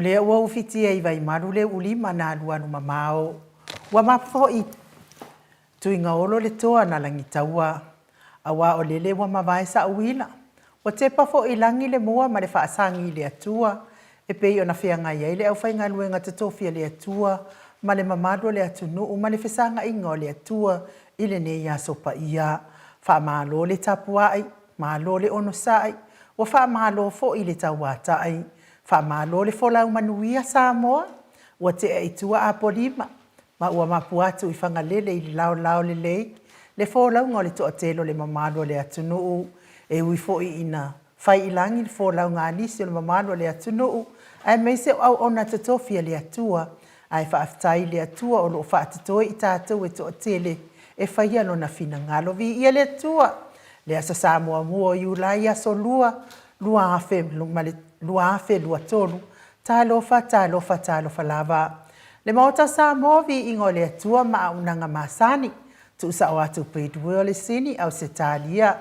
O lea ua ufitia i Vaimalu le uulima na alualu mamao. Ua mapu foi Tuigaolo le toa na Lagitaua, aua o lele ua mavae sa'u uila. Ua tepa foi i lagi le mua ma le faasagi i le Atua, e pei ona feagai ai le aufaigaluega totofi a le Atua ma le mamalu o le atunuu ma le fesaga'iga o le Atua i lenei aso paia. Faamalo le tapua'i, malo le onosa'i, ua faamalo foi le tauata'i. Faamalo le folau manuia Samoa, ua te'a i tua Apolima, ma ua mapu atu i Fagalele i le laolao lelei le folauga o le toatele o le mamalu o le atunuu. E ui foi ina fai i lagi le folauga a nisi o le mamalu o le atunuu, aemaise o auauna totofi a le Atua, ae faafetai i le Atua o lo o faatotoe i tatou e toatele e faia Lona finagalo. Viia le Atua! Le Aso Sa muamua o Iulai aso 2, 2023, Talofa, talofa, talofa lava. Le Maota o Samoa, viiga o le Atua ma auaunaga masani. Tuusao atu Bidwell i Sini, Ausetalia,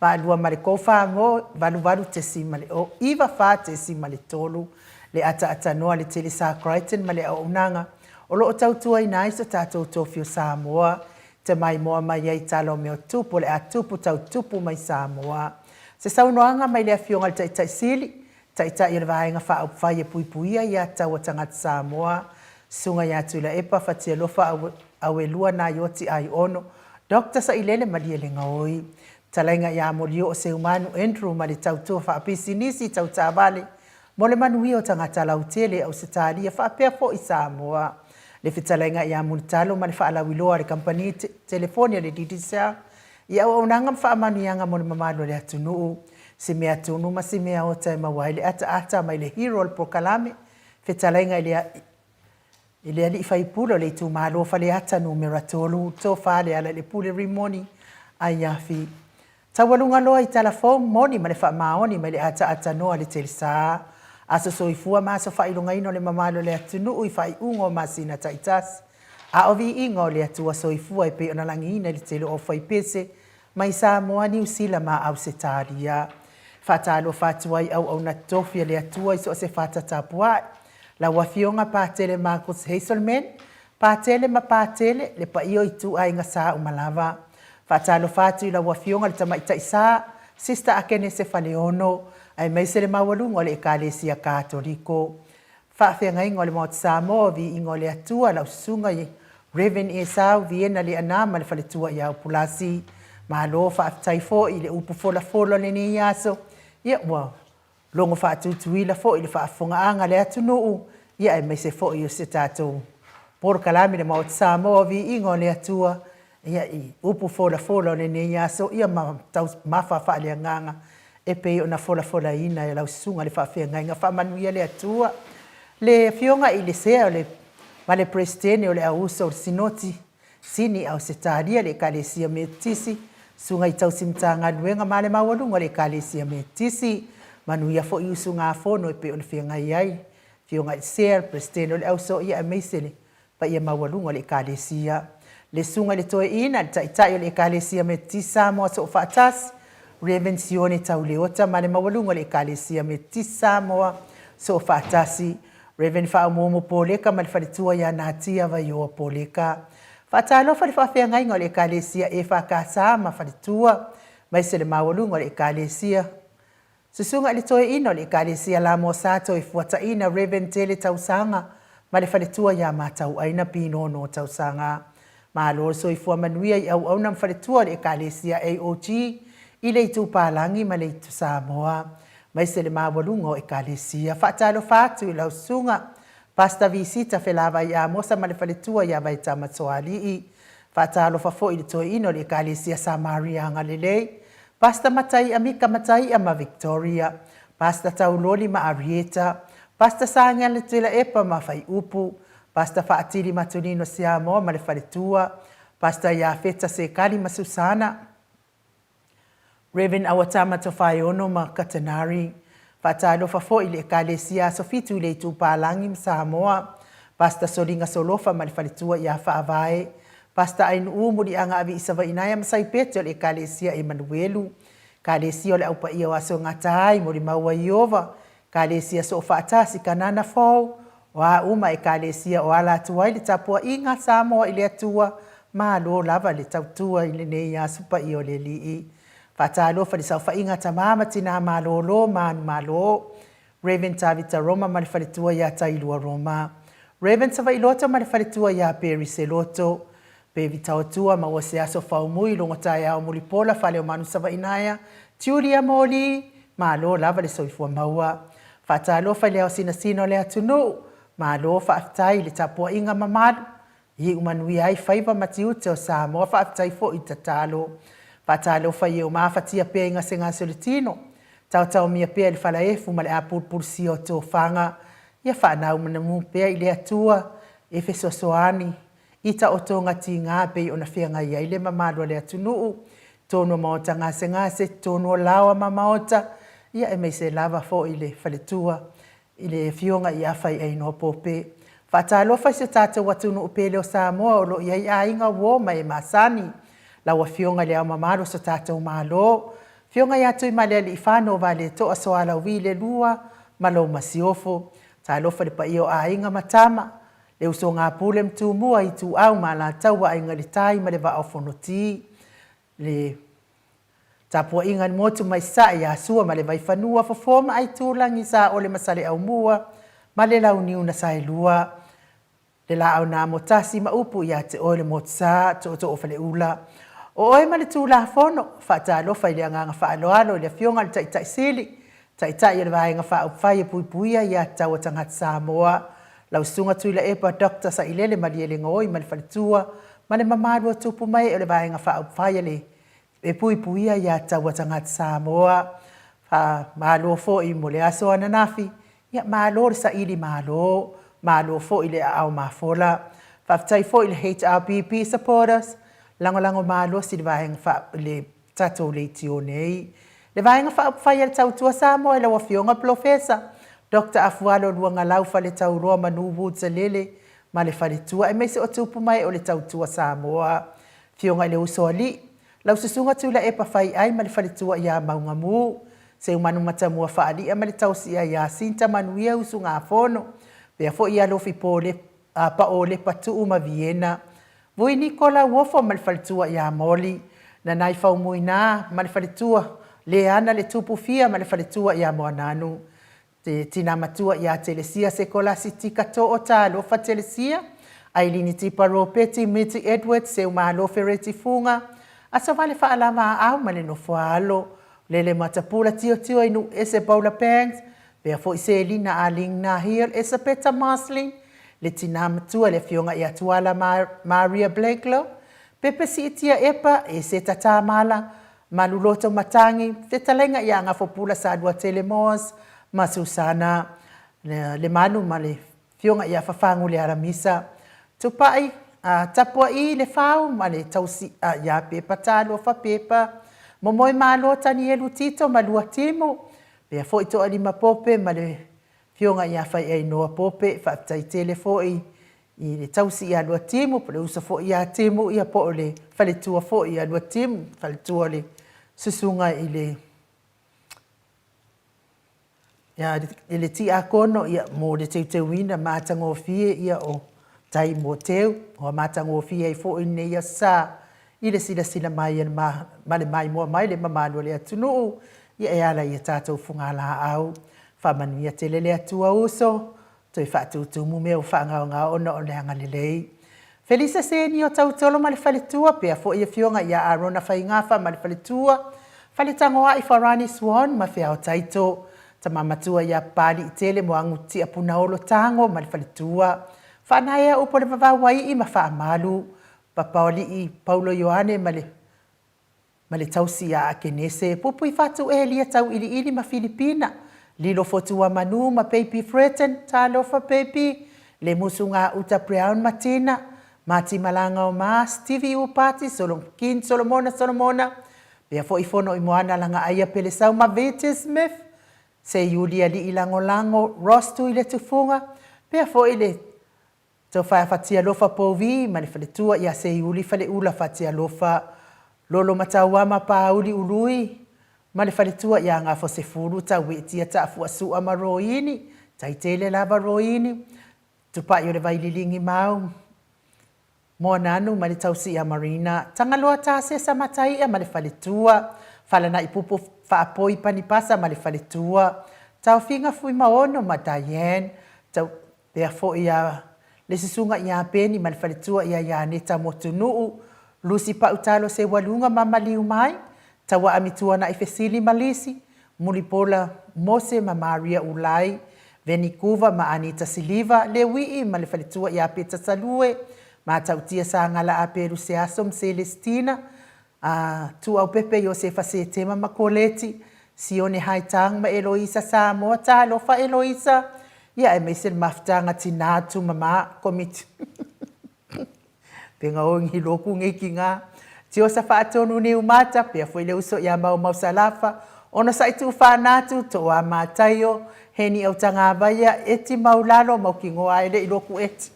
8 ma le 4 mo 88.94 3, le ataatanoa a le Telesa Crichton ma le auaunaga o lo o tautuaina ai so tatou tofi o Samoa te maimoa mai ai tala o mea o tupu o le a tupu tau tupu mai Samoa. Se saunoaga mai le Afioga i le Taitai Sili, Taitai o le Vaega Faaupufai e Puipuia Ia Tatau a Tagata Samoa, Susuga ia Tuilaepa Fatialofa Auelua Naioti Aiono, Doctor Sailele Malielegaoi, Fetalaiga ia Molioo Seumanu Andrew ma le Tautua Faapisinisi Tau Taavale mo le manuia o tagata lautele Ausetalia faapea foi Samoa. Le Fetalaiga ia Mulitalo ma le faalauiloa a le Kamupani Telefoni a le Digicel i auaunaga ma faamanuiaga mo le mamalu o le atunuu. Si mea tunu ma si mea ota e maua ai le ataata mai le hero o le polokalame, Fetalaiga i le i le alii faipule o le itumalo Faleata Numera 3, Tofa Lealailepule Rimoni Aiafi. Taualuga loa i tala fou moni ma le faamaoni mai le ataatanoa a le Telesa. Aso soifua ma aso faailogaina o le mamalu o le atunuu i faaiuga o masina taitasi. A o viiga o le Atua soifua e pei ona lagiina i le tele o aufaipese mai Samoa, Niu Sila ma Ausetalia. Faatalofa atu ai auauna totofi a le Atua i so o se fata tapuai. Lau Afioga Patele Marcus Hazelman, Patele ma Patele, le paia o ituaiga sa uma lava. Faatalofa atu i lau Afioga le Tamaitai Sa, Sister Akenese Faleono, aemaise le maualuga o le Ekalesia Katoliko. Faafeagaiga o le Maota Samoa, Viiga o le Atua, lau Susuga i Rev. Esau Viena Leana ma le faletua ia Upulasi. Malo faafetai foi i le upu folafola o lenei aso. Ia ua logo faatutuila foi le faafofogaaga a le atunuu, ia aemaise foi o se tatou polokalame le Maota Samoa, Viiga o le Atua, ia i upu folafola o lenei aso, ia ma taumafa faaleagaga e pei ona folafolaina e lau susuga i le faafeagaiga. Faamanuia le Atua. Le Afioga i le Sea o le ma le Peresetene o le Auuso o le Sinoti Sini Ausetalia, le Ekalesia Metotisi, Susuga i Tausi Matagaluega ma le maualuga o le Ekalesia Metotisi. Manuia foi usugafono e pei ona feagai ai Afioga i le Sea, le Peresetene o le Auso, ia aemaise le paia maualuga o le Ekalesia. Le Susuga i le Toeaina, le Taitai o le Ekalesia Metotisi Samoa Soofaatasi, Rev. Sione Tauleota ma le maualuga o le Ekalesia Metotisi Samoa Soofaatasi, Rev. Faaumuumu Poleka ma le faletua ia Natia Vaioa Poleka. Faatalofa i le faafeagaiga o le Ekalesia EFKS ma faletua, aemaise le maualuga o le Ekalesia Susuga i le Toeaina o le Ekalesia Lamoa Sa Toefuataina Rev. Tele Tausaga ma le faletua ia Matauaina Pinono Tausaga. Malo le soifua manuia i auauna ma faletua o le Ekalesia AOG i le Itu Palagi ma le Itu Samoa aemaise le maualuga o Ekalesia. Faatalofa atu i lau Susuga Pastor Visita Felavai Amosa ma le faletua ia Vaitama Toalii. Faatalofa foi i le Toeaina o le Ekalesia Samaria Agalelei, Pastor Matai'a Mika Matai'a ma Victoria, Pastor Tauloli ma Arieta, Pastor Sageale Tuilaepa ma Faiupu, Pastor Faatili Matunino Siamoa ma le faletua, Pastor Iafeta Sekali ma Susana, Rev. Awatama Tofaeono ma Katanari. Faatalofa foi i le Ekalesia Aso Fitu i le Itupālagi ma Samoa, Pastor Soliga Solofa ma le faletua ia Faavae, Pastor Ainuu Muliaga Aviisavainaia ma Saipete o le Ekalesia Emanuelu, Ekalesia o le Au Paia o Aso Gata ai, Molimau a Ieova, Ekalesia Soofaatasi Kanana Fou, o a uma Ekalesia o ala atu ai le tapuaiga a Samoa i le Atua, malo lava le tautua i lenei aso paia o le Alii. Faatalofa i le saofaiga a tama ma tina malolo ma anu malo. Rev. Tavita Roma ma le faletua ia Tailua Roma. Rev. Savailoto ma le faletua ia Perry Seloto. Pe Vitaotua maua se aso faumui logo taeao mulipola Faleomanu Savainaea, Julia Moli, malo lava le soifua maua. Faatalofa i le ao sinasina o le atunuu, malo faafetai i le tapuaiga mamalu, iu manuia ai faiva ma tiute o Samoa faafetai foi tatalo. Faatalofa i e ua mafatia pea i gasegase o le tino, taotaomia pea i le falaefu ma le apulupulusia o tofaga, ia faanaunamu pea i le Atua e fesoasoani i taotoga tiga e pei ona feagai ai le mamalu o le atunuu, totonu o maota gasegase, totonu o laoa ma maota, ia aemaise lava foi le faletua i le Afioga ia Faiainoa Pope. Faatalofa i si o tatou atunuu pele o Samoa o lo o i ai aiga, uo ma e masani. Lau Afioga i Le Ao Mamalu o so tatou Malo, Afioga ia Tuimalealiifano Vaaletoa Sualauvi le Lua ma lou Masiofo. Talofa i le paia o Aiga ma Tama, le usoga a Pule ma Tumua, Ituau ma Alataua, Aiga i le Tai ma le Vaa o Fonoti, le tapuaiga i le motu mai Sasae ia Sua ma le Vaifanua, Fofo ma Aitulagi, Saole ma Saleaaumua ma le Launiu na Saelua, le Laau na Amotasi ma upu ia te oe le Motusa, Tootoo o Faleula. O oe ma le Tulafono, faatalofa i le agaga faaaloalo i le Afioga i le Taitai Sili, Taitai o le Vaega Faaupufai e Puipuia Ia Tatau a Tagata Samoa, lau Susuga Tuilaepa Doctor Sailele Malielegaoi ma le faletua ma le mamalu o tupu ma ee o le Vaega Faaupufai a le e Puipuia Ia Tatau a Tagata Samoa. Faamalo foi mo le aso ananafi, ia malo le saili malo, malo foi le aao mafola. Faafetai foi i le HRPP supporters, lagolago malosi i le vaega faa, le tatou leitio nei. Le Vaega Faaupufai a le Tautua Samoa i lau Afioga Polofesa Doctor Afualo Luagalau Faletauroa Manu Woods Alele ma le faletua aemaise o tupu ma ee o le Tautua Samoa. Afioga i le Usoalii, lau Susuga Tuilaepa Faiai ma le faletua ia Maugamu, Seumanu Matamua Faalia ma le tausia ia Sinta Manuia Usugafono, pea foi ia Lofi Paolepa Tuu ma Viena, Vui Niko Lauofo ma le faletua ia Moli, Nanai Faumuina ma le faletua, Leana le Tupu Fia ma le faletua ia Moananu, Te Tina Matua ia Telesia Sekolasi Tika Too Talofa Telesia, Ailini Tipa Ropeti Miti Edwards Seumalo Fereti Fuga, Asovale Faalava Aau ma le Nofoaalo, Lele Matapula Tiotio i Nuuese Paula Banks, pea foi Selina Aling Nahil Esapeta Marslin, le tina matua le afioga ia Tuala Maria Blacklow, Pepe Siitia Epa, Eseta Tamala, Maluloto Matangi, fetalaiga ia Gafopula Saluatele Moores ma Susana Lemanu ma le afioga ia Fafagu Learamisa, Tupai, Tapua'i Lefau ma le tausi ia Pepa Talofa Pepa, Momoe Malo Tanielu Tito ma Luatimu, pea foi Toalima Pope ma le afioga ia Faiainoa Pope, faafetai tele foi i le tausi ia Luatimu, po o le uso foi ia Timu, ia po o le faletua foi ia Luatimu, faletua o le susuga i le Ia, i le tiakono, ia, mo le teuteuina matagofie, ia, o tai mo teu, ua matagofie ai foi lenei aso sa, i le silasila mai a le ma le maimoa mai le mamalu o le atunuu, ia, e ala i a tatou fugalaau. Faamanuia tele le Atua uso, Toe faatutumu mea ua faagaogao ona o le agalelei. Felisa Senio Tautolo ma le faletua, pea foi Afioga ia Arona Faigafa ma le faletua, Faletagoai Farani Swan ma Feao Taito, Tama matua ia Papaliitele Moagu Tiapunaolo Tago ma le faletua, Faanaea Upu o le Vavau Aii ma Faamalu, Papaoalii Paulo Ioane ma le ma le tausi ia Akenese, Pupuifatu Elia Tauiliili ma Filipina, Lilo Fotuamanu ma Baby Freton, Talofa Baby, Lemusu Gauta Brown ma Tina, Mati Malagaoma, Stevie Upati, King Solomona Solomona, pea foi Fono i Moana Lagaaia Pelesau ma Vete Smith, Seiuli Alii Lagolago, Ross Tuiletufuga, pea foi le Tofaea Fatialofa Pouvi ma le faletua ia Seiuli Faleula Fatialofa, Lolo Matauama Paauli Ului, Ma le faletua ia Gafosefulu Tauetia Taafuasua ma Roini, Taitele lava Roini, Tupai o le Vaililigi Mau, Moananu ma le tausi ia Marina, Tagaloa Tasesa Mataia ma le faletua, Falanaipupu Faapoi Panipasa ma le faletua, Taofiga Fuimaono ma Diane, Tau pea foi ia le susuga ia Peni ma le faletua ia Ianeta Motunuu, Lusi Pautalo Seualuga ma Maliumai, Tauaami Tuanai Fesili ma Lisi, Mulipola Mose ma Maria Ulai, Venikuva ma Anita Siliva, Leuii ma le faletua ia Peta Salue, Matautia Sagala Apelu Seaso ma Celestina, a Tuaupepe Iosefa Setema ma Koleti, Sione Haitang ma Eloisa Samoa, Talofa Eloisa, ia aemaise le mafutaga Tinā Tumama Komiti. Penga o ngi loku ngi ki ngā. Tiosa faatonu Niumata, pea foi le uso ia Maumau Salafa, ona sa'i tuuwhānātu, Toa Mataio, Heni Autagavaia, Eti Maulalo, Maukingoa ae le'i loku eti.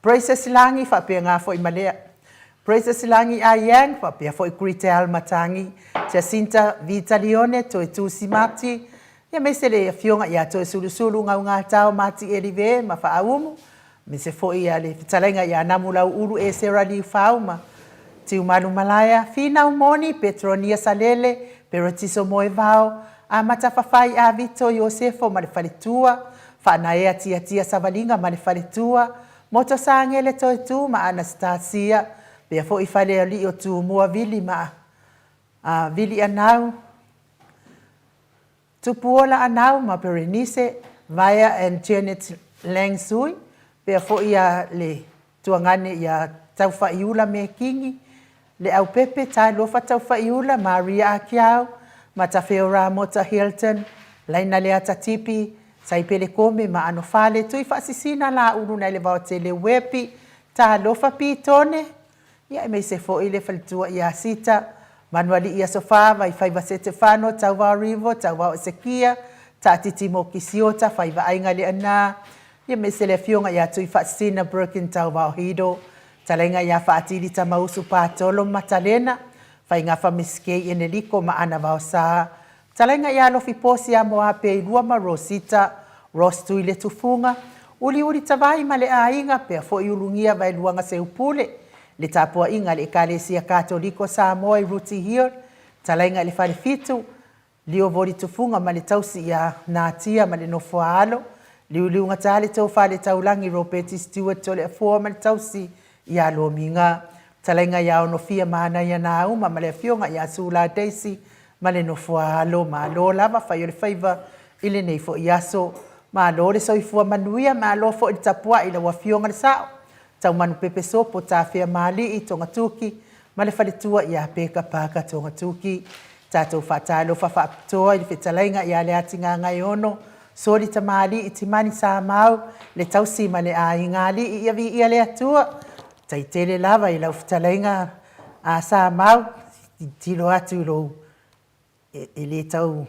Praises Langi, faapea ngā foi ma lea. Praises Langi Ayang, faapea foi Gritel Matangi, Jacinta Vitalione, Toetusi Mati, ia aemaise le afioga ia Toesulusulu Gaugatao Mati Elive ma Faaumu, Aemaise foi ia le fetalaiga ia Namulauulu Esera Liufau ma Tiumalu Malaea, Finau Moni, Petronia Salele, Peretiso Moevao, Amata Fafai Avito Iosefo ma le faletua, Faanaea Tiatia Savaliga ma le faletua, Moto Sangele Toetu ma Anastasia, pea foi Falealii o Tumua Vili ma Vili Anau, Tupuola Anau ma Berenice, Vaea and Janet Lang Sui, pea foi ia le tuagane ia Taufa'iula Mekingi, Leaupepe Tailofa Taufa'iula, Maria Akiau, Matafeo Ramota Hilton, Laina Leata Tipi, Saipele Kome ma Anofale Tui Faasisina Laulu nai le Vaotele Uepi, Talofa Pitone, Ia aemaise foi le faletua ia Sita, Manualii Aso Fa, Vaifaiva Setefano, Tauvao Rivo, Tauvao Esekia, Taatiti Mokisiota, Faivaaiga Leana, ia aemaise le afioga ia Tuifaasisina Birkin Tauvao Hido, Talaiga ia Faatili Tamausu Patolo Matalena, Faigafa Miskei Eneliko ma Ana Vaosa, Talaiga ia Alofi Posi a Moape i lua ma Rosita, Ross Tuiletufuga, Uliuli Tavai ma le aiga, pea foi Ulugia Vaeluaga Seupule, le tapuaiga a le Ekalesia Katoliko Samoa i Ruti Hill, Talaiga i le Falefitu, Lio Voli Tufuga ma le tausi ia Natia ma le Nofoaalo, Liuliugata le Tofa le Taulagi Ropeti Stewart Toleafoa ma le tausi ia Lomiga, Talaiga ia Onofia Manaia Nauma ma le afioga ia Sula Daisy ma le nofoaalo. Malo lava fai o le faiva i lenei foi aso. Malo le soifua manuia, malo foi le tapuai i lau Afioga le Sao, Taumanu Pepe Sopo, Tafea Maalii, Togatuki, ma le faletua ia Peka Parker Togatuki. Tatou faatalofa faapitoa i le fetalaiga ia Leati Gagaeono, Soli Tamalii, Timani Samau, le tausi ma le aiga alii ia viia le Atua. Tai tele lava i lau fetalaiga a Samau, Tilotilo atu i lou, e le tau,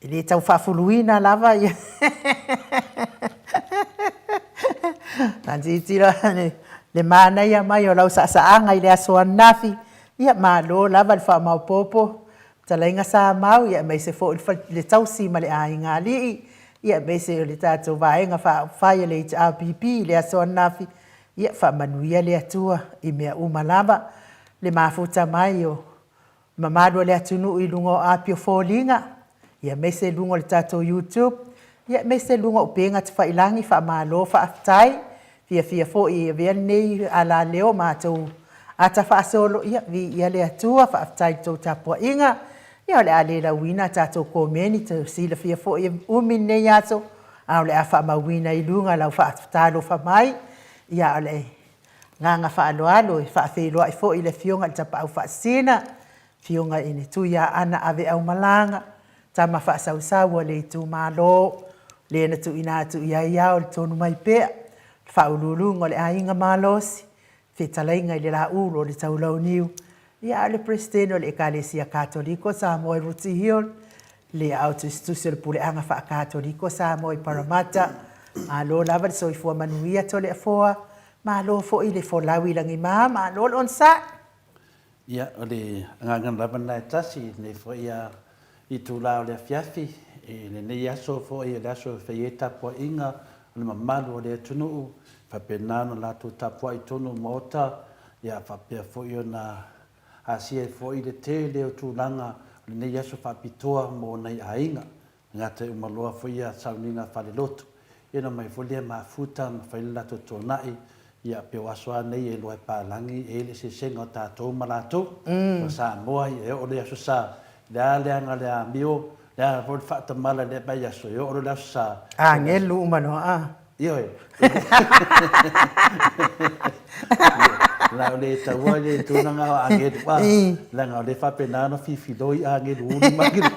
e le tau faafuluina lava ia. Na tilotilo le manaia mai o lau saasaaga i le aso ananafi, ia malo lava le faamaopoopo, fetalaiga Samau, ia aemaise foi le tausi ma le aiga alii, ia aemaise o le tatou vaega faaupufai a le HRPP i le aso ananafi, Ia faamanuia le Atua i mea uma lava, le mafuta mai o mamalu o le atunuu i luga o api o foliga, ia aemaise luga o le tatou YouTube, ia aemaise luga o upega tafailagi, faamalo faafetai. Fiafia foi e avea lenei alaleo matou ata faasolo, ia viia le Atua, faafetai i le tou tapuaiga. Ia o le a le lauina a tatou komeni, tau silafia foi e umi lenei aso, a o le a faamauina i luga lau faatalofa mai. Ia, o le agaga faaaloalo e faafeiloai foi i le Afioga i le Tapaau Faasisina, Afioga i le Tuiaana Aveaumalaga, tama faasausau a le itumalo, le na tuuina atu i ai ao le tonu mai pea, le faauluuluga o le aiga malosi, fetalaiga i le Laulu o le Taulauniu, ia a o le Peresetene o le Ekalesia Katoliko Samoa i Rooty Hill, le aao tusitusi o le Puleaga Faa-Katoliko Samoa i Parramatta. Malo lava le soifua manuia Toleafoa, malo foi le folau i lagima, malo le onosai. Ia, o le agaga lava lena e tasi i lenei foi itula o le afiafi, i lenei aso foi o le aso e fai ai tapuaiga a le mamalu o le atunuu, e faapena ona latou tapuai i totonu o Maota, ia faapea foi ona asia ai foi le tele o tulaga o lenei aso faapitoa mo nai aiga. E gata e uma loa foi ia sauniga faalelotu, ia ona omai foi lea mafuta ma fai le latou tuanai, ia pei o aso a nei e iloa e palagi e i ai le eseesega o tatou ma latou. O Samoa ia e oo loa i Aso Sa, le a le aga le amio, le a foi le faatamala i lea vaiaso, e oo loa i le Aso Sa, Agelu uma loa a. Ioe. La o le taua le tulaga o agelu a, leaga o lea e faapena ona fifiloi agelu ulu ma agelu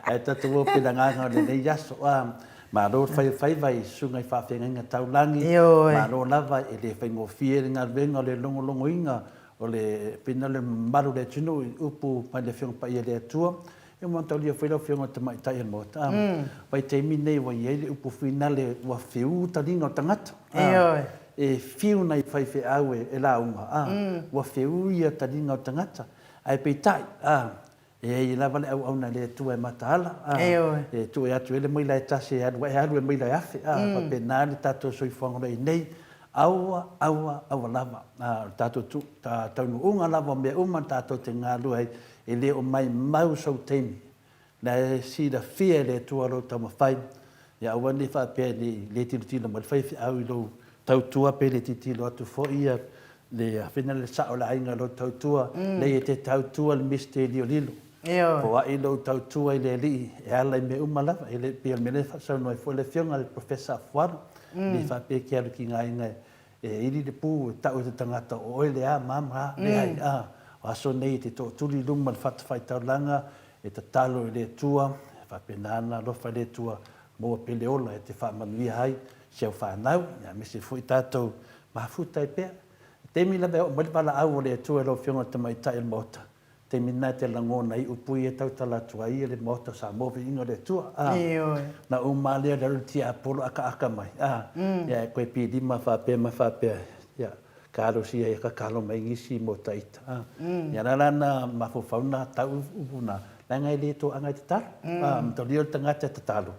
ae tatou o pea i le agaga o lenei aso a. Malo le fai o faiva i susuga i faafeagaiga taulagi, malo lava e le faigofie le galuega o le logologoina o le pina o le mamalu o le atunuu i upu mai le Afioga Paia a le Atua. Ia ua mataulia foi lau Afioga i le Tamaitai o le Maota, a, vaitaimi lenei ua i ai le upu finale ua fiu taliga o tagata, a, e fiu nai faifeau e lauga, a, ua fiu ia taliga o tagata, ae peitai, a, e i ai lava le auauna a le Atua e mataala, a, e tuu atu ai le maila e tasi e alu ai, e alu e maila e afe, a, faapena le tatou soifuaga o lo o i ai nei. Aua, aua, aua lava, a, o le tatou taunuuga lava o mea uma tatou te galulue ai, E le o maimau sou taimi, la e silafia e le Atua lou taumafai, ia aua ne i faapea ne i le tilotilo mai le faifeau i lou tautua pe le tilotilo atu foi ia le afena le sao o le aiga i lou tautua, leai e te tautua i le misitelio lilo. Foai lou tautua i le Alii e ala i mea uma lava, e le pei o le mea lea e faasaunoa ai foi le Afioga i le Professor Afualo, e le faapea e te alu ki aiga e E ili le pū e tau e te tagata o oe le a ma ma, leai, a, o aso nei e te tootuli i luma o le fatafaitaulaga, e tatalo i le Atua, e faapena ona alofa i le Atua, maua pea le ola e te faamanuia ai si au fanau, aemaise foi tatou mafuta ai pea. I taimi lava e oo mai le valaau o le Atua i lau Afioga i le Tamaitai o le Maota, taimi lena e te lagona ai upu ia e tautala atu ai le Maota o Samoa, viiga o le Atua. A, na uma lava lea o le alu le tiapolo akaaka mai, a, ia e koe pilima faapea ma faapea, ia, kalosia ia kakalo mai nisi mo ta ita. A, ia la la na mafaufau na tau upu na, leaga e le toaga e tatalo. A, mataulia o le tagata e tatalo,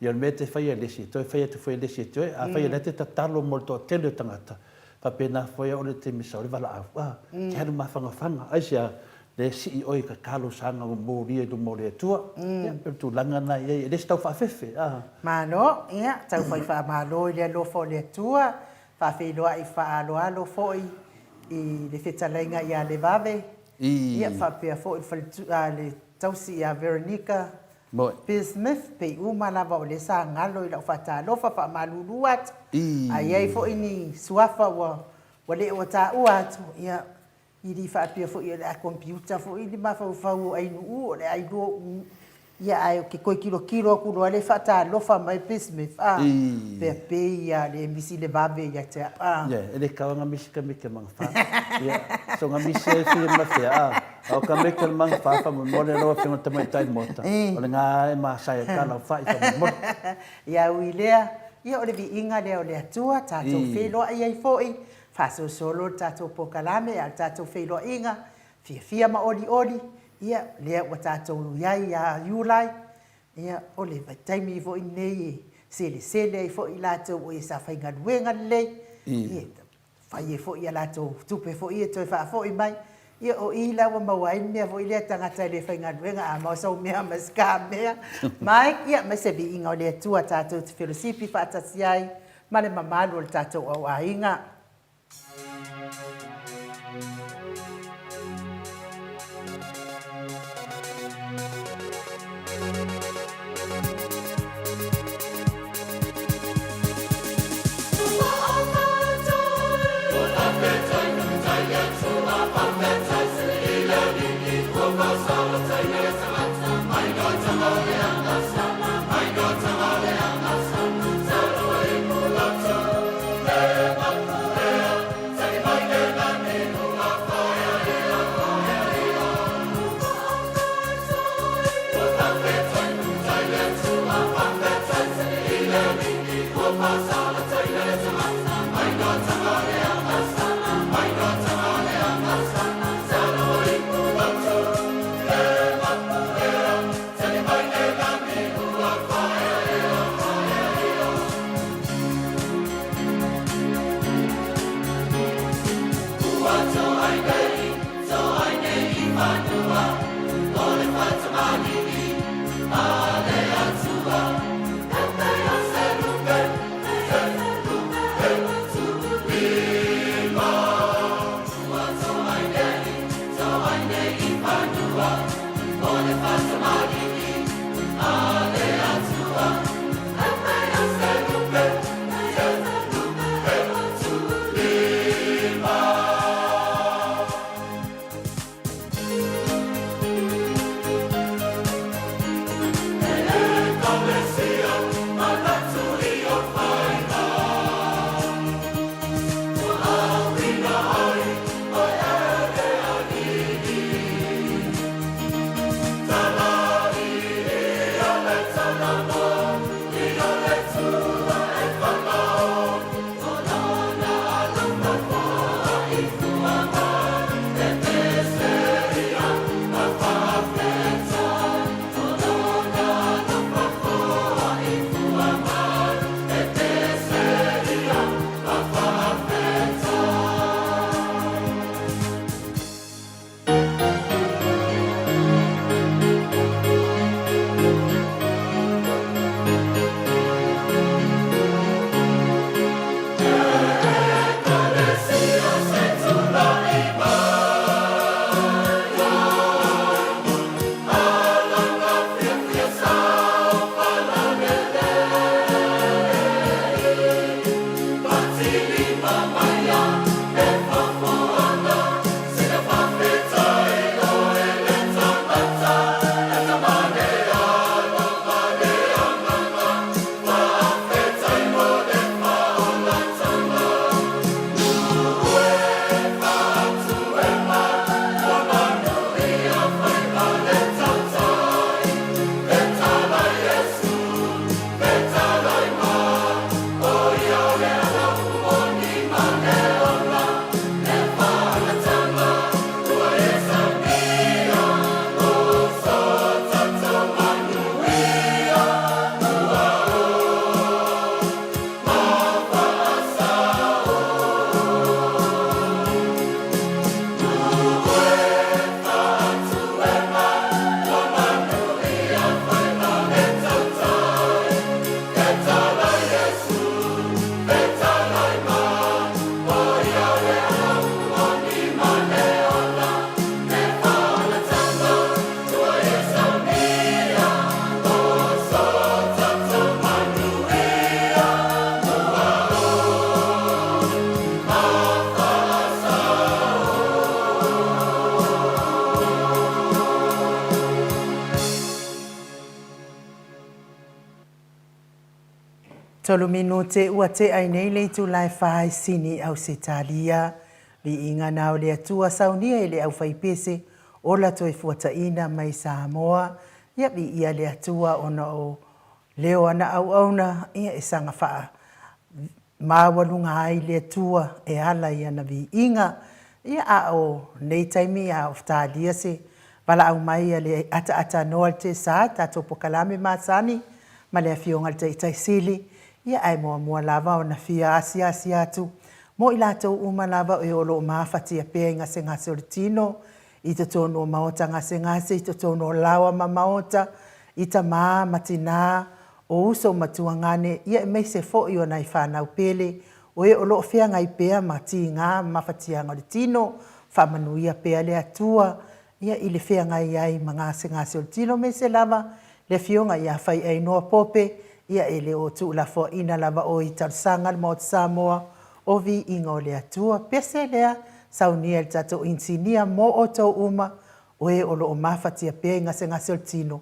Ia o le mea e te faia e le isi, e toe fai atu foi e le isi e toe, afai o lea e te tatalo mo le toatele o tagata, faapena foi au o le taimi sau le valaau, a, te alu mafanafana, aisea? Lea e sii oe i tatalo saga ua molia i luma o le Atua. Ia, pei o le tulaga lena e i ai, e le se tau faafefe, a. Malo, ia, tau fai faamalo i le alofa o le Atua, faafeiloai faaaloalo foi i le fetalaiga ia Levave, ia, faapea foi le le tausi ia Veronica, Bill Smith, pei uma lava o lea sa galo i lau faatalofa faamalulu atu, a i ai foi ni suafa ua ua le ua taua atu, ia, i le faapea foi o le a computer foi le mafaufau o Ainuu, o le a iloa u, ia ae ou te toe tilotilo atu loa lea e faatalofa mai Bill Smith, a, pea pei lava le misi le vave ia te au, a. Ia, e le tau lava misi ka meke magafa. Ia, so nga misi ai fia ma fea, a. A o ka meke le magafa faamolemole lau Afioga i le Tamaitai Maota, o le ga e masae ai ka lau fai faamolemole. Ia ui lea, ia o le viiga lea o le Atua, tatou feiloai ai foi, faasolosolo le tatou polokalame a o le tatou feiloaiga, fiafia ma olioli, ia lea ua tatou i ai ia Iulai, ia o le vaitaimi foi lenei e selesele ai foi i latou o e sa faigaluega lelei, ia fai ai foi a latou tupe foi ia toe faafoi mai. Ia o i la ua maua ai le mea foi lea tagata e le faigaluega a maua sau mea ma si ka mea. Mike, ia ma se viiga o le Atua tatou te felosipi faatasi ai ma le mamalu o le tatou au aiga. Tolu minute ua tea ai nei le itula e fa i Sini, Ausetalia. Viiga na o le Atua saunia i le aufaipese ola toe fuataina mai Samoa. Ia viia le Atua ona o leo ana auauna, ia e saga faa maualuga ai le Atua e ala i ana viiga. Ia a o nei taimi a o talia se valaau mai a le ataatanoa le tesa tatou pokalame masani ma le afioga i le Taitai Sili, ia ae muamua lava ona fia asiasi atu mo i latou uma lava e o lo o mafatia pea i gasegase o le tino, i totonu o maota gasegase, i totonu o laoa ma maota, i tamā ma tinā, o uso ma tuagane, ia aemaise foi o nai fanau pele, o e o lo o feagai pea ma tiga ma mafatiaga o le tino. Faamanuia pea le Atua ia i le feagai ai ma gasegase o le tino, aemaise lava le afioga ia Faiainoa Pope, ia e le o tuulafoaina lava oe i talosaga a le Maota Samoa o viiga o le Atua. Pese lea saunia e le tatou inisinia mo outou uma o e o lo o mafatia pea i gasegase o le tino.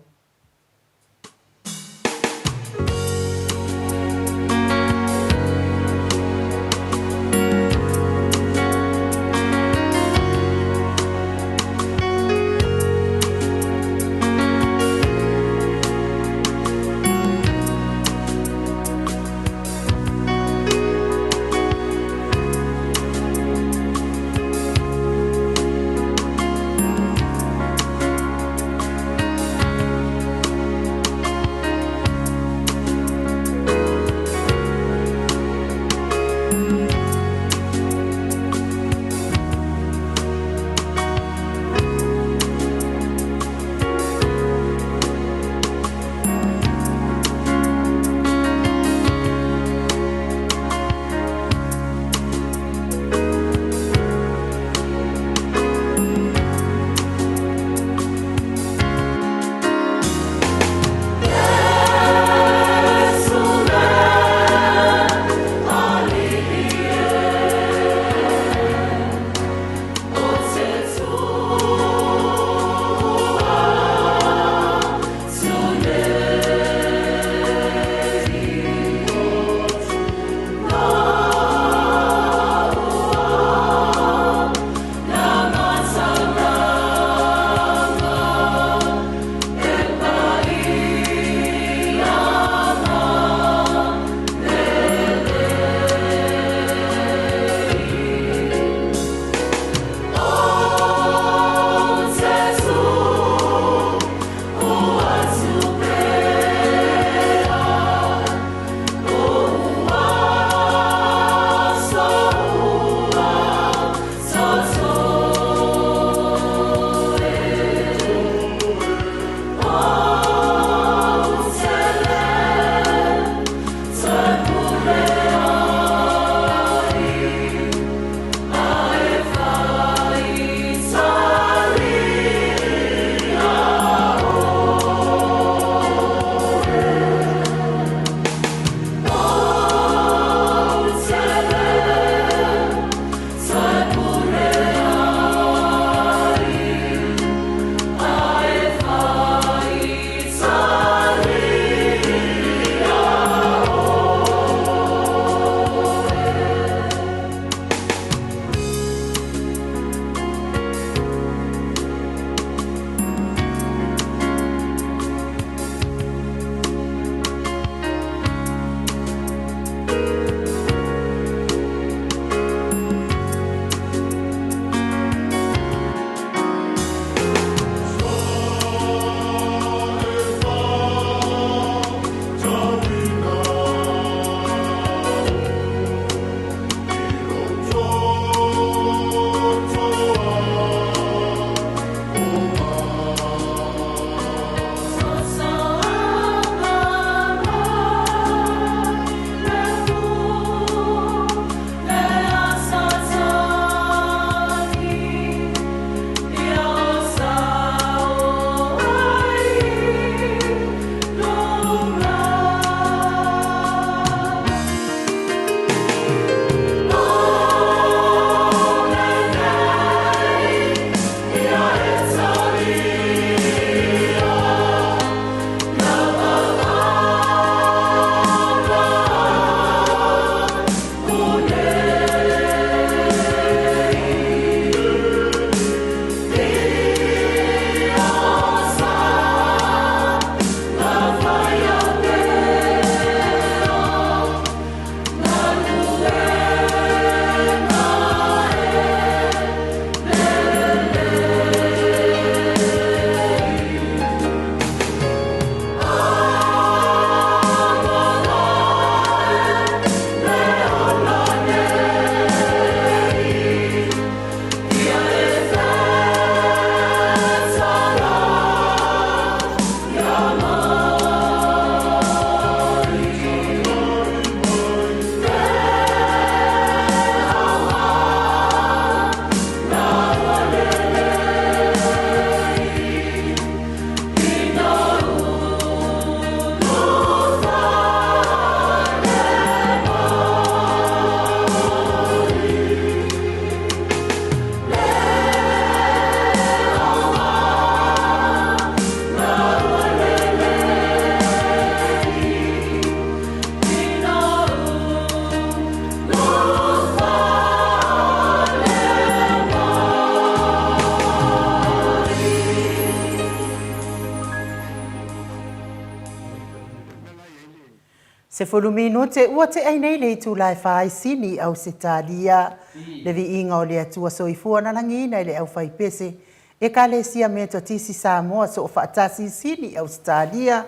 10 minute ua tea ai nei le itula e fa ai Sini i Ausetalia. Le viiga o le Atua Soifua na lagiina e le aufaipese Ekalesia Metotisi Samoa Soofaatasi i Sini i Ausetalia.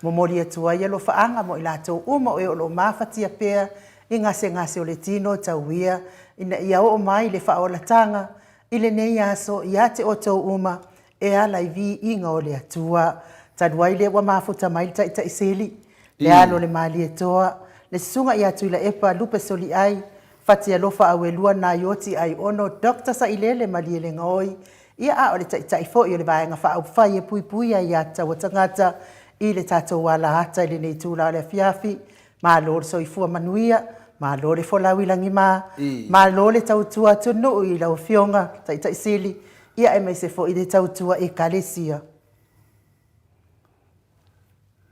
Momoli atu ai alofaaga mo i latou uma o e o lo o mafatia pea i gasegase o le tino tauia ina ia oo mai le faaolataga i lenei aso ia te outou uma e ala i viiga o le Atua. Talu ai lea ua mafuta mai le Taitai Sili, le alo o le Malietoa, le Susuga ia Tuilaepa Lupe Soliai, Fatialofa Auelua Naioti Aiono Doctor Sailele Malielegaoi, ia a o le Taitai foi o le Vaega Faaupufai e Puipuia Aia Tatau a Tagata i le tatou alaata i lenei itula o le afiafi. Malo le soifua manuia, malo le folau i lagima, malo le tautua atunuu i lau Afioga Taitai Sili, ia aemaise foi le tautua Ekalesia.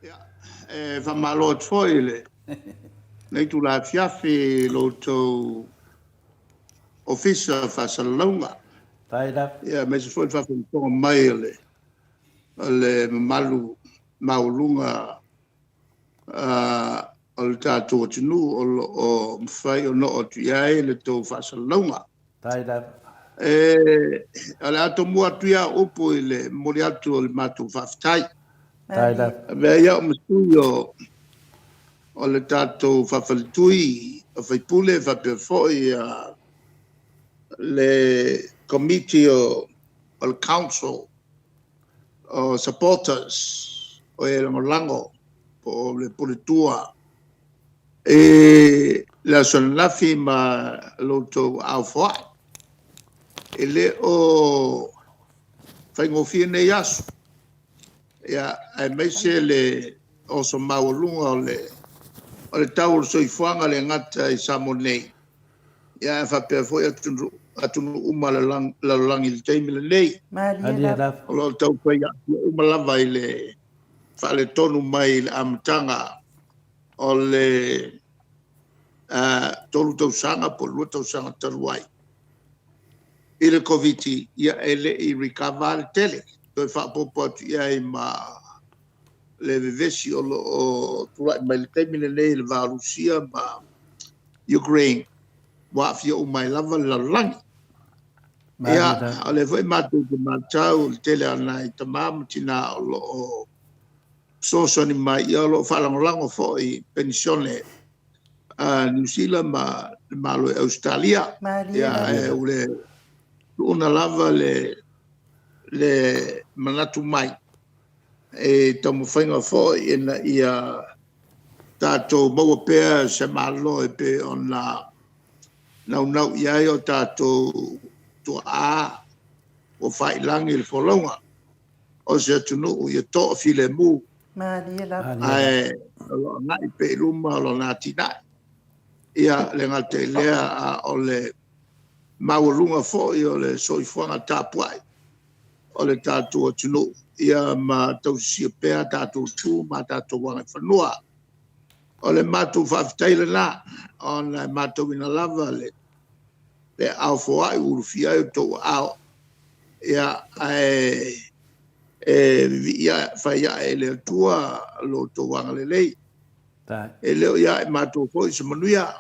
Ia, e faamalo atu foi i lenei itula afiafi i lo outou Ofisa o Faasalalauga, ia aemaise foi le faafogafoga mai a le mamalu maualuga o le tatou atunuu o lo o mafai ona oo atu i ai le tou faasalalauga. O le a tomua atu ia au upu i le momoli atu o le matou faafetai. Avea ai au ma sui o le tatou faafaletui o faipule faapea foi le Komiti o le Council o supporters o e lagolago po o le puletua i le aso ananafi ma lo outou aao foai. E le o faigofie nei aso, ia, aemaise le oso maualuga o le tau o le soifuaga e le gata i Samoa nei, ae faapea foi atunuu uma o le lalolagi i le taimi lenei. O lo o taufai aafia uma lava i le faaletonu mai i le amataga o le 3 tausaga po o le 2 tausaga talu ai i le Koviti, ia e le i recover lava le tele. Toe faaopoopo atu i ai ma le vevesi o lo o tulai mai i le taimi lenei i le va o Rusia ma Ukraine, ua aafia uma ai lava le lalolagi. Ia, o lea foi matou te matau i le tele o nai tama ma tina o lo o fesoasoani mai, ia o lo o faalagolago foi i penisione a Niu Sila ma le Malo i Ausetalia. Ia, ae ua le tuuna lava le manatu mai i taumafaiga foi ina ia tatou maua pea se Malo e pei ona naunau i ai o tatou tuaa ua faiilagi le folauga o se atunuu ia toafilemu, ae o lo o agai pea i luma lona atinae. Ia le gata i lea, a o le maualuga foi o le soifuaga tapuai o le tatou atunuu, ia ma tausisia pea a tatou tu ma a tatou agaifanua. O le matou faafetai lena, ona e matauina lava le aao foai ua ulufia ai outou aao, ae vivii ae fai ae i le Atua lo outou agalelei. E le o ia i matou foi se manuia,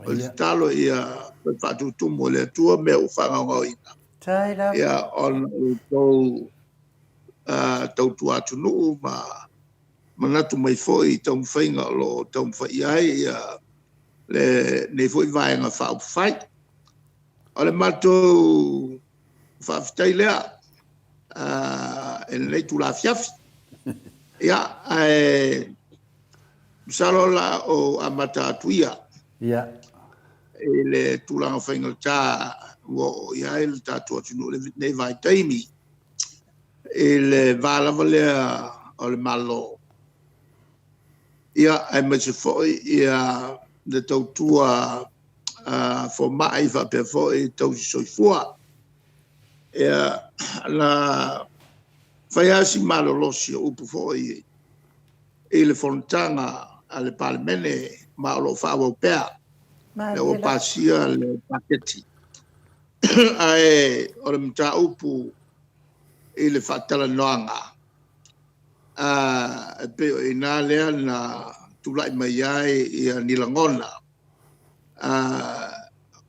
o le tatalo ia toe faatutumu e le Atua mea ua faagaogaoina, ia, ona o outou tautua atunuu ma manatu mai foi i taumafaiga o lo o taumafai i ai lenei foi Vaega Faaupufai. O le matou faafetai lea i lenei itula afiafi. Ia, ae masalo o le a ou amata atu ia i le tulaga faigata ua oo i ai le tatou atunuu i lenei vaitaimi, i le va lava lea o le Malo, ia, aemaise foi le tautua fomai faapea foi tausisoifua. Ia, na fai lava si malolosi o upu foi i le fonotaga a le Palemene, ma o lo o faaauau pea. Lea ua pasia le paketi, ae o le mataupu i le faatalanoaga, e pei o i ina lea na tulai mai ai ia ni lagona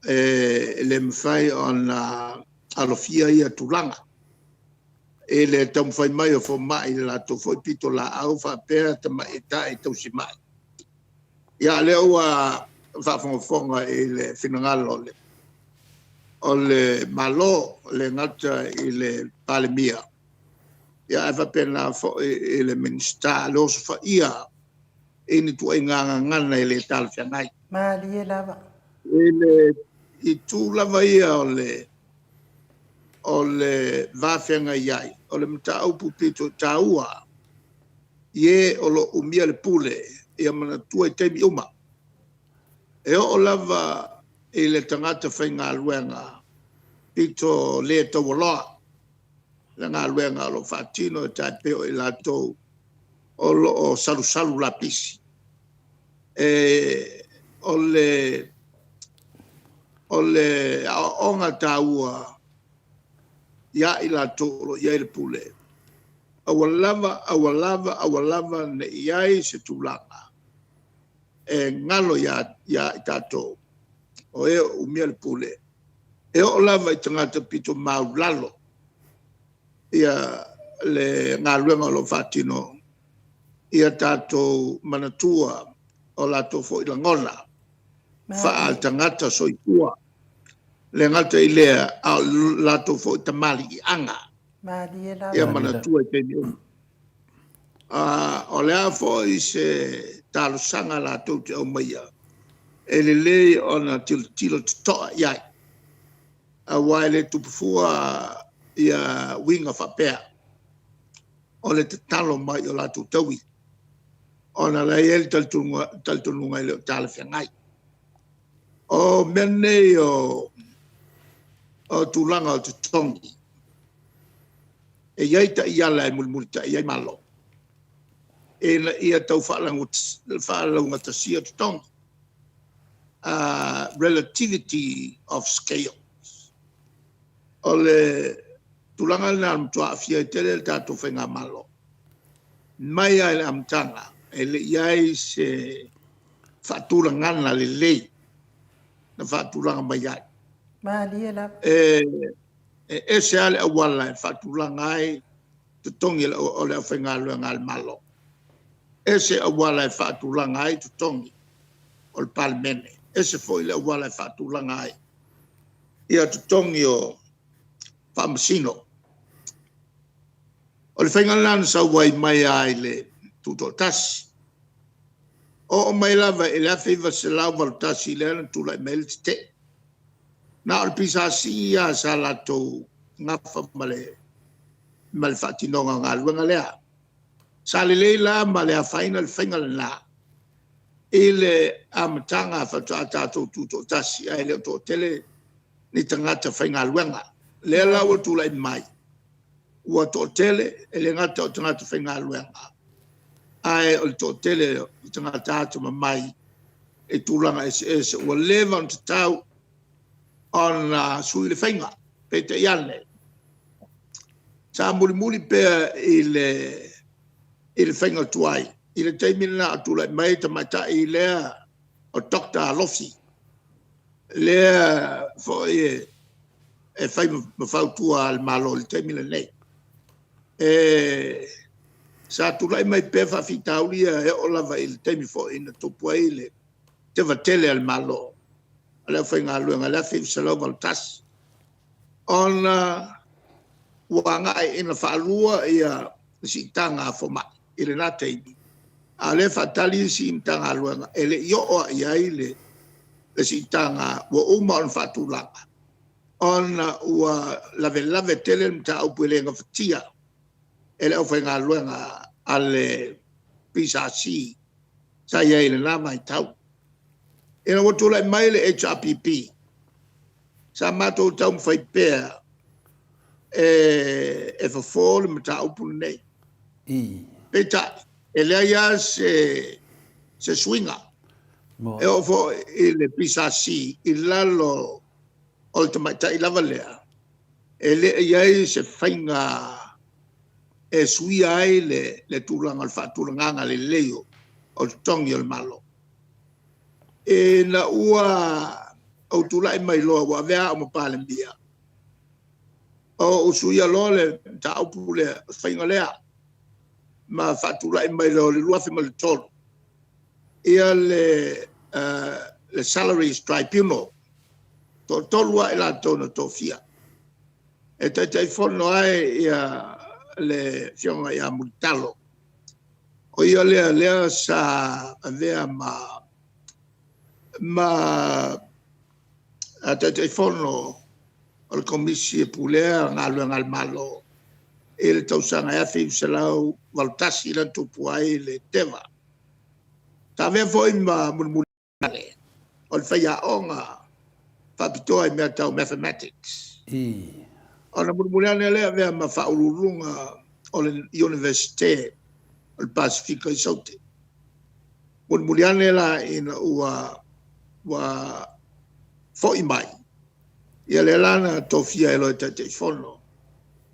e le mafai ona alofia ia tulaga i le taumafai mai o fomai i le latou foi pitolaau faapea tamaitai tausimai. Ia, a o lea ua faafogafoga i le finagalo o le Malo, e le gata i le Palemia, ae faapena foi i le Minisita, le osofaia i ni ituaiga gagana e le talafeagai. Malie lava. I le itu lava ia o le va feagai ai, o le mataupu pito taua i e o lo o umia le pule, ia manatua i taimi uma, e oo lava i le tagata faigaluega pito le taualoa le galuega o lo o faatino, e tai pei o i latou o lo o salusalu lapisi. O le aoaoga taua ia i latou o lo o i ai le pule, aua lava, aua lava, aua lava ne i i ai se tulaga e galo ia i tatou o e o umia le pule, e oo lava i tagata pito maualalo le galuega o lo o faatino, ia tatou manatua o latou foi lagona faale-tagata soifua. E le gata i lea, a o le latou foi tamaliiaga. Malie lava. Ia manatua i taimi uma. O le a foi se talosaga latou te aumaia, e lelei ona tilotilo totoa i ai, aua e le tupu fua uiga faapea, o le tatalo mai o latou taui, ona o la e i ai le talitonuga e le o talafeagai. O mea nei o tulaga o totogi, e i ai taiala e mulimulitai ai Malo ina ia tau faalaugatasia totogi, relativity of scales. O le tulaga lena na matua aafia ai tele le tatou Faigamalo, mai lava i le amataga e le i i ai se faatulagaga lelei na faatulaga mai ai. Malie lava. E ese lava le auala e faatulaga ai totogi o le aufaigaluega a le Malo, ese auala e faatulaga ai totogi o le Palemene, ese foi le auala e faatulaga ai totogi o Faamasino. O le faiga lena na sau ai mai lava i le Tutoatasi. Oo mai lava i le 1981 lea na tulai mai ai le tetee. Na o le PSC lava sa latou nafa ma le faatinoga o le galuega lea. Sa lelei la ma le afaina le faiga lena i le amataga faatoa tatou tutoatasi ae le o toatele ni tagata faigaluega. O lea la ua tulai mai ua toatele, e le gata o tagata faigaluega, ae o le toatele o tagata atamamai i tulaga eseese ua leva ona tatau ona sui le faiga. Peitai ane, sa mulimuli pea i le faiga tuai i le taimi lena o tulai mai ai le tamaitai lea o Dr. Alofi, lea foi e fai ma fautua a le Malo i le taimi lenei. Sa tulai mai pea faafitauli ia e oo lava i le taimi foi na tupu ai le teva tele a le Malo a le aufaigaluega i le 1981, ona ua agai ina faalua le siitaga a fomai i lena taimi, a o lea e faatali isi Matagaluega e le i oo lava i ai le siitaga ua uma ona faatulaga, ona ua lavelave tele le mataupu e le gafatia e le aufaigaluega a le PSC sa i ai i lena vaitau. Ina ua tulai mai le HRPP, sa matou taumafai pea e fofo le mataupu lenei. Peitai, e leai lava se suiga e oo foi i le PSC i lalo o le tamaitai lava lea, e le i i ai se faiga e suia ai le tulaga o le faatulagaga lelei o totogi o le Malo. Ina ua ou tulai mai loa ua avea au ma Palemia, o ou suia loa le mataupu lea, o le faiga lea, ma faatulai mai loa i le 2003 ia le Salaries Tribunal. E toatolu lava i latou na tofia, e Taitaifono ai le Afioga ia Mulitalo, o ia lea lea sa avea ma Taitaifono o le Komisi e Pulea Galuega a le Malo i le tausaga e 1981 lea na tupu ai le teva. Sa avea foi ma Mulimuli o le faiaoga faapitoa i mea tau Mathematics. Ona mulimuli ane lea avea ma Faauluuluga o le Iunivesite o le Pasefika i Saute. Mulimuli ane la ina ua foi mai, ia lea la na tofia ai loa e Taitaifono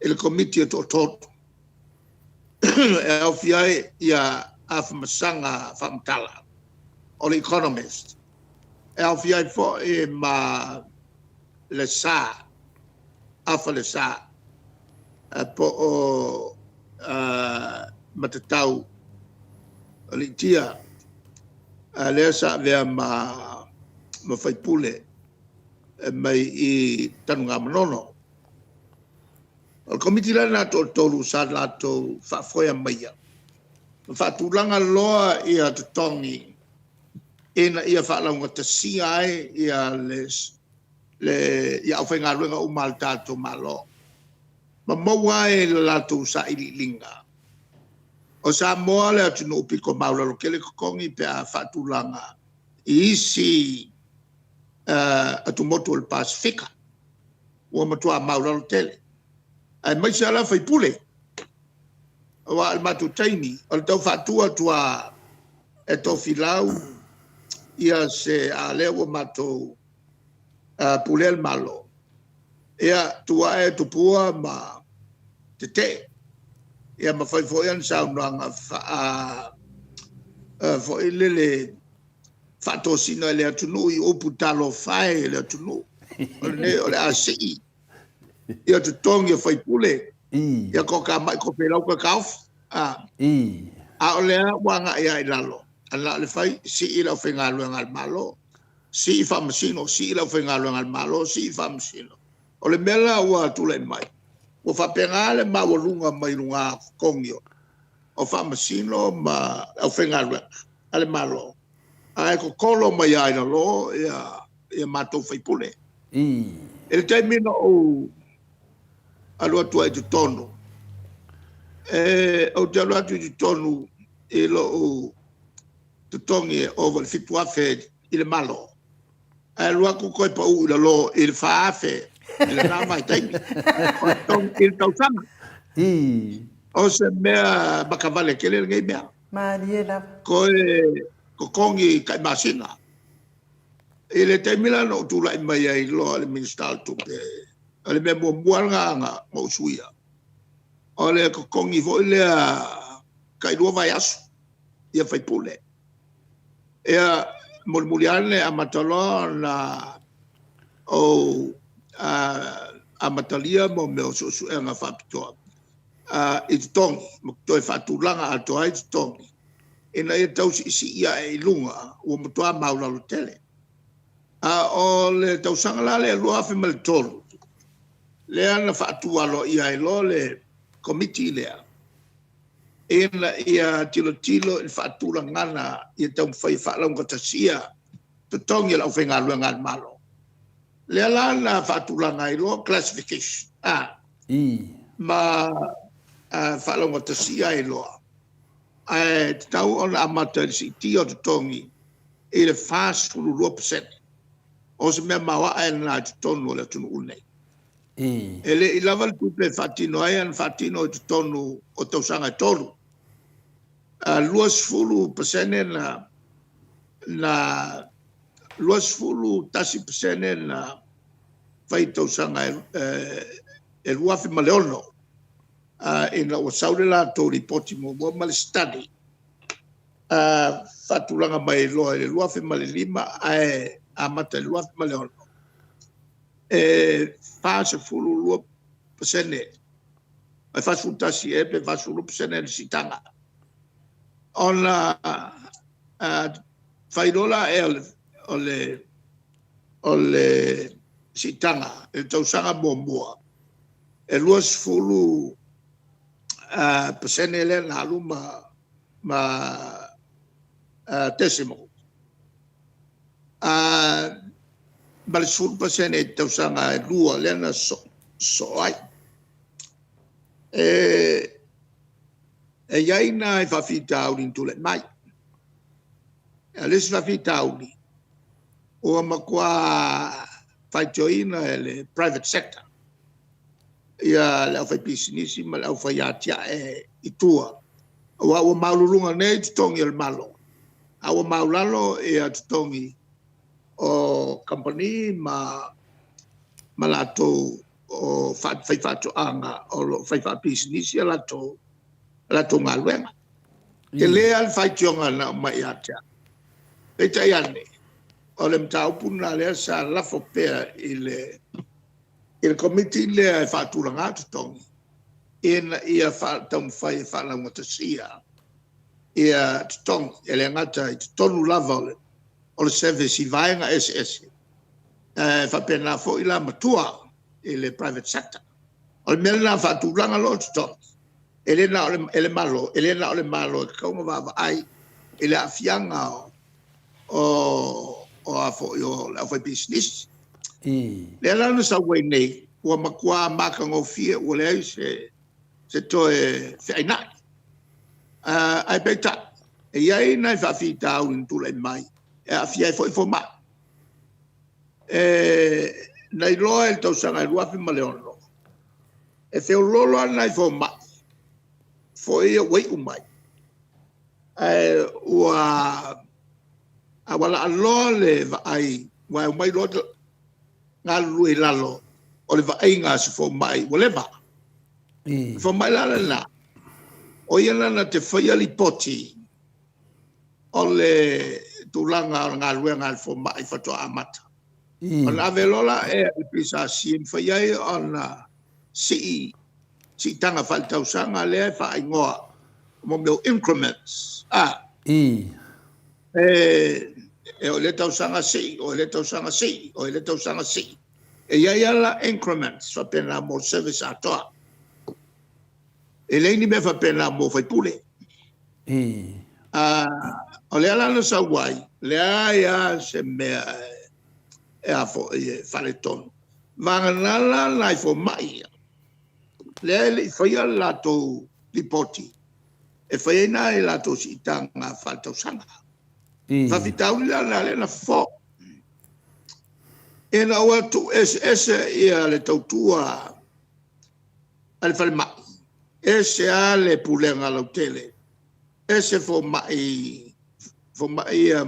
i le Komiti e toatolu, e aofia ai Afamasaga Faamatala o le Economist, e aofia ai foi ma Lesa, Afa Lesa, po o Matatau Aliitia, lea sa avea ma faipule mai i Tanugamanono. O le Komiti la lena e toatolu sa latou faafoea maia ma faatulaga loa totogi ina ia faalaugatasia ai le aufaigaluega uma a lo tatou Malo, ma maua ai i le latou sailiiliga, o Samoa le atunuu pito maualalo tele totogi pe a faatulaga i isi atumotu o le Pasefika, ua matua maualalo tele, aemaise lava la sui usufono. Aua o le matou taimi, o le tau faatu atu lava e Tofilau se... a o lea ua matou pulea le Malo, ia, tu ae Tupua ma tetee, ia ma fai foi ana saunoaga foi lele faatosina i le atunuu i upu talofa e i le atunuu, o lenei o le a sii totogi o sui usufono, ia toatamai Tofilau toe taofi. A o lea ua agai lava i lalo, ae na o le fai sii le aufaigaluega a le Malo, sii faamasino, sii le aufaigaluega a le Malo, sii faamasino. O le mea la ua tulai mai, ua faapena le maualuga mai luga o totogi o faamasino ma le aufaigaluega a le Malo, ae totolo mai lava i lalo matou sui usufono. I le taimi na ou alu atu ai i totonu, ou te alu atu i totonu i lou totogi e ova i le $7,000 i le Malo, ae alu atu toe pau i lalo i le $4,000 i lena vaitaimi i le tausaga. O se mea matavale tele lenei mea. Malie lava. Toe totogi tai masina. I le taimi la na ou tulai mai ai loa i le Minisita o Tupe, o le mea muamua lava lena na ou suia, o le totogi foi lea tai 2 vaiaso ia sui usufono. Ia, mulimuli ane amata loa ona ou amatalia mea o suesuega faapitoa i totogi ma toe faatulaga atoa ai totogi ina ia tau siisii ae i luga ua matua maualalo tele. A o le tausaga la lea 2003, lea na faatu aloaia ai loa le Komiti lea ina ia tilotilo i le faatulagaga ia taumafai e faalaugatasia totogi o le aufaigaluega a le Malo. Lea la na faatulaga ai loa classification ma faalaugatasia ai loa, ae tatau ona amata i le siitia o totogi i le 42%. O se mea maoae lena i totonu o le atunuu lenei. E le i lava le tupe e faatino ai, ae na faatino i totonu o tausaga e 3. E 20% na 21% na fai i le tausaga e 2006 ina ua sau le latou lipoti muamua ma le study. faatulaga mai loa i le 2005 ae amata i le 2006, e 42%, e 41 ea pe 42% le siitaga. Ona fai loa lea o le siitaga i le tausaga muamua, e 20% lea na alu ma decimal, ma le 10% i tausaga e 2 lea na sosoo ai. E i ai nai faafitauli na tulai mai. O le isi faafitauli, ua matua faitioina e le private sector ia le aufaipisinisi ma le aufai atiae i tua, aua ua maualuluga nei totogi o le Malo, a ua maualalo totogi o kamupani ma latou o faifaatoaga o lo o fai faapisinisi a latou galuega. E tele lava le faitioga na aumai ia te au, peitai ane, o le mataupu lena o lea sa lafo pea i le Komiti lea e faatulagaina totogi, ina ia taumafai e faalaugatasia ia totogi. E le gata i totonu lava o le service i vaega eseese, ae faapena foi la ma tua i le private sector. O le mea lena a faatulaga loa totogi, e le na o le Malo e tatau ona vaavaai i le aafiaga o le aufaipisinisi. O lea la na sau ai nei, ua matua matagofie ua leai se toe feainai. Ae peitai, e i ai nai faafitauli na tulai mai e aafia ai foi fomai. Na iloa i le tausaga 2006, e feoloolo lava nai fomai foi ia ua iu mai, ae ua laaloa le vaai, aua e omai loa galulue i lalo o le vaaiga a se fomai ua leva. O le fomai la lena, o ia na te faia lipoti o le tulaga o le galuega a le fomai faatoa amata. Ona ave loa lea i le PSC e mafai ai ona sii siitaga faale-tausaga lea e faaigoa mo mea o increments. E oo i lea tausaga sii, oo i lea tausaga sii, oo i lea tausaga sii. E i ai lava la increments faapena mo le service atoa. E leai ni mea faapena mo sui usufono. O lea la na sau ai, leai lava se mea e faaletonu, vagana la nai fomai ia, lea e le i faia le latou lipoti e fai ai nai a latou siitaga faale-tausaga. O le faafitauli la lena lea na fofo, ina ua tuueseese le tautua a le falemai, ese lava le pulega lautele, ese fomai ia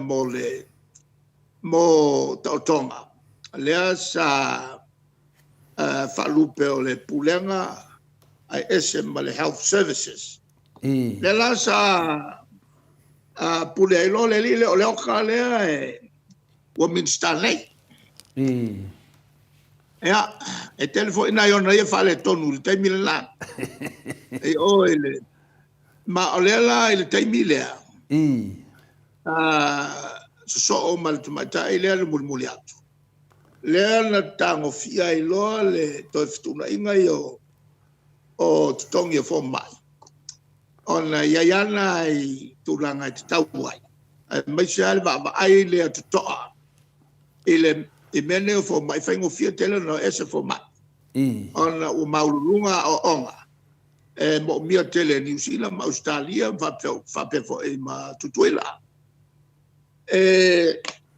mo taotoga, lea sa faalupe o le Pulega ae ese ma le Health Services. O lea la sa pule ai loa le alii lea, o Leota lea ua Minisita nei. Ia, e tele foi nai ona ia faaletonu i le taimi lena. I o i le... Ma o lea la i le taimi lea, sosoo ma le tamaitai lea na mulimuli atu, lea na tagofia ai loa le toe fetuunaiga ia o totogi o fomai, ona e i ai lava nai tulaga e tatau ai, aemaise lava le vaavaai lea totoa i mea nei o fomai, e faigofie tele ona o ese fomai, ona ua maualuluga aoaoga e moomia tele e Niu Sila ma Ausetalia faapea foi ma Tutuila.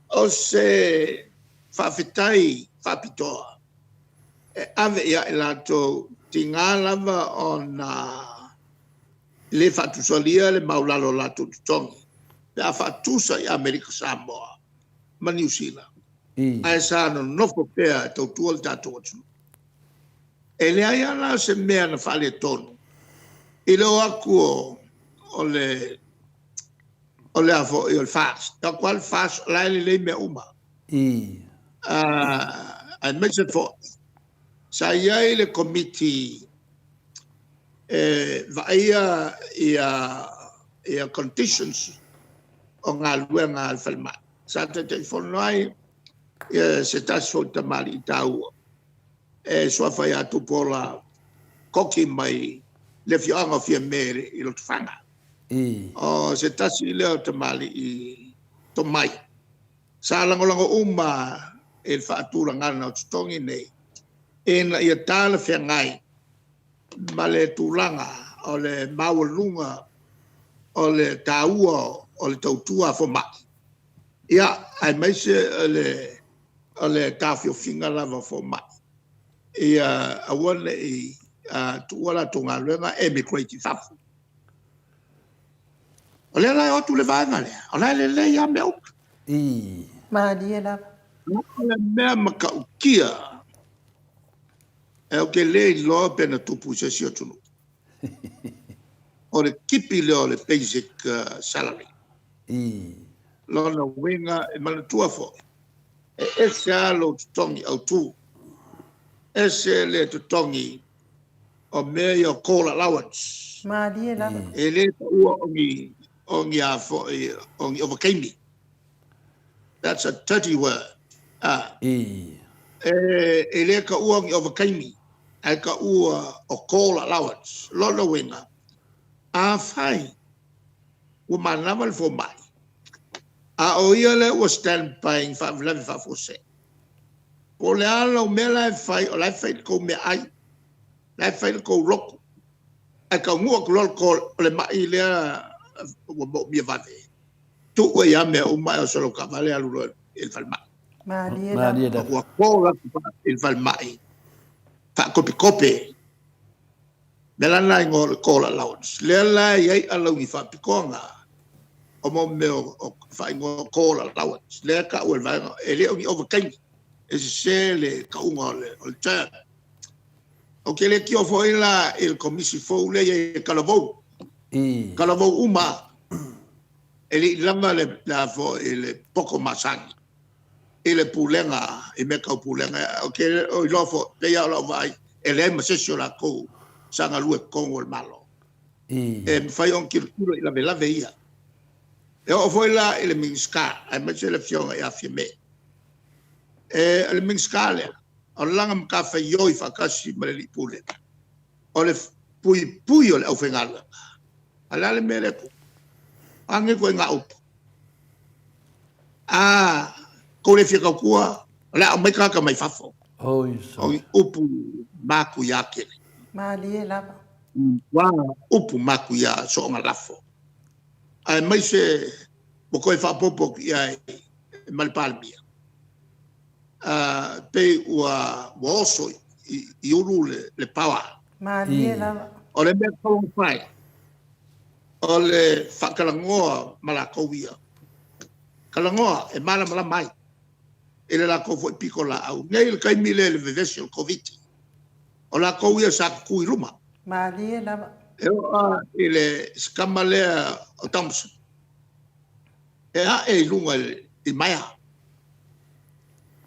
O se faafetai faapitoa e ave ia i latou, tiga lava ona le faatusalia le maualalo o latou totogi pe a faatusa i Amerika Samoa ma Niu Sila, ae sa nonofo pea e tautua le tatou atunuu. E leai lava la se mea na faaletonu i le o atu o le O le a foi o le FAST. E atu lava le FAST o la e lelei mea uma. Aemaise foi sa i ai le Komiti e vaaia conditions o galuega a le falemai, sa Taitaifono ai se tasi foi o tamalii taua e suafa ia Tupuola Koki mai le afioaga o Fiame i Lotofaga. O se tasi lea o tamalii tomai sa lagolago uma i le faatulagaga o totogi nei, ina ia talafeagai ma le tulaga o le maualuga o le taua o le tautua a fomai, aemaise o le taofiofiga lava o fomai, ia aua ne i tuua a latou galuega ae emigrate i fafo. O lea la e o atu le vaega lea, o la e lelei lava mea uma. Malie lava. O le mea matautia, ou te le iloa pe na tupu i se isi atunuu, o le tipi lea o le basic salary. O lona uiga, e manatua foi, e ese lava lou totogi autu, ese le totogi o mea ia o call allowance. Malie lava. E le taua o ni ovataimi. That's a dirty word. E le taua o ni ovataimi, ae taua o call allowance. O lona uiga, afai ua manava le fomai, a o ia lea ua stand by i ni faalavelave faafuasei, po o le a lau mea la e fai, o la e fai i le tou meaai, o la e fai i le tou lotu, ae taunuu atu loa le call o le mai lea ua manaomia vave, tuu ai lava mea uma ae oso i lau taavale alu loa i le falemai. Malie lava. Ua call atu i le falemai faakopikope. O le mea la lena e igoa o le call allowance. Lea la e i ai alauni faapitoa na o mea o faaigoa o call allowance. Lea e tau e le vaega, e le o ni ovataimi, e sese le tauga o le term. Ou te le tio foi la i le komisi fou lea e i ai e talavou, talavou uma lava. E le i lava le poto masani i le pulega, i mea tau pulega. Ou te le o iloa foi, pei lava o lau vaai, e leai ma se isi o latou sa galue i totonu o le Malo e mafai ona tilotilo i lavelave ia. E oo foi la i le Minisita, aemaise le Afioga ia Fiame, o le Minisita lea, o lana matafaioi faatasi ma le Alii Pule, o le puipui o le aufaigaluega. A o le a le mea lea e tupu? O a nei ituaiga upu? A tou le fia tautua, o le a aumai tagata mai fafo. O ni upu matuia tele. Malie lava. Ua upu matuia soona lafo. Aemaise ua toe faaopoopo atu i ai ma le Palemia, pei ua oso i ulu le power. Malie lava. O le mea tatau ona fai, o le faatalanoa ma latou ia. Talanoa e malamalama ai i le latou foi pitolaau. Nei i le taimi lea i le vevesi o le Koviti, o latou ia sa tutu i luma. Malie lava. E oo lava i le si tama lea o Thompson, e ae i luga i maea.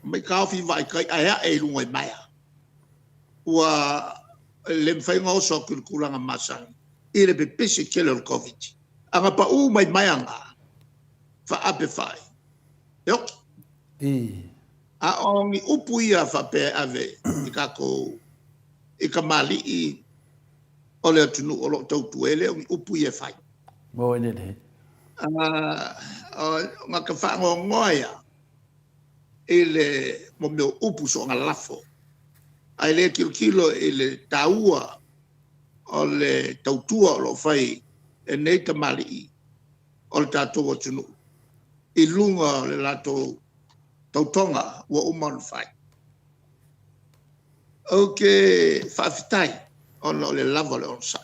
Mai taofi vaa i tai ae ae i luga i maea. Ua le mafai ona oso atu i le tulaga masani i le pepesi tele o le Koviti. A na pau mai maea na, faaape fai, e oti. A o ni upu ia faapea e ave i tatou i tamalii o le atunuu o lo o tautua, e le o ni upu ia e fai. Na ta faanoanoa ai lava i le mea o upu soona lafo, ae le tilotilo i le taua o le tautua o lo o fai e nei tamalii o le tatou atunuu i luga o le latou tautoga ua uma ona fai. Ou te faafetai ona o le lava o le onosai.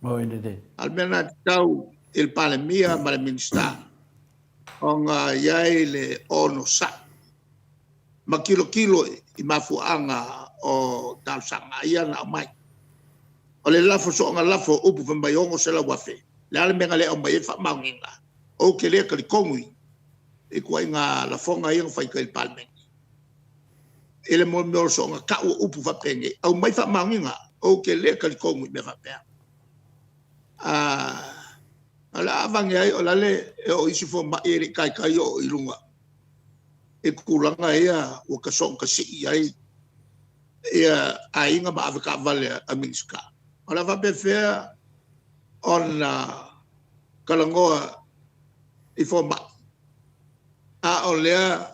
A o le mea lena e tatau i le Palemia ma le Minisita ona i ai le onosai ma tilotilo i mafuaaga o talosaga ia na aumai. O le lafo soona lafo o upu fai mai e $600,000, o le a le mea na le aumai ai faamaoniga? Ou te le talitonu i ituaiga lafoga ia na fai i tai i le Palemene. I le mea o le soona tau o upu faapenei, aumai faamaoniga, ou te le talitonu i mea faapea. O le a avane ai, o le a le oo i isi fomai e le i taitai oo i luga i tulaga ia ua ta soona tasii ai ia aiga ma avetaavale a Minisita. O le a faapefea ona talanoa i fomai, a o lea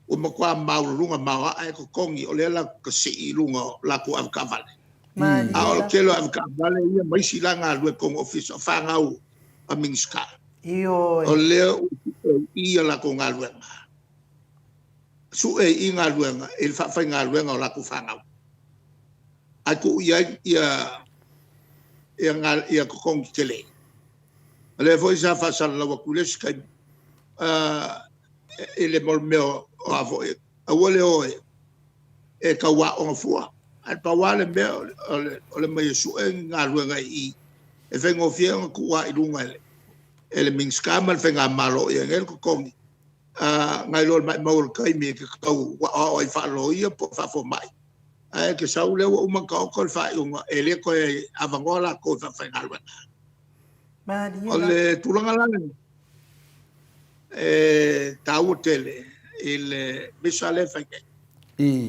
ua matua maualuluga maoae totogi o lea latou te sii i luga o latou avetaavale. A o le tele o avetaavale ia ma isi la e galulue i totonu o Ofisa, o fanau a Minisita. Ioe. O lea ua sue i i a latou galuega, sue i i galuega i le faafaigaluega o latou fanau, ae tuu i ai ia totogi tetele. O lea foi sa faasalalau atu i le isi taimi, i le mea o a foi, aua le o e tau aoga fua. Ae pau lava le mea o le omai e sue ni galuega i i, e faigofie ona tuu lava i luga e le Minisita ma le Faigamalo o i ai nei le totogi, nai lo le maumau o le taimi e te tau aoao ai faa-loia po o faa-fomai, ae te sau o lea ua uma ona taoto le faaiuga, e le toe avanoa latou e faafaigaluega. Malie O la. le tulaga la lena, e taua tele i le misa lea e fai nei.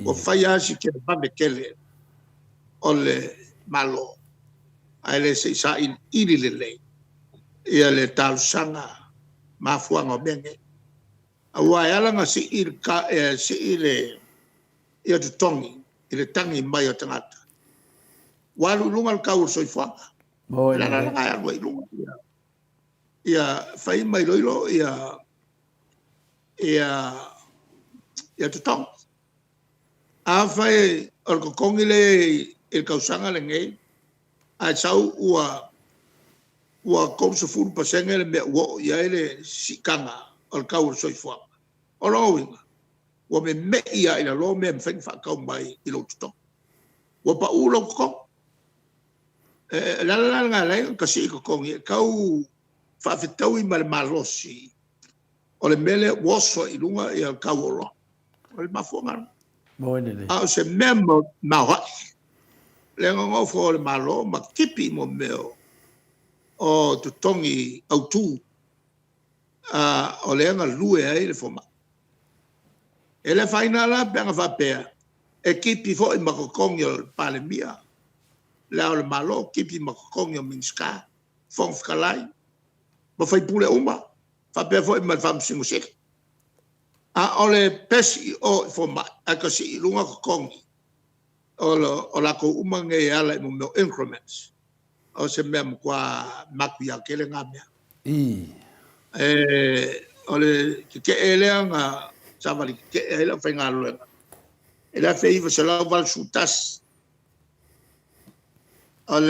Ua fai lava si televave tele o le Malo, ae le se i sailiili lelei ia le talosaga ma mafuaaga o mea nei. Aua e ala ona sii ia totogi i le tagi mai a tagata, ua alu i luga le tau o le soifuaga. O le ala lena e alu ai i luga ia fai ma iloilo ia totogi. Afai o le totogi lea e i ai i le tausaga lenei, ae sau ua 30% le mea ua oo i ai le siitaga o le tau o le soifuaga, o lona uiga, ua memei lava i lalo mea e mafai ona faatau mai i lou totogi. Ua pau lou totogi. O le ala la lena e ala ai ona sii totogi, e tau faafetaui ma le malosi o le mea lea ua oso ai i luga le tau o oloa. O le mafuaaga lena. A o se mea maoae, le nonofo o le Malo ma tipi mea o totogi autu o lea e galue ai le fomai. E le afaina la pe ana faapea e tipi foi ma totogi o le Palemia, Le Ao o le Malo, tipi ma totogi o Minisita, Fofoga Fetalai ma sui usufono uma, faapea foi ma le Faamasino Sili. A o le pesi i o i fomai ae ta sii i luga totogi o latou uma nei e ala i mea o increments, o se mea matua matuia tele na mea. O le tetee lea na savali tetee ai le aufaigaluega i le 1981. O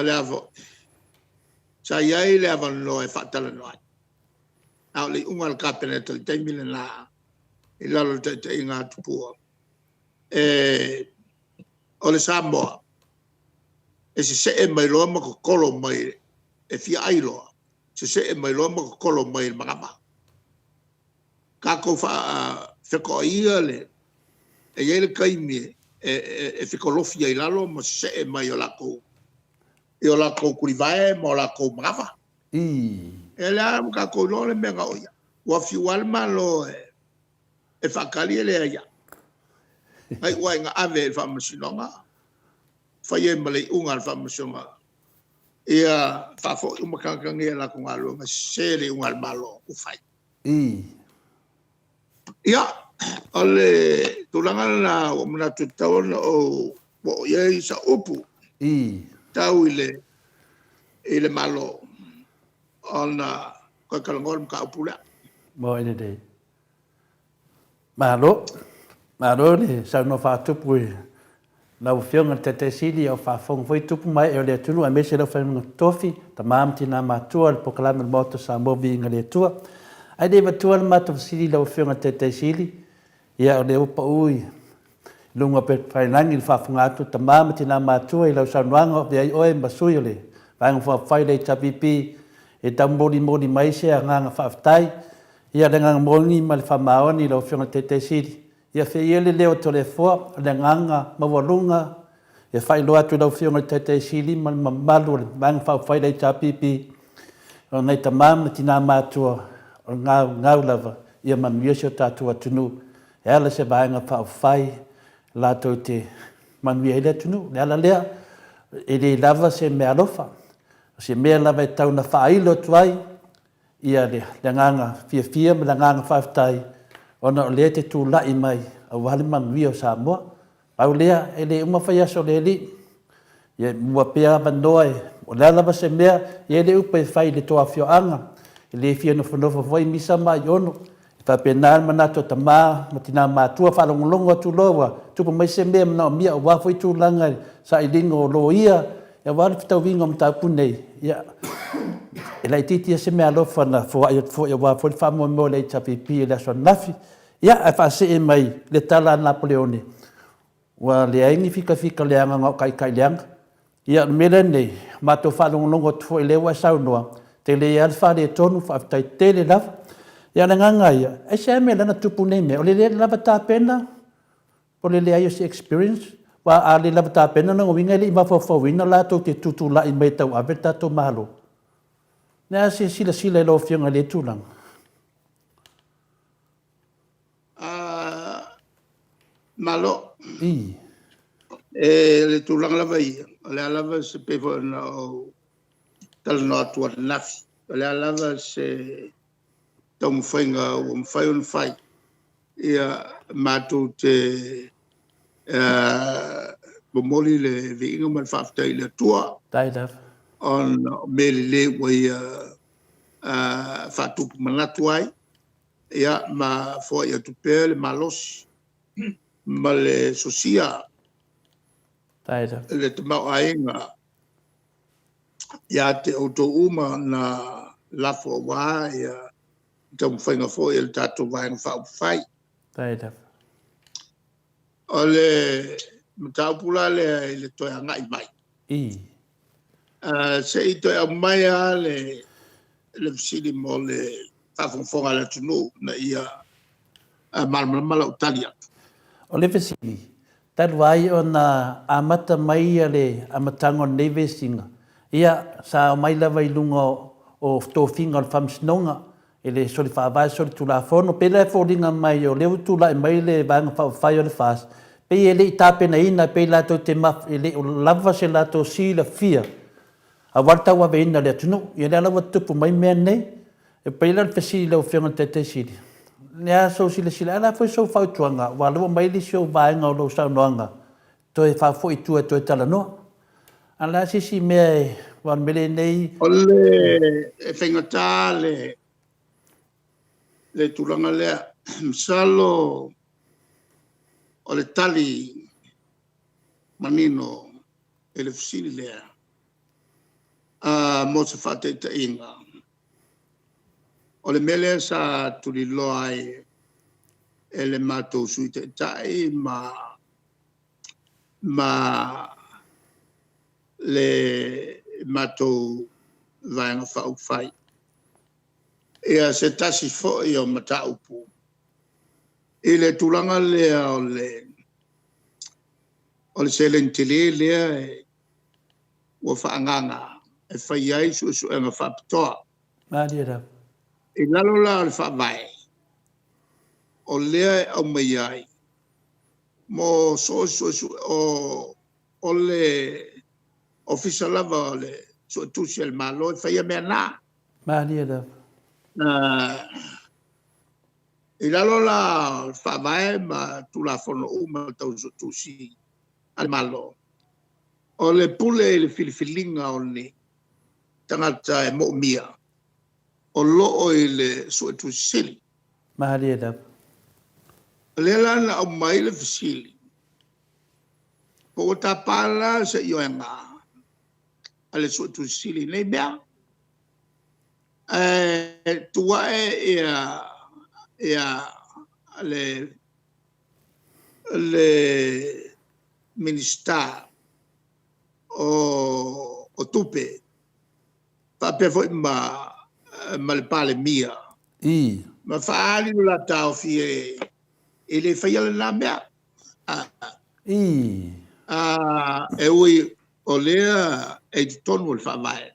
le a foi? Sa i ai le avanoa e faatalanoa ai, a o le iuga a le Kapeneta i le taimi lena i lalo o le taitaiga a Tupua, o le Samoa e sesee mai loa ma totolo mai e fia ai loa, sesee mai loa ma totolo mai i le manava. Tatou fetoaia le... e i ai le taimi e fetolofi ai i lalo ma sesee mai i o latou tulivae ma o latou manava. Ia lea ua tatou iloa le mea na oo i ai. Ua fiu lava le Malo e faatali, e leai lava. Na iu lava ina ave i le Faamasinoga, fai ai ma le iuga a le Faamasinoga, ia faafoi uma tagata nei i a latou galuega, e sese le iuga a le Malo ua fai. Ia, o le tulaga lena ua ou manatu e tatau ona ou oo i ai sau upu tau i le Malo, ona toe talanoa le mataupu lea. Mo lelei. Malo, malo le saunoa faatupu i lau Afioga i le Taitai Sili a o faafofoga foi tupu ma ee o le atunuu aemaise le aufaigaluega totofi, tama ma tina matutua o le Polokalame o le Maota o Samoa Viiga i le Atua. Ae le i avatua le matou fesili i lau Afioga i le Taitai Sili, ia o lea ua pau i luga o upegatafailagi le faafofoga atu a tama ma tina matutua i lau saunoaga o avea ai oe ma sui o le Vaega Faaupufai o le HRPP. e taumolimoli mai se agaga faafetai, ia le agaga moni ma le faamaoni i lau Afioga i le Taitai Sili. Ia feia le leo o Toleafoa, o le agaga maualuga e faailoa atu i lau Afioga i le Taitai Sili ma le mamalu o le Vaega Faaupufai le HRPP, o nai tama ma tina matutua o le gaugau lava ia manuia si o tatou atunuu e ala i se Vaega Faaupufai latou te manuia ai le atunuu. O le ala lea, e le lava se meaalofa, o se mea lava e tau ona faailo atu ai ia le agaga fiafia ma le agaga faafetai ona o lea e te tulai mai aua le manuia o Samoa. Pau lea, e le uma fai aso o le Alii, ia maua pea avanoa e, o le a lava se mea, e i ai le upu e fai i le tou afioaga, e le fia nofonofo foi Misa ma Aiono, E faapena le manatu o tama ma tina matua, faalogologo atu loa ua tupu mai se mea e manaomia aua foi tulaga i sailiga o loia, aua le fetauiga o mataupu nei, ia, e laitiiti lava se meaalofa na foai atu foi aua foi le faamoemoe o le HRPP i le aso ananafi. Ia, ae faasee mai le tala a Napoleone, Ua leai ni fikafika leaga na o taitai leaga. Ia, o le mea lenei, matou faalogologo atu foi o lea ua e saunoa, tele lava le faaletonu, faafetai tele lava. Ia, o le agaga lava ia, aisea mea la na tupu nei mea? O le le lava tapena po o le leai o se experience? Aua a le lava tapena, o lona uiga e le i mafaufauina latou te tutulai mai e tauave le tatou Malo. O le a se silasila i lau Afioga i lea tulaga? Malo. E le tulaga lava ia, o le a lava se, pei foi ona ou talanoa atu ananafi, o le a lava se taumafaiga ua mafai ona fai, ia matou te momoli le viiga ma le faafetai i le Atua, ona o mea lelei ua Ia faatupu manatu ai, ia ma foai atu pea le malosi ma le sosia le tamaoaiga ia te outou uma na lafo aua ia taumafaiga foi a le tatou Vaega Faaupufai. O le mataupu la lea i le toe agai mai, se i toe aumai lava le fesili mo le faafogafoga a le atunuu ina ia malamalama lau tali atu. O le fesili, talu ai ona amata mai le amataga o lenei vesiga, ia, sa aumai lava i luga o tofiga o le Faamasinoga i le soli faavae, soli tulafono. Pei la e foliga mai o lea ua tulai mai le Vaega Faaupufai o le FAST, pei e le i tapenaina, pei latou te e le o lava se latou silafia aua le tauaveina o le atunuu. Ia lea la ua tutupu mai mea nei. E pei la o le fesili i lau Afioga i le Taitai Sili, o le a sou silasila, ae o le a foi sou fautuaga, aua o lea ua aumai le isi ou vaega o lau saunoaga, toe faafoi i tua e toe talanoa. A o le a se isi mea e, aua o le mea lenei. O le e faigata le tulaga lea. Masalo o le tali manino i le fesili lea, mo se faataitaiga, o le mea lea sa tuliloa ai e le matou Sui Taitai ma le matou Vaega Faaupufai, ia se tasi foi o mataupu i le tulaga lea o le seleni tele lea ua faaagaaga e fai ai suesuega faapitoa. Malie lava. I lalo la o le Faavae, o lea e aumai ai, mo so o se suesuega, o le Ofisa lava o le Suetusi a le Malo e faia mea na. Malie lava. I lalo la o le Faavae ma Tulafono uma tau Suetusi a le Malo, o le pule i le filifiliga o ni tagata e moomia, o lo o i le Suetusi Sili. Malie lava. O lea la na aumai le fesili, po ua tapa la se ioega a le Suetusi Sili i nei mea. Ae tu ae le Minisita o Tupe faapea foi ma ma le Palemia ma faaali lo la taofi e le faia lena mea. E ui o lea e i totonu o le Faavae,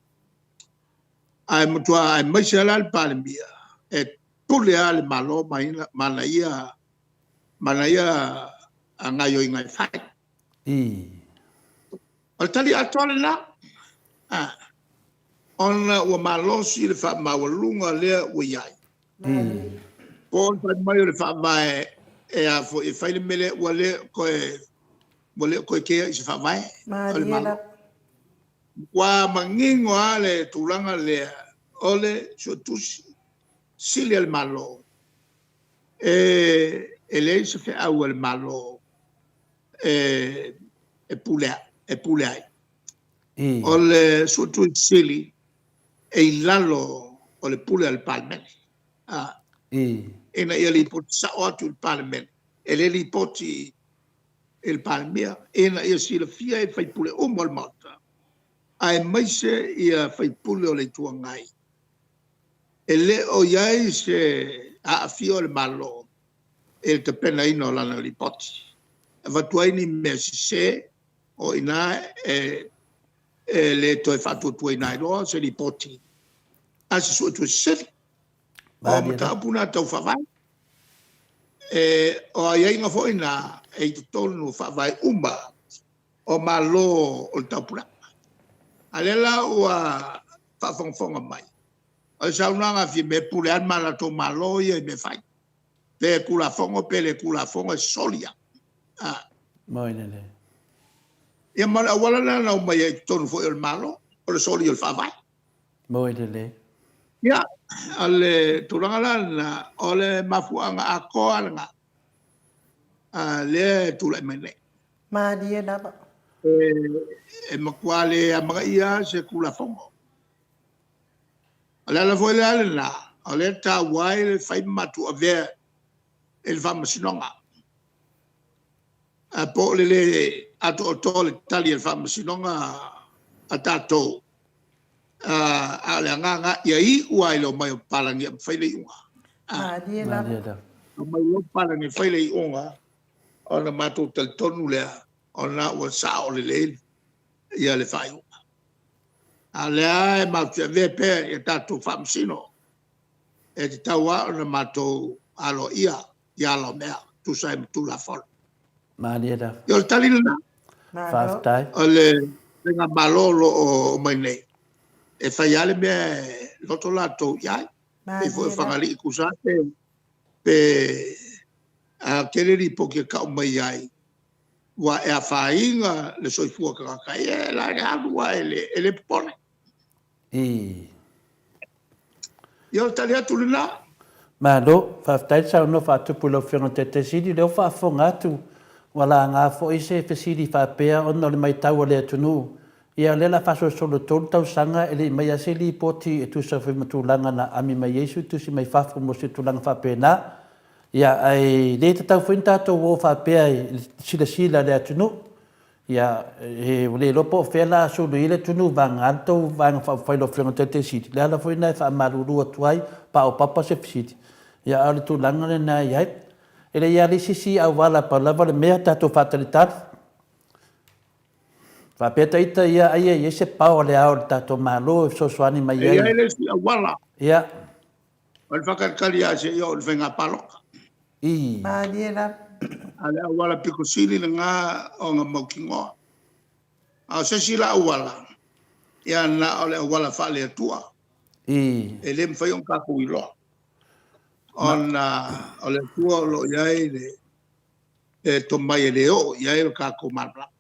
ae matua aemaise lava la le Palemia, e pule lava le Malo ma ana ia gaoioiga e fai. O le tali atoa lena, ona ua malosi le faamaualuga lea ua i ai. Po o le fai mai o le Faavae e a foi e fai le mea lea, ua le o toe kea i se Faavae o le Malo. Ua manino lava le tulaga lea, o le Suetusi Sili a le Malo, e leai se feau a le Malo e pule ai. O le Suetusi Sili, e i lalo o le pule a le Palemene, ina ia lipoti sao atu i le Palemene, e le lipoti i le Palemia, ina ia silafia e sui usufono uma o le Maota, aemaise ia sui usufono o le Itu Agai, e le o i ai se aafia o le Malo i le tapenaina o lana lipoti. E avatu ai ni mea sese, o i ina e le toe faatuatuaina ai loa se lipoti a se Suetusi Sili. O mataupu na tau Faavae. O aiaiga foi na e i totonu o Faavae uma o Malo o le Taupulega. A o lea la ua faafogafoga mai, o le saunoaga a Fiame, e pule lava lo latou Malo ia i mea e fai. Pe tulafono pe le tulafono e soli lava. Ia ma o le auala lena na omai ai i totonu foi o le Malo, o le soli o le Faavae. Ia, o le tulaga la lena, o le mafuaaga atoa lava lena, lea e tulai mai nei. Malie lava. E matua le amanaia lava se Tulafono. O le ala foi la lena, o lea e taua ai le fai ma matou avea i le Faamasinoga. Ae po o le le atoatoa o le tali a le Faamasinoga a tatou, a o le agaga lava ia iu lava i le omai o papalagi e fai le iuga. Malie lava. Omai loa papalagi e fai le iuga, ona matou talitonu lea, o lena ua sao lelei le faaiuga. A o lea lava e matou te avea pea i a tatou faamasino, e tatau lava ona matou aloaia i ala o mea e tusa ai ma Tulafono. Malie lava. Ia o le tali lena. Faafetai. O le Faigamalo o lo o omai nei, e fai lava le mea e loto latou i ai. E pei foi o Fagalii tusa lava pe tele lipoti e tau mai ai, ua e afaina le soifua o tagata, ia e la e alu lava e le popole. Ia o le tali atu lena. Malo, faafetai le saunoa faatupu i lau Afioga i le Taitai Sili. O lea ua faafofoga atu ua laga foi se fesili faapea ona o le matau a le atunuu, ia o lea o le a faasolosolo i le 3 tausaga e le i aumaia se lipoti e tusa foi ma tulaga na ami mai ai Suetusi mai fafo mo se tulaga faapena. Ia ae le tatau foi ona tatou o faapea i le silasila a le atunuu. Ia, ua le iloa po o fea o le a sulu i ai le atunuu vagana le tou Vaega Faaupufai lau Afioga i le Taitai Sili. O le ala foi lena e faamalulu atu ai, paopapa se fesili, ia a o le tulaga lena e i ai. E leai lava se isi auala, pau lava le mea, tatou faatalitali. Faapea ita, ia ai e i ai se pao a le Ao o le tatou Malo e fesoasoani mai ai. E i ai le isi auala. Ia. O le faatalitali lava seia oo i le faiga palota. I. Malie lava. A o le auala pito sili lena ona mautinoa. A o se isi la auala, ia na o le auala faale-Atua. I. E le mafai ona tatou iloa, ona o le Atua o lo o i ai le tomai e le oo i ai lo tatou malamalama.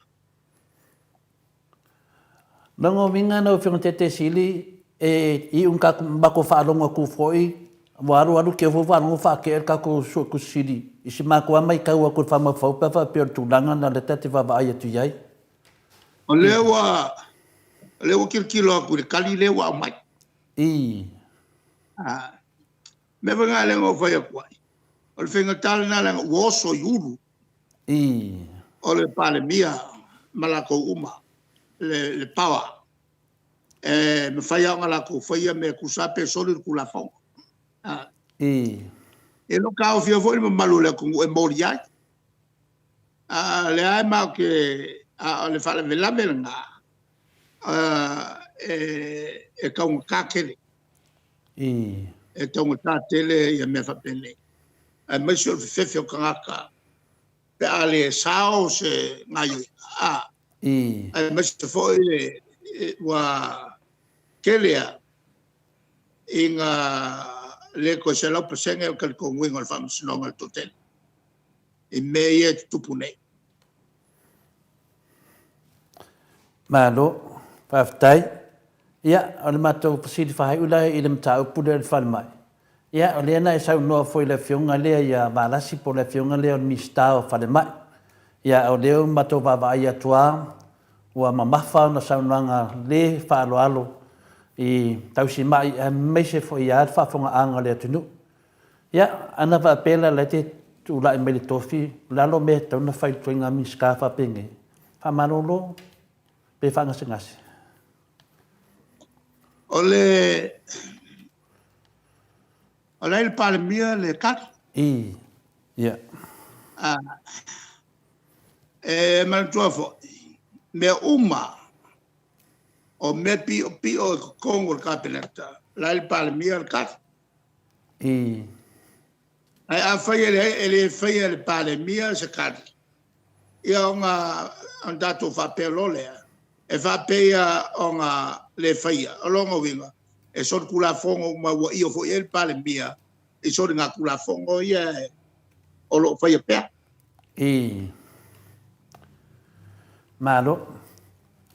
Lona uiga lau Afioga i le Taitai Sili, e iu ina matou faalogo atu foi, ua alu alu te i foi ua faalogo ua faatea le tatou Suetusi Sili i si matou lava matau atu i le faamafaufau pe a faapea o le tulaga lena o lea ta te vaavaai atu i ai. O lea ua, o lea ua tilotilo atu i le tali lea ua aumai. I. A, mea foi lena lea na ou fai atu ai, o le faigata lena leaga ua oso i ulu. I. O le Palemia ma latou uma le power. E mafai lava ona latou faia mea tusa pe soli le Tulafono. E le o taofia foi le mamalu o le atunuu e moli ai. A o lea lava matou te... a o le faalavelave lena, e taugata tele. E taugata tele ia mea faapenei, aemaise o le fefefe o tagata pe a le sao se gaoioiga, aemaise foi ua tele lava ina le toe 100% le talitonuina o le Faamasinoga e le toatele i mea ia e tutupu nei. Malo faafetai. Ia, o le matou fesili faaiu la i le mataupu lea i le falemai, ia o lea na e saunoa foi i le Afioga lea ia Valasi po o le Afioga lea o le Minisita o Falemai. Ia o lea ua matou vaavaai atu lava ua mamafa ana saunoaga le faaaloalo i tausimai aemaise foi lava le faafofogaaga a le atunuu. Ia, ana faapea la o la e te tulai mai i le tofi, o le a lou mea e tatau ona fai i le ituaiga Minisita faapenei? Faamalolo pe faagasegase? O le a i le Palemia le tali. Ia. E manatua foi, mea uma o mea piopio i totonu o le Kapeneta, o la e i le Palemia le tali. Ae afai e leai e le faia e le Palemia se tali, ia ona tatou faapea loa lea, e faapei ona le faia. O lona uiga, e solitulafono uma ua io foi i ai le Palemia i soligatulafono ia o lo o faia pea. Malo.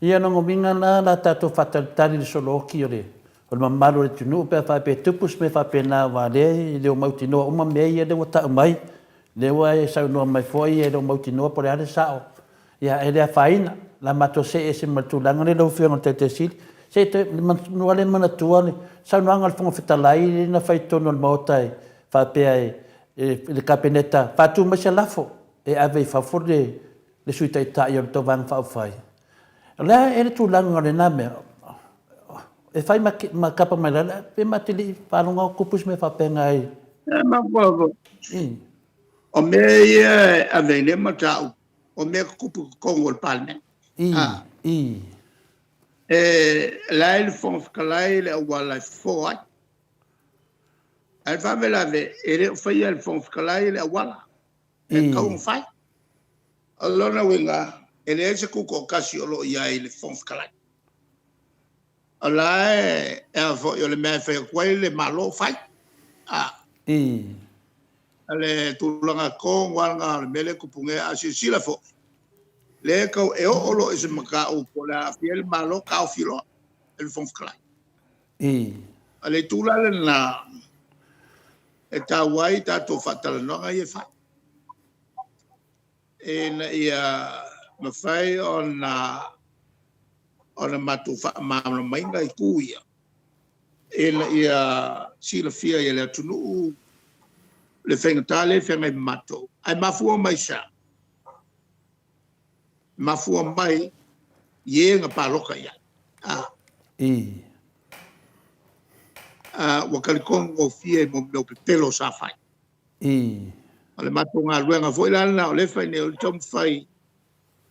Ia, o lona uiga la, o le a tatou faatalitali i le solooti o le mamalu o le atunuu pe a faapea e tupu se mea faapena, aua o lea e le o mautinoa uma mea ia lea ua tau mai, lea ua e saunoa mai foi e le o mautinoa po o le a le sao. Ia, e le afaina, o le a matou see ese ma le tulaga lea lau Afioga i le Taitai Sili. Se i toe manatua lea manatua le saunoaga a le Fofoga Fetalai lea na fai i totonu o le Maota e faapea i le Kapeneta, faatu mai se lafo e ave i fafo le Sui Taitai o le tou Vaega Faaupufai. O le a ea le tulaga o lena mea? E fai ma kapa mai lalo, pe ma te le i faalogo o tupu se mea faapena i... E mafua foi. O mea ia e ave ai nei mataupu, o mea e tutupu i totonu o le Palemene. E la e i le Fofoga Fetalai le auala e fofo ai. Ae o le faalavelave, e le o faia e le Fofoga Fetalai le auala e tatau ona fai. O lona uiga, e leai se tutoatasi o lo o i ai i le Fofoga Fetalai. O la e, o le mea e fai atu ai le Malo fai. O le tulaga tonu lava lena o le mea lea e tupu nei. A silasila foi, lea e tau, e oo loa i se mataupu o le a aafia ai le Malo, taofi loa e le Fofoga Fetalai. O le itu la lena e taua ai tatou faatalanoaga ia e fai, ina ia mafai ona matou faamalamalamaina itu ia, ina ia silafia ai e le atunuu le faigata lea e feagai ma matou. Ae mafua mai i se a? E mafua mai i e na palota i ai. Ua talitonu gofie i mea o pepelo sa fai. O le matou galuega foi la lena o lea e fai nei, o le taumafai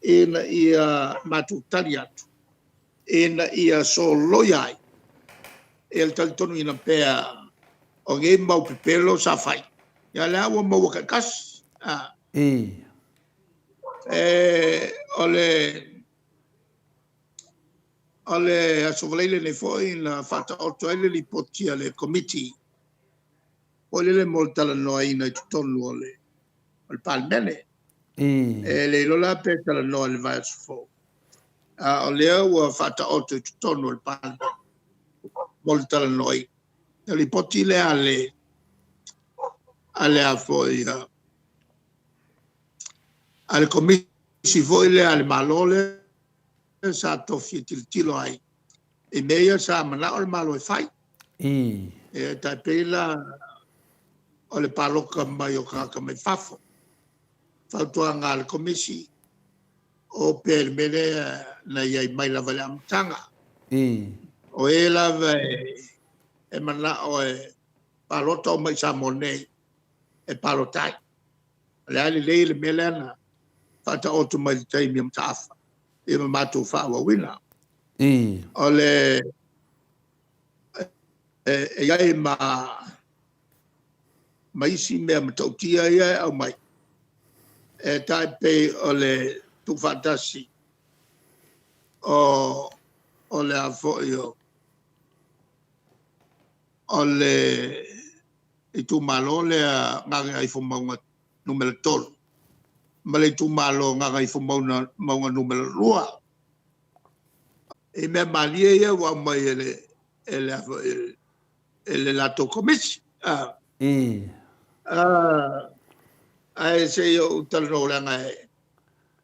ina ia matou tali atu, ina ia soloia ai le talitonuina pea o nei mau pepelo sa fai, ia o lea ua maua taitasi. O le Aso Faraile nei foi na faataoto ai le lipoti a le Komiti foi lele mo le talanoaina i totonu o le Palemene. E le iloa la pe talanoa i le vaiaso fou, a o lea ua faataoto i totonu o le Palemene mo le talanoaina. O le lipoti lea a le Komisi foi lea a le Malo lea sa tofi e tilotilo ai i mea ia sa manao le Malo e fai. E tai pei la o le palota mai o tagata mai fafo. Fautuaga a le Komisi, o pea i le mea lea na i ai mai lava i le amataga. O e lava e manao e palota uma i Samoa nei e palota ai. O le a lelei le mea lea na faataoto mai i le taimi o Mataafa ia ma matou faaauauina. O le e i ai ma isi mea matautia ia e aumai, e tai pei o le tuufaatasi o le a foi o le itumalo lea Gagaifomauga Nu.3 ma le itumalo Gagaifomauga Nu.2. I mea malie ia ua aumai e le latou Komisi. Ae se i ou talanoa leaga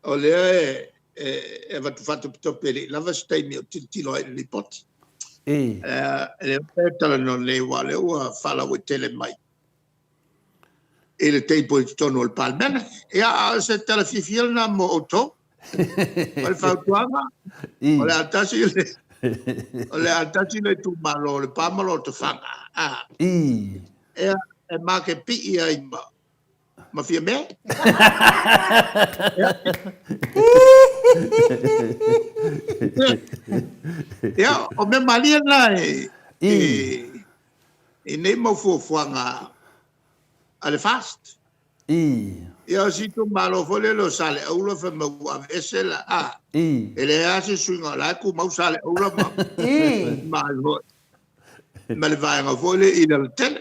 o lea e avatu faatopetope e le i lava se taimi ou te tilotilo ai i le Lipoti. O lea ou te talanoa nei aua o lea ua faalauaitele mai i le table i totonu o le Palemene. Ia, a o se tala fiafia lena mo outou. O le fautuaga, o le a tasi le itumalo o Lepa ma Lotofaga, ia, e ma te pii ai ma Fiame. Ia, o mea malie na i nei mau fuafuaga a le FAST. Ia, o si itumalo foi lele o Saleaula fai mai ua aveese la, a, e leai lava se suiga o la e tumau Saleaula ma ma le vaega foi lea i Lealatele.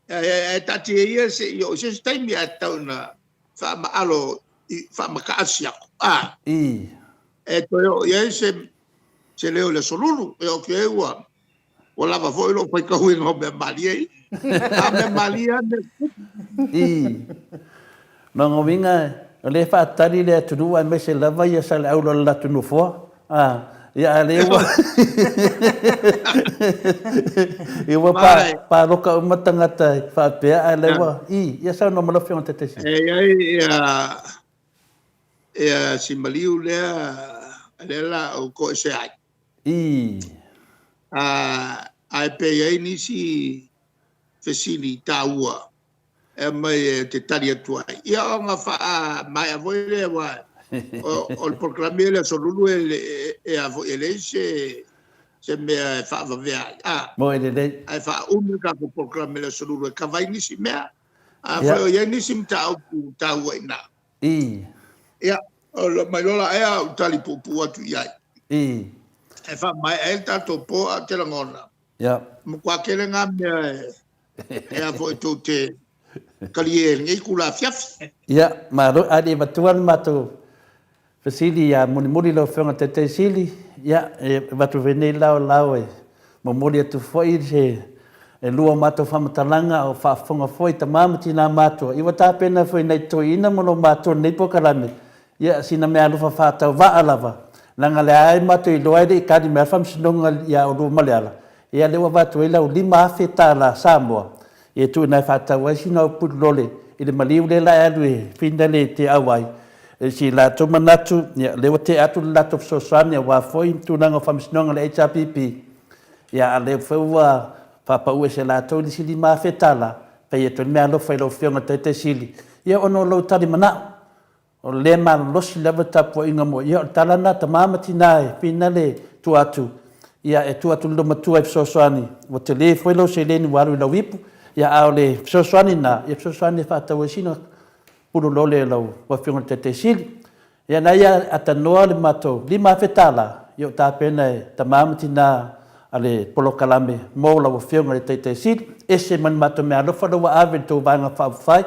Ae taatia ia se i oo i se isi taimi, ae tau ina faamaalo, faamataasi atu, e toe oo i ai se leo i le Aso Lulu. E oo atu i ai ua lava foi lou faitauina o mea malie ia. A o mea malie lava mea tutupu. Lona uiga, o lea e faatali le atunuu aemaise lava ia Saleaula o le latou nofoa. Ia, a o lea ua ia ua palota uma tagata faapea, a o lea ua i, ia saunoa mai lau Afioga i le Taitaifono. E i ai ia si maliu lea, lea la ou toesea ai. Ae pe i ai nisi fesili taua e aumai ou te tali atu ai. Ia ona faamaea foi lea, aua o le polokalame o le Aso Lulu e leai se mea e faavavea ai. A, Moe lelei. Ae faaumi le tatou polokalame i le Aso Lulu e kava ai nisi mea. Afai o i ai nisi mataupu taua i ina. Ia, mai loa la ea ou tali puupuu atu i ai. E faamaea ai le tatou po a o te lagona. Matua tele ngā mea e a foi tou te talie i lenei itula afiafi. Ia, malo, ae le i avatua le matou fesili ia mulimuli lau Afioga i le Taitai Sili, ia, e avatu foi nei la o lao e momoli atu foi se e lua o matou faamatalaga a o faafofoga foi tama ma tina matua, ia ua tapena foi nai toeaiina ma lo matou lenei polokalame, ia sina meaalofa faatauvaa lava, leaga lea e matou iloa e le i kali mai lava le faamasinoga ia oulua ma Leala, Ia lea ua avatu ai lau $5,000 Samoa e tuuina e faatau ai sina au pululole i le maliu lea la e alu e finale e te auai i si latou manatu, ia lea ua tea atu le latou fesoasoani aua foi tulaga o faamasinoga a le HRPP, ia a lea foi ua faapau ese e latou le isi $5,000 fai atu ai le meaalofa i lau Afioga i le Taitai Sili, ia ona o lou tali manao. O lea malolosi lava le tapuaiga mo ia, o le tala lena a tama ma tina e fina le tua atu, ia e tuu atu i le loomatua e fesoasoani, ua tele foi lau seleni ua alu i lau ipu, ia a o le fesoasoani lena, ia fesoasoani e faatau ai sina pulu lole a lau Afioga i le Taitai Sili. Ia na ia atanoa le matou $5,000, ia o tapena e tama ma tina a le polokalame mo lau Afioga i le Taitai Sili, ese ma le matou meaalofa lea ua ave i le tou Vaega Faaupufai,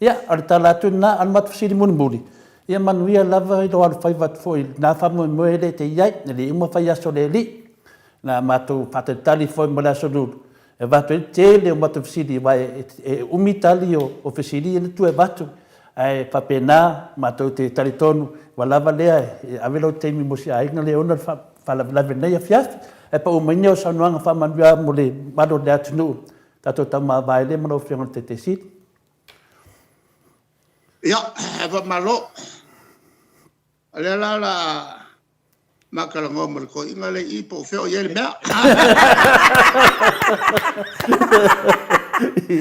Ia, o le tala atu lena, a o le matou fesili mulimuli, ia manuia lava i lou alofaiva atu foi i lena faamoemoe lea e te i ai, e le i uma faiaso o le Alii. Na matou faatalitali foi mo le Aso Lulu e avatu ai le tele o matou fesili, aua e umi tali o fesili ia na tua e avatu. Ae faapena, matou te talitonu ua lava lea e ave lou taimi mo si aiga lea e ona le faalavelave i lenei afiafi. Ae pau mai nei o saunoaga faamanuia mo le mamalu o le atunuu, tatou taumavae lea ma lau Afioga i le Taitai Sili. Ia, e faamalo. O lea la o le a Ma talanoa ma le toeaina lea i i po o fea o i ai le mea.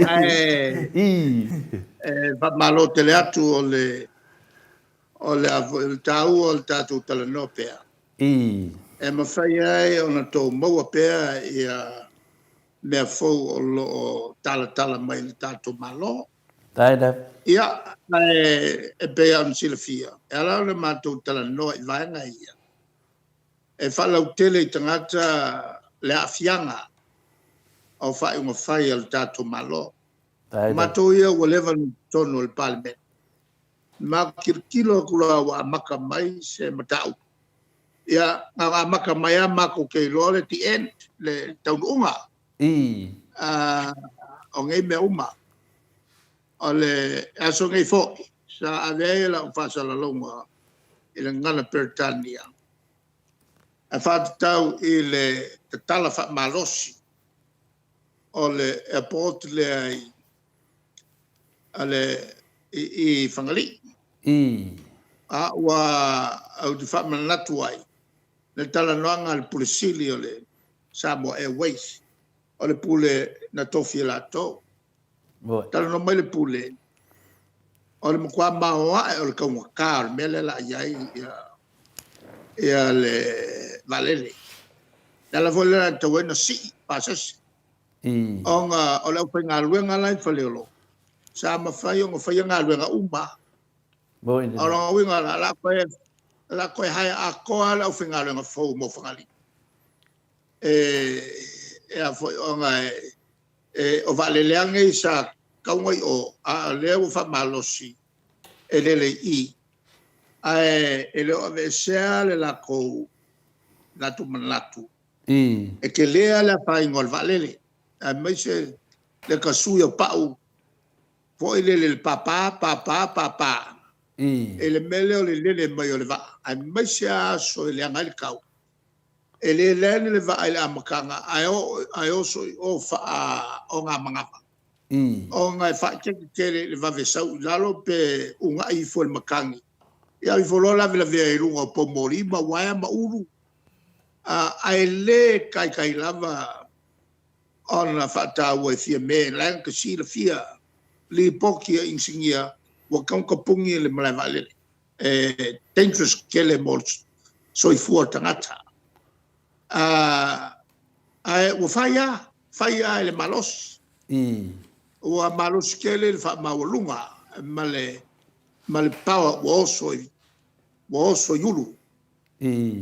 Ae e faamalo tele atu o le o le a foi o le taua o le tatou talanoa pea. E mafai ai ona tou maua pea ia mea fou o lo o talatala mai i le tatou Malo. Ia, ae e pei lava ona silafia, e ala ona matou talanoa i vaega ia, e faalautele i tagata le aafiaga o faaiuga fai a le tatou Malo. O matou ia ua leva ona i totonu o le Palemene, matou te tilotilo atu loa ua amata mai se mataupu, ia na ona amata mai lava matou te iloa le the end, le taunuuga o nei mea uma. O le aso nei foi sa ave ai lau faasalalauga i le Gagana Peretania e faatatau i le tatala faamalosi o le airport lea i Fagalii. A ua ou te faamanatu ai le talanoaga a le Pule Sili o le Samoa Airways, o le Pule na tofi e latou. Talanoa mai le Pule, o le matua maoae o le taugata o le mea lea o le a i ai le vaalele. O le ala foi lea na tatau ai ona sii pasese, ona o le aufaigaluega la e i Faleolo, sa mafai ona faia galuega uma lava. O lona uiga la, o le a toe hire atoa lava le aufaigaluega fou mo Fagalii, ona o vaalele lava nei sa tatau ona i o, a o lea ua faamalosi e lele i i, ae le o aveesea le latou manatu, e tele lava le afaina o le vaalele, aemaise le tasui o pau foi lele i le papa papa papa, i le mea lea o le lele mai o le vaa, aemaise lava aso e leaga ai le tau. E le land le vaa i le amataga ae oso i o faa-ogamanava, ona e faaeteete tele i le vave sau i lalo pe uunai ifo i le matagi, ia ave ifo loa lavelavea i luga o poumoli ma uaea ma ulu, ae le taitai lava ona faataua e Fiame la e na te silafia lipoti a inisinia, ua tatau ona tapuni le malae vaalele. E dangerous tele mo le soifua o tagata. Ae ua fai lava, fai lava i le malosi. Ua malosi tele le faamaualuga ma le power ua oso i ulu.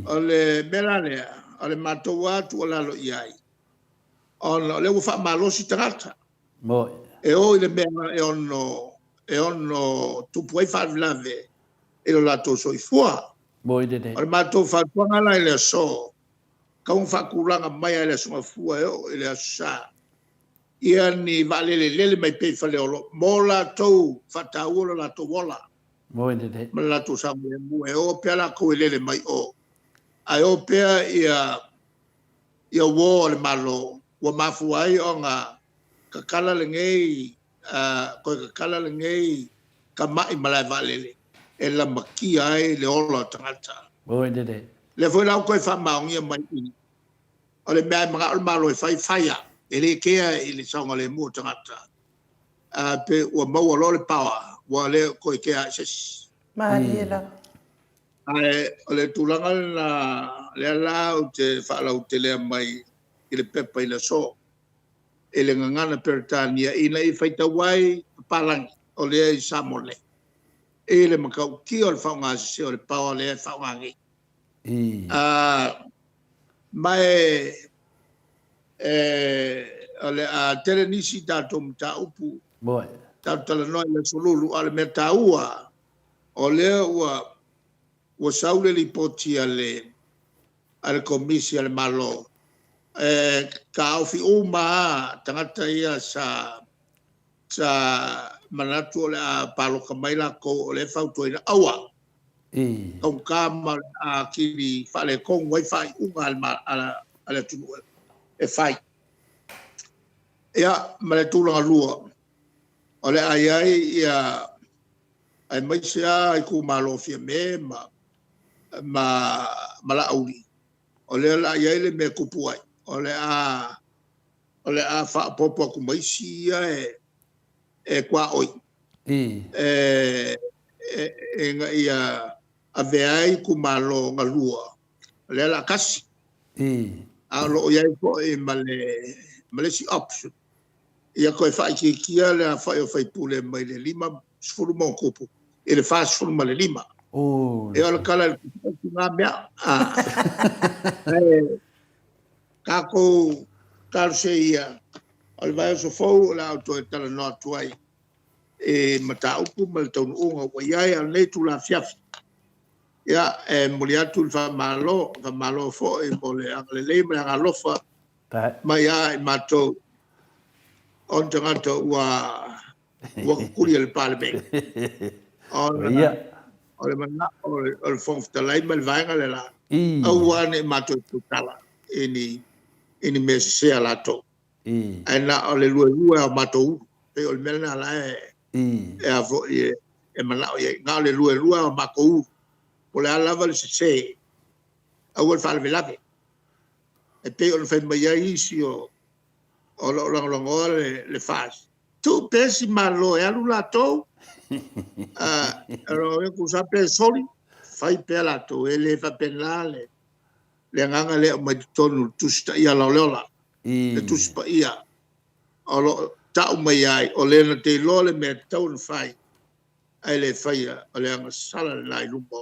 O le mea la lea, o le matou lava tuualalo i ai, ona o lea ua faamalosi tagata e o i le mea e ono tupu ai faalavelave i lo latou soifua. O le matou fautuaga la i le aso, e tatau ona faatulaga mai lava i le Aso Gafua e oo i le Aso Sa ni vaalele e lele mai pea i Faleolo mo latou faataua lo latou ola ma le latou saogalemu. E o pea latou e lele mai o, ae o pea uo a le Malo ua mafua ai ona tatala lenei, toe tatala lenei tamai malae vaalele e lamatia ai le ola o tagata. O lea foi la ua toe faamaonia mai i i, o le mea lava e manao le Malo e fai, fai lava. E le kea i le saogalemu o tagata, ae pe ua maua loa le power, ua le toe kea lava i se isi. Malie lava. Ae o le tulaga lena lea la ou te faalautelea mai i le pepa i le aso, i le Gagana Peretania ina ia faitau ai papalagi o lea i Samoa nei i le matautia o le faaaoga sese o le power lea e faaaoga nei. Ma o le a tele nisi tatou mataupu tatou talanoa i le Aso Lulu, a o le mea taua, o lea ua sau le lipoti a le Komisi a le Malo e taofi uma lava tagata ia sa manatu o le a palota mai latou, o lea e fautuaina, aua, taugata ma o le a atili faaletonu ai faaiuga a le atunuu e fai. Ia, ma le tulaga lua, o le a i ai aemaise lava itumalo o Fiame ma ma ma Laauli, o lea o le a i ai le mea e tupu ai, o le a o le a faaopoopo atu ma isi ia e e tuaoi e ina ia avea ai itumalo galua, o lea o le a tasi. A o lo o i ai foi ma le ma le isi option, ia toe faaitiitia le aofai o faipule mai le 50+ i le 45. Ia o le tala i le tusi na mea. Ae tatou talosia ia, o le vaiaso fou o le a ou toe talanoa atu ai i mataupu ma le taunuuga ua i ai. A o lenei itula afiafi, ia, e momoli atu le faamalo, faamalo foi mo le agalelei ma le agaalofa mai ia i matou o ni tagata ua tutuli e le Palemene. Ona o le manao o le Fofoga Fetalai ma le Vaega le la, aua ne i matou tautala i ni mea sese a latou, ae na o le luelue lava o matou ulu. E pei o le mea lena o la e e manao i ai, na o le luelue lava o matou ulu, po o le a lava le sese, aua le faalavelave. E pei ona fai mai ai isi o lo o lagolagoa le FAST, tuu pea isi Malo e alu latou, o lona uiga tusa lava pe soli, fai pea latou. E le faapena le agaga lea e aumai totonu o le Tusi Taiala o le Ola, le Tusi Paia o lo o tau mai ai, o le na te iloa le mea e tatau ona fai ae le faia, o le agasala lena i luma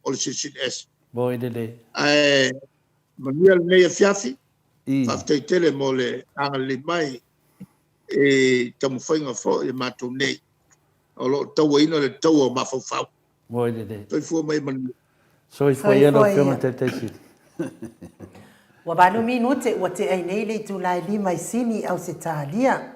o le Silisili Ese. Moi lelei. Ae manuia lenei afiafi. Faafetai tele mo le agalelei mai i taumafaiga foi a matou nei o lo o tauaina le taua o mafaufau. Moi lelei. Soifua ma ia manuia. Soifua ia lau Afioga i le Taitai Sili. Ua 8 minute ua tea ai nei le itula e 5 i Sini, Ausetalia.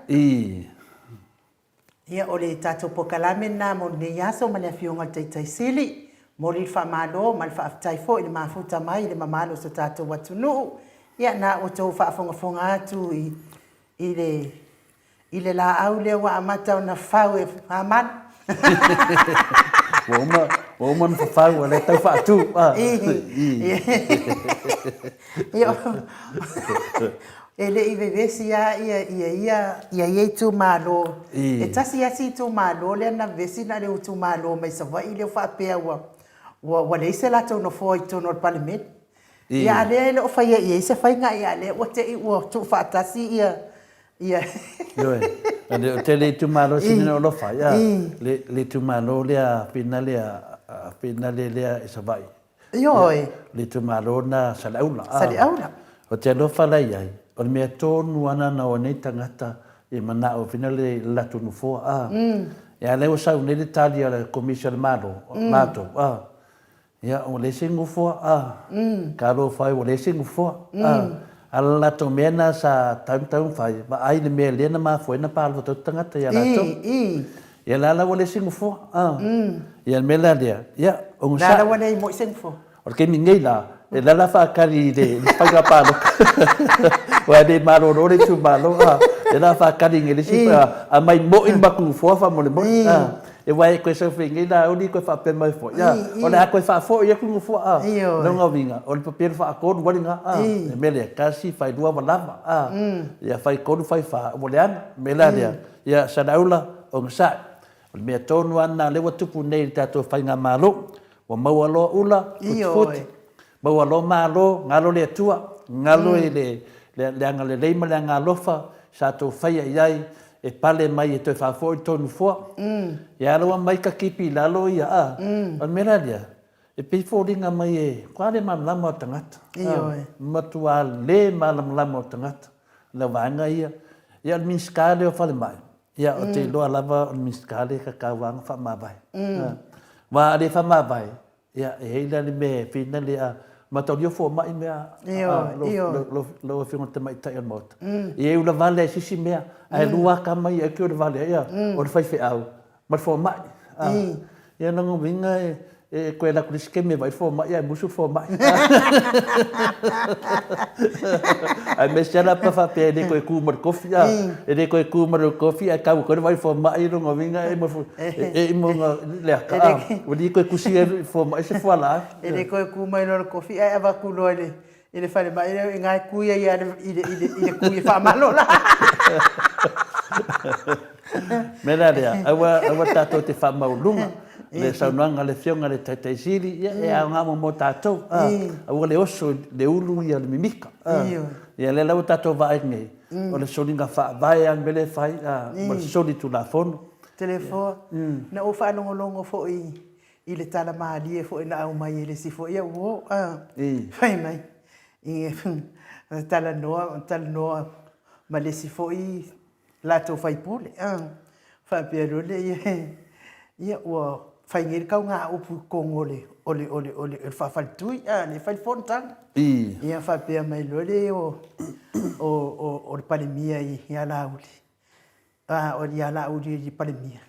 Ia, o le tatou polokalame lena mo lenei aso ma le Afioga i le Taitai Sili. Momoli le faamalo ma le faafetai foi i le mafuta mai i le mamalu o so tatou atunuu. Ia, na ua outou faafogafoga atu i, i le I le laau lea ua amata ona fau e Hamanu. Ua uma, ua uma ona fafau, ua le tau faatu. Ah. E le i vevesi lava ia ia ia ia ia itumalo. E tasi lava si itumalo lea na vevesi na o le itumalo mai Savaii lea faapea ua ua leai se latou nofoa i totonu o le Palemene. Ia a lea e le o faia i ai se faiga, ia a lea ua te i ua tuufaatasi ia Ia. Ioe. O tele itumalo sini na alofa, ia. Le le itumalo lea pina lea pina le lea i Savaii. Ioe. Le itumalo na Saleaula. Saleaula. O te alofa la iai, o le mea tonu ana na o nei tagata i manao pina le latou nofoa a. Ia lea ua sau nei le tali a le Komisi a le Malo, matou a. Ia, ua leai se nofoa, a. Talofa e, ua leai se nofoa, a. A o le latou mea lena sa taumafai, vaai i le mea lea na mafua ai ona palota atu tagata ia latou. Ia la la ua leai se nofoa, a. Ia le mea la lea, ia, onosai. La la ua leai moi se nofoa. O le taimi nei la, e la la faatali i le faiga palota. Aua e le malolo le itumalo, a. E la faatali i le isi, aumai moi le matou nofoa faamolemole, a. E wae e koe sau fenei la auli koe faapea mai foi, a, o le a koe faafoi atu nofoa, a, lona uiga, o le papelu faatolu ua lena, a, le mea lea, tasi, failua ua lava, a, ia faitolu, faifa, ua leaga, le mea la lea, ia Saleaula, onosai, o le mea tonu lava lena o lea ua tupu nei i le tatou faigamalo, ua maua loa ula, futifuti, Maua loa malo, galo le Atua, galo i le, le agalelei ma le agaalofa sa tou faia i ai e pale mai e toe faafoi le tou nofoa. Ia ala ua mai ka kipi i lalo ia, a, o le mea la lea, e pei foliga mai e matua le malamalama o le tagata. Ioe. Matua le malamalama o le tagata, lau vaega ia. Ia o le Minisita lea o Falemai, ia ou te iloa lava o le Minisita lea e tatau lava ona faamavae. Aua a le faamavae, Ia, e i ai la le mea e finale a mataulia fomai mea a lau Afioga i le Tamaitai o le Maota. E i ai ula vale ai se isi mea, ae lua lava tama ia e ula vale ai, o le faifeau ma le fomai. Ia, lona uiga E koe alu atu i le isi kemi e vaai le fomai ae musu le fomai. Aemaise lava la pe faapea e le toe tu ma le kofi a, e le toe tu ma le kofi ae tau atu ai le vaai fomai i lona uiga e moga le aka a, ua le toe tusi ai le fomai se fualaau. E le toe tu mai loa le kofi ae avatu loa i le i le falemai lea i ina e tui ai lava i le, i le, i le tui e faamalo la. Mea la lea, aua, aua tatou te faamaualuluga le saunoaga a le Afioga i le Taitai Sili, ia e aoga mo mo tatou. Aua le oso i le ulu ia le mimika. Ia lea la ua tatou vaai nei, o le soliga faavae lava le mea lea e fai, ma le soli tulafono. Toleafoa, na ou faalogologo foi i le tala malie foi na aumai e le isi foi au uo, a, fai mai, talanoa, talanoa ma le isi foi latou faipule, a, faapea loa lea, ia, ia ua fai nei le tauga upu i totonu o le, o le, o le, o le faafaletui, a, lea e fai le fonotaga. Ia faapea mai loa lea o, o, o, o le Palemia ia Laauli, A o ia Laauli e Palemia,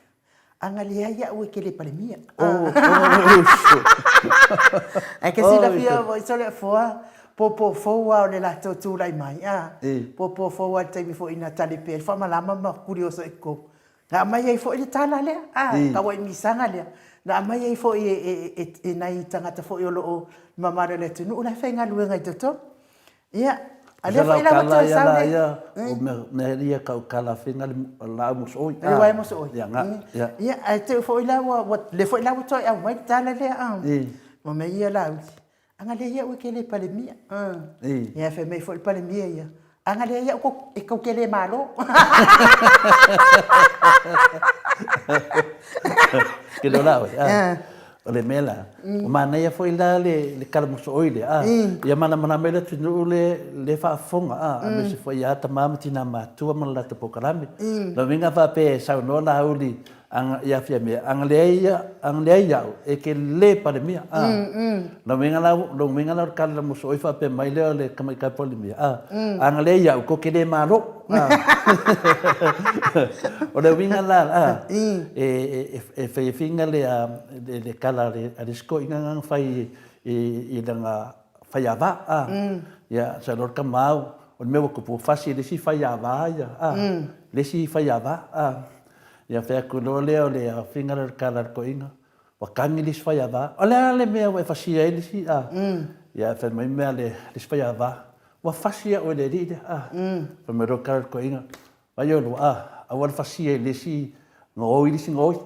ana leai au e te le Palemia. Ae ke silafia foi Toleafoa, pōpō fou lava o le latou tulai mai, a, pōpō fou lava i le taimi foi na tali pea ai le faamalama ma Kurioso i totonu. Na aumai ai foi le tala lea, a, tauai misaga lea, na aumai ai foi e nai tagata foi o lo o mamalu o le atunuu la e faigaluega i totonu. Ia, a lea foi la ua toe sau le... Ia, o mea ia kau kala finga le laau mosooi. Le wae mosooi. Ia, nga, ia. Ia, ae te foi la ua, le foi la ua toe aumai le tala lea, a. Ma mea ia Laauli, ana le ia ue ke le Palemia. Ia, fai mai foi le Palemia ia, ana le ia e kou ke le Malo. Ke lo la oe, a. O le mea la, ua manaia foi la le, le kala mosooi lea, a, ia malamalama ai le atunuu le, le faafofoga, a, aemaise foi ia tama ma tina matutua ma le latou polokalame. Lona uiga faapea e saunoa Laauli aga, ia Fiamē, ana leai ia, ana leai au, e te le Palemia, a. Lona uiga la, lona uiga la o le kala mosooi faapea mai lea o le tamaitai Palemia, a, ana leai au, tou te le Malo. O le uiga la, a, e, e fai figa le, le kala a le isi toeaina na fai i lana faiava, a. Ia, sa iloa le tama au, o le mea ua tupu, ua fasi e le isi faiava ia, a, le isi faiava, a. Ia fai atu loa lea o le figa lea o le kala a le toeaina, ua tagi le isi faiava, o le a le mea ua e fasia ai le isi, a. Ia fai mai mea le isi faiava, ua fasi au e le alii lea, a. Fai mai loa le kala a le toeaina, Mai oulua, a, aua le fasia i le isi gaoi le isi gaoi.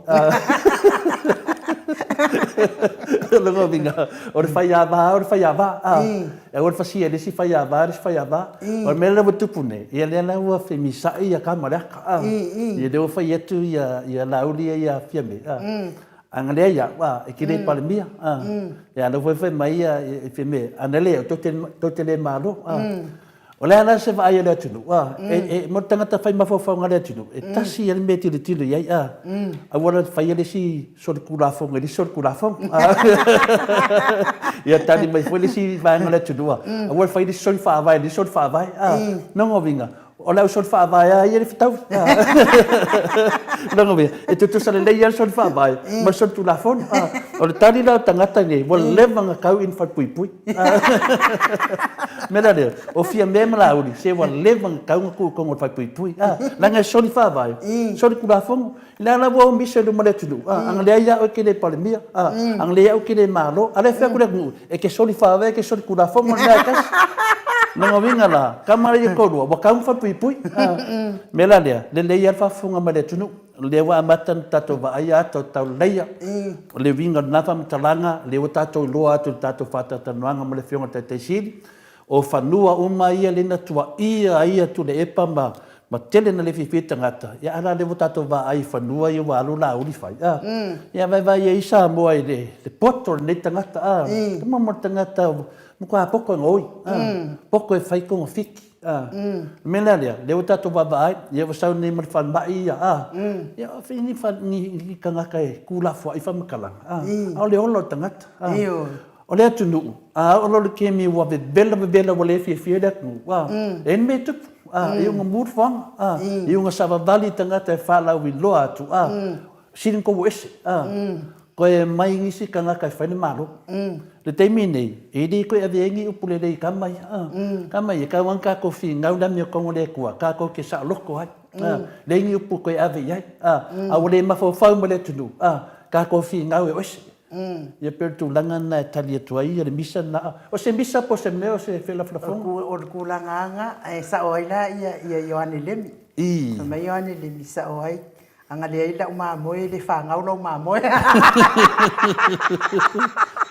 Lona uiga, o le faiava o le faiava, a. Aua le fasia i le isi faiava le isi faiava. O le mea lea ua tupu nei, ia lea la ua femisa'i ia tama o le aka, a. Ia lea ua fai atu ia, ia Laauli ia ia Fiame, a. Ana leai au, a, e te le Palemia, a. Ia lea foi fai mai ia Fiame, ana leai au, tou te, tou te le Malo, a. O le a la se vaai a le atunuu, a? E, mo le tagata fai mafaufauga a le atunuu, e tasi ia le mea e tilotilo i ai, a? Aua la le faia le isi solitulafono i le isi solitulafono, a? Ia tali mai foi le isi vaega o le atunuu, a? Aua le faia le isi soli faavae i le isi soli faavae, a? Lona uiga, o le au soli faavae lava ia e le fetaui, a? Lona uiga, e tutusa lelei lava le soli faavae ma le solitulafono, a? O le tali la o tagata nei, ua leva ona tau i ni falepuipui. Mea la lea, o Fiamē ma Laauli, se ua leva ona tau ona tuu i totonu o le falepuipui. A, leaga e soli faavae, soli tulafono. O lea la ua omisa i luma o le atunuu, a, ana leai lava oe e te le Palemia, a, ana leai au e te le Malo. A o lea e fai atu le atunuu, e te soli faavae, e te soli tulafono, o le mea lava e tasi. Lona uiga la, tama ia toalua, ua tau ona falepuipui. A, mea la lea, lelei lava le faafofoga mai le atunuu. O lea ua amata ona tatou vaaia ata o tauleleia. O le uiga o lena faamatalaga, lea ua tatou iloa atu i le tatou faatalatalanoaga ma le Afioga i le Taitai Sili, o fanua uma ia lea na tuaia ai ia Tuilaepa ma ma tele na le fiafia tagata, ia a la lea ua tatou vaai i fanua ia ua alu Laauli fai, a. Ia vaevae ai Samoa i le le poto o lenei tagata, a. Tama mo le tagata matua poto e gaoi, a. Poto e fai togafiti. A, o le mea la lea, lea ua tatou vaavaai, ia ua sau nei ma le falemai ia, a, ia o fea ni, ni, ni tagata e tuulafoai faamatalaga, a, a o le ola o le tagata, a. O le atunuu, a oo loa i le taimi ua vevela vevela ua le fiafia le atunuu, a, e i ai le mea e tupu, a, e iuga mu le foaga, a, e iuga savavali tagata e faalauiloa atu, a, sili ona tou ese, a. Koe mai nisi kangaka e fai le Malo. Le taimi nei, e le koe ave ai ni upu lelei i kama ia. Kama ia, kau ana kakou finau le amiotoga o le Atua, kakou te saoloko ai. Leai ni upu koe ave i ai. A ua le mafaufau ma le atunuu, kakou finau e oese. Ia pei o le tulaga lena e tali atu ai le misa lena. O se misa po o se mea o se felafolafoga? O le tulaga lava lena, e sao ai la Ioane Lemi. Fai mai Ioane Lemi, sao ai A na leai lau mamoe e le fanau lau mamoe.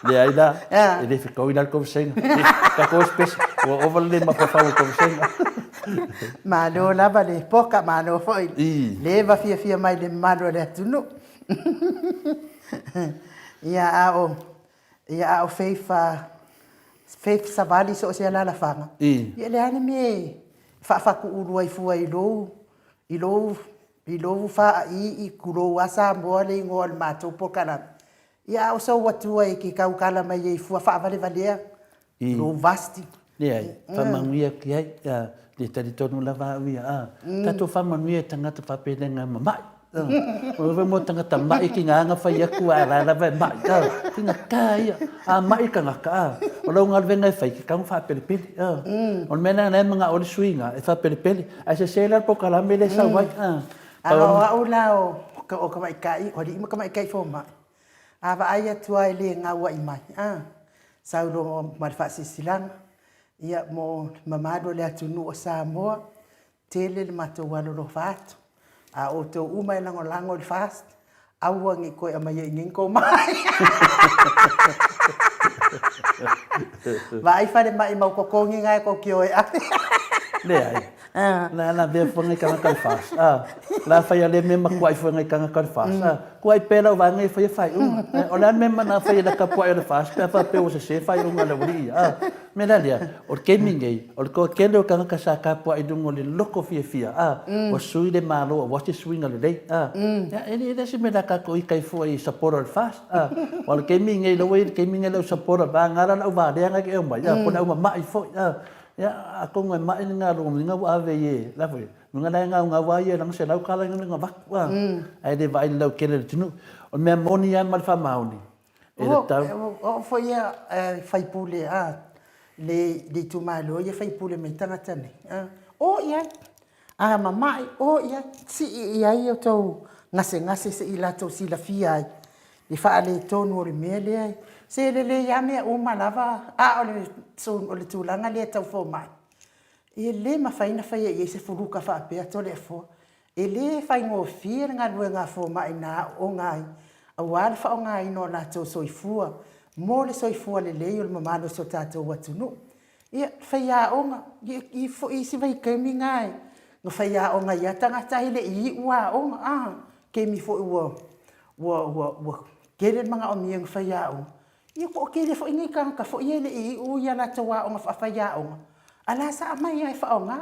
Leai la, e le fetaui la le tou vasega. Tatou espesa, ua ova le le mafaufau o le tou vasega. Malo lava le poka, malo foi le eva fiafia mai le mamalu o le atunuu. Ia a o ia a o Faith Faith Savali so o se alaalafaga. Ia le a le mea e faafatuulu ai fua i lou i lou I lou faaii tulou a Samoa le igoa o le matou polokalame, ia a o sou atua e te tautala mai ai fua faavalevalea lou varsity. Leai, faamanuia atu i ai, le talitonu lava au ia, a tatou faamanuia i tagata faapenei ma mai. O le mo tagata mai ki ngā anga whai atu a la lava e mai. Ki ngā kā ia, a mai tangata, a o lau galuega e whai ki kau whaapelepele. O le mea lena e manga o le suiga e whaapelepele. Ae sese la le polokalame lea e sau ai. A o au la o tamaitai, o alii ma tamaitai fomai, a vaai atu lava e le gauai mai, a, sau loa ma le faasilasilaga, ia, mo le mamalu o le atunuu o Samoa, tele le matou alolofa atu. A o outou uma e lagolago i le FAST, aua ne i toe aumaia i inei ni tou mai. Vaai falemai mau totogi na e tou te o e ave. Leai. La la vea fua ngai tagata o le FAST. Ah, la fai a le mea matuai fua ngai tagata o le FAST. Ah, kuai pea lau vaega e faia faaiuga. O le a le mea mana fai e la tapuai o le FAST pe a faapea ua sese faaiuga a le aualii ia. Ah, mea la lea, o le taimi nei, o le toatele o tagata sa tapuai i luga o le loko fiafia, a, ua sui le Malo aua se suiga lelei, a. Ia, e le se mea la tatou ita ai fua i support o le FAST, a. Aua o le taimi nei, lea ua i ai le taimi nei le au support vaega la le au valea na e te aumai, a, po o le au mama'i foi, a. Ia, atonu e ma'i le galuega ua ave i e, la foi, luga la e gaugau lava ia i lana $100 ina ia avatu, a, ae le vaai i le lautele o le atunuu. O le mea moni lava ma le faamaoni, E tatau. O au foi ia e faipule a le itumalo ia faipule mai tagata nei. O i ai. A mama'i, o i ai. Sii i ai o tou gasegase se i latou silafia ai le faaletonu o le mea lea. Se lelei lava mea uma lava, a o le tulaga lea tau fomai, e le mafai ona faia i ai se fuluka faapea Toleafoa. E le faigofie le galuega a fomai na aooga ai aua le faaaogaina o latou soifua mo le soifua lelei o le mamalu o si o tatou atunuu. Ia, faiaoga, ia, i foi isi vaitaimi na na faiaoga ai lava tagata ae le i iu aoga, a, taimi foi ua, ua, ua, ua tele le manaomia na faiaoga. Ia, toatele foi nei tagata foi ia e le i iu ia latou aoga faafaiaoga, a la sa aumai lava e faaaoga.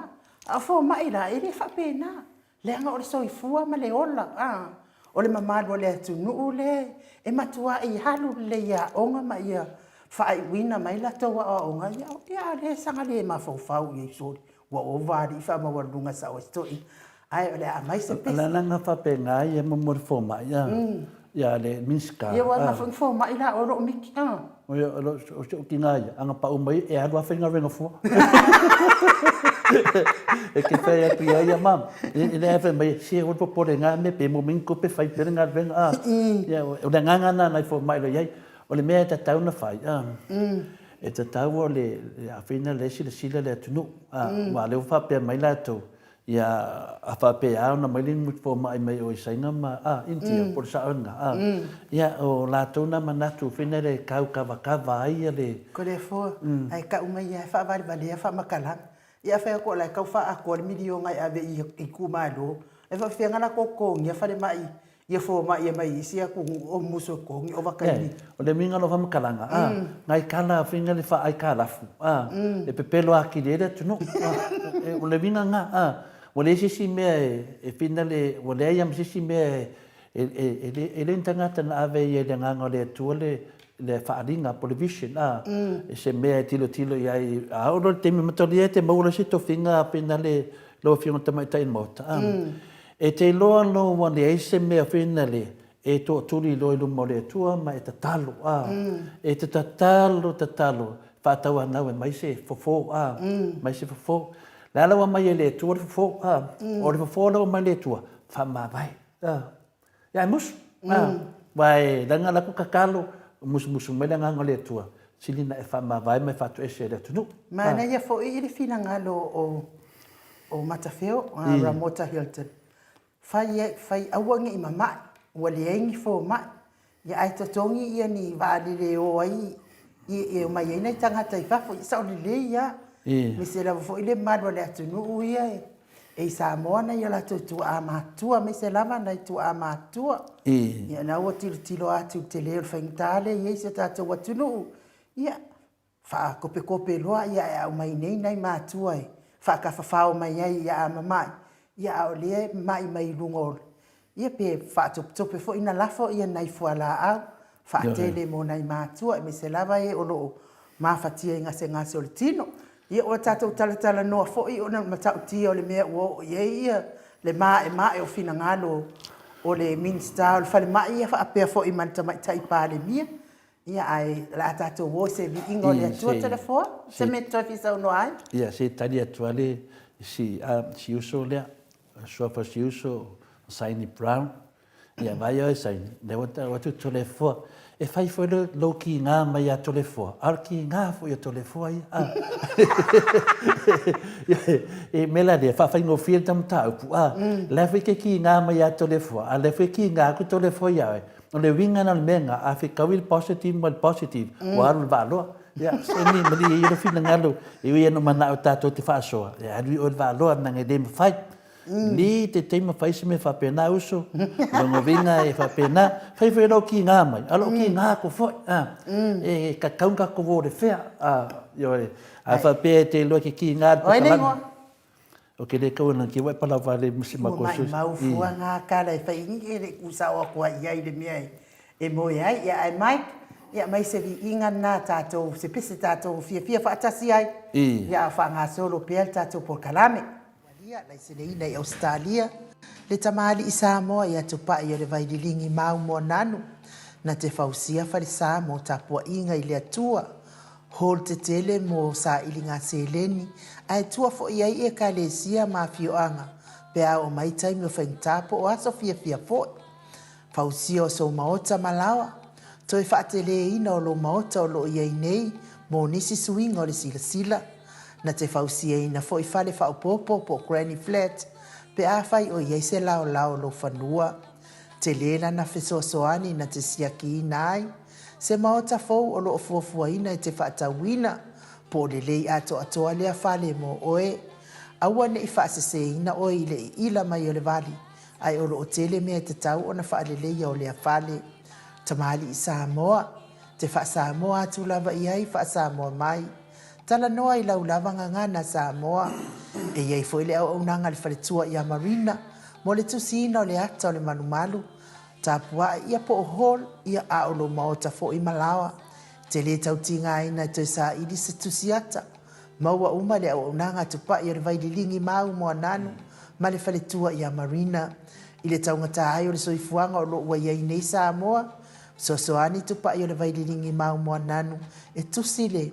A o fomai la, e le faapena, leaga o le soifua ma le ola, a, o le mamalu o le atunuu lea e matuai alu lelei i aoga ma ia faaiuina mai latou aoaoga, ia, ia a o lea e saga le mafaufau i ai sole, ua ova alii faamaualuluga sao ai si toeaina, ae o le a aumai se pese. O le ala faapena ia mo le fomai, a, ia le Minisita. Ia ua na fomai la oe lou miki, a. O si ou tina ia, ana pau mai e alu lava faigaluega fua. E te fai atu ia ia, Mum, e leai fai mai, se aua le popole i na mea, pe maua mai ni tupe fai pea le galuega, a. Ia, o le agaga lena nai fomai o lo o i ai. O le mea e tatau ona fai, a, e tatau o le afai na lea e silasila le atunuu, a, aua o lea ua faapea mai latou, ia, a faapea ona mai le fomai mai o i Saina ma, a, India, po o le sao lena, a, ia, o latou na manatu foi lea e tau kavakava ai le. Toleafoa, ae tau mai lava e faavalevalea faamatalaga. Ia a fai atu o la e tau faaatoa le miliona e ave i itumalo, e faapefea ona latou totogia falemai ia fomai e mai isi atunuu o musu e totogi ova taimi. O le uiga o lau faamatalaga, a, nai tala foi le faaaitalafu, a, e pepelo atili ai le atunuu. O le uiga lena, a, ua leai se isi mea e finale, ua leai lava ma se isi mea e le ni tagata na ave ai e le Agaga o le Atua le faaaliga po o le vision, a, e se mea e tilotilo i ai, a oo loa i le taimi mataulia e te maua loa se tofiga finale lau Afioga i le Tamaitai o le Maota, a. E te iloa loa ua leai se mea foi lea E toatuli loa i luma o le Atua ma e tatalo, a. E te tatalo, tatalo, faatauanau e mai se fofo, a. Mai se fofo. Le a la ua mai e le Atua le fofo, a. O le fofo la ua mai le Atua, faamavae, a. Ia e musu, a. Wa e laga la ku tatalo, musumusu mai le agaga o le Atua, sili na e faamavae ma e faatoese e le atunuu. Manaia foi i le finagalo o o Matafeo, Ramota Hilton, Fai ai, fai aua ne i mama'i, ua leai ni fomai, ia ae totogi ia ni vaalele e o ai, e omai ai nai tagata i fafo, ia sao lelei lava. Aemaise lava foi le mamalu o le atunuu ia e i Samoa nai o latou tuaa matutua, aemaise lava nai tuaa matutua. Ia o lena ua tilotilo atu i le tele o le faigata lea e i ai si o tatou atunuu, ia Faakopekope loa ia ae aumai nei nai matua e faatafafao mai ai ia a mamai, ia a o lea e mamai mai luga o ia pe faatopetope foi na lafo ia nai fualaau faatele mo nai matua aemaise lava e o lo o mafatia i gasegase o le tino. Ia ua tatou talatalanoa foi ona o le matautia o le mea ua oo i ai ia le maemae o finagalo o le Minisita o le Falemai ia faapea foi ma le Tamaitai Palemia. Ia, ae o le a tatou o i se viiga o le Atua Toleafoa, se mea e toe fia saunoa ai? Ia, se i tali atu lava le si, si uso lea, le suafa o si uso o Saini Brown. Ia, vaai oe Saini, lea ua tau atu Toleafoa. E fai foi lou kiga mai ia Toleafoa, a o le kiga foi a Toleafoa ia. A. E mea la lea, faafaigofie le ta mataupu, a. O la e foi e te kiga mai ia Toleafoa, a o lea foi e kiga atu Toleafoa ia oe. O le uiga lena o le mea lena, a fetaui le positive ma le positive, ua alu i le vaaloa. Ia, se ni malie ia lou finagalo, e ui lava ina manao tatou te faasoa, ia alu i oe i le vaaloa, leaga e le mafai. Li te taimi fai se mea faapena uso, lona uiga e faapena, fai foi lou kiga mai, a o lou kiga atu foi, a, e tatau ona tatou o i le fea, a, ioe, a faapea e te iloa e te kiga i le pokalame. Ou te le tau ana ki wai pala vale ma si Ua maimau fua ngā kala e whai ingi e le kusao aku ai ia i le mea e moe ai. Ia ae Mike, ia mai se viiga lena tātou, se pese tātou fiafia whaatasi ai, ia a whaangasolo pea le tātou polokalame. Walia, laiseneina i Ausetalia, le tamalii Samoa ia Tupai o le Vaililigi Mau Moananu, na te fausia falesa mo tapuaiga i le Atua, Hall tetele mo sailiga seleni, ae tua foi ai i Ekalesia ma afioaga pe a oo mai taimi o faigata po o aso fiafia foi. Fausia o sou maota ma laoa, toe faateleina o lou maota o lo o i ai nei mo nisi suiga o le silasila. Na te fausiaina foi fale faaopoopo po o granny flat pe afai o i ai se laolao o lou fanua. Tele lana fesoasoani na te siakiina ai se maota fou o lo o fuafuaina e te faatauina, po o lelei atoatoa lea fale mo oe. Aua ne i faaseseina oe i le iila mai o le vali, ae o lo o tele mea e tatau ona faaleleia o lea fale. Tamalii Samoa, te faa-Samoa atu lava i ai faa-Samoa mai. Talanoa i lau lava gagana Samoa. E i ai foi le auaunaga a le faletua ia Marina mo le tusiina o le ata o le malumalu, tapuai ia po o hall ia a o lou maota foi ma laoa. E te le tau tigaina e toe saili se tusi ata. Maua uma le auaunaga a Tupai o le Vaililigi Mau Moananu ma le faletua ia Marina. I le taugata ai o le soifuaga o lo o ua i ai nei Samoa, Fesoasoani Tupai o le Vaililigi Mau Moananu e tusi le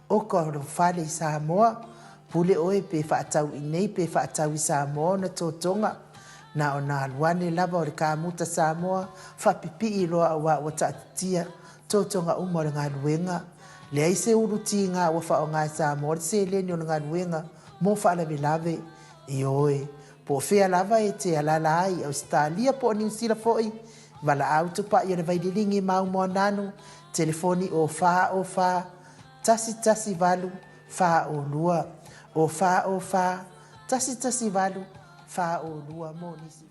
oka o lou fale i Samoa. Pule oe pe faatau i nei pe faatau i Samoa ona totoga. Na ona alu ane lava o le kamuta Samoa faapipii loa aua ua taatitia totoga uma o le galuega. Leai se ulu tiga ua faaaoga e Samoa le seleni o le galuega mo faalavelave. Ioe, po o fea lava e te alala ai i Ausetalia po o Niu Sila foi, Valaau Tupai o le Vaililigi Mau Moananu, telefoni o 4 o 4 1 1 8 4 o 2, o 4 o 4 1 1 8 4 o 2 mo nisi.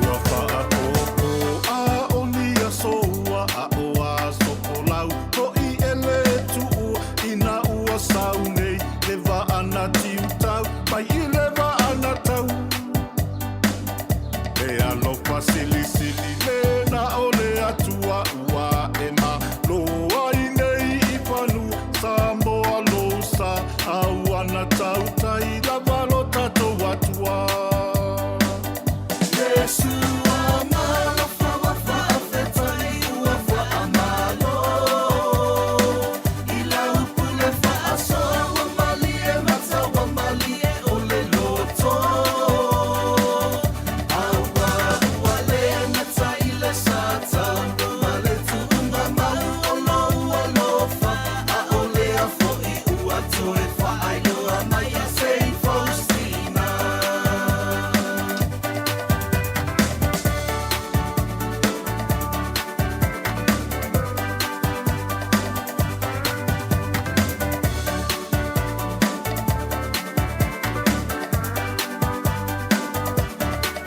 Ua faapopo a o ni aso. le vaa na tiutau mai i le vaa na tau. He alofa silisili lena o le Atua ua e malo ai nei i fanua Samoa lou sa a ua na tautai lava lo tatou Atua.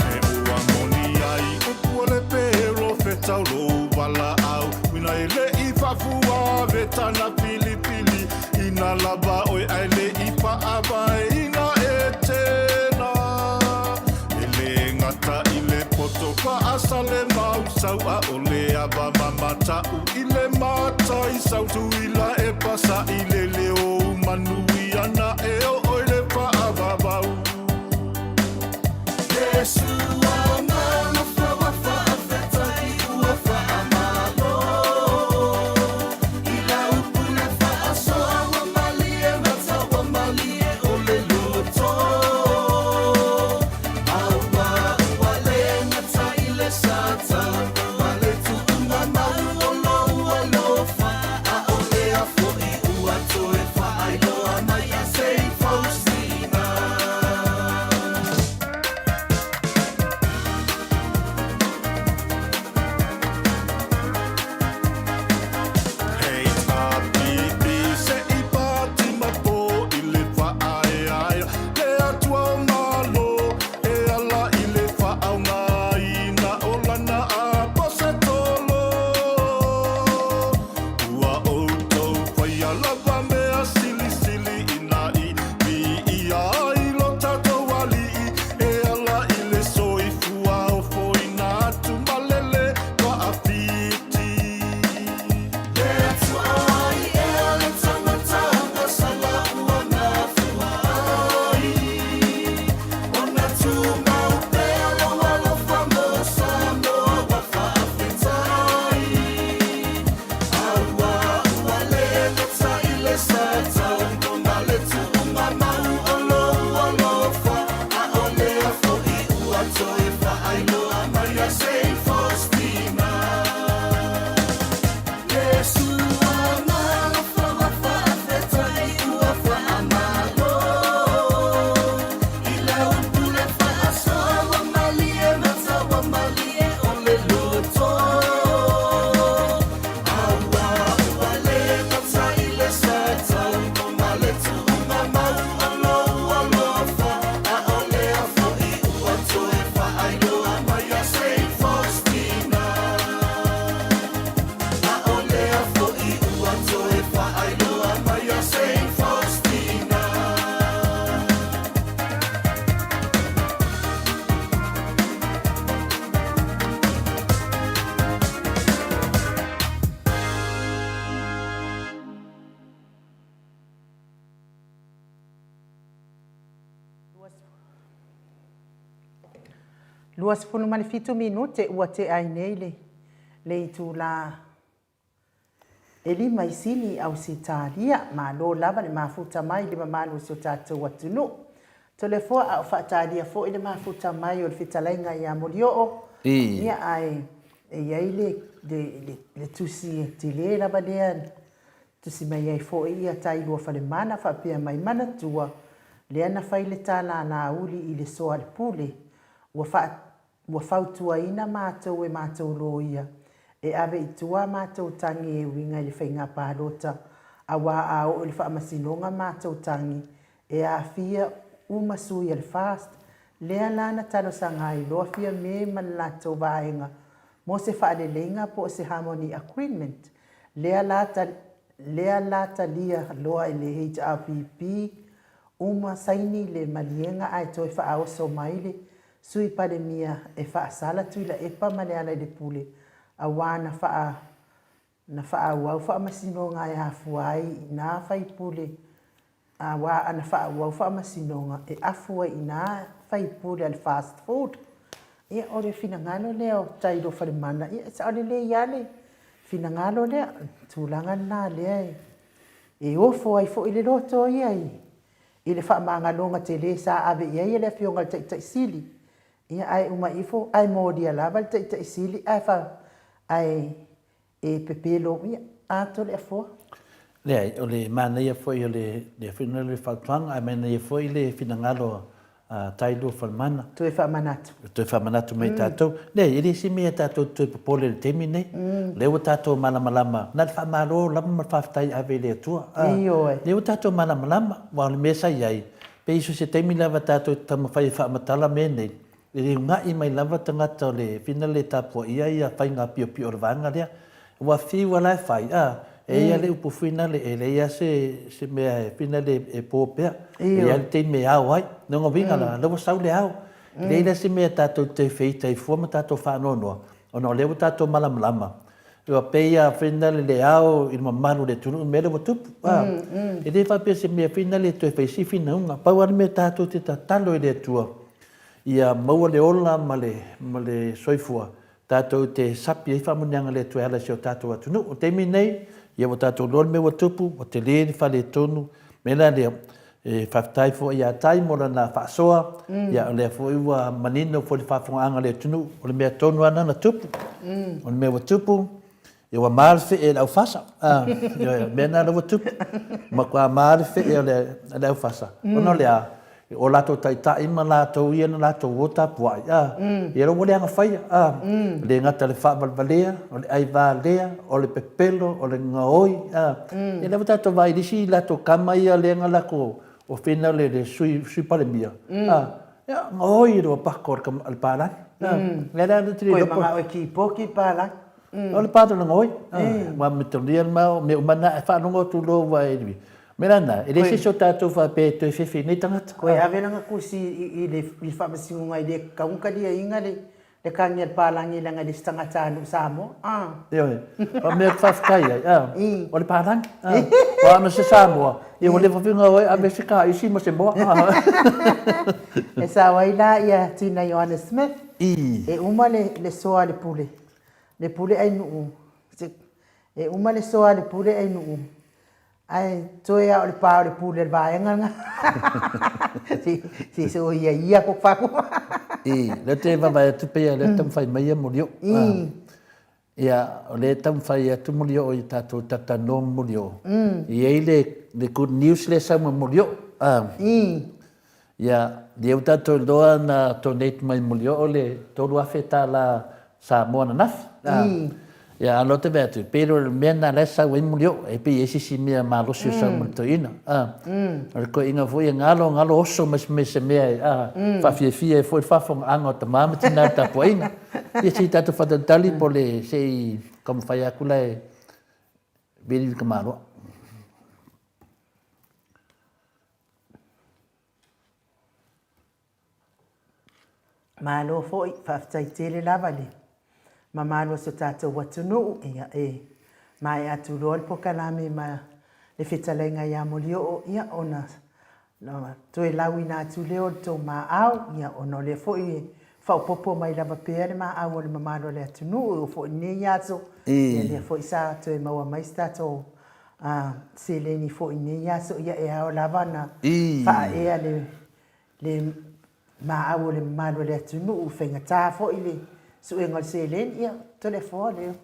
E ua moni ai upu o le perofeta o lou valaau uina e le i faafua tana pilipili ina lava oe ae le i faavaeina e tena. E le gata i le poto faasale mausau a o le ava mamata'u i le mataisau tuila e pasa'i le leo manuia na e oo i le faavavau. Hei āpiti se i pātima pō i le whaaeaea le Atua o Malo e ala i le whaaogaina o lana aposetolo. Ua outou faia lava mea silisili ina i viia ai lo tatou Alii e ala i le soifua ofoina atu ma le le faafiti. 27 minute ua tea ai nei le le itula e lima i Sini, Ausetalia. Malo lava le mafuta mai i le mamalu o si o tatou atunuu. Toleafoa a o faatalia foi le mafuta mai o le fetalaiga ia Molioo, ia ae e i ai le, le, le, le tusi e tele lava lea tusi mai ai foi ia Tailua Falemana faapea mai, Manatua, lea na fai le tala a Laauli i le soa le pule, ua faa Ua fautuaina matou e matou loia e ave i tua a matou tagi e uiga i le faiga palota, auā a oo i le faamasinoga matou tagi e aafia uma sui a le FAST, lea la na talosaga ai loa Fiame ma le latou vaega mo se faaleleiga po o se harmony agreement, lea la lea la talia loa e le HRPP. Uma saini le maliega ae toe faaoso mai le Sui Palemia e faasala Tuilaepa ma Lealailepule auā na faa na faaauau faamasinoga e afua ai i nā faipule auā ana faaauau faamasinoga e afu ai i nā faipule a le fast food. Ia, o le finagalo lea o Tailo Falemana, ia e sao lelei lava le finagalo lea, o le tulaga lena lea e e ofo ai foi le loto ia i le faamagaloga tele sa ave i ai e le Afioga i le Taitai Sili, ia ae uma ifo ae molia lava le Taitai Sili ae fa ae e pepelo, ia, ato le afoa. Leai, o le manaia foi o le lea foi le fautuaga ae manaia foi le finagalo a Tailua Falemana. Toe faamanatu. Toe faamanatu mai i tatou. Leai, e le se mea tatou te toe popole i le taimi lenei. O lea ua tatou malamalama, na o le faamalo lava ma le faafetai e ave i le Atua. Ioe. O lea ua tatou malamalama, aua o le mea sa i ai, pei so o se taimi lava tatou te taumafai e faamatala mea nei, e una'i mai lava tagata o le fina le tapuaia ia faiga piopio o le vaega lea. Ua fiu a la e fai, a, e i ai le upu foi nale, e leai lava se, se mea e foi nale e po pea. E i ai lava le taimi e ao ai. Lona uiga la, o lea ua sau le ao. E leai la se mea tatou te feita ai fua ma tatou faanoanoa, ona o lea ua tatou malamalama. Ua pei lava foi nale le ao i le mamalu o le atunuu i le mea lea ua tupu. A, e le faapea se mea foi nale e toe fai se finauga. Pau lava le mea tatou te tatalo i le Atua, ia maua le ola ma le, ma le soifua, Tatou te sapi ai faamanuiaga a le Atua e ala i si o tatou atunuu. O le taimi lenei, ia ua tatou iloa le mea ua tupu, ua tele le faaletonu. O le mea la lea, e faafetai foi ia Tai mo lana faasoa, ia o lea foi ua manino foi le faafofogaaga a le atunuu, o le mea tonu lava lena na tupu. O le mea ua tupu, Ia ua ma le fee e le aufasa. Ah, ioe, o mea na lea ua tupu. Matua ma le fee o le, le aufasa. Ona o le a? O latou taitai ma latou ia na latou o tapuai. Ah, ia ua leaga faia. Ah, le gata le faavalevalea, o le aivalea, o le pepelo, o le gaoi. Ah, ia lea ua tatou vaai i le isi latou kama ia lea na latou o fena le, le sui, sui palemia. Ah, ia, gaoi le pako o le palagi. Ah, lea la te le Koe manga oe kipoki palagi. O le pātona oi, ua metolia le mau, mea uma na e faalogo atu loa ua e livi. Mea la na, e le se isi o tatou faapea e toe fefe i nei tagata. Koe ave lana kusi i le faamasinoga i le kaunukaliaina le kagi a le palagi leaga e le se tagatanuu Samoa. Ioe, o le mea ou te faafetai ai, o le palagi. Aua ana se Samoa, ia ua leva foi ona o e ave se kaisi ma se moa. E sao ai la ia Tina Ioane Smith, e uma le soa a le pule. Le pule ai nuu e uma le soa a le pule ai nuu ae toe a o le pa o le pule a le vaega lena se so ia ia ko faku. I lea te vaavaai atu pei o lea taumafai mai ia Molioo. Ia o lea taumafai atu Molioo i tatou talatalanoa ma Molioo. E i ai le good news lea e sau ma Molioo. Ia, lea ua tatou iloa na donate mai Mulioo le $3,000 Samoa ananafi. Ia, a o lea ou te vaai atu, pei o le mea lena la e sau ai Mulioo, e pei e i ai se isi mea malosi o sau mai le toeaina. O le toeaina foi e galo, galo oso mai se mea e faafiafia ai foi le faafofogaaga o tama ma tina i le tapuaiga. Ia se i tatou faatalitali po o le se i taumafai atu la e vili le tamaloa. Malo foi, faafetai tele lava le mamalu o so tatou atunuu, ia e maea atu loa le polokalame ma le fetalaiga ia Molioo, ia ona toe lauina atu lea o le tou maau, ia ona o lea foi e faaopoopo mai lava pea le maau o le mamalu o le atunuu, e oo foi i lenei aso, ia lea foi sa toe maua mai se tatou A seleni foi i nei aso, ia e ao lava ona faaea le, le maau o le mamalu o le atunuu, faigata foi le suega o le seleni, ia Toleafoa lea.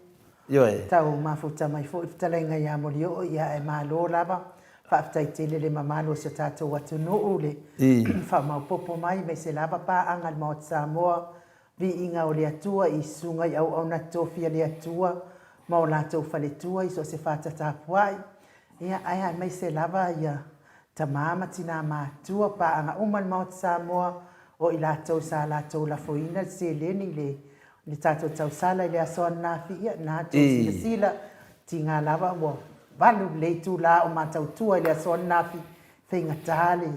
Ioe. Tau mafuta mai foi le fetalaiga ia Molioo, ia ae malo lava, faafetai tele le mamalu o si o tatou atunuu le faamaopoopo mai aemaise lava paaga a le Maota Samoa Viiga o le Atua i susuga i auauna tofi a le Atua ma o latou faletua i so o se fata tapuai, ia, ae aemaise lava ia tama ma tina matutua, paaga uma le Maota Samoa, o i latou sa latou lafoina le seleni i le le tatou tausala i le aso ananafi, ia, na tou silasila, tiga lava ua 8 le itula o matautua i le aso ananafi, faigata le.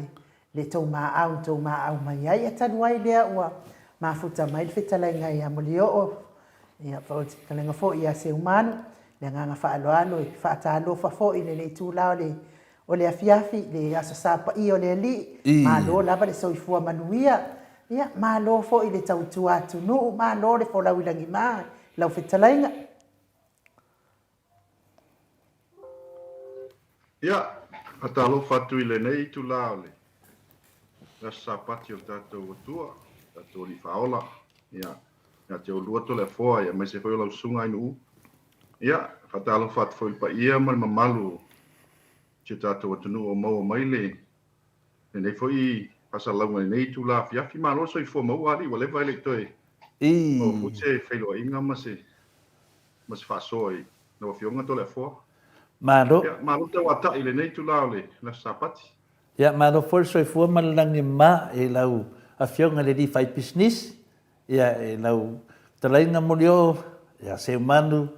le tou maau na tou maau mai ai, a talu ai lea ua mafuta mai le fetalaiga ia Molioo, ia po o le fetalaiga foi ia Seumanu, le agaga faaaloalo e faatalofa foi i lenei itula o le o le afiafi, le Aso Sa paia o le Alii, malo lava le soifua manuia, ia malo foi le tautua atunuu, malo le folau i lagima i lau fetalaiga. Ia, faatalofa atu i lenei itula o le Aso Sapati o le tatou Atua, le tatou Alii Faaola, ia, ia te oulua Toleafoa, ia aemaise foi o lau Susuga Ainuu. Ia, faatalofa atu foi i le paia ma le mamalu o si o tatou atunuu o maua mai le lenei foi faasalalauga i lenei itula afiafi. Malo le soifua maua alii, ua leva e le i toe maua foi se feiloaiga ma se ma se faasoa i lau Afioga Toleafoa. Malo. Ia, malo tauatai i lenei itula o le Aso Sapati. Ia, malo foi le soifua ma le lagi e mama i lau Afioga i le alii faipisinisi, ia, i lau fetalaiga Molioo, ia Seumanu,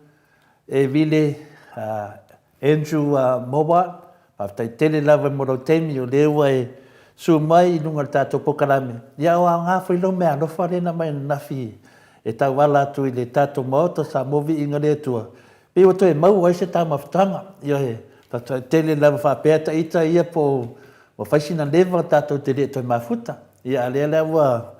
Evile, Andrew Mowat, faafetai tele lava mo lou taimi o lea ua e susu mai i luga o le tatou polokalame. Ia o aoga foi lou meaalofa lea na aumai ananafi e tauala atu i le tatou Maota Samoa Viiga le Atua, pei ua toe maua ai se taumafataga. Ioe, faafetai tele lava faapea ta ita ia po o ua fai sina leva tatou te le toe mafuta. Ia a o lea la ua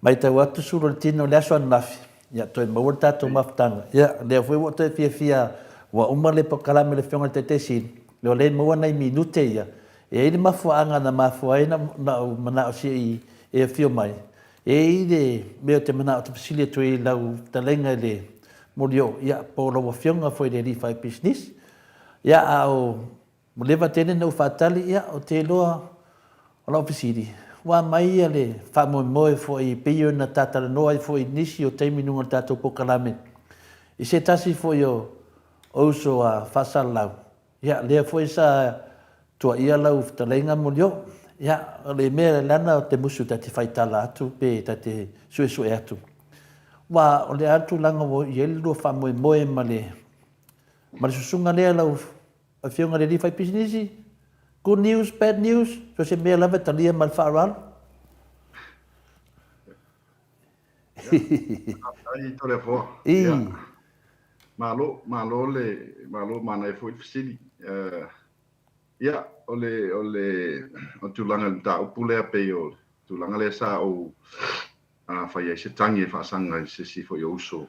matau atu sulu o le tino i le aso ananafi, Ia, toe maua le tatou mafutaga. Ia, lea foi ua ou toe fiafia, ua uma le polokalame a le Afioga i le Taitaiseili, o lea e maua nai minute ia. E i ai le mafuaaga na mafua ai ona ou manao se i e afio mai, e i ai le mea ou te manao ou te fesili atu ai i lau fetalaiga i le Molioo, ia, po o lau Afioga foi i le alii faipisinisi. Ia, a o Ua leva tele ona ou faatali, ia, ou te iloa o lau fesili, ua aumai ia le faamoemoe foi e pei ona ta talanoa ai foi i nisi o taimi i luga o le tatou polokalame i se tasi foi o uso a faasalalau, ia, lea foi sa tuuaia lau fetalaiga Molioo. Ia, o le mea leaga ou te musu ta te faitala atu pe ta te suesue atu, aua o le a le tulaga ua i ai le lua faamoemoe ma le susuga lea lau Afioga i le alii faipisinisi, good news, bad news, so se mea lava e talia ma le faaaloalo. Faafetai Toleafoa. I. Malo, malo le, malo manaia foi le fesili. Uh, ia, o le, o le, o le tulaga i le mataupu lea pei o le tulaga lea sa ou uh, fai ai se tagi e faasaga i se isi foi o uso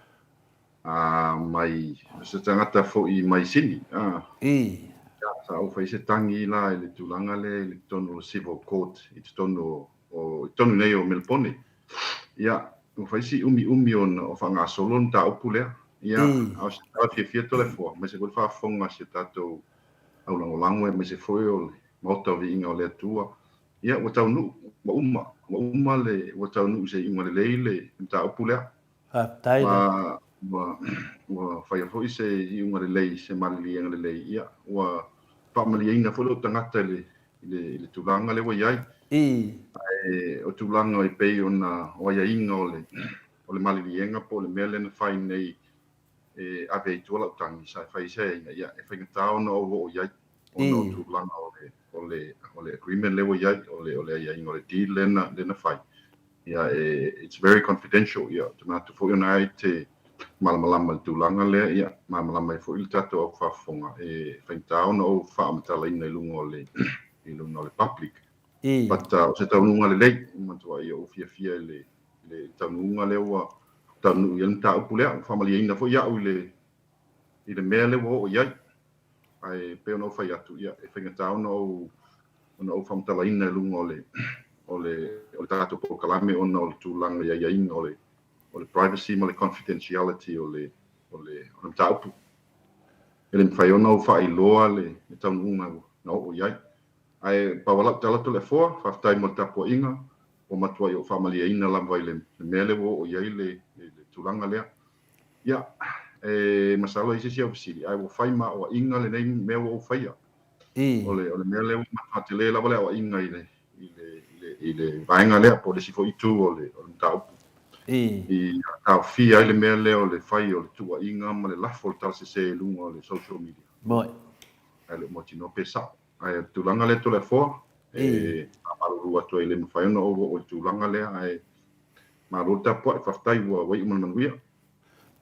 Ā, mai se tagata foi mai Sini, ā. I. Ia, sa ou fai se tangi la i le tulaga lea i le totonu o le Civil Court i totonu o, o, i totonu nei o Melapone. Ia, ua fai si umiumi ona o faagasolo le mataupu lea. Ia, I. a o se tala fiafia Toleafoa, aemaise foi le faafofoga a si o tatou aulagolago aemaise foi o le Maota o Viiga o le Atua. Ia, ua taunuu, ua uma, ua uma le, ua taunuu i se iuga lelei le mataupu lea. Faafetai Ma ua, ua faia foi se iuga lelei, se maliliega lelei, ia, ua faamalieina foi lou tagata i le, i le, i le tulaga lea ua i ai. I. Ae o tulaga e pei ona o aiaiga o le, o le maliliega po o le mea lea na fai nei e ave ai i tua lau tagi, sa fai ai se aiaiga, ia, e faigata ona ou oo i ai, ona o tulaga o le, o le, o le agreement lea ua i ai, o le, o le aiaiga o le deal lea na, lea na fai. Ia, e, it's very confidential, ia, ou te manatu foi ona e te malamalama i le tulaga lea, ia, malamalama ai foi le tatou au faafofoga, e faigata ona ou faamatalaina i luga o le, i luga o le public. But, o se taunuuga lelei, ua matuai ou fiafia i le, i le taunuuga lea ua taunuu i ai le mataupu lea, ua faamalieina foi au i le, i le mea lea ua oo i ai. Ae pei ona ou fai atu, ia, e faigata ona ou, ona ou faamatalaina i luga o le, o le, o le tatou polokalame ona o le tulaga i aiaiga o le, o le privacy ma le confidentiality o le, o le, o le mataupu. E le mafai ona ou faailoa le, le taunuuga na oo i ai. Ae pau lava lau tala Toleafoa, faafetai mo le tapuaiga, ua matuai ou faamalieina lava i le, le mea lea ua oo i ai le, le, le tulaga lea. Ia, e masalo e i ai se isi au fesili, ae ua fai ma aoaiga lenei mea ua ou faia. O le, o le mea lea ua matua tele lava le aoaiga i le, i le, i le, i le vaega lea, po o le isi foi itu o le, o le mataupu. I taofia ai le mea lea o le fai o le tuuaiga ma le lafo o le tala sese i luga o le social media. Moi. Ae le o mautinoa pe sao. Ae o le tulaga lea Toleafoa. E faamalulu atu ai e le mafai ona ou oo i le tulaga lea, ae malo le tapuai, faafetai ua iu ma le manuia.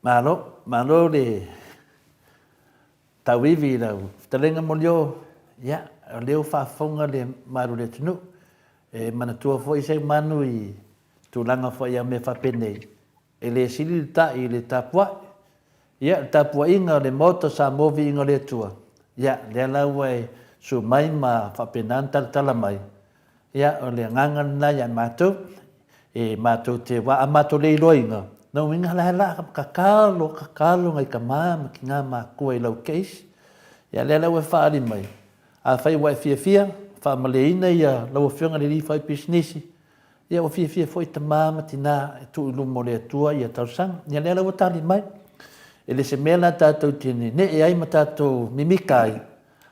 Malo, malo le tauivi i lau fetalaiga Molioo, ia, o lea ua faafofoga le malu o le atunuu. E manatua foi Seumanu i tulaga foi a mea faapenei, e le sili le ta'i i le tapuai. Ia, le tapuaiga o le Maota o Samoa Viiga o le Atua, ia, lea la ua e susu mai ma faapena ona talatala mai, ia, o le agaga lena ia matou, e matou te, aua a matou le iloaina, lona uiga la e la kakalo, kakalo nai tama ma tina matutua i lau case. Ia, lea la ua e faaali mai, afai ua e fiafia, faamalieina ia lau Afioga i le alii faipisinisi, Ia ua fiafia foi tama ma tina e tuu i luma o le Atua ia talosaga. Ia lea la ua tali mai. E le se mea la tatou te nenee ai ma tatou mimika ai,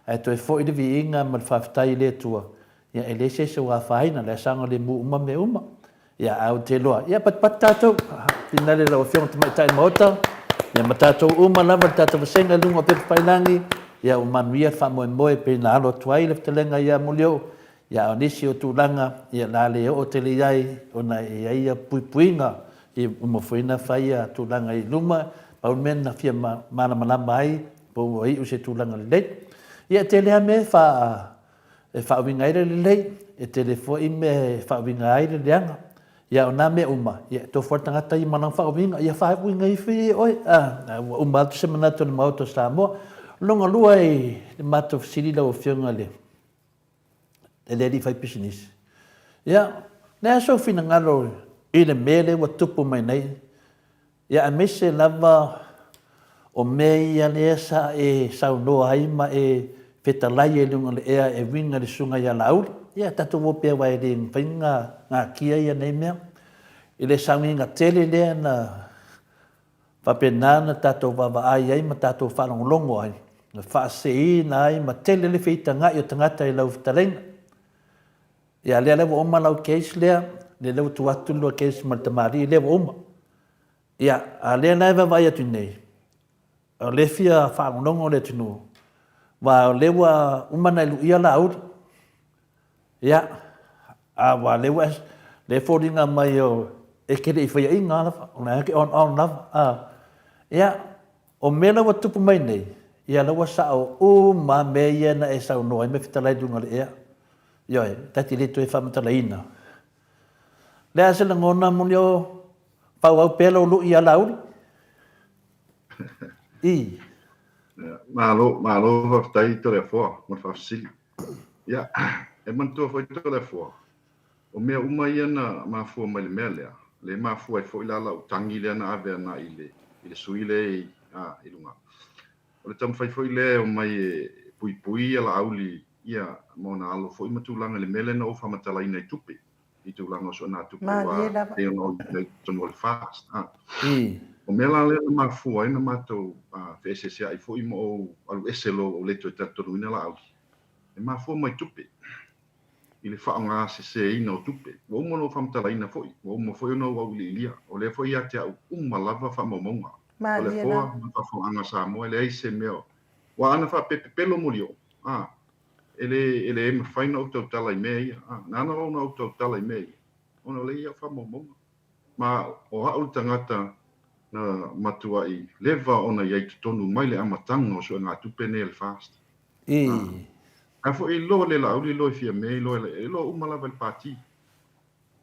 ae toe foi le viiga ma le faafetai i le Atua. Ia e leai se isi o afaina, o la e saogalemu uma mea uma. Ia ae ou te iloa, ia patupatu tatou. Finale lau Afioga i le Tamaitai Maota, ia ma tatou uma lava le tatou vasega i luga o pepa pailagi, ia ua manuia le faamoemoe e pei ona alo atu ai le fetalaiga ia Molioo, Ia, a o nisi o tulaga, ia, o le a le oo tele i ai, ona e i ai ia puipuiga, ia uma foi ona fai ia tulaga i luma, pau le mea na fia malamalama ai, po ua iu i se tulaga lelei. Ia, e tele lava mea e fa, e faauiga ai le lelei, e tele foi mea e faauiga ai le leaga. Ia, o na mea uma, ia, e tofu lava le tagata ia ma lana faauiga, ia faauiga ifo ia e oe, a, ua uma atu se manatu o le Maota o Samoa. Lona lua i le matou fesili lau Afioga i le e le alii faipisinisi. Ia, le a sou finagalo i le mea lea ua tupu mai nei, ia aemaise lava o mea ia lea sa e saunoa ai ma e fetalai ai i luga o le ea e uiga i le susuga ia Laauli. Ia, tatou o pea aua e le mafai ona natia ia nei mea. I le sauniga tele lea na Faapena ona tatou vaavaai ai ma tatou faalogologo ai, na faaseseina ai ma tele le feitagai o tagata i lau fetalaiga. Ia lea la ua uma lau case lea, lea la ua tuu atu le lua case ma le tamalii lea ua uma. Ia, a lea la e vaavaai atu nei, o lea e fia faalogologo le atunuu, aua o lea ua uma ona e luia Laauli. Ia, a ua lea ua lea e foliga mai o e te le i faiaina lava, o lena e te on on lava. A, ia, o mea la ua tupu mai nei, ia la ua sao uma lava mea ia na e saunoa ai ma fetalai i luga o le ea. Ioe, ta te le toe faamatalaina. Le a se lagona Molioo, faaauau pea lou lui ia Laauli? I. Malo, malo faafetai Toleafoa mo le faafesili. Ia, e manatua foi Toleafoa, o mea uma ia na mafua mai le mea lea, lea e mafua ai foi la lau tagi lea na ave agai i le, i le sui lea i, a, i luga. O le taumafai foi lea e omai e puipui ia Laauli ia ma ona alo foi ma tulaga i le mea lea na ou faamatalaina i tupe. i tulaga o suenatupe Malie ua lava. pei ona i ai i totonu o le FAST. A. O mea la lea na mafua ai ona matou feeseeseai foi ma ou alu ese loa ua ou le toe talitonuina Laauli, e mafua mai tupe, i le faaaoga seseina o tupe. Ua uma ona ou faamatalaina foi, ua uma foi ona ou auiliilia. O lea foi ia te au uma lava faamaumauga. O le Malie foa lava. ma le faafofogaaga a Samoa, e leai se mea. Aua ana faapea e pepelo molioo, a, E le, e le mafai ona ou tautala i mea ia. A, na ala ona ou tautala i mea ia, ona o lea e i au faamaumauga. Ma o a'u le tagata na matua'i leva ona i ai i totonu mai le amataga o suegatupe nei a le FAST. A, a foi e iloa le Laauli, iloa e Fiame, iloa e, iloa uma lava e le Pati.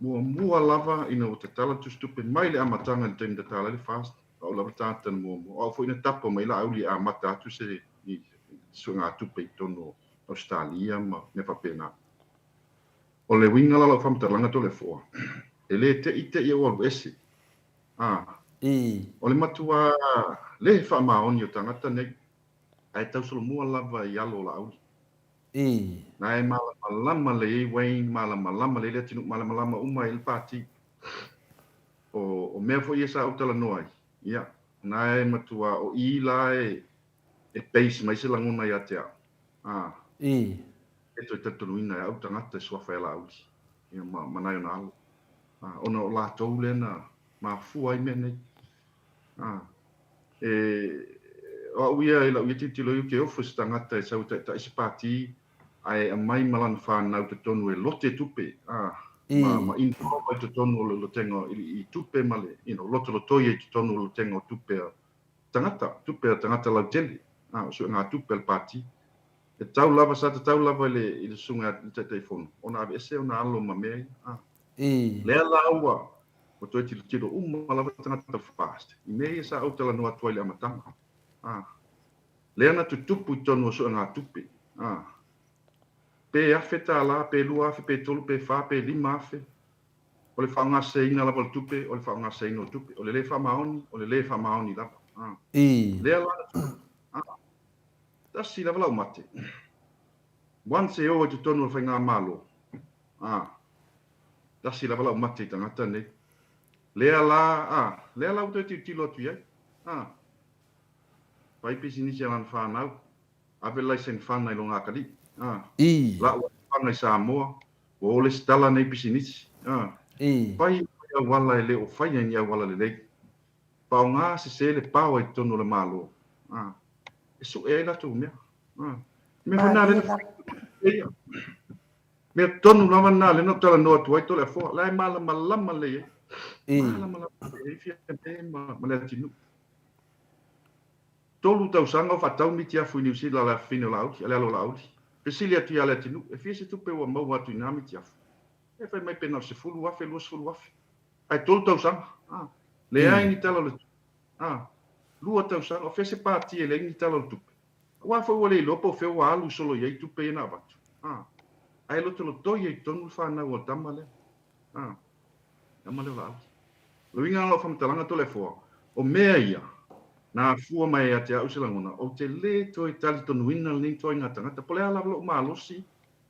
Muamua lava ina ua tatala tusitupe mai le amataga i le taimi na tatala ai le FAST, o au lava le tagata na muamua. O au foi na tapa mai ai Laauli e amata atu se suegatupe i totonu o Ausetalia ma mea faapena. O le uiga la o lau faamatalaga Toleafoa, e le te i te i ou alu ese. A, o le matua le faamaoni o tagata nei, ae tausolomua lava i alo o Laauli. Na e malamalama lelei ai Wayne, malamalama lelei le atunuu, malamalama uma ai le Pati. O, o mea foi ia sa ou talanoa ai, ia, na e matua o i la e, e base mai se lagona ia te au. A, e toe talitonuina e au tagata e suafa ia Laauli, ia, ma, ma nai ona alo. A, ona o latou lea na mafua ai mea nei. A, e, o au ia i lau ia tilotilo i ou te ofo i se tagata e sau e taitai se pati. Ae aumai ma lana fanau i totonu e lote tupe, a, ma, ma involve ai totonu o le lotega i, i tupe ma le, you know, lotolotoi ai totonu o le lotega o tupe a tagata, tupe a tagata lautele, a, o suegatupe a le Pati. E tatau lava, sa tatau lava i le, i le susuga i le Taitaifono ona aveese ona alo ma mea ia, a. Lea la ua, ua toe tilotilo uma lava tagata o le FAST i mea ia sa ou talanoa atu ai i le amataga, a. Lea na tutupu i totonu o suegatupe, a. Pe $1,000, pe 2,000, pe 3, pe 4, pe 5,000, o le faaaogaseseina lava o le tupe, o le faaaogaseseina o le tupe. O le lē faamaoni, o le lē faamaoni lava, a. Lea la na tutupu, a. Tasi lava lau mate. Once e o i totonu o le faigamalo, a, tasi lava lau mate i tagata nei. Lea la, a, lea la ua toe tilotilo atu i ai, a. Fai pisinisi a lana fanau, ave laisene fana i lona atalii, a. Lau atu fana i Samoa, ua o lesitala nei pisinisi, a. Fai auala e le o faia i ni auala lelei. Faaaoga sese le power i totonu o le Malo, a, e sue ai latou mea. A, mea foi na lea na fai ia. Mea tonu lava na lea na ou talanoa atu ai Toleafoa, la e malamalama lelei ai. Malamalama lelei ai Fiame ma, ma Leatinuu. 3 tausaga o faatau mitiafu i Niu Sila a le afafine o Laauli, a le alo o Laauli. Fesili atu ia Leatinuu, e fia se tupe ua maua atu i na mitiafu? E fai mai pe na o le 10,000, 20,000. Ae 3 tausaga, a. Leai ni tala o le tupe. A. 2 tausaga, o fea se pati e leai ni tala o le tupe? Aua foi ua le iloa po o fea ua alu solo i ai tupe ia na avatu. A. Ae lotolotoi ai tonu le fanau a le tama lea. A. Tama lea o Laauli. O le uiga o lau faamatalaga Toleafoa, o mea ia, na afua mai ia te au se lagona, ou te le toe talitonuina lenei ituaiga tagata, po o le a lava lou malosi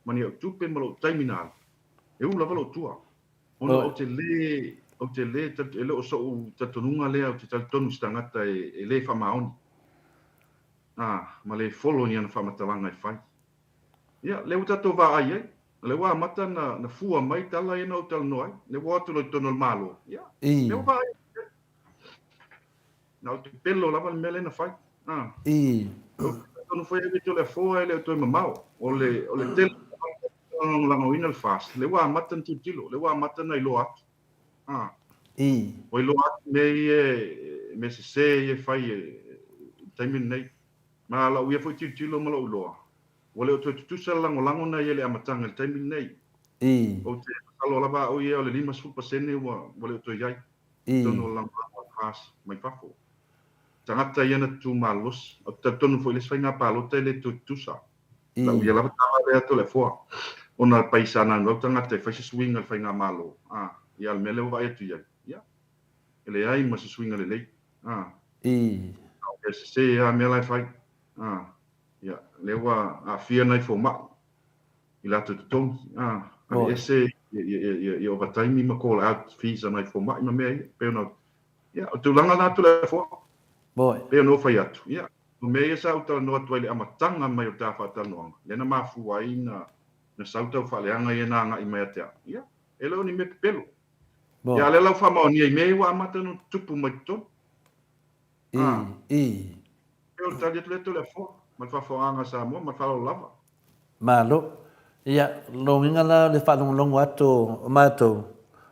ma ni au tupe ma lou taimi na alu, e u lava lou tua. Ona ou te le, ou te le, e le o so'u talitonuga lea ou te talitonu i se tagata e le faamaoni, a, ma le follow ni ana faamatalaga e fai. Ia, lea ua tatou vaai ai, o lea ua amata na, na fua mai tala ia na ou talanoa ai, lea ua o atu loa i totonu o le Malo, ia, lea ua vaai atu ai. Na o te pelo lava le mea lea na fai. A. Ou te talitonu foi e Toleafoa e le o toe mamao. O le, o le tele o lagolagoina le FAST, lea ua amata ona tilotilo, lea ua amata ona iloa atu. A. Ua iloa atu mea ia, mea sese ia e fai i le taimi lenei. Ma lau ia foi tilotilo ma lou iloa, ua le o toe tutusa le lagolago na ia i le amataga i le taimi lenei. Ou te masalo lava au ia o le 50% ua, ua le o toe i ai. I totonu o le lagolago a le FAST mai fafo. Tagata ia na tutu malolosi. Ou te talitonu foi i le isi faiga palota e le toe tutusa. Lau ia lava tala lea Toleafoa. Ona pai sa naunau tagata e fai se suiga i le faigamalo. A, ia le mea lea ua vaai atu i ai. Ia, e leai ma se suiga lelei. A, a o mea sese lava mea la e fai. A, ia, lea ua aafia nai fomai i latou totogi. A, aveese ia ovataimi ma call out fees a nai fomai ma mea ia. Pei ona, ia, o le tulaga lena Toleafoa. Pei ona ou fai atu, ia, o mea ia sa ou talanoa atu ai i le amataga mai o le ta faatalanoaga, lea na mafua ai na sau tau faaleaga ia na agai mai ia te au. Ia, e le o ni mea pepelo. Ia, a o lea la ua faamaonia i mea ia ua amata ona tutupu mai totonu. E o le tali atu lea Toleafoa, ma le faafofogaaga a Samoa, ma le faaaloalo lava. Malo. Ia, logiga la o le faalogologo atu o matou,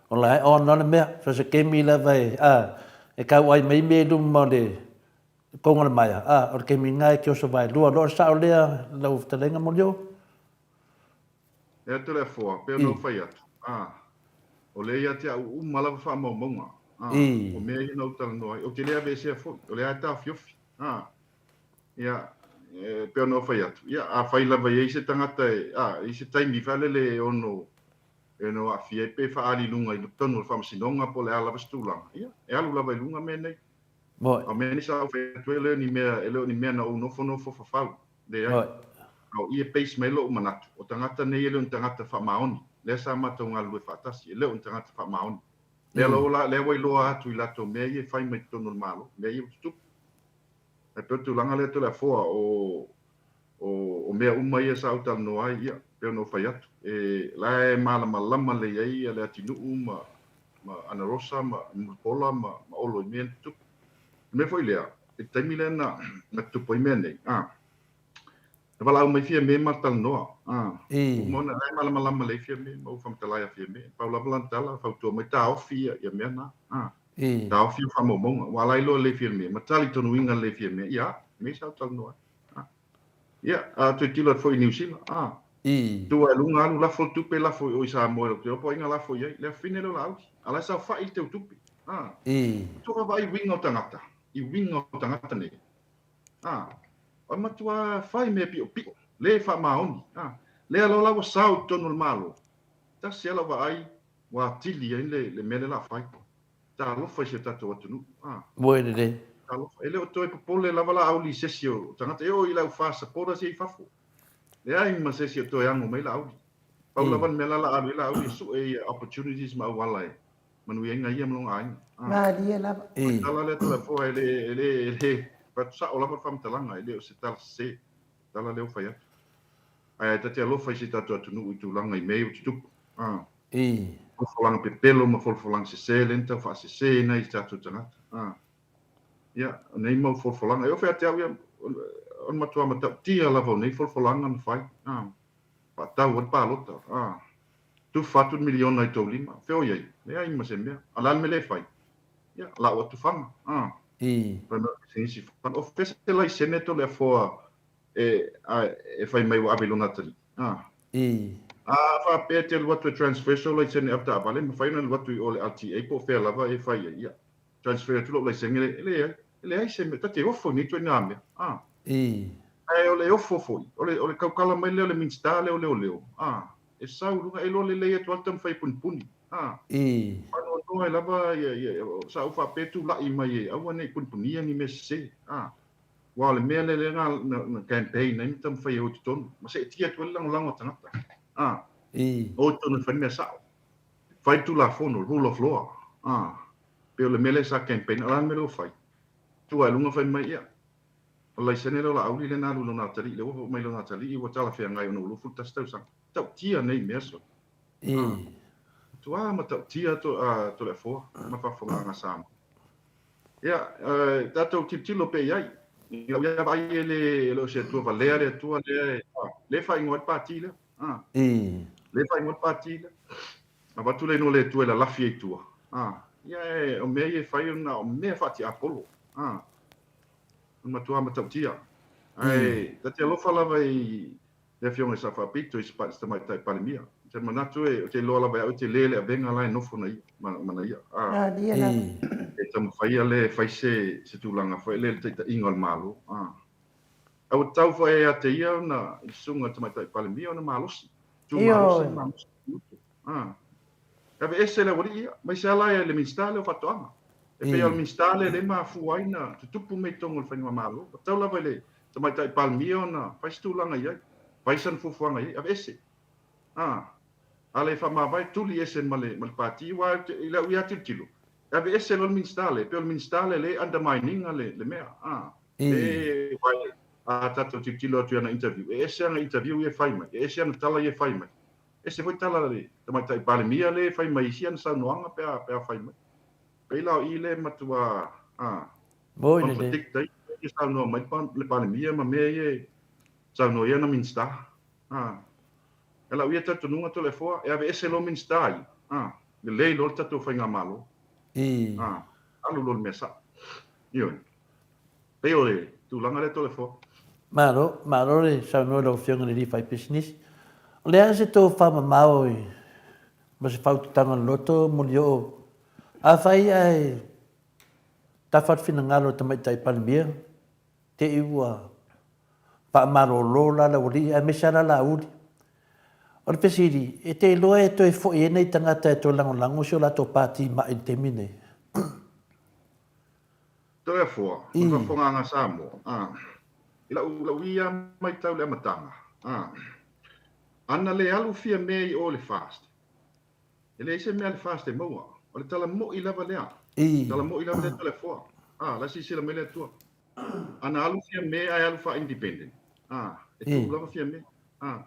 o la e ona le mea, so se kemi lava e, a, e kauai mai mea i luma o le kouga o le maea, a, o le kemi lena e te oso vaelua loa. O le sao lea lau fetalaiga Molioo? E atu le afoa, pei ona ou fai atu, a, o lea ia te au uma lava faamaumauga, a, o mea ia na ou talanoa ai, ou te le aveesea foi, o lea lava e taofiofi, a, ia, e pei ona ou fai atu, ia, afai lava e i ai se tagata e, a, e i ai se taimi foi lele e ono, e ono aafia ai pe faaali i luga i totonu o le faamasinoga po o le a lava se tulaga, ia, e alu lava i luga mea nei. A o mea nei sa ou fai atu ai, e le o ni mea, e le o ni mea na ou nofonofo fafau. Leai. A o i e base mai lou manatu, o tagata nei e le o ni tagata faamaoni. Lea sa matou galulue faatasi, e le o ni tagata faamaoni. Lea la, lea ua iloa atu i latou mea ia e fai mai totonu o le Malo, mea ia ua tutupu. Ae pei o le tulaga lea Toleafoa, o, o, o mea uma ia sa ou talanoa ai, ia, pei ona ou fai atu, e, la e malamalama lelei ai Leatinuu ma, ma Anarosa ma Mulipola ma, ma Olo i mea na tutupu. O le mea foi lea, i le taimi lea na, na tutupu ai mea nei, a, na Na valaau mai Fiame ma talanoa. Ua uma ona la e malamalama lelei Fiame ma ua faamatala ia Fiame. Pau lava lana tala, fautua mai taofi ia mea na. Taofi ia faamaumauga. Ua ala ai loa lelei Fiame ma talitonuina lelei Fiame, ia, mea sa ou talanoa ai. Ia, a toe tilo atu foi i Niu Sila, tu ai luga alu lafo le tupe lafo i o i Samoa i lou te opo ai na lafo i ai. Le afine leo Laauli. A la e saofai le teutupe. Ua vaavaai i uiga o tagata, i uiga o tagata nei. Ā, o le matua fai mea piʻopiʻo, lē faamaoni, ā, lea loa la ua sao i totonu o le Malo, tasi lava lau vaai ua atili ai le, le mea lea la a fai. Talofa i si o tatou atunuu, ā. Moe lelei. Talofa, e le o toe popole lava la auli i se isi o tagata, e oo i le au fa supporters ia i fafo. Leai ma se isi o toe ago mai la auli. Pau lava le mea la la alu ai la auli e sue ia opportunities ma auala e manuia ai ia ma lona aiga. Malie lava. O le tala lea Toleafoa e le, e le, e le, fai atu sao lava le faamatalaga, e le o se tala sese, tala lea ua fai atu. Ae ta te alofa i si tatou atunuu i tulaga i mea ia ua tutupu. Folafolaga pepelo ma folafolaga sese lea na tau faaseseina ai i tatou tagata. Ia, o nei mau folafolaga, e oo foi ia te au ia, o le matua matautia lava o nei folafolaga na fai. Faatau ai le palota. Tufa atu le miliona i tou lima. Fea o i ai? Leai ma se mea. A o le a le mea lea e fai? Ia, lau atu fana. A. Fai mai o le pisinisi fana. O fea se laisene Toleafoa e, a, e fai mai ua ave i lona atalii? A. A faapea e te alu atu e transfer sou laisene avetaavale, e mafai ona alu atu i o le LTA po o fea lava e fai ai. Ia, transfer atu lou laisene le, e leai. E leai se mea. Ta te ofo i nei ituaiga mea. A. Ae o le ofo foi, o le, o le tautala mai lea o le Minisita lea o Leoleo, a, e sau i luga, e iloa lelei atu lava le taumafai e punipuni, a. Faanoanoa ai lava ia, ia, sa ou faapea e tulai mai e aua ne i punipunia ni mea sese, a. Aua o le mea lea lea na, na, na campaign ai ma taumafai e o i totonu, ma seetia atu ai le lagolago a tagata, a. O i totonu e fai le mea sao. Fai le Tulafono, rule of law, a. Pei o le mea lea sa campaign, a o le a le mea lea ua fai? Tu ae luga fai mai, ia, O le laisene lea o Laauli lea na alu i lona atalii, lea ua oo mai lona atalii ua talafeagai ona ua 21 tausaga. Matautia nei mea sole. Matua matautia to, uh, Toleafoa ma faafofogaaga a Samoa. Ia, uh, tatou tilotilo pea i ai. I lau ia vaai e le, e le o se Atua valea le Atua lea e, lea e faaigoa ai le pati lea. Ah. Lea e faaigoa le pati lea. Avatu le igoa o le Atua e lalafi ai i tua. Ah. Ia, e, o mea ia e fai ona o mea faatiapolo. Ah. O le matua matautia. Ae ta te alofa lava i le Afioga i Sao Faapito i se Tamaitai Palemia. Ou te manatu e, ou te iloa lava e au e tele le avega la e nofo na ia, ma na ia. A, e taumafai ia le fai se, se tulaga foi lea i le taitaiga o le Malo. A, ae ua tatau foi ia te ia ona, i le Susuga i le Tamaitai Palemia ona malosi. Tu malosi, malosi. A, e aveese le aualii ia, mai se ala ia le Minisita lea o Faatoaga. E pei o le Minisita lea lea e mafua ai na tutupu mea i totonu o le faigamalo. Ua tatau lava i le Tamaitai Palemia ona fai se tulaga i ai, fai sana fuafuaga i ai, aveese. A, a le faamavae, tuli ese ma le, ma le pati, aua i lau ia tilotilo, e aveese loa le Minisita lea, e pei o le Minisita lea lea e undermine ina le, le mea. A, e, aua a tatou tilotilo atu i ana interview, e ese ana interview ia e fai mai, e ese ana tala ia e fai mai. Ese foi tala a le Tamaitai Palemia lea e fai mai i si ana saunoaga pe a, pe a fai mai. Pei la o i lea e matua, a, contradict ai ia saunoa mai le Palemia ma mea ia e saunoa ai ana Minisita. A, e lau ia talitonuga Toleafoa, e aveese loa Minisita ia, a, lelei loa le tatou faigamalo. A, alu loa le mea sao. Ioe. Pei o le tulaga lea Toleafoa. Malo, malo le saunoa i lau Afioga i le alii faipisinisi. O le a se tofa mamao i, ma se faaututaga loloto Molioo, afai ae tafa le finagalo o le Tamaitai Palemia, te i ua faamalolo la le aualii aemaise lava la Laauli. O le fesili, e te iloa e toe foi ai nei tagata e toe lagolago si o latou pati mai i le taimi nei? Toleafoa, o le faafofogaaga a Samoa, a, i lau, lau ia matau i le amataga, a, ana le alu Fiamē i o i le FAST, e leai se mea a le FAST e maua. O le tala mo'i lava lea. Tala mo'i lava lea Toleafoa. A, la e silasila mai le Atua. Ana alu Fiamē ae alu faa-independent, a, e tuu lava Fiamē. A,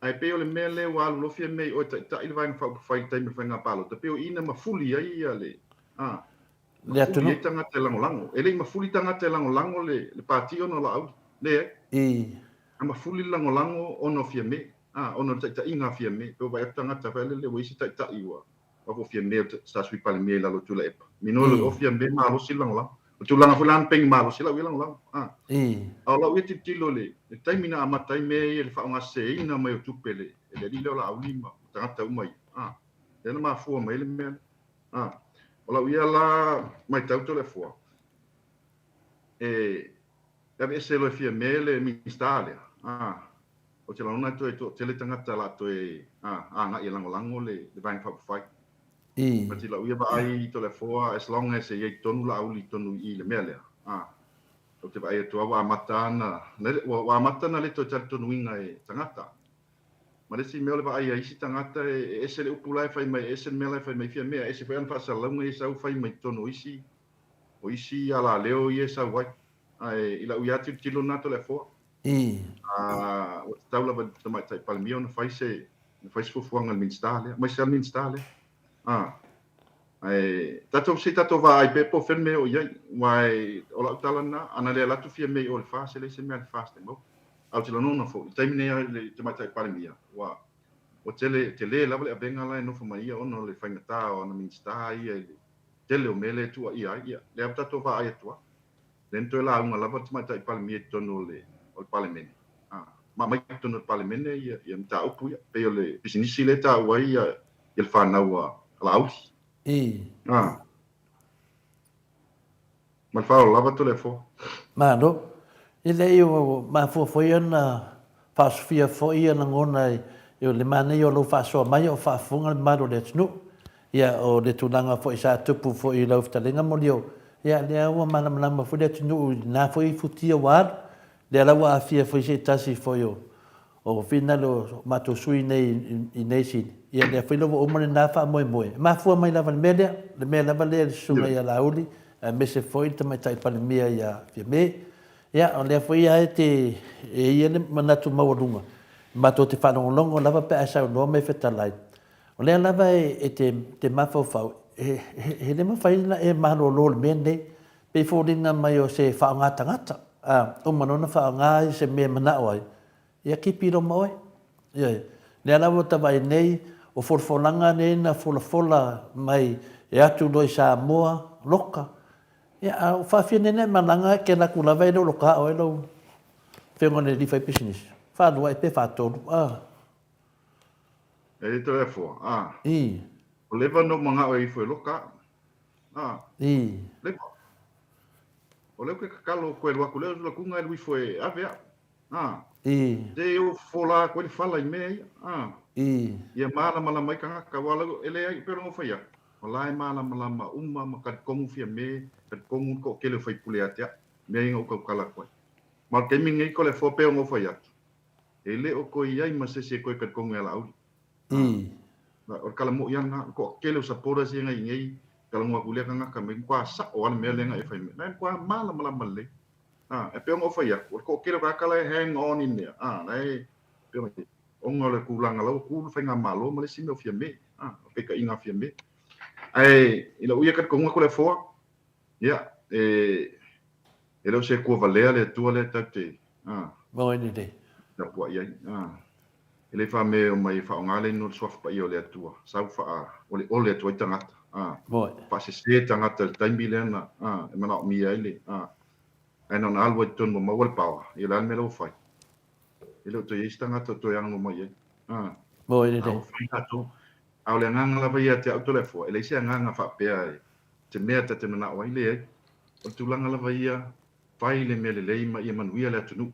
ae pei o le mea lea ua alu loa Fiamē i o e taitai le Vaega Faaupufai i le taimi o le faiga palota, pei o i na mafuli ai ia le, a, Le atunuu. Mafuli ai tagata e lagolago. E le i mafuli tagata e lagolago le, le pati ona o Laauli. Leai. Na mafuli le lagolago ona o Fiame, a, ona o le taitaiga a Fiame, pe ua vaai atu tagata fai lele ua i ai se taitai ua ua po o Fiame sa Sui Palemia i lalo o Tuilaepa. Mino le o Fiame malosi le lagolago. O le tulaga foi la na pegi malosi lau ia lagolago. A, a o lau ia tilotilo i le taimi na amata ai mea ia i le faaaogaseseina mai o tupe e le e le alii lea o Laauli ma tagata uma ia, a, lea na mafua mai ai le mea lea. A, o lau ia la matau Toleafoa, e E aveese loa e Fiame le Minista lea, a, ou te lagona e toe toatele tagata o le a toe agai e lagolago le Vaega Faaupufai. But i lau ia vaai Toleafoa, as long as e i ai tonu Laauli i totonu i i le mea lea, a, ou te vaai atu lava ua amata ona, ua amata ona le toe talitonuina e tagata. Ma le isi mea o le vaai a isi tagata e ese le upu la e fai mai, e ese le mea la e fai mai Fiame, a ese foi ana faasalalauga ia e sau fai mai totonu o isi, o isi alaleo ia e sau ai. Ae i lau ia tilotilo lena Toleafoa, a, ua tatau lava i le Tamaitai Palemia ona fai se, ona fai se fuafuaga i le Minisita lea, aemaise lava le Minisita lea. A, ae tatou, se i tatou vaai pea po o fea le mea e oo i ai, aua o lau tala lena, ana le alu atu Fiame i o i le FAST, e leai se mea a le FAST e maua. Ae ou te lagona foi, i le taimi nei i le Tamaitai Palemia, ua, ua tele, tele lava le avega la e nofo ma ia ona o le faigata o ana Minisita ia i le tele o mea lea e tuuaia ai. Ia, lea ua tatou vaai atu lava, lea na toe lauga lava le Tamaitai Palemia i totonu o le o le Palemene, a, ma aumai i totonu o le Palemene ia, ia mataupu ia, pei o le pisinisi lea e taua ai ia, ia le fanau a Laauli. A. Ma le faaaloalo lava Toleafoa. Malo. E leai ua mafua foi ona faaosofia foi ia lagona i le manaia o lou faasoa mai a o faafofoga le mamalu o le atunuu. Ia o le tulaga foi sa tupu foi i lau fetalaiga Molioo, ia lea ua malamalama foi le atunuu i lena foi futia ua alu, lea la ua aafia foi se tasi foi o o finale o matou sui nei i nei sini, ia lea foi la ua uma lena faamoemoe. E mafua mai lava i le mea lea, le mea lava lea i le susuga ia Laauli, aemaise foi le Tamaitai Palemia ia Fiame. Ia, o lea foi lava e te, e i ai le manatu maualuga, matou te faalogologo lava pe a e saunoa ma e fetalai, o lea lava e te, te mafaufau, he, he le mafai ona e malolo i le mea lenei, pei foliga mai o se faaaoga tagata, a uma loa ona faaaoga i se mea e manao ai, Ia kipi loa ma oe. Ioe. Lea la ua ta vaai nei, o folafolaga nei na folafola mai e atu loa i Samoa, loka. Ia, a o faafia nei na e malaga e kela atu lava e le o loka oe lau Afioga i le alii faipisinisi. Faalua ea pe faatolu, a. E le toe afoa, a. I. Ua leva ona ou manao e ifo e loka au. A. I. Leva. O lea ou te tatalo koe alu atu lea o latuga e alu ifo e ave au. A. I. Te o fofola atu ai le fala i mea ia. A. I. Ia malamalama ai tagata, aua lau, e leai, pei ona ou fai atu, o la e malamalama uma ma talitonu Fiame, talitonu le toatele o faipule ia te au, mea ia na ou tautala atu ai. Ma o le taimi lenei Toleafoa pei ona ou fai atu, e le o toe i ai ma se isi e toe talitonu ia Laauli. I. O le tala moi lava lena, o le toatele o supporters ia na i nei, talanoa atu i lea tagata, e matua sao lava le mea lea na e fai mai, na e matua malamalama lelei. A, e pei ona ou fai atu, o le toatele o tagata la e hang on i mea, a, la e, pei ona, ona o le tulaga la ua tu le faigamalo ma le isi mea o Fiame, a, o peitaiga a Fiame. Ae, i lou ia talitonuga Toleafoa, ia, e, e le o se Atua valea le Atua lea tatou te, a, Moi lelei. tapuai ai, a. E le faamea e omai e faaaoga le inoa o le Suafa Paia o le Atua, sau faaoleole atu ai tagata, a, Moi. faasese tagata i le taimi lea na, a, e manaomia ai le, a, ae na ona alu ai i totonu ua maua le power, ia o le a le mea la ua fai? E le o toe i ai se tagata o toe ano mai ai. A, Moi a lelei. ua fai latou. A o le agaga lava ia ia te au Toleafoa, e leai se agaga faapea e te mea ta te manao ai, leai. O le tulaga lava ia, fai le mea lelei ma ia manuia le atunuu.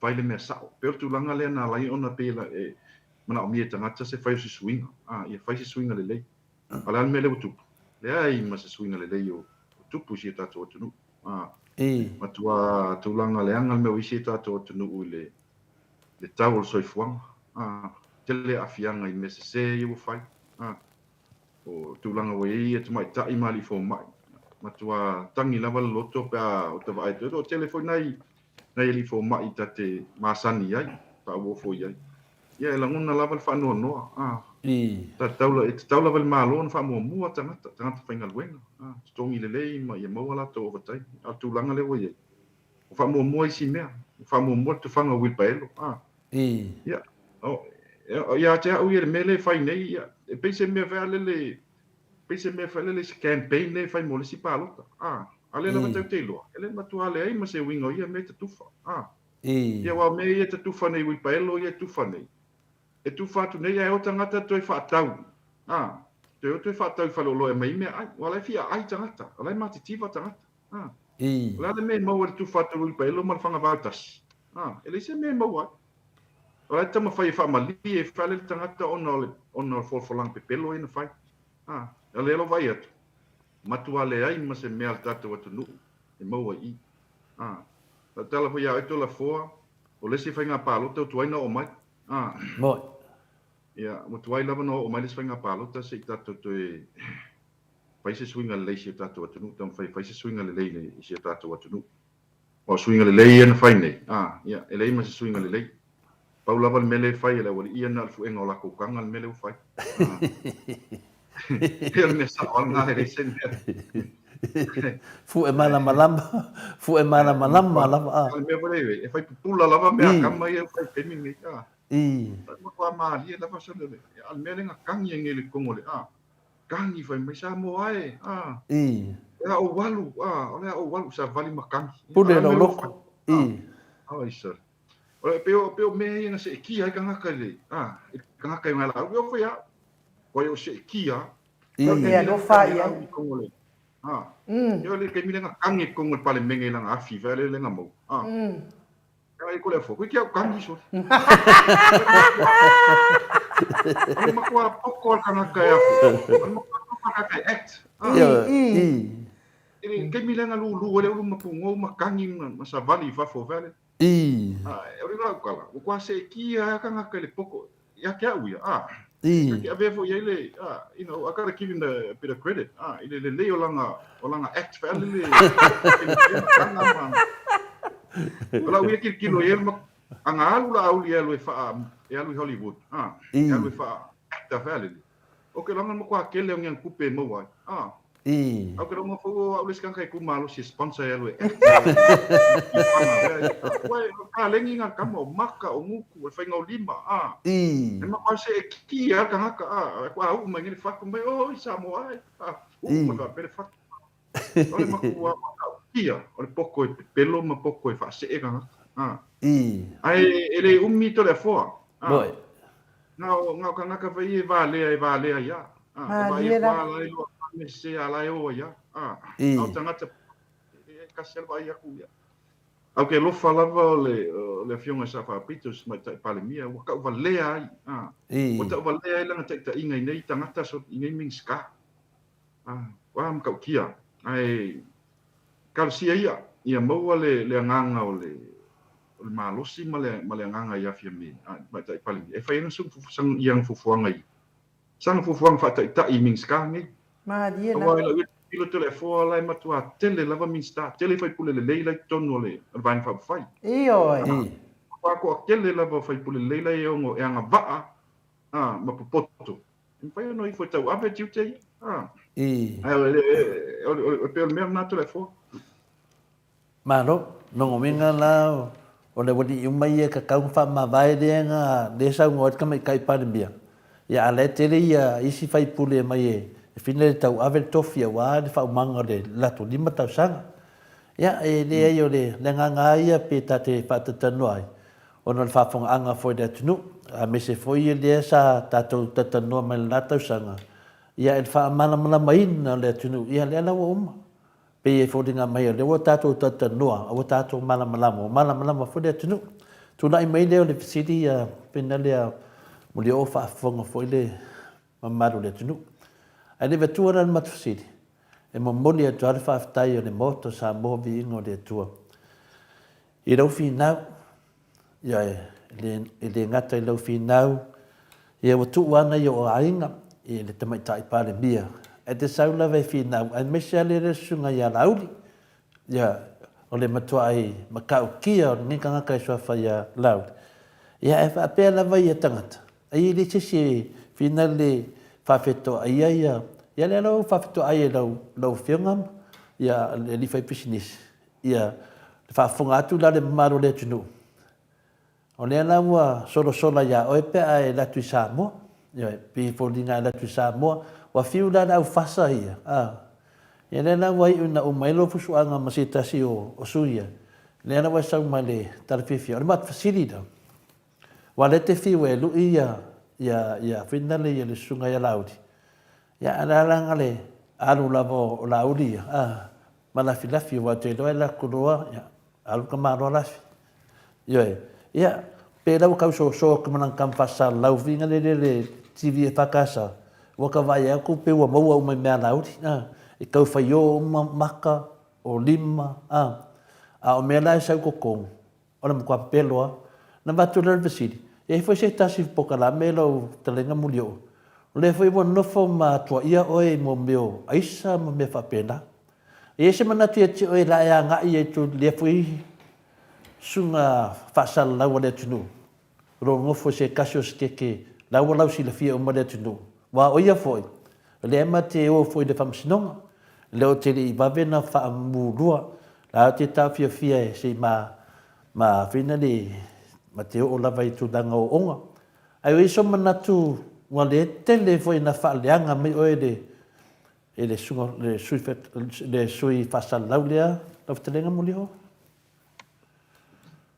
Fai le mea sao. Pei o le tulaga lea na ala ai ona pei e manaomia e tagata se fai o se suiga. A, ia fai se suiga lelei. A o le a le mea lea ua tupu? Leai ma se suiga lelei o tupu i si o tatou atunuu. A, matua tulaga leaga le mea ua i si o tatou atunuu i le, le tau o le soifuaga. A, tele aafiaga i mea sese ia ua fai. A, o tulaga ua i ai tamaitai ma alii fomai. Matua tagi lava le loto pe a ota vaai atu. E toatele foi nai nai alii fomai ta te masani ai, faauo foi i ai. Ia e lagona lava le faanoanoa, a. I. Ta tatau, e tatau lava i le Malo ona faamuamua tagata, tagata faigaluega, a, totogi lelei ma ia maua latou ovataimi. A o le tulaga lea ua i ai, ua faamuamua isi mea. Faamuamua le tufaga o uilipaelo. A. I. Ia, o, ia te au ia le mea lea e fai nei, ia, e pei se mea foi lele, pei se mea foi lele se campaign lea e fai mo le isi palota. A, a lea lava tatou te iloa, e le matua leai ma se uiga o ia mea e tatufa. A. I. Ia, aua o mea ia e tatufa nei, uilipaelo ia e tufa nei, e tufa atu nei ae o tagata toe faatau. A, toe o toe faatau i faleoloa e aumai ai meaai. Aua o la e fia ai tagata, o la e matitiva tagata. A. I. O le a le mea e maua i le tufa atu o le uilipaelo ma le fagavao tasi? A, e leai se mea e maua ai. O la e taumafai e faamalie e fale le tagata ona o le, ona o le folafolaga pepelo ia na fai. A, o lea lau vaai atu, matua leai ma se mea a le tatou atunuu e maua i i. A, lau tala foi ia oe Tolafoa, o le isi faiga palota ua tuai ona oo mai. A. Moi. Ia, ua tuai lava ona oo mai le isi faiga palota se i tatou toe fai se suiga lelei i si o tatou atunuu, taumafai e fai se suiga lelei i si o tatou atunuu. Aua o suiga lelei ia na fai nei, a, ia, e leai ma se suiga lelei. Pau lava le mea lea e fai e le aualii ia na o le fuega o lakou taga le mea lea ua fai. A, ia o le mea sao lava lena, e leai se mea. Fue malamalama, fue malamalama lava, a. O le mea foi lea, e fai pupula lava mea a kama ia ua fai i le taimi lenei, a. I. E matua malie lava sole, a o le mea lea na kagi ai nei i le totonu o le, a. Kagi fai mai Samoa e, a. I. O le a ou alu, a, o le a ou alu, savali ma kagi. Pule lou loko, i. Ai sole. O le pei o, pei o mea ia na seetia ai tagata i le, a, i le tagata i ngai laau, e oo foi ia au. Ua o seetia. I. E alofa i ai. A. E o le taimi lea na kagi i totonu o le Palemene i lana afi, fai lea na maua. A. Ai ko le afo, koe ki au kangi sole. O le matua poko al tagata e afo. O le matua poko al tagata e act. I, i. I le taimi lea na lulu ai le ulu ma pugou ma kagi ma savali i fafo fale. I. O le lau tala, ua toa seetia ai tagata i le poko, ia te au ia, a. I. Ta te avea foi i ai le, a, you know, I gotta give him a bit of credit, a, i le lelei o lana, o lana act fale le, o lau ia tilotilo i ai, a na alu Laauli e alu e faa, e alu i Hollywood, a, e alu e faa actor fale le. Ou te iloa na matua tele o ni ana tupe e maua ai. A. I. Ae ou te iloa foi o au le isi tagata e tu malosi e sponsor e alu e act. Ua e paleni na tama o maka, o nuku, o le faiga o lima. A. I. E matua seetia lava le tagata. A. Faatoa uu mai nei le fatu mai, oi Samoa e. A. Uu mai faapea le fatu. O le matua matautia o le poto e pepelo ma poto e faasee tagata. A. I. Ae e le umi Toleafoa. A. Moi. Na o, na o tagata foi ia e valea, e valea ai a. A, e vaai atu a la e loa me se a la e o ai a. A, I. a o tagata e kasi a le vaai atu ia. Ae ou te alofa lava o le, o le Afioga i Sa Faapito, si Tamaitai Palemia, ua tauvalea ai, a. I. Ua tauvalea ai lana taitaiga i nei tagata so, i nei Minisita. A, ua matautia. Ae talosia ia, ia maua le, le agaga o le, o le malosi ma le, ma le agaga ia Fiame, a, Tamaitai Palemia, e fai ai sana, ia ana fuafuaga i, sana fuafuaga faataitai i Minisita nei. Malie Aua lava. i lau ia tilotilo Toleafoa la e matua tele lava Minisita, tele faipule lelei la i totonu o le, o le Vaega Faaupufai. Ioe. I. Matua toatele lava o faipule lelei la e ono e agavaa, a, ma popoto. E mafai ona ifo e tauave tiute ia. A. I. Ae o le, o le, o le, pei o le mea lena Toleafoa. Malo, lona uiga la o le aualii uma ia e tatau ona faamavae lea na lea e saunoa ai le Tamaitai Palemia, ia a la e tele ia isi faipule e mai e fina le tauave le tofi aua le faaumaga o le latou lima tausaga. Ia e leai o le agaga lava ia pe ta te faatatalanoa ai ona o le faafofogaaga foi a le atunuu aemaise foi lea sa tatou talatalanoa mai i lena tausaga ia i le faamalamalamaina o le atunuu ia lea la ua uma. Pei e foliga mai o lea ua tatou talatalanoa, ua tatou malamalama, ua malamalama foi le atunuu. Tulai mai lea o le fesili ia pena lea Mulioo faafofoga foi le mamalu o le atunuu. Ae le i avatua la le matou fesili, e momoli atu lava le faafetai o le Maota o Samoa Viiga o le Atua i lau finau, Ia, e le gata i lau finau, ia ua tuu lava nai ou aiga i le Tamaitai Palemia, e te sau lava e finau, aemaise lava le Susuga ia Laauli, ia, o le matuai matautia o lenei tagata e suafa ia Laauli. Ia, ae faapea lava ia tagata, ai e leai se isi e finau le faafetoaia ia, ia lea la ua faafetoai e lau, lau Afioga, ia, le alii faipisinisi, ia. Le faafofoga atu la le mamalu o le atunuu, o lea la ua solasola iā oe pe a e alu atu i Samoa. Ioe, pei e foliga e alu atu i Samoa, ua fiu la le aufasa ia, a. Ia lea la ua iu ina uma ai lou fusuaga ma se tasi o sui ia, lea la ua e sau ma le tala fiafia. O le matou fesili la, aua o lea e te fiu e lui ia, ia, ia finale ia le susuga ia Laauli, ia ae o le a la na le alu lava o Laauli ia, a, ma Lafilafi, aua ou te iloa e alu atu loa, ia, alu tamaloa Lafi. Ioe. Ia, pe la ua tau soso atu ma lana tama faasalalau viga le le TV EFKS, ua ta vaai atu pe ua maua uma i mea a Laauli, a, e tau faio uma maka, o lima, a. A o mea la e sau i totonu, o le matua pepelo lava. Na avatu lea o le fesili, e i ai foi se tasi polokalame i lau fetalaiga Mulioo, o lea foi ua nofo ma tuaia oe i mo mea o aisa ma mea faapena. E i ai se manatu ia te oe la e agai ai i lea foi susuga faasalalau a le atunuu, o lo o nofo i se tasi o sekeke la ua lausilafia uma le atunuu, aua o ia foi, o lea ma te o foi i le faamasinoga, lea ou te le i vave na faamulua, la ou te taofiofia e se i ma, ma fina le, ma te oo lava i tulaga o oga. Ae o i ai so manatu ua le tele foi na faaleaga mai oe le, e le susuga, le sui, le sui faasalalau lea, lau fetalaiga Muliho?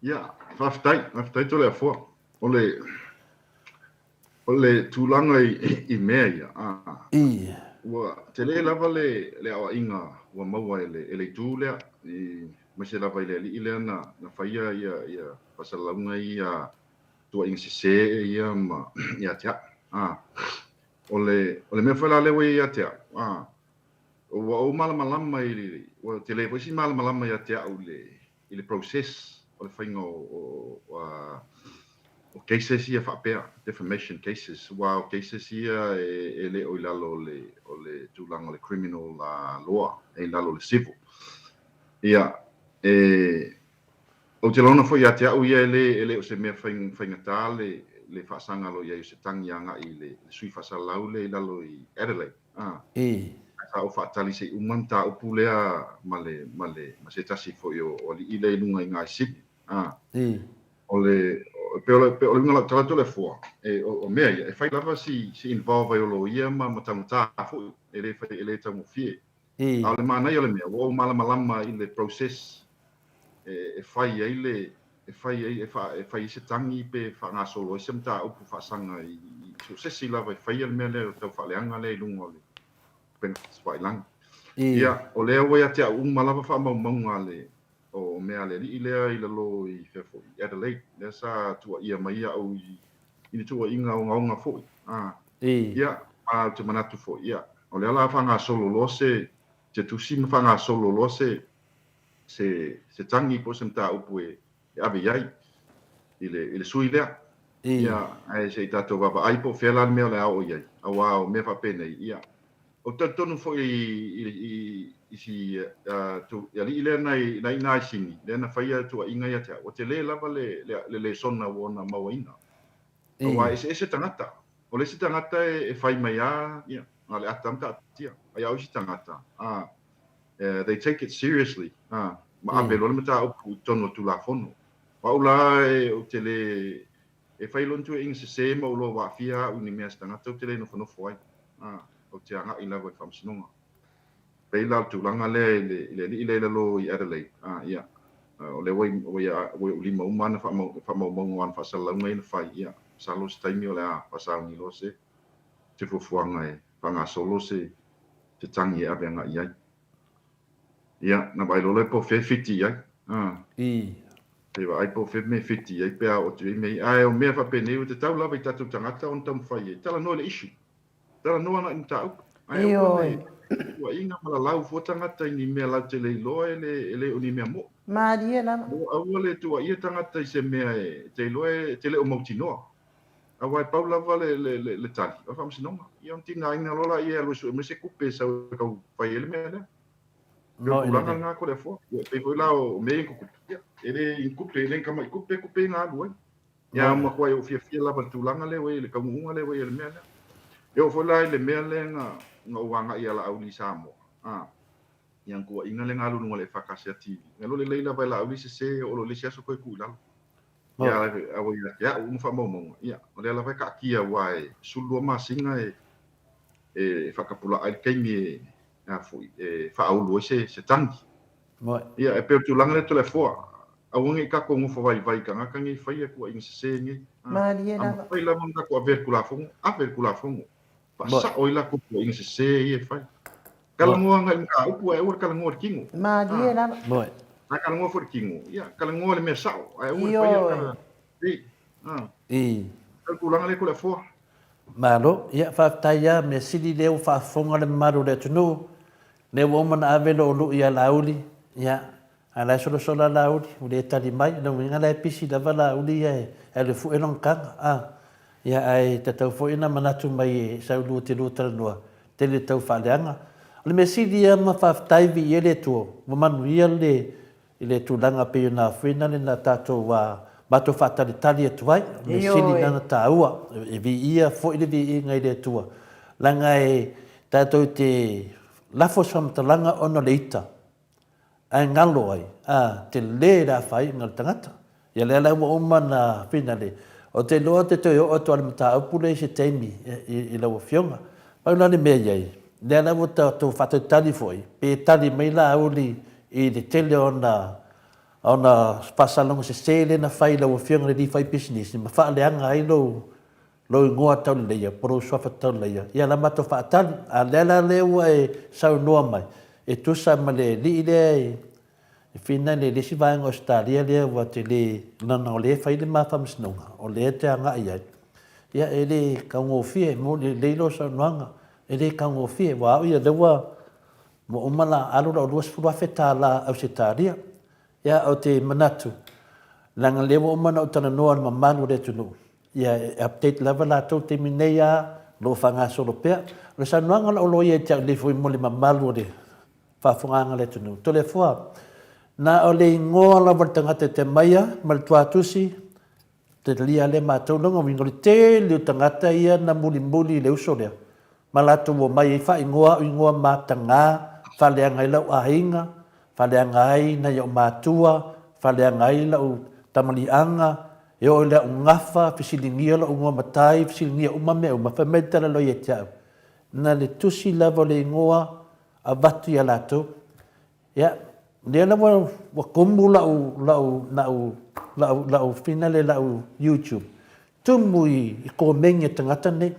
Ia, faafetai, faafetai Toleafoa. O le, o le tulaga i, i mea ia, a, I. ua tele lava le, le aoaiga ua maua e le, e le itu lea, i, aemaise lava i le alii lea na, na faia ia, ia faasalalauga ia, tuuaiga sese ia ma ia te au. A, o le, o le mea foi la lea ua i ai ia te au, a, ua ou malamalama i le, ua tele foi si malamalama ia te au i le, i le process o le faiga o, o, o, o cases ia faapea, defamation cases, aua o cases ia e, e le o i lalo o le, o le tulaga o le criminal law, e i lalo o le civil. Ia, e, Ou te lagona foi ia te au ia e le, e le o se mea faigata le, le faasaga loa i ai o se tagi agai i le, le sui faasalalau lea i lalo i Adelaide. A. I. Ae sa ou faatali se i uma le mataupu lea ma le, ma le, ma se tasi foi o, o alii lea i luga i ina i Sydney. A. I. O le, o, pei o le, pei o le uiga o lau tala Toleafoa, e, o, o mea ia, e fai lava si, si involve ai o loia ma, ma taugata foi, e le fai, e le taugofie. I. A o le manaia o le mea, ua ou malamalama i le process e fai ai le, e fai ai, e fa, e fai ai se tagi pe faagasolo ai se mataupu faasaga i, i so o se isi lava e faia le mea lea o le tau faaleaga lea i luga o le upega fesilafailaga. I. Ia, o lea ua ia te au uma lava faamaumauga a le, o mea a le alii lea i lalo i fea foi, i Adelaide, lea sa tuuaia mai au i, i ni tuuaiga ogaoga foi. A, I. ia, ma ou te manatu foi, ia, o lea o le a faagasolo loa se, se tusi ma faagasolo loa se, se, se tagi po o se mataupu e, e ave i ai i le, i le sui lea. I. Ia, ae se i tatou vaavaai po o fea la le mea o le a oo i ai, aua o mea faapenei, ia, ou te talitonu foi i, i, i, i si uh, tu, i alii lea na i, na i nā i Sini, lea na faia tuuaiga ia te au, ua tele lava le, le, le lesona ua ona mauaina. I. Aua e eseese tagata. O le isi tagata e, e fai mai lava, ia, na o le ata lava ma taatia. Ae a o isi tagata, a, they take it seriously, a, ma ave loa le mataupu i totonu o le Tulafono. O au la e, ou te le, e fai loa ni tuuaiga sese ma ou loa ua aafia au i ni mea a se tagata, ou te le nofonofo ai, a, ou te agai lava i le Faamasinoga. Pei la o le tulaga lea i le, i le alii lea i lalo i Adelaide, a, ia, o lea ua i, ua i, ua i ou lima uma ana faamaumauga o ana faasalalauga ia na fai, ia, masalo se taimi o le a faasauni loa se, se fuafuaga e faagasolo se, se tagi e ave agai i ai. Ia, na vaai loa lea po o fea e fiti i ai. A. I. Se i vaai po o fea mea e fiti i ai pe a oo atu i ai mea ia. Ae o mea faapenei ua tatau lava i tatou tagata ona taumafai e talanoa i le issue. Talanoa agai i mataupu. Ae aua le tuuaiga ma lalau fua tagata i ni mea lautele iloa e le, e le o ni mea moʻo. Malie lava. Aua le tuuaia tagata i se mea e te iloa e te le o mautinoa. Aua e pau lava le, le, le, le tali, o le faamasinoga. Ia ona tigaina loa laia e alu e sue mai se kupe e sau e tau fai ai le mea lea. E pei o le tulaga lena Toleafoa. Ia, e pei foi la o mea ia na tutupu, ia, e le i ni kupe, e le ni tamai kupe, kupe ia na alu ai. Ia, ua matuai ou fiafia lava i le tulaga lea ua i ai, le taunuuga lea ua i ai i le mea lea. E oo foi la i le mea lea na, na ou agai ia Laauli i Samoa, a. Ia na tuuaiga lea na alu i luga o le EFKS TV. Na alu lelei lava e Laauli sese oo loa i le isi aso toe tuu i lalo. Ia a ua ia te au uma faamaumauga, ia o lea lava e taatia aua e 12 masina e e faatapulaa ai le taimi e a foi e faaulu ai se se tagi. Ia e pei o le tulaga lea Toleafoa, aua ne i tatou nofo vaivai i tagata nei faia tuuaiga sese nei. Malie lava. A mafai lava ona tatou avea i le Tulafono, ave i le Tulafono. Faasao ai latou tuuaiga sese ia e fai. Talanoa agai i mataupu ae aua le talanoa i le tino. Malie lava. A talanoa foi i le tino, ia talanoa i le mea sao ae aua le faia tala i. O le tulaga lea Toleafoa. Malo, ia faafetai lava, mea sili lea ua faafofoga le mamalu o le atunuu, lea ua uma ona ave lou lui ia Laauli, ia, a o la e solasolo lava Laauli, ua le tali mai, o lona uiga la e pisi lava Laauli ia e alu e fue lona taga, a. Ia, ae tatau foi ona manatu mai e sau lua te lua talanoa, tele tau faaleaga. O le mea sili lava ma faafetai viia le Atua, ua manuia le i le tulaga pei ona afuina le na tatou matou faatalitali atu ai. O le mea sili lena na taua, e viia foi le viiga i le Atua, leaga e tatou te lafo se faamatalaga ona o le ita, ae galo ai, a, tele le afaina o le tagata. Ia lea la ua uma ona finale. Ou te iloa ou te toe oo atu lava i le mataupu lea i se taimi i lau Afioga. Pau la le mea i ai, lea la ua tatou faatalitali foi, pe tali mai Laauli i le tele o ona ona faasalaga sese lea na fai i lau Afioga i le alii faipisinisi ma faaleaga ai lou lou igoa tauleleia po o lou suafa tauleleia, ia la matou faatali. A o lea la lea ua e saunoa mai e tusa ma le alii lea e E finale i le isi vaega o Ausetalia lea ua tele leaga o lea e fai le ma faamasinoga, o lea e te agai i ai, ia e le taugofie, e moni lelei lau saunoaga, e le taugofie, aua au ia lea ua uma ona alu lau $20,000 Ausetalia. Ia ou te manatu, leaga o lea ua uma ona ou talanoa i le mamalu o le atunuu, ia e update lava latou i le taimi nei lava, o lo o faagasolo pea. O le saunoaga a lou loia ia te au nei foi mo le mamalu o le faafofogaaga a le atunuu. Toleafoa, na o le igoa lava o le tagata e te aumaia ma le tuatusi, te talia lea matou lona uiga o le tele o tagata ia na mulimuli i le uso lea, ma latou omai ai faaigoa au igoa mataga, faaleaga ai lau aiga, faaleaga ai nai ou matua, faaleaga ai lau tamaliiaga, e oo i lau gafa, fesiligia lou igoa matai, fesiligia uma mea uma, fai mai le tala loa ia te au, na le tusi lava o le igoa avatu ia latou. Ia, lea la ua, ua tumu lau, lau, lau, lau, lau finale, lau YouTube, tumu i, i komeni a tagata nei.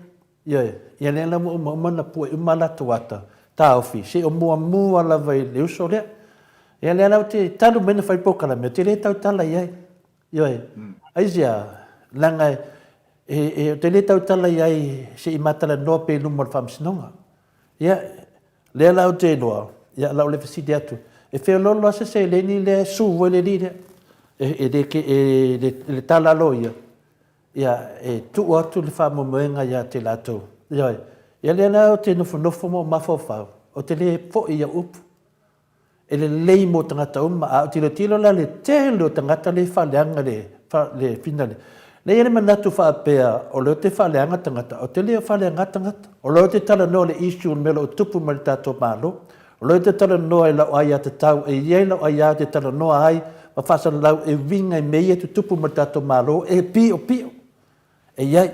Ioe, ia lea la ua uma uma ona pue uma a latou ata, taofi, se o muamua lava i le uso lea. Ia lea la ou te talu mai na fai polokalame, ou te le tautala i ai. Ioe, aisea, leaga e, e, e, ou te le tautala i ai se i ma talanoa pea i luma o le faamasinoga. Ia, lea la ou te iloa, ia, la o le fesili atu, e feoloolo lava se seleni lea e su ai le alii lea. E, e le, e, le, le tala a loia, ia, e tuu atu le faamoemoega ia te latou. Ioe. Ia lea la ou te nofonofo ma ou mafaufau, ou te le foi i au upu. E lelei mo tagata uma, a ou tilotilo la i le tele o tagata lea e faaleaga le, le finale, lea e i ai le manatu faapea o lea ou te faaleaga tagata, ou te le o faaleaga tagata. O lea ou te talanoa i le issue o le mea o lo o tupu mai i le tatou Malo. O lea ou te talanoa i lau aiatatau, e i ai lau aia ou te talanoa ai ma faasalalau e uiga i mea ia e tutupu mai i le tatou Malo, e piopio. E i ai.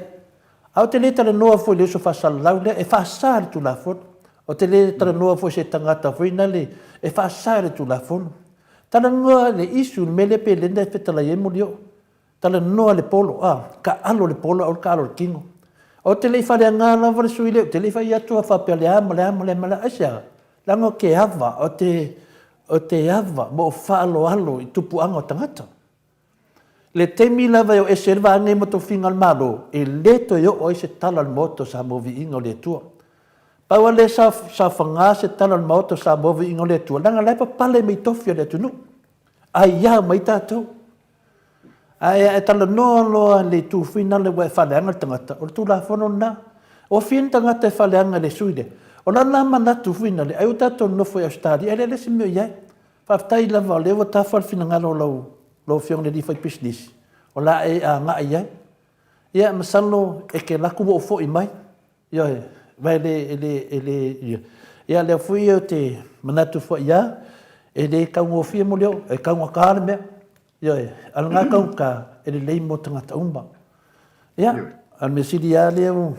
A ou te le talanoa foi i le uso faasalalau lea, e faasa e le Tulafono. Ou te le talanoa foi i se tagata foi nale, e faasa e le Tulafono. Talanoa le issue, le mea lea pe lena e fetalai ai Molioo. Talanoa le polo, a, taalo le polo, aua le taalo le tino. Ou te le i faleaga lava le sui lea, ou te le i fai atu a faapea le a ma le a ma le a ma le a. Aisea? Leaga ou te ava, ou te, ou te ava ma ou faaaloalo i tupuaga o tagata. Le taimi lava e o ese ai le vaega ia ma tofiga a le Malo, e le toe oo ai se tala a le Maota o Samoa Viiga o le Atua. Pau lava lea sa saofaga se tala a le Maota o Samoa Viiga o le Atua, leaga la e papale mai tofi o le atunuu. Aia mai tatou. Ae a e talanoa loa i le itu finale ua e faaleaga le tagata, o le Tulafono lena. Ua fia ni tagata e faaleaga i le sui lea. O la la manatu finale, ai ua tatou nonofo i Ausetalia, e leai le isi mea o i ai. Faafetai lava o lea ua tafa le finagalo o lau lau Afioga i le alii faipisinisi, o le a e agai i ai. Ia, masalo e te alu atu ua ou foi mai, ioe, aua e le, e le, e le, ia. Ia, lea foi ou te manatu foi ia, e le taugofie mo leo, e taugata le mea. Ioe, a o lena taugata, e lelei mo tagata uma. Ia, a o le mea sili lava lea ua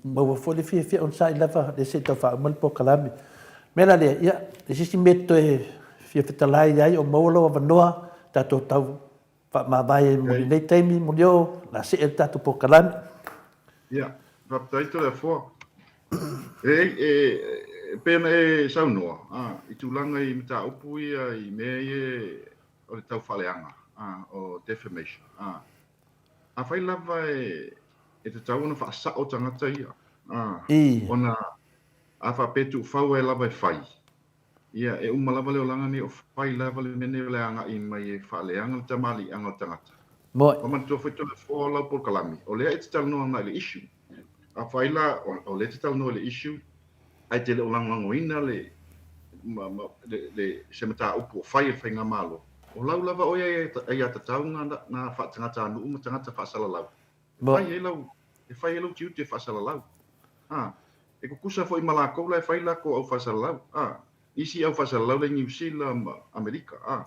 maua foi le fiafia onosai lava lea se i tau faauma le polokalame. O le mea la lea, ia, e se isi mea e te toe fia fetalai ai o maua lou avanoa, tatou tau faamavae ai mo lenei taimi, molioo, o le a see le tatou polokalame. Ia, faafetai Toleafoa. E, e, e pei ona e saunoa, a, i tulaga i mataupu ia i mea ia o le taufaaleaga, a, o defamation, a. Afai lava e, e tatau ona faasao tagata ia, a, ona a faapea e tuufau ai lava e fai, ia, e uma lava le olaga nei o fai lava le mea nei o le agai mai e faaleaga le tamaliiaga o le tagata. Moe. Ua manatua foi Toleafoa lau polokalame, o lea e te talanoa agai i le issue. Afai la o lea e te talanoa i le issue ae te le o lagolagoina le, ma, ma, le, le, se mataupu o fai e le Faigamalo, o lau lava oe aiatatau na, na faatagatanuu ma tagata faasalalau. E fai ai lau, e fai ai lou tiute faasalalau. A, e kukusa foi ma lakou la e fai lakou au faasalalau. A, isi au faasalalau la i Niu Sila ma Amerika. A,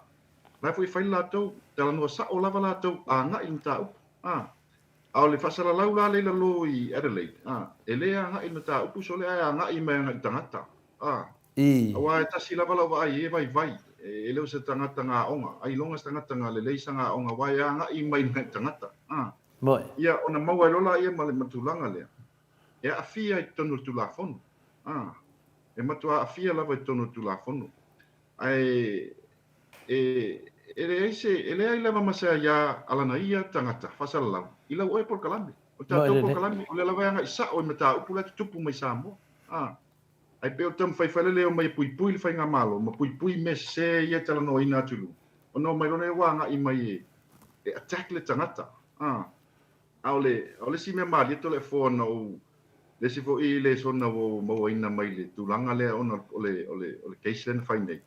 la foi e fai le latou, talanoa sa'o lava latou agai i le mataupu. A, a o le faasalalau la lea i lalo i Adelaide, a, e le agai i le mataupu sole ae agai mai agai i le tagata. A, aua e tasi lava lau vaai e vaivai, e le o se tagata gaoga, ailoga se tagata ga lelei sa gaoga, aua e agai mai i le tagata. A, ia, ona maua ai loa laia ma le tulaga lea, e aafia i totonu o le Tulafono. A, e matua aafia lava i totonu o le Tulafono. Ae e, e leai se, e leai lava ma se aia a lana ia tagata faasalalau i lau oe polokalame. O le tatou polokalame, o lea lava e agai sao i mataupu la e tutupu mai Samoa. A, ae pei o le taumafai foi lea e omai e puipui le faigamalo ma puipui mea sese ia e talanoaina atu i luga, ona omai loa lea ua agai mai e, e attack le tagata. A, a o le, o le isi mea malie Toleafoa na ou Le isi foi lesona ua ou mauaina mai le tulaga lea ona o le, o le, o le case lea na fai nei,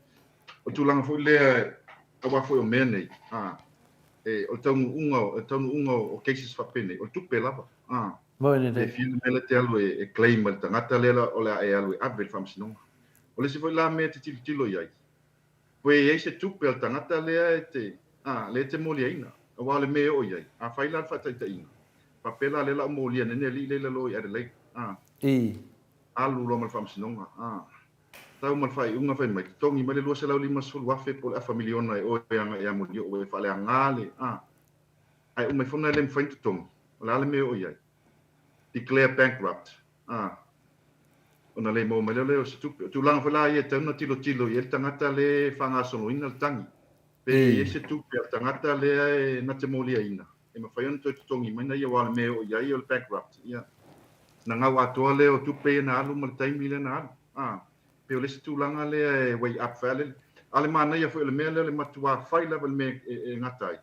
o le tulaga foi lea aua foi o mea nei, a, e, o le taunuuga, o le taunuuga o cases faapenei, o le tupe lava, a. Moi lelei. Pe fia le mea lea e te alu e, e claim ai le tagata lea o le a e alu e ave i le faamasinoga. O le isi foi la mea e te tilotilo i ai, Pe i ai se tupe a le tagata lea e te, a, lea e te moliaina, aua o le mea e oo i ai, afai la le faataitaiga, faapea la lea la o molia nei le alii lea i lalo i Adelaide, a, I. alu loa ma le faamasinoga, a, tau ma le faaiuga fai mai, totogi mai le 250,000 po o le afa miliona e oe agai ia Molioo ua e faaleaga le, a, ae uma ifo na e le mafai ona totogi, o le a le mea e oo i ai? Declare bankrupt, a, ona le maua mai lea lea o se tupe. O tulaga foi la ia e tatau ona tilotilo i ai le tagata lea e faagasoloina le tagi. Pe i ai se tupe a le tagata lea e na te moliaina, e mafai ona toe totogi mai na ia aua o le mea e oo i ai o le bankrupt. Ia, na gau atoa lea o tupe ia na alu ma le taimi lea na alu. A, pei o le isi tulaga lea e weigh up foi a le manaia foi o le mea lea o le matuā fai lava i le mea e gata ai.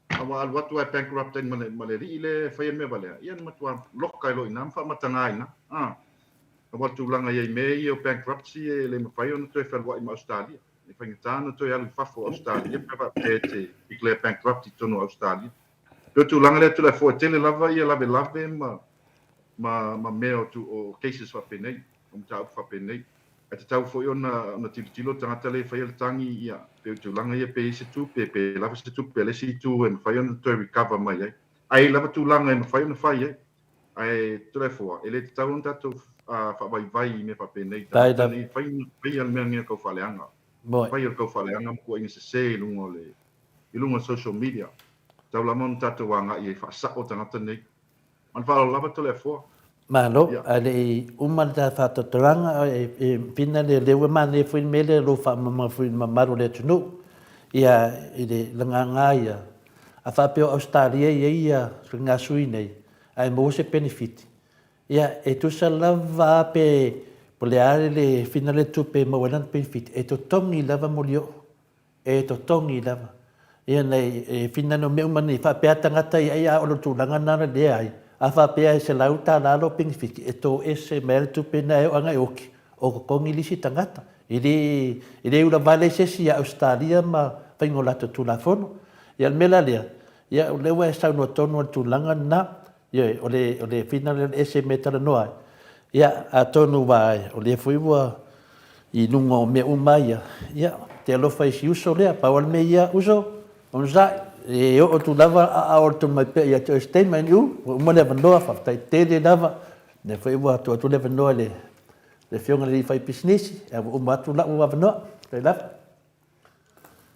A ua alu atu lava e bankrupt ai ma le, ma le alii lea e faia mea valea, ia na matua loka ai loa i ina ma faamataga ai i ina. A, aua le tulaga i ai mea ia o bankruptcy e le mafai ona toe fealuai ma Ausetalia. E faigata ona toe alu i fafo o Ausetalia pe a faapea e te declare bankrupt i totonu o Ausetalia. Pei o le tulaga lea Toleafoa, e tele lava ia lavelave ma, ma, ma mea o, tu, o cases faapenei, o mataupu faapenei. Ae tatau foi ona ona tilotilo le tagata lea e faia le tagi, ia, pei o tulaga ia pe i ai se tupe, pe lava se tupe a le isi itu e mafai ona toe recover mai ai. Ae i ai lava tulaga e mafai ona fai ai. Ae Toleafoa, e le tatau ona tatou faavaivai i mea faapenei. Tagata nei, fai faia le mea lenei o le taufaaleaga. Fai o le taufaaleaga ma tuuaiga sese i luga o le i luga o le social media. Tatau lava ona tatou agai e faasao tagata nei. Ma le faaaloalo lava Toleafoa. Malo, ae le i uma le ta faatotolaga, e pina le leu e manaia foi le mea lea lou faamama foi i le mamalu o le atunuu, ia i le lagaga ia, a faapea o Ausetalia e i ai ia nga sui nei, ae maua se penefiti, ia e tusa lava pe po le a le fina le tupe e maua ai lana penefiti, e totogi lava molioo. E totogi lava. Ia nei, e finano mea uma nei, faapea tagata ia ai a o le tulaga na leai. A faapea e $100 lou penefiti, e toese mai le tupe na e o agai oki, o totogi le isi tagata. E le, e le ula vale se isi ia Ausetalia ma faiga o latou Tulafono. Ia o le mea la lea, ia o lea ua e saunoa tonu i le tulaga lena, ioe, o le, o le finagalo ese mea e talanoa ai. Ia, atonu ua, o lea foi ua. i luga o mea uma ia. Ia, te alofa i si uso lea, pau lava le mea ia, uso, onosai, e oo atu lava a o le mai pea ia te oe se taimi, NU, ua uma le avanoa, faafetai tele lava, lea foi ua tuu atu le avanoa i le Afioga i le alii faipisinisi, ae ua uma atu la'u avanoa. Faafetai lava.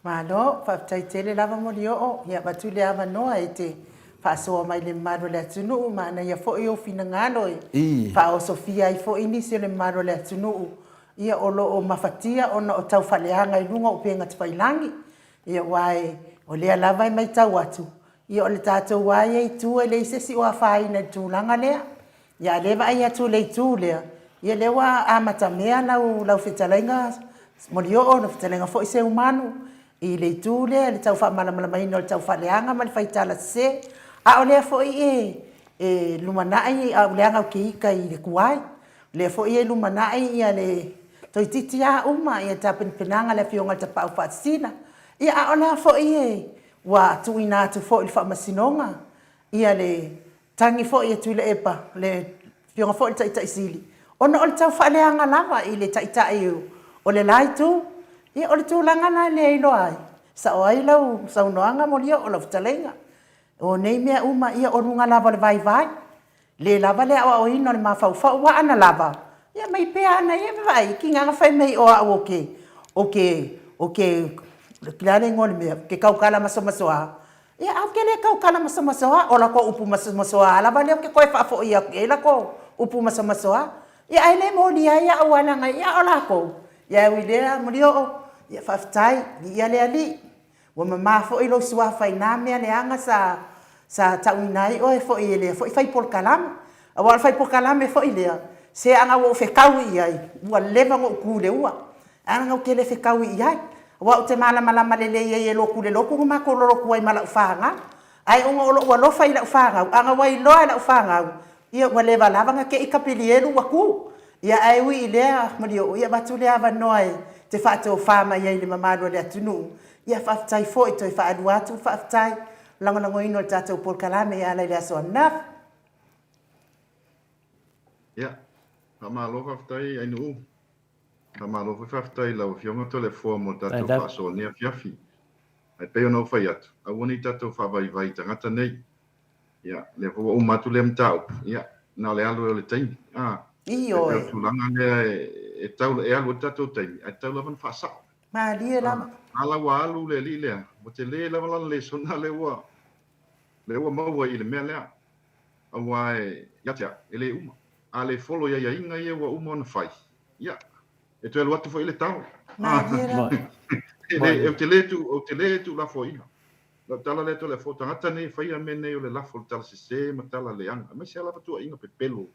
Malo, faafetai tele lava Molioo, ia avatu le avanoa e te faasoa mai i le mamalu o le atunuu, manaia foi ou finagalo e faaosofia ai foi nisi o le mamalu o le atunuu ia o lo o mafatia ona o taufaaleaga i luga o upega tafailagi. Ia aua o lea lava e matau atu, ia o le tatou lava ia itu e leai se isi o afaina i le tulaga lea. Ia a o lea e vaai atu i le itu lea, ia lea ua amatamea lau lau fetalaiga Molioo, lau fetalaiga foi Seumanu i le itu lea i le tau faamalamalamaina o le taufaaleaga ma le faitala sese. A o lea foi e e lumanai a o leaga ou te ita i le tuai, o lea foi e lumanai ia le toeitiiti lava uma ia tapenapenaga a le Afioga i le Tapaau Faasisina. Ia a o la foi e ua tuuina atu foi i le Faamasinoga ia le tagi foi a Tuilaepa, le Afioga foi i le Taitai Sili, ona o le taufaaleaga lava i le Taitai o le la Itu. Ia, o le tulaga la lea e iloa ai, sao ai lau saunoaga Molioo lau fetalaiga. O nei mea uma, ia o luga lava o le vaivai, le lava le aoaoina o le mafaufau, aua ana lava, ia aumai pea ana ia, vaai, e tiga ona fai mai o au ou te, ou te, ou te, o le a le igoa o le mea, ou te tautala masomasoa. Ia, ae ou te le tautala masomasoa, o latou upu masomasoa lava lea ou te toe faafoi atu i ai latou upu masomasoa. Ia, ae le molia ai au leaga ia o latou. Ia, ae ui i lea, Molioo, ia faafetai, viia le Alii. Ua mama foi lou suafa i na mea leaga sa sa tauina ai oe foi e lea foi fai polokalame. Aua o le fai polokalame foi lea, se ana ua ou fetaui i ai, ua leva ona ou tu i le ua. Ae leaga ou te le fetaui i ai, aua ou te malamalama lelei ai e lotu le lotu na matou lolotu ai ma lau fanau. Ae ona o lou alofa i lau fanau, ana ua iloa e lau fanau, ia ua leva lava ona te i Kapilielu ua tu. Ia ae ui i lea, Malioo, ia avatu le avanoa e te faatofa mai ai i le mamalu o le atunuu. Ia faafetai foi, toe faalua atu le faafetai, lagolagoina o le tatou polokalame e ala i le aso ananafi. Ia, faamalo faafetai Ainuu. Faamalo foi faafetai i lau Afioga Toleafoa mo le tatou faasoa i lenei afiafi. Ae pei ona ou fai atu, aua ne i tatou faavaivai i tagata nei. Ia, lea foi ua uma atu lea mataupu, ia, na o le alu ai o le taimi. A, e pei o le tulaga lea e tau, e alu ai le tatou taimi, ae tatau lava ona faasao. Malie lava. A la ua alu le alii lea, ua tele lava lana lesona lea ua, lea ua maua i le mea lea. Aua ia te au, e le uma. A le follow i aiaiga ia ua uma ona fai, ia, e toe alu atu foi le tao. Malie lava. E le, ou te le tu, ou te le tuulafoaiina. Lau tala lea Toleafoa, o tagata nei e faia mea nei o le lafo o le tala sese ma tala leaga, aemaise lava tuuaiga pepelo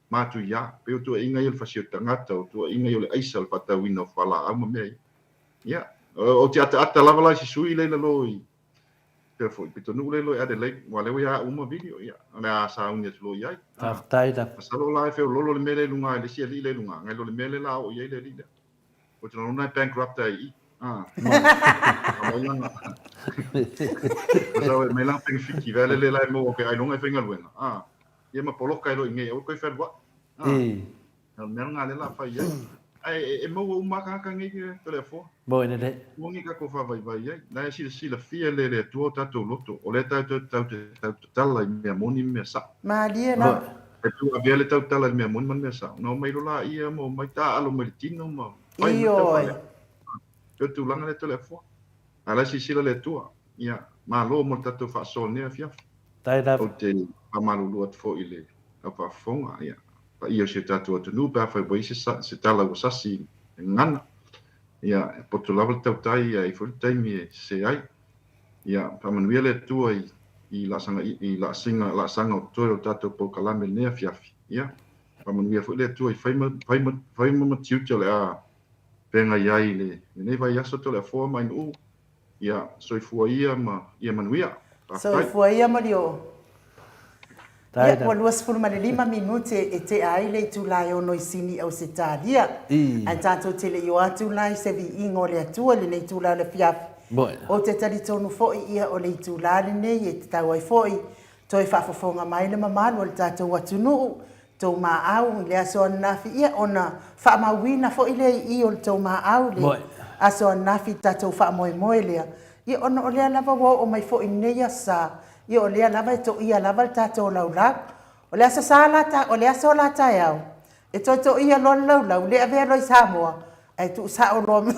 matuia, pei o tuuaiga ia o le fasi o tagata, o tuuaiga ia o le aisa, o le faatauina o fualaau ma mea ia. Ia, ou te ataata lava la i si sui lea i lalo i, pea foi, pitonuu lea i lalo i Adelaide, aua o lea ua ia au uma video, ia, o le a sauni atu loa i ai. Faafetai lava. Masalo la e feololo le mea lea i luga i le isi alii lea i luga, nai lo le mea lea la a oo i ai le alii lea. Ou te lagona e bankrupt ai i i. Ah. Mai lana. Masalo mai lana penefiti, vea le le la e maua ke ailoga e faigaluega. Ah. Ia ma poloka e loa i nei, aua koe fealuai. Ah. O le mea lena lea la fai ai. Ae e maua uma lava tagata nei Toleafoa. Moi lelei. Aua ne i tatou faavaivai ai. La e silasilafia e le Atua o tatou loto. O lea tatou te tautatala i mea moni ma mea sao. Malie lava. E tu avea le tautala i le mea moni ma le mea sao. Na omai loa laia ma omai taaalo mai le tino ma fai mai tau faalea. E pei o le tulaga lea Toleafoa. A o la e silasila le Atua. Ia, malo mo le tatou faasoa i lenei afiafi. Faafetai lava. Ou te faamalulu atu foi i le au faafofoga, ia, paia o si o tatou atunuu pe afai ua i ai se tala ua sasi i le gagana. Ia, e poto lava le tautai ae i ai foi le taimi e sese ai. Ia, faamanuia le Atua i i laasaga i laasiga laasaga o totoe o le tatou polokalame i lenei afiafi. Ia, faamanuia foi le Atua i faima faima faima ma tiute o le a feagai ai i lenei vaiaso Toleafoa ma Ainuu. Ia, soifua ia ma ia manuia. Faafetai. Soifua ia Malioo. Ia, ua 25 minute e tea ai le itula e ono i Sini Ausetalia. Ae tatou te le i o atu la i se viiga o le Atua i lenei itula o le afiafi. Ou te talitonu foi ia o le itula lenei e tatau ai foi toe faafofoga mai le mamalu o le tatou atunuu. tou maau i le aso ananafi, ia ona faamauina foi lea i i o le tou maau i le aso ananafi i le tatou faamoemoe lea, ia ona o lea lava ua oo mai foi i lenei aso Sa, ia o lea lava e toia lava le tatou laulau. O le aso Sa la, o le aso la taeao, e toe toia loa le laulau, le avea loa i Samoa, ae tuusao loa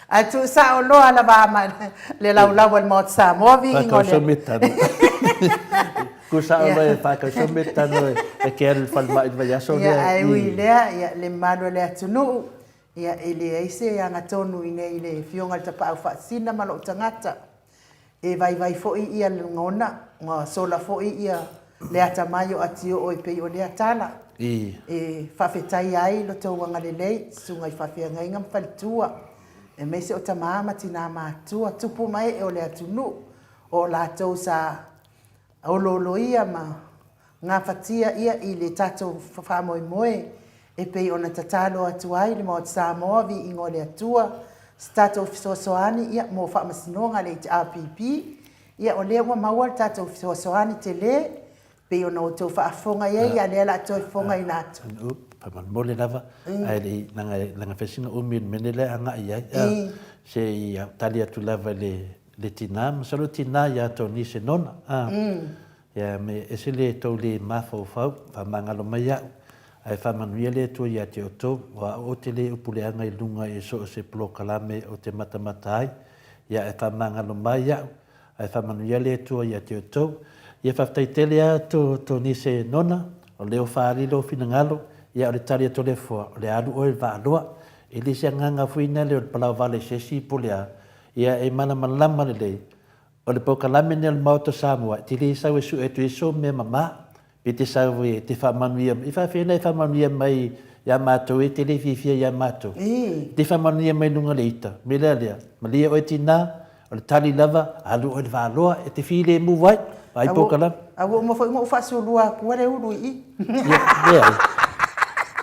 ae tuusao loa lava ma le laulau a le Maota Samoa viiga o le Tuusao loa e faatauso metano e ke alu i le falemai i le vaiaso lea. Ia, ae ui i lea, ia, le mamalu o le atunuu, ia, e leai se agatonu i inei i le Afioga i le Tapaau Faasisina ma lou tagata. E vaivai foi ia lagona, ua sola foi ia le atamai o Atioo e pei o lea tala. E faafetaia ai lo tou agalelei, susuga i faafeagaiga ma faletua, aemaise o tama ma tina matutua, tupu ma ee o le atunuu, o latou sa olooloia ma gafatia ia i le tatou faamoemoe e pei ona tatalo atu ai le Maota Samoa, Viiga o le Atua, se tatou fesoasoani ia mo faamasinoga a le HRPP. Ia o lea ua maua le tatou fesoasoani tele pei ona outou faafofoga i ai, a lea o le a toe fofogaina atu. Faamolemole lava, ae le i, leaga fai sina umi o le mea lenei la e agai i ai, se i tali atu lava i le tina, masalo o le tina ia Tony Senona. Ia me ese le tou le mafaufau, faamagalo mai au, ae faamanuia le Atua ia te outou, o a'u ou te le upu leaga i luga i so o se polokalame ou te matamata ai, ia ae faamagalo mai au, ae faamanuia le Atua ia te outou. Ia faafetai tele a to Tonise Nona, o lea ua faaali lou finagalo, ia o le tali atu a le Afoa, o le a alu oe i le vaaloa. E le se agaga foi lea o le palaovale i se isi po o le a, ia e malamalama lelei, O le polokalame lenei o le Maota o Samoa, e te le sau e sue atu ai sou mea mama, pe te sau e te faamanuia mai. E faafefea ona e faamanuia mai ia matou e te le fiafia ia matou? E te faamanuia mai i luga o le ita, me lea lea, malie oe tina, o le tali lava, alu oe i le valoa, e te filemu ai, vaai polokalame. A ua uma foi ona ou faasulua atua le ulu i i. Ia, leai.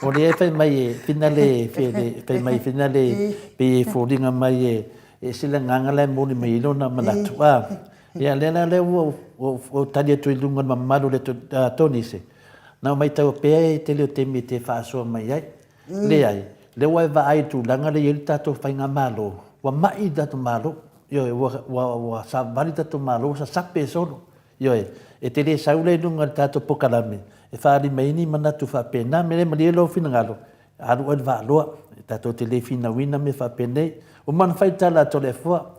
O lea e fai mai e finale, fai mai finale, pei e foliga mai e E ese le agaga la e momoli mai ai lona manatu. A, ia, lea la lea ua ou tali atu i luga o le mamalu o le Tonise, na ou maitaua pea e tele o taimi e te faasoa mai ai. Leai, lea ua e vaai i le tulaga lea e i ai le tatou faigamalo, ua mai le tatou Malo. Ioe, ua savali le tatou Malo, ua sasape solo. Ioe, e te le sau lea i luga o le tatou polokalame e faaali mai ai ni manatu faapena. Mea lea, malie lou finagalo, Alu oe i le vaaloa, tatou te le finauina mea faapenei. Uma ona fai le tala a Toleafoa,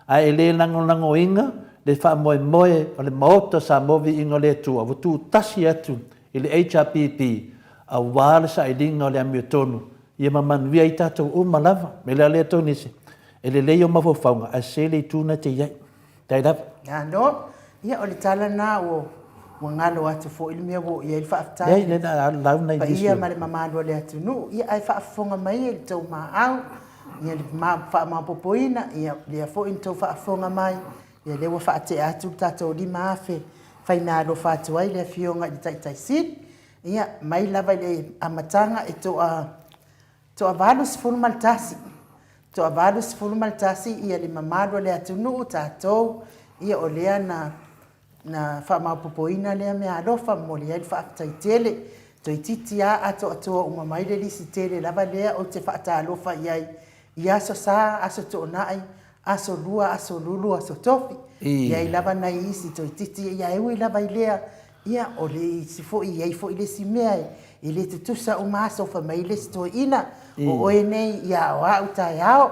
ae e le lagolagoina le faamoemoe o le Maota o Samoa Viiga o le Atua ua tutasi atu i le HRPP aua le sailiga o le amiotonu ia ma manuia ai tatou uma lava. Mea lea lea Tonise, e lelei ou mafaufauga ae sese le itu na e te i ai. Faafetai lava. Malo. Ia, o le tala lena ua ua galo atu foi le mea ua oo i ai le faafetai. Leai, lea na lauga i nisi o. Paia ma le mamalu o le atunuu. Ia, ae faafofoga mai i le tou maau, ia le faamaopoopoina, ia lea foi na tou faafofoga mai, ia lea ua faatea atu le tatou $5,000 faimeaalofa atu ai le Afioga i le Taitai Sili. Ia, mai lava i le amataga e toa Toa 81, toa 81 ia le mamalu o le atunuu, tatou, ia o lea na na faamaopopoina lea meaalofa, momoli ai le faafetai tele. Toeitiiti lava atoatoa uma mai le lisi tele lava lea ou te faatalofa i ai i Aso Sa, Aso Toonai, Aso Lua, Aso Lulu, Aso Tofi. E i ai lava nai isi toeitiiti, ia e ui lava i lea, Ia, o le isi foi, e i ai foi le isi mea e le tutusa uma aso, fai mai le isi toeaina, o oe nei, ia, o au taeao,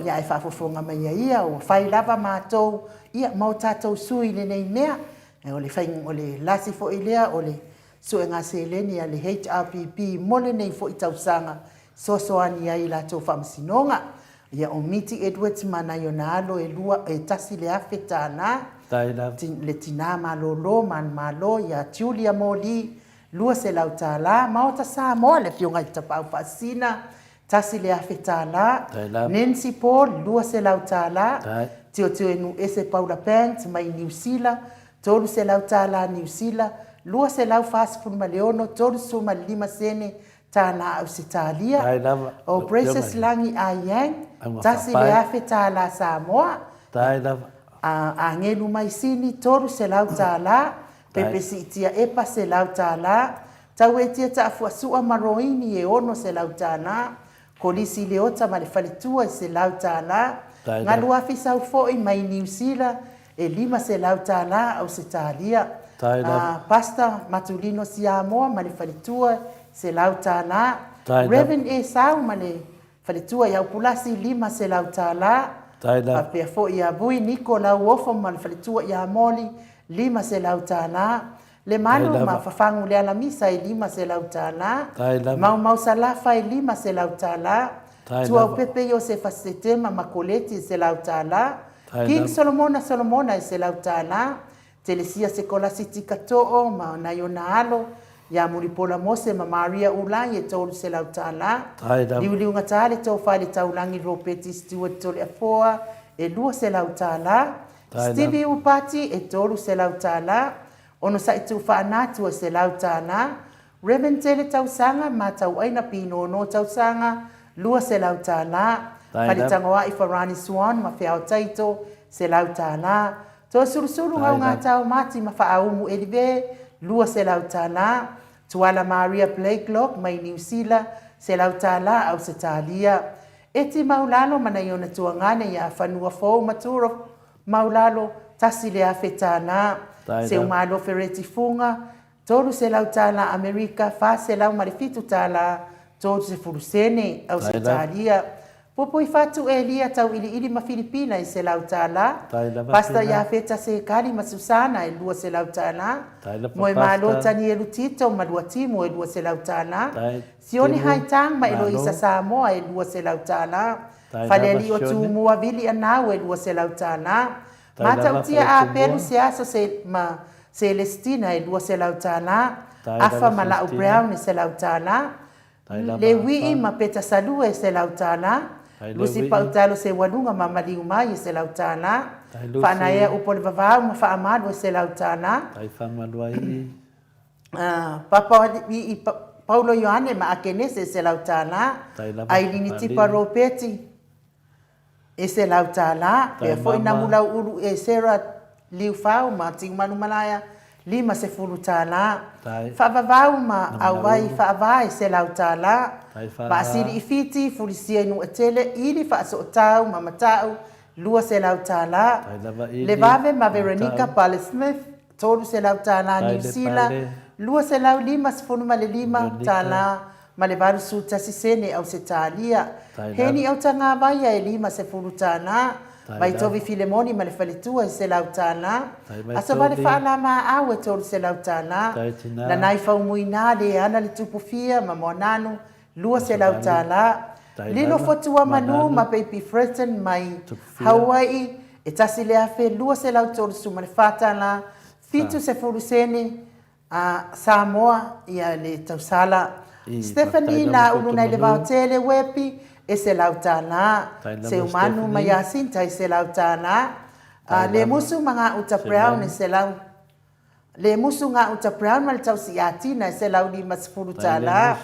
ia, ae faafofoga mai a ia, ua fai lava matou, ia, ma o tatou sui i lenei mea. O le fai, o le lasi foi lea o le suega seleni a le HRPP mo lenei foi tausaga, fesoasoani ai i latou faamasinoga. Ia, o Miti Edwards ma nai ona alo e lua, e $1,000, le tina malolo manumalo ia Julia Moli, $200, Maota Samoa, le Afioga i le Tapaau Faasisina, $1,000, Nancy Paul, $200, Tiotioenuuese Paula Banks mai Niu Sila, $300 Niu Sila, 246 35 sene Tālā Ausetalia, o Precious Lagi Ah Yang, $1,000 tālā Samoa, a Agelu Maisini, $300 tālā, Pepe Siitia Epa, $100. Tauetia Taafuasua ma Roini e $600. Kolisi Leota ma le faletua e $100. Galuafi Saufo'i mai Niu Sila e $500 Ausetalia. Pastor Matulino Siamoa ma le faletua $100. Rev. Esau ma le faletua i Aupulasi $500. Faapea foi ia Vui Niko Lauofo ma le faletua ia Moli $500. Lemalu ma Fafagu Lealamisa e $500. Maumau Salafa e $500. Tuaupepe Iosefa Setema ma Koleti e $100. King Solomona Solomona e $100. Telesia Sekolasi Tika Too ma nai ona alo ia Mulipola Mose ma Maria Ulai e $300. Liuliugata le Tofa i le Taulagi Ropeti Stewart Toleafoa e $200. Stevie Upati e $300. Onosai Tuufaanatu e $100. Rev. Tele Tausaga, Matauaina Pinono Tausaga, $200. Faletagoai Farani Swan ma Feao Taito, $100. Toasulusulu Gaugata o Mati ma Faaumu Elive, $200. Tuala Maria Blakelock mai Niu Sila, $100 Ausetalia. Eti Maulalo ma nai ona tuagane ia Fanua Fou ma Turo Maulalo, $1,000. Seumalo Fereti Fuga, $300 Amerika, $407 30 sene Ausetalia. Pupuifatu Elia Tauiliili ma Filipina e $100. Pastor Iafeta Sekali ma Susana e $200. Moemalo Tanielu Tito ma Luatimu e $200. Sione Haitang ma Eloisa Samoa e $200. Falealii o Tumua Vili Anau e $200. Matautia Apelu Seaso se ma Celestina e $200. Afa ma Lau Brown e $100. Lewii ma Peta Salua e $100. Lusi Pautalo Seualuga ma Maliumai e $100. Faanaea Upu o le Vavau ma Faamalu e $100. Papalii Paulo Ioane ma Akenese e $100. Ailini Tipa Ropeti e $100. Pea foi Namulauulu e Sarah Liufau ma Tiumalu Malaea, $50. Faavavau ma Auai Faava e $100. Vaasili i Fiti, Fulisia i Nuuetele, Ili Faasootau ma Matau, $200. Levave ma Veronica Pale Smith, $300 Niu Sila, $255 ma le 81 sene Ausetalia. Heni Autagavaia e $50, Vaitovi Filemoni ma le faletua e $100, Asovale Faalamaau e $300, Nanai Faumuina le ana le Tupufia ma Moananu $200, Lilo Fotua Manu ma Baby Fretton mai Hawaii e $1,234, 70 sene a Samoa ia le tausala. Stephanie Laulu nai le Vaotele Wepi e $100, Seumanu ma Yasinta e $100, Lemusu ma Gauta Brown e selau Lemusu Gauta Brown ma le tausi ia Tina e $150,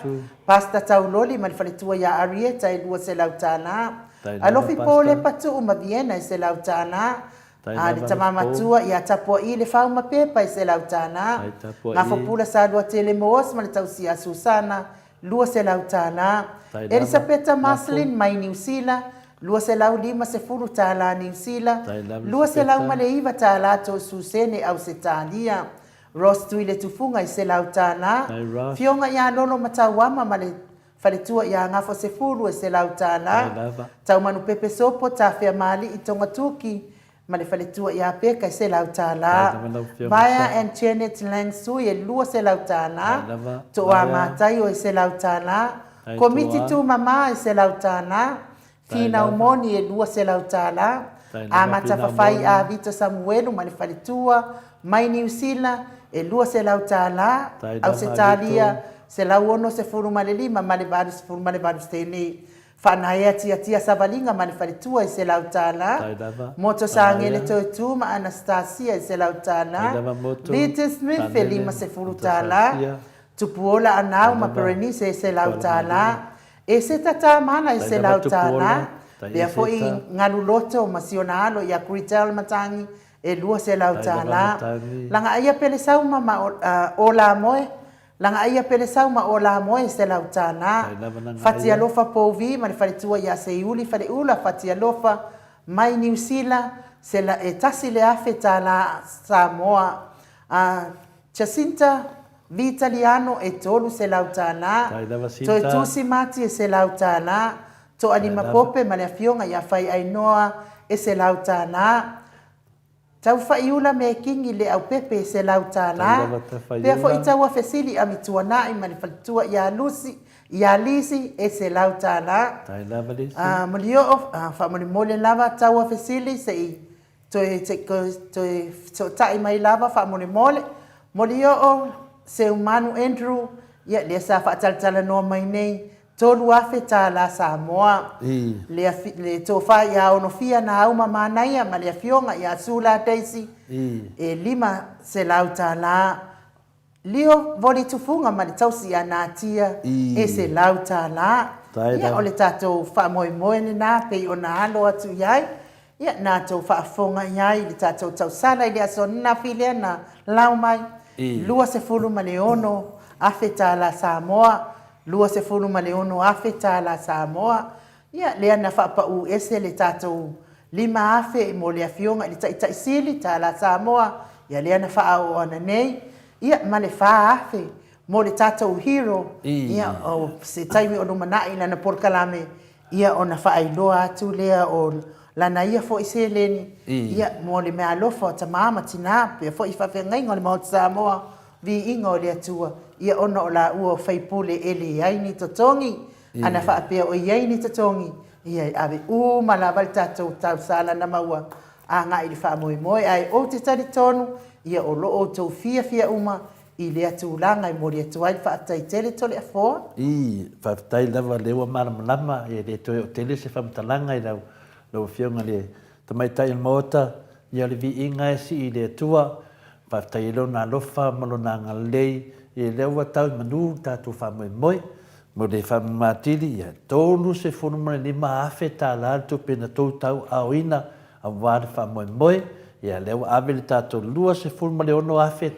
Pastor Tauloli ma le faletua ia Arieta e $200, Alofi Paul Tuu ma Vienna e $100, A le tama matua ia Tapua'i le Fau ma Pepa e $100, Gafopula Saluatele Moos ma le tausi ia Susana, $200, Elisapeta Marcelin mai Niu Sila, $250 Niu Sila, $209 Toesusene Ausetalia, Ross Tuiletufuga e $100, Fioga ia Lolo ma Tauama ma le Faletua ia Gafosefulu e $100, Taumanupepe Sopo Tafeamaali'i Togatuki ma le faletua ia Peka e $100, Vaea and Janet Lang Sui e $200, Toa Mataio e $100, Komiti Tumama e $100, Finau Moni e $200, Amata Fafai a Vito Samuelu ma le faletua mai Niu Sila e $200, Ausetalia 165 ma le 88 sene. Faanaea Tiatia Savaliga ma le faletua e $100, Moto Sangele Toetu ma Anastasia e $100, Vite Smith e $50, Tupuola Anau ma Berenice e $100, Eseta Tamana e $100, lea foi Galuloto ma si ona alo ia Gretel Matangi e $200 tala. Lagaaia Pelesauma ma Olamoe, Lagaaia Pelesau ma Olamoe e $100. Fatialofa Pouvi ma le faletua ia Seiuli Faleula Fatialofa mai Niu Sila, e $1,000 Samoa. Jacinta Vitaliano e $300. Toe Tusi Mati e $100. Toalima Pope ma le afioga ia Faiainoa e $100. Taufaiula Mekingi Leaupepe e $100. Pea foi Taua Fesili Amituanai ma le faletua ia Lusi ia Lisi e $100. Molioo, faamolemole lava Taua Fesili se i toe toe fesootai mai lava faamolemole. Molioo Seumanu Andrew, ia lea sa faatalatalanoa mai nei, $3,000 Samoa. Le, le tofa ia Onofia Nauma Manaia ma le afioga ia Sula Daisy, e $500. Lio voli tufuga ma le tausi ia Natia e $100. Ia o le tatou faamoemoe lena pei ona alo atu i ai. Ia na tou faafofoga i ai i le tatou tausala i le aso ananafi lea na lao mai, $26,000 Samoa, $26,000 tala Samoa. Ia lea na faapau ese le tatou $5,000 mo le afioga i le Taitai Sili tala Samoa, ia lea na faaoo ananei, ia ma le $4,000 mo le tatou hero, ia o se taimi o lumanai i lana polokalame, ia ona faailoa atu lea o lana ia foi seleni, ia mo le meaalofa o tama ma tina, pea foi faafeagaiga o le Maota Samoa, Viiga o le Atua, ia ona o laua o faipule e leai ni totogi, ana faapea o i ai ni totogi, ia e ave uma lava le tatou tausala na maua agai i le faamoemoe. Ae ou te talitonu, ia o lo o outou fiafia uma i lea tulaga e momoli atu ai le faafetai tele Toleafoa. Ii, Faafetai lava o lea ua malamalama, e le toe oo tele se faamatalaga i lau Afioga i le Tamaitai o le Maota, ia o le viiga e sii i le Atua, faafetai ai Lona alofa ma Lona agalelei, ia lea ua tau i manu le tatou faamoemoe. Mo le faamama atili, ia $35 afe le tupe na tou tauaaoina aua le faamoemoe, ia lea ua ave le tatou $26 afe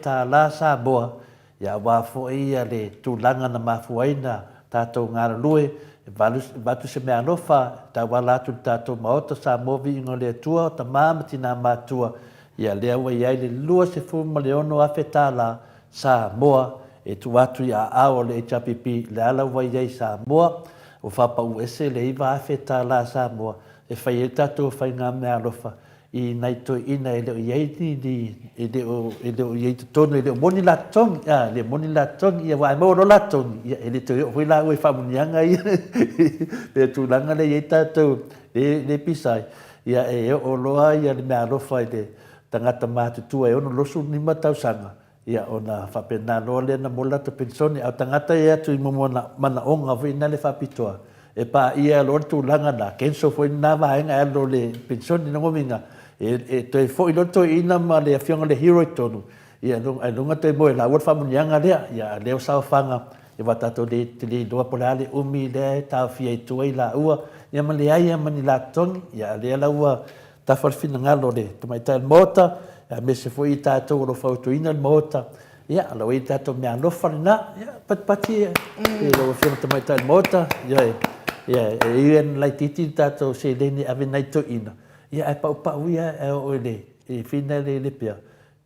Samoa Ia aua foi le tulaga na mafua ai na tatou galulue, e avatu se meaalofa e tauala atu i le tatou Maota Samoa Viiga o le Atua, o tama ma tina matutua, ia lea ua i ai le $26,000 Samoa e tuu atu i aao o le HRPP, le ala ua i ai Samoa, ua faapau ese le $9,000 Samoa e fai ai le tatou faiga meaalofa i nai toeaiina e le o i ai ni, ni, e le o, e le o i ai i totonu, e le o moni la totogi, a, e le o moni la totogi, ia, aua e maua loa la totogi, ia, e le toe oo foi laua i faamanuiaga ia, pei o le tulaga lea e i ai tatou, le, le pisa ai, ia, e oo loa ia le meaalofa i le tagata matutua e 65 tausaga, Ia, ona faapena loa lea na mola atu penisone. A o tagata ia e atu i manaoga foi na le faapitoa, e paia loa le tulaga na, cancel foi lena vaega e alu loa i le penisone. Lona uiga, e toe foi loa le toeaina ma le afioga i le hero i totonu, ia ailoga toe moe laua le faamanuiaga lea. Ia, a o lea o saofaga, aua tatou te le iloa po o le a le umi lea e taofia ai tua i laua, ia ma leai lava ma ni latogi. Ia, a o lea la ua Tafa le finagalo o le Tamaitai o le Maota, aemaise foi i tatou o lo o fautuaina le Maota, ia, o lo o i ai le tatou meaalofa lena, ia, patipati i lau Afioga i le Tamaitai o le Maota, ia, ia, e ui lava ina laitiiti le tatou seleni e ave i nai toeaiina, ia, ae paupau ia e oo i le finale i le pea,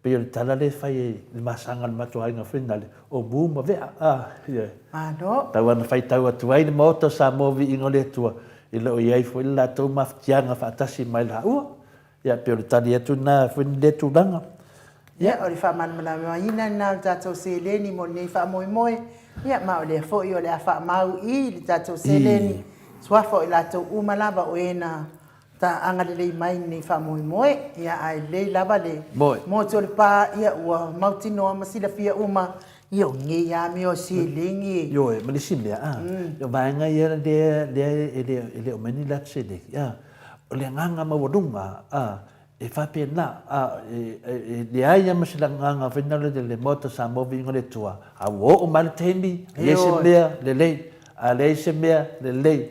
pei o le tala lea e fai i le masaga a le matou aiga foi lena, o mu ma vea, a, ia. Malo. Tau lava ina faitau atu ai le Maota o Samoa Viiga o le Atua, e le o i ai foi le latou mafatiaga faatasi mai laua. Ia, pei o le tali atu lena foi i lea tulaga. Ia, o le faamalamalamaina lena o le tatou seleni mo lenei faamoemoe, ia, ma o lea foi o le a faamau i le tatou seleni, suafa o i latou uma lava o e na Ta agalelei mai i lenei faamoemoe, ia ae lelei lava le motu o le pa, ia ua mautinoa ma silafia uma, ia o nei lava mea o seleni e. Ioe, ma le isi mea, a, o vaega ia lea, lea e le, e le o mai ni latou seleni, a, o le agaga maualuga, a, e faapena, a, e, e leai lava ma se agaga foi lea o le Maota o Samoa Viiga o le Atua, a ua oo mai le taimi, e i ai se mea lelei. A leai se mea lelei,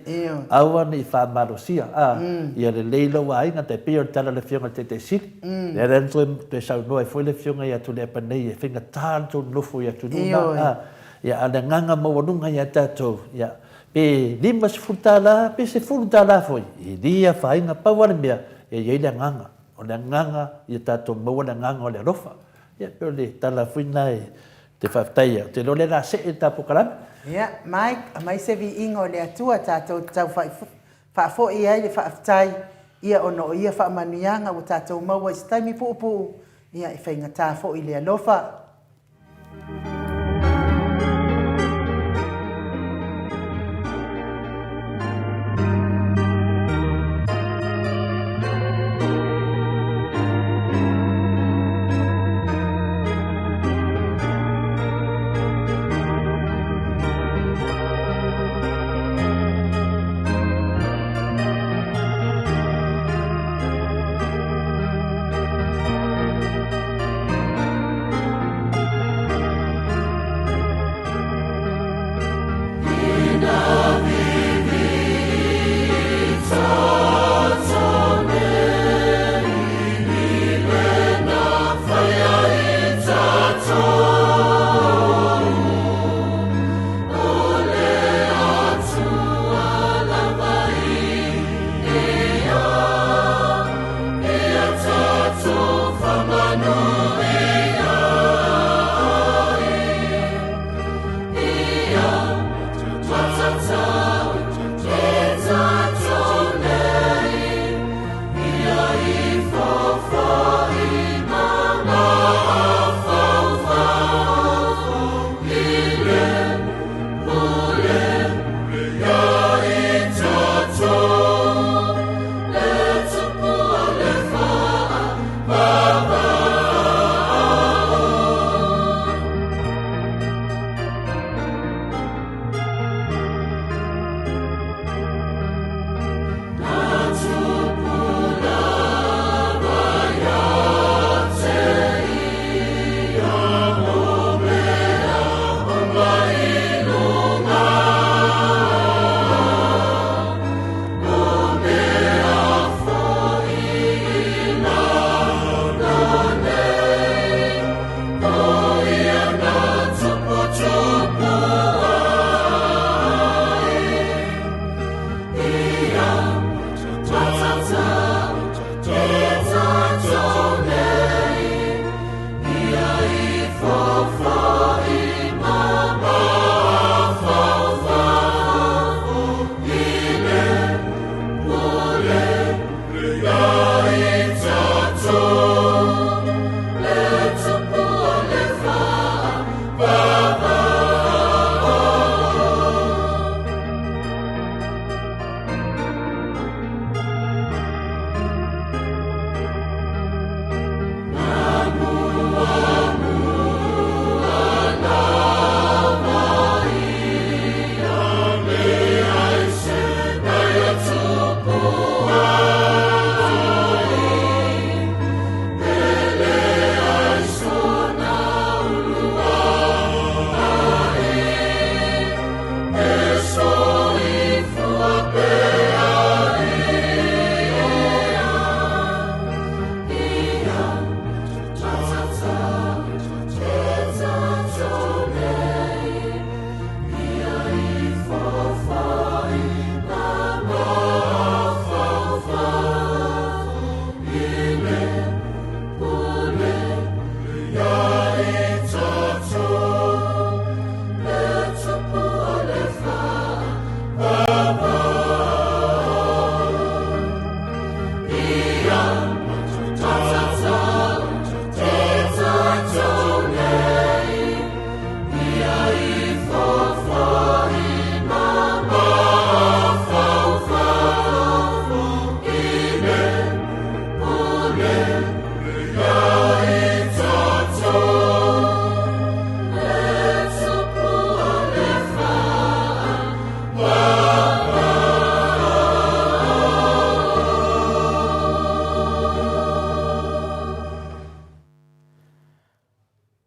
aua ne i faamalosia, a, ia lelei lou aiga, tai pei o le tala a le Afioga i le Taitai Sili, lea la na toe saunoa ai foi le Afioga ia Tuilaepa nei e faigata le tou nonofo i atunuu na, a, ia, a o le agaga maualuga ia tatou, ia, pe $50 pe $10 foi, e le afaina, pau lava le mea, ia i ai le agaga, o le agaga ia tatou maua le agaga o le alofa. Ia, pei o le tala foi lena e te faafetai ai. Ou te iloa o lea o le a see le ta polokalame. Ia, Mike, aumai se viiga o le Atua tatou te tau faafoi ai le faafetai, ia ona o ia faamanuiaga ua tatou maua i se taimi puupuu, ia e faigata foi le alofa.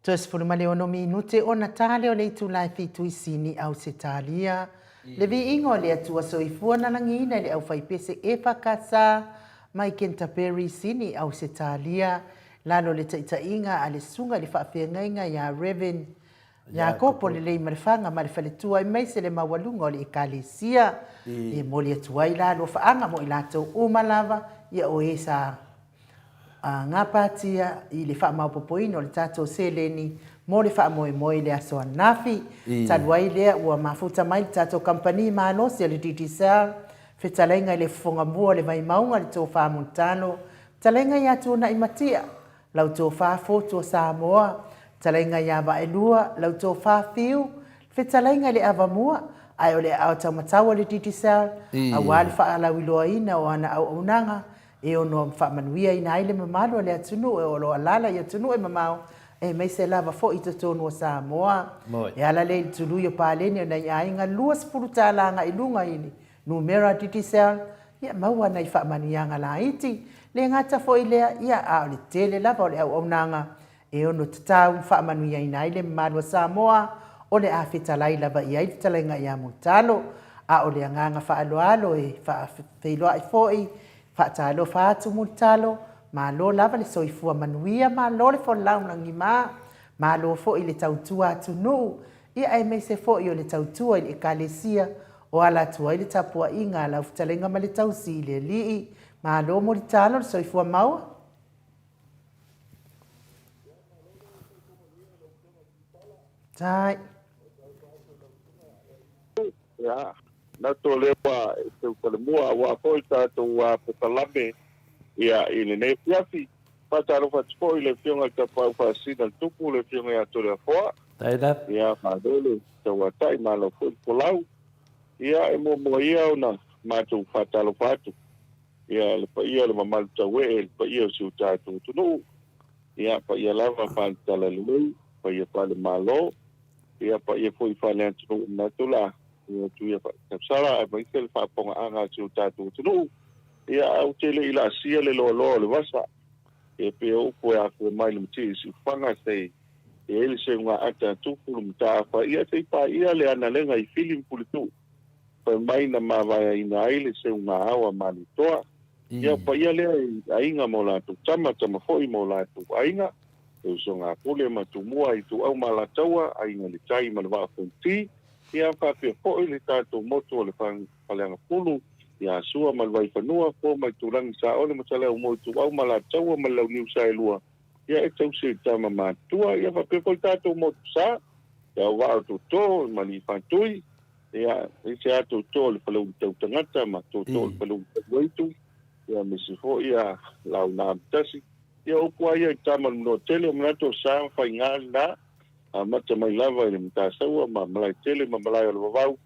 Toe 16 minute ona tale o le itula e 7 i Sini, Ausetalia. Le viiga o le Atua Soifua na lagiina i le aufaipese EFKS mai Canterbury, Sini, Ausetalia, lalo o le taitaiga a le Susuga i le Faafeagaiga ia Rev. Iakopo Leleimalefanga ma le faletua aemaise le maualuga o le Ekalesia. E momoli atu ai la alofaaga mo i latou uma lava ia o e sa gapatia i le faamaopoopoina o le tatou seleni mo le faamoemoe i le aso ananafi. Talu ai lea ua mafuta mai le tatou kamupani malosi a le Digicel, fetalaiga i le fofoga mua o le Vaimauga le Tofa Mulitalo, fetalaiga ia Tuanai Matia, Lau tofa Fotu o Samoa, fetalaiga ia Vaelua, lau tofa Fiu, fetalaiga i le Avamua, ae o le aao taumatau a le Digicel, aua le faalauiloaina o ana auaunaga e ono faamanuiaina ai le mamalu o le atunuu o lo o alaala i atunuu e mamao, aemaise lava foi i totonu o Samoa. E ala lea i le tului o paleni o nai aiga $20 agai luga i le Numera Digicel, ia maua nai faamanuiaga laiti. Le gata foi lea, ia a o le tele lava o le auaunaga e ono tatau ma faamanuiaina ai le mamalu o Samoa, o le a fetalai lava i ai le fetalaiga ia Mulitalo. A o le agaga faaaloalo e faafeiloai foi, faatalofa atu Mulitalo, malo lava le soifua manuia, malo le folau lagima, malo foi le tautua atunuu, ia aemaise foi o le tautua i le Ekalesia o ala atu ai le tapuaiga a lau fetalaiga ma le tausi i le Alii. Malo Mulitalo le soifua maua. Tai. Ia, na to lea ua e teu talemua aua foi tatou polokalame ia i lenei afiafi. Faatalofa atu foi i le Afioga i le Tapaau Faasisina le Tupu, le Afioga ia Toleafoa. Ia, malo le tauatai, malo foi le folau. Ia, e muamua ia ona matou faatalofa atu ia le paia o le mamalu tauee, le paia o si o tatou atunuu. Ia, paia lava faale-talalelei, paia faale-Malo, ia paia foi faale-atunuu manatu la, ia tuia faatausala aemaise le faapogaaga a si o tatou atunuu. Ia, ae ou te le i laasia le loaloa o le vasa, ia pei o upu e afua mai le matie i Siufaga se i ai le seuga ata a Tupu le mataafa, ia se i paia le analega i Fili ma Puletuu, fai mai na mavaeaina ai le seuga ao a Malietoa. Ia, o paia lea i aiga ma o latou tama, tama foi ma o latou aiga, le usoga a Pule ma Tumua, Ituau ma Alataua, Aiga i le Tai ma le Vaa o Fonoti, ia faapea foi le tatou motu o le Faleagafulu, ia Sua ma le Vaifanua, Fofo ma Itulagi, Saole ma Saleaaumua, Ituau ma Alataua ma le Launiu Saelua, ia e tausi e tama matutua, ia faapea foi le tatou motu sa, ia o Vaa o Toto ma Aliifaatui, ia aemaise lava Toto o le Faleulu Tautagata ma Toto o le Faleulu Tauaitu, ia aemaise foi ia Launa Amotasi. Ia o upu lava ia i tama o le Manuatele, o manatu o sa ma faiga lena, amata mai lava i le Matasaua ma Malaetele ma Malae o le Vavau,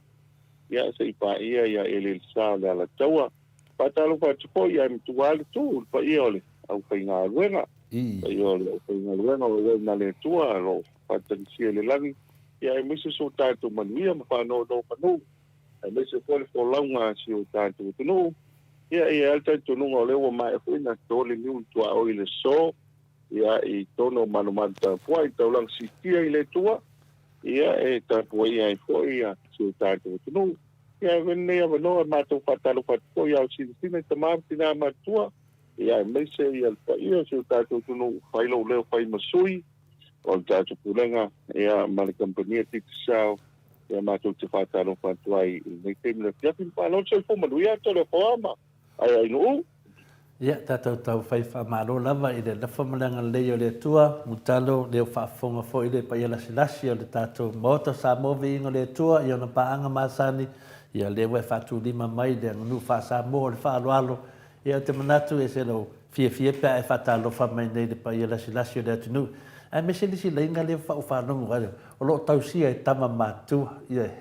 Ia, se i paia ia Eleelesa o le Alataua. Faatalofa atu foi ae matua le tu i le paia o le aufaigaluega. Paia o le aufaigaluega o auauna a le Atua o lo o faatagisia i le lagi, ia aemaise so tatou manuia ma faanonomanu, aemaise foi le folauga a si o tatou atunuu. Ia, e i ai lava le talitonuga o lea ua maea foi ona to le niu i le tuaoi i le aso, ia, i totonu o malumalu tapuai i taulaga siitia i le Atua. Ia, e tapuaia ai foi si o tatou atunuu. Ia, e avea lenei avanoa e matou faatalofa atu foi i ao sinasina i tama ma tina matutua, ia, aemaise ia le paia o si o tatou atunuu, fai lou leo fai ma sui o le tatou Pulega, ia, ma le kamupani a Digicel, ia, matou te faatalofa atu ai i lenei taimi i le afiafi. Malo le soifua manuia, Toleafoa ma Aiainuu. Ia, tatou tau fai faamalo lava i le alofa ma le agalelei o le Atua, Mutalo, lea ua faafofoga foi le paia lasilasi o le tatou Maota o Samoa Viiga o le Atua i ona paaga masani, ia lea ua e faatulima mai le aganuu faa-Samoa o le faaaloalo. Ia ou te manatu e se lou fiafia pe a e faatalofa mai nei i le paia lasilasi o le atunuu, aemaise le isi laina lea ua faalogo ai, O lo o tausia e tama matutua. Ioe.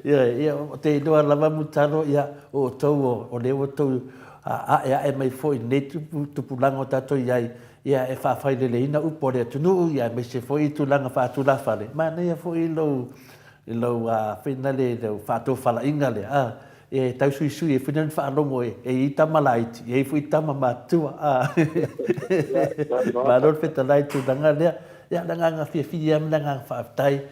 Ioe, ia, ou te iloa lava Mutalo, ia, o outou o, o lea ua outou aeae mai foi i lenei tupulaga o tatou i ai, ia, e faafaileleina upu a le atunuu, ia, aemaise foi i tulaga faatulafale. Manaia foi lou, lou, foi lale, lou faatofalaiga lea, a. E tausuisui ai foi na faalogo e i ai tama laiti, e i ai foi tama matutua. Malo le fetalai i le tulaga lea. Ia, o le agaga fiafia ma le agaga faafetai.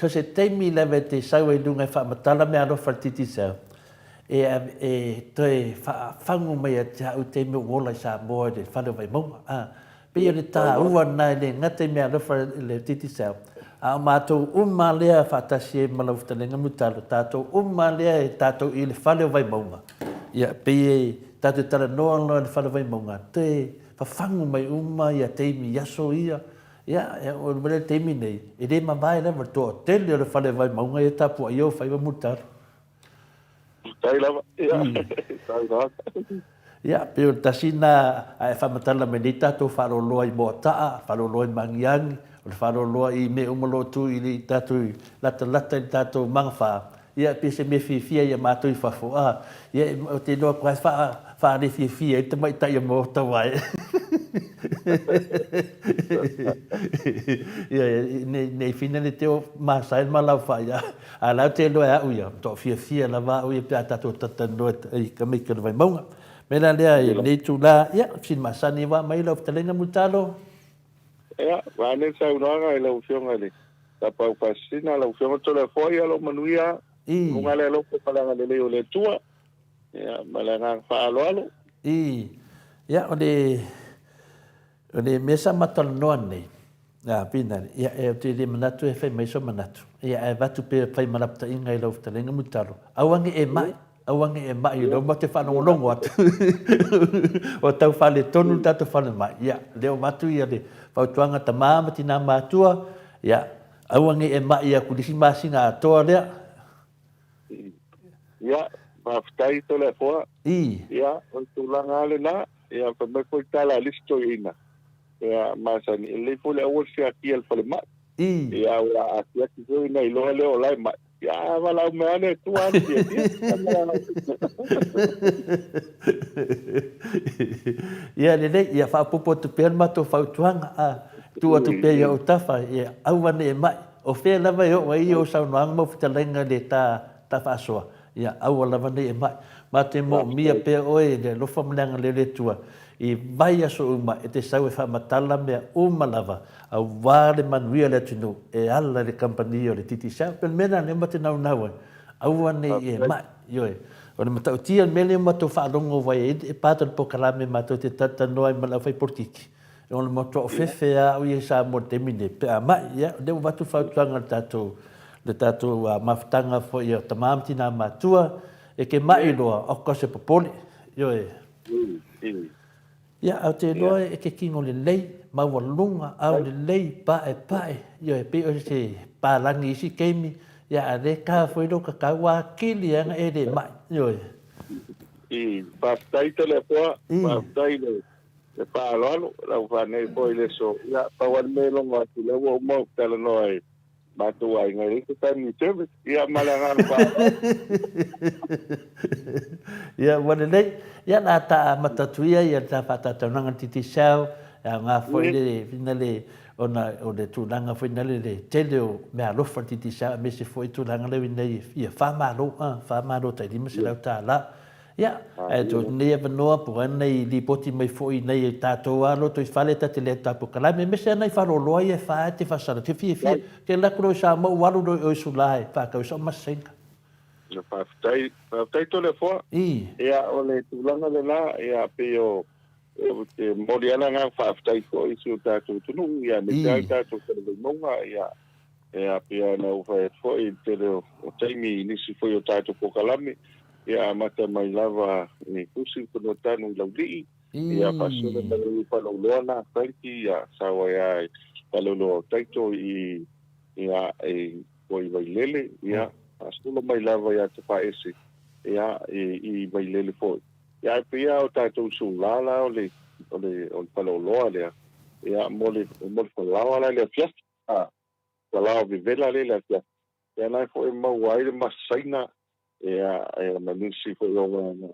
So se taimi lava e te sau ai i luga e faamatala meaalofa a le Digicel, e, e toe faafagu mai ia te au taimi o ou ola i Samoa i le fale o Vaimauga. A, pei o le taua lena e le gata i meaalofa i le Digicel, a o matou uma lea faatasi ai ma lau fetalaiga Mutalo, tatou uma lea e tatou i le fale o Vaimauga, ia, pei e tatou te talanoa loa i le fale o Vaimauga, toe fafagu mai uma ia taimi i aso ia, Ia, e oo mai le taimi nei, e le mavae lava le toatele o le fale Vaimauga ia tapuai ou faiva Mulitalo. Faafetai lava. Ia, faafetai lava. Ia, pei o le tasi lena a e faamatala mai nei tatou faaloloa i Moataa, faaloloa i Magiagi, o le faaloloa i mea uma o lo o tu i le tatou latalata i le tatou magafa, Ia, pei se mea fiafia ia matou i fafo, a, ia, ou te iloa atu lava e faale fiafia ai le tamaitai o Maota aua e, ia, ne i whina le te o masae le malaofai, a, a la ou te iloa e au ia, matua fiafia lava au ia pe a tatou talatalanoa i tamaiti o le Vaimauga. O le mea la lea i lenei itula, ia, fesili masani ua aumai lau fetalaiga Mulitalo. Ia, vaeane le saunoaga i lau Afioga i le Tapaau Faasisina, lau Afioga Toleafoa, ia lou manuia i luga le alofa ma le agalelei o le Atua, ia, ma le agaga faaaloalo. I, ia, o le, o le mea sa matalanoa nei, a, Pinale, ia, e, ou te le manatu e fai mai sou manatu, ia, ae avatu pea e fai ma lapataiga i lau fetalaiga Mulitalo, aua ne i e mai, Aua ne i e maʻi, o lea ua te faalogologo atu ua tau faaletonu le tatou falemai. Ia, lea ua avatu ia le fautuaga tama ma tina matua, ia, aua ne i e maʻi atu i le isi masina atoa lea. Ia, faafetai Toleafoa. I. Ia, o le tulaga lava lena, ia, fai mai foi le tala a le isi toeaina, ia, masani, e lelei foi le aua le siakia i le falemai. I. Ia, ua asiasi foi ona iloa lea o la e maʻi. Ia, valaau mai lava le Atua alu fiafia. Ia lelei, ia faaopoopo atu pea le matou fautuaga, a tuu atu pea i ou tafa, ia aua ne i ma'i. O fea lava e oo ai ou saunoaga ma ou fetalaiga i le ta, ta faasoa, ia aua lava ne i e ma'i. Ma te moomia pea oe i le alofa ma le agalelei o le Atua i vaiaso uma e te sau e faamatala mea uma lava aua le manuia o le atunuu e ala i le kamupani o le Digicel. Pei o le mea lena lea matou te naunau ai, aua ne i e ma'i. Ioe. O le matautia o le mea lea ua matou faalogo ai e part o le polokalame matou te talatalanoa ai ma le aufaipolitiki, o le matuā ofefe lava au ia i Samoa i le taimi lenei pe a ma'i. Ia, o lea ua avatu le fautuaga i le tatou, le tatou mafutaga foi a tama ma tina matua, e te ma'i loa, oka se popole. Ioe. Ia, ae ou te iloa e te kino lelei, maualuga, aulelei, paepae, ioe, pei o se palagi i isi taimi, ia, a o lea e ta foi lou tatau atili lava na e le mai, ioe. Faafetai Toleafoa, faafetai i le faaaloalo, lau fanei foi i le aso. Ia, pau lava le mea e logo atu, lea ua uma ou talanoa i matou aiga, e leai se family service. Ia, ma le agaga faaaloalo. Ia, ua lelei. Ia, o le a ta amata atu ia i le ta faatautaunaga i le Digicel, e aoga foi le, ina le, ona o le tulaga foi lea le tele o meaalofa a le Digicel aemaise foi tulaga lea ua i ai nei ia fa-malo, fa-malo tai $500. Ia, ae tuu atu nei avanoa po o a ni lipoti mai foi i nai o tatou lava lotoifale ta te le atu polokalame, aemaise lava nai faleoloa ia e fa e te faasala. Ou te fiafia, ou te alu atu loa i Samoa ou alu loa i o i Sula e faatau ai sau masega. Ia, faafetai, faafetai Toleafoa. I. Ia, o le tulaga lena, ia, pei o, ou te momoli lava le agaga faafetai foi i si o tatou atunuu, ia, aemaise lava le tatou Falevaimauga, ia, Ia, pei ona ou fai atu foi i le tele o taimi i nisi foi o tatou polokalame, ia amata mai lava i Fusi, Fanuatanu i Laulii, ia faasolo mai ai i Faleoloa na Frankie, ia sau ai lava i Faleoloa o Taito i, ia, i foi i Vailele, ia faasolo mai lava ia Tafaese, ia, i Vailele foi. Ia, ae pei lava o tatou sula la o le, o le, o le faleoloa lea, ia, mo le, mo le falaoa la i le afiafi. A, ua lao vevela lea i le afiafi, ia na foi e maua ai le masaina, ia, ia ma nisi foi o vaega,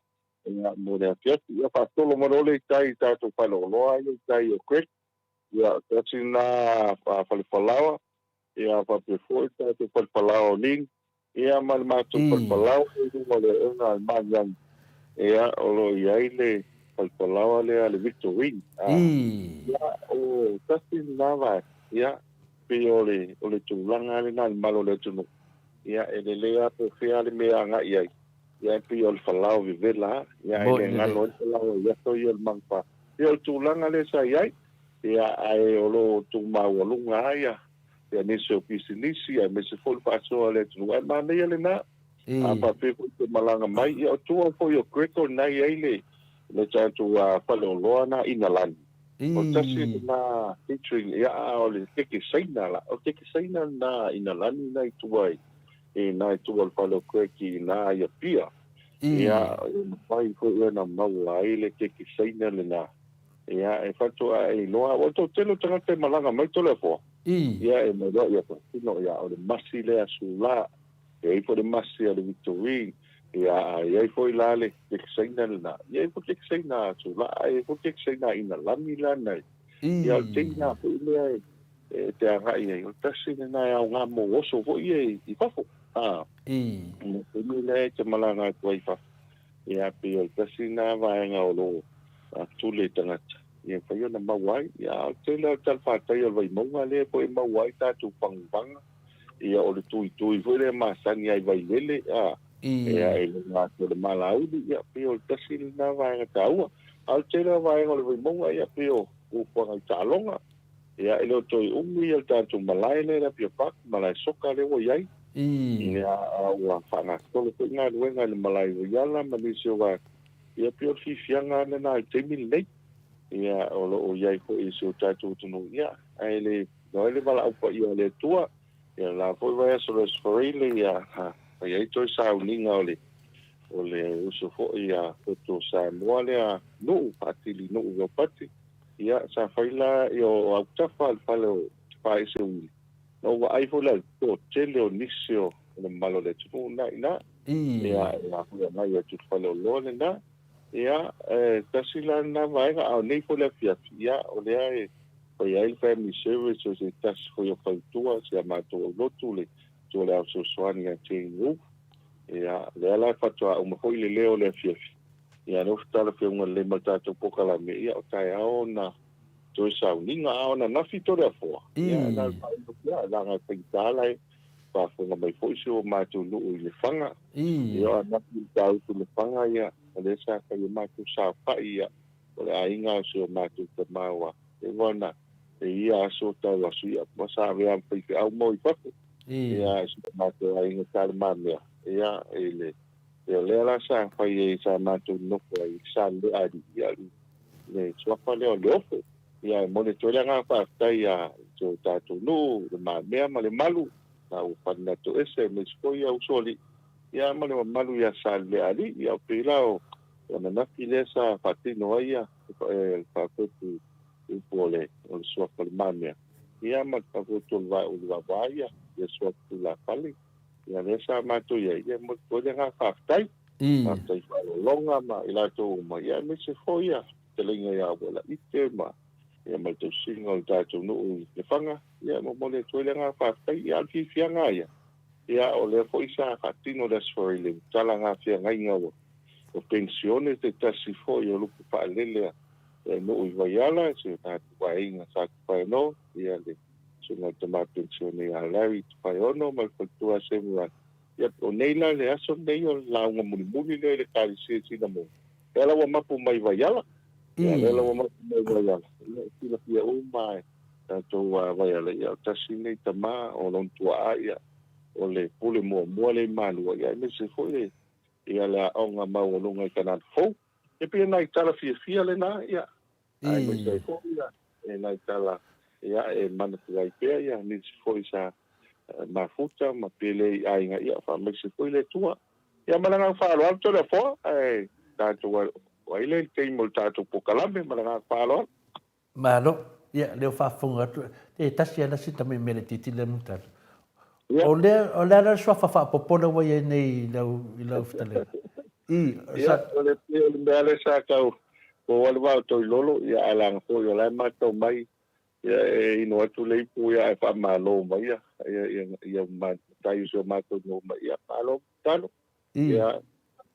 ia, mo le afiafi. Ia faatolo mai loa lea i tai i tatou faleoloa ia i tai o Craig, ia, tasi lena fale falaoa, ia faapea foi le tatou fale falaoa o Ling, ia ma le matou fale falaoa i luga o le aega a le Magiagi, ia, o lo o i ai le fale falaoa lea a le Victorine. Ia, o tasi lena vaega, ia. pei o le, o le tulaga lena i le malu o le atunuu, ia, e lelei lava po o fea le mea e agai i ai, ia, e pei o le falao vevela lava, ia, e le galo ai le falao i aso ia o le manufa. Ia, o le tulaga lea sa i ai, ia, ae o lo o tumaualuga lava ia, ia nisi o pisinisi, aemaise foi le faasoa a le atunuu, ae manaia lena. A faapea foi e te malaga mai, ia o tua foi o Greco lena e i ai le, le tatou faleoloa lena Inalani. O le tasi lena featuring, ia a o le keke Saina la, o le keke Saina lena Inalani lena i tua i, i na i tua o le fale o Greg i ina i Apia. Ia, e mafai foi ona maua ai le keke Saina lena. Ia, e faatoa e iloa, aua o le toatele o tagata e malaga mai Toleafoa. Ia, e mai loa, ia, faatino, ia, o le masi lea a Sula. E i ai foi le masi a le Victorine, ia, a i ai foi la le kekesaina lena, e i ai foi kekesaina a Sula, a i ai foi kekesaina a Inalani la na i. Ia, o le teina foi lea e te agai ai, o le tasi lena e aoga mo oso foi ia i fafo. A, le taimi lea e te malaga atu ai i fafo, ia, pei o le tasi lena vaega o lo o tule i tagata, ia mafai ona maua ai. Ia, a o le tele lava o le talafatai o le Vaimauga lea foi e maua ai tatou faguvaga, Ia, o le tuitui foi lea e masani ai i Vailele, a, ia, i luga atu o le Malauli, ia, pei o le tasi lena vaega taua. A o le tele o vaega o le Vaimauga, ia, pei o fuafuaga i taaloga. Ia, e le o toe umi ia le tatou malae lea i le Apia Park, malae soka lea ua i ai. Ia, a ua faagasolo foi galuega i le malae Uiala ma nisi o vaega. Ia, pei o le fiafiaga lena i le taimi lenei. Ia, o lo o i ai foi i si o tatou atunuu, ia, ae le No ai le valaau paia a le Atua, ia la foi vaiaso le Aso Faraile, ia fai ai toe sauniga o le o le uso foi a Poto Samoa lea Nuu, Faatili Nuu Ropati. Ia sa fai la ia o autafa le fale o Tafaese Uili. Na ou vaai foi la i le toatele o nisi o le mamalu o le atunuu na i ina. Ia e a foi agai atu i le fale o Loa lena. Ia, e tasi la lena vaega, a o nei foi le afiafi, ia, o lea e fai ai le family service o se tasi foi o fautua, si a matou aulotu, le Matua o le Ao Fesoasoani ia Jane Wu. Ia, lea la e faatoa uma foi le leo o le afiafi, ia, lea ua talafeauga lelei ma le tatou polokalame, ia, o taeao ona toe sauniga, a o ananafi Toleafoa, ia, na o le faailoa pea, leaga e faigata la e faafofoga mai foi si o matou nuu i Lefaga. Ia, o ananafi i le Matautu i Lefaga, ia, o lea sa fai ai matou saofai, ia, o le aiga o si o matou tama ua leva ona e ia aso tau aso, ia, ua sa avea ma faifeau mo i fafo. Ia, si o matou aiga talemamea, ia, i le, ia, lea la sa fai ai sa matou nofo ai i Salealii, ia, le suafa lea o Leofo. Ia, e momoli atu ai le agaga faafetai ia si o tatou nuu, Le Mamea ma Lemalu, la ua palena toese, aemaise foi ia Usoalii, ia ma le mamalu ia Salealii. Ia, o pei la o ananafi lea sa faatino ai ia le faafotu upu o le o le suafa o Le Mamea, ia ma le faafotu o le Vae o le Vavā ia, ia suafa tulafale. Ia, lea sa matou i ai, ia, e momoli atu ai le agaga faafetai. Faafetai faalologa ma i latou uma, ia aemaise foi ia fetalaiga ia Ualaite ma ia ma le tausiga o le tatou nuu i Lefaga, ia e momoli atu ai le agaga faafetai. Ia a o le fiafiaga lava ia, ia o lea foi sa faatino le Aso Faraile i tala feagaiga ua o penisione se tasi foi o lupe faalele a le nuu i Vaiala, si o tatou aiga sa Tufaeono, ia le susuga i le tama penisione ia Larry Tufaeono ma le faletua Samuel. Ia, o nei la le aso lenei o le lauga mulimuli lea i le Ekalesia i Sinamoga, lea la ua mapu mai Vaiala. Ia, lea la ua mapu mai Vaiala. Ia, e silafia uma e tatou Vaiala, ia, o tasi lenei tama o lona tuaa, ia, o le pule muamua lea i Malua, ia, aemaise foi le, ia, le aoga maualuga i Kanana Fou. E pei o nai tala fiafia lena, ia, aemaise ai foi ia, e nai tala, ia, e manatu ai pea, ia, nisi foi sa mafuta ma pele i aiga, ia, faamaise foi le Atua. Ia, ma le agaga faaaloalo Toleafoa, ae tatou ai lea i le taimi o le tatou polokalame, ma le agaga faaaloalo. Malo. Ia, lea ua faafofoga atu, e tasi lava si tamai mea laitiiti lea Mulitalo. O lea, o le a la le suafa faapopola ua i ai nei i lau, i lau fetalaiga? I, sa. Ia, o le, o le mea lea sa tau, ua alu vao Toilolo, ia, ae leaga foi o la e matau mai, ia, e inu atu le ipu, ia, ae faamalo mai ia, ia, ia, ia matai o si o matou nuu mai, ia, malo tatalo. Ia,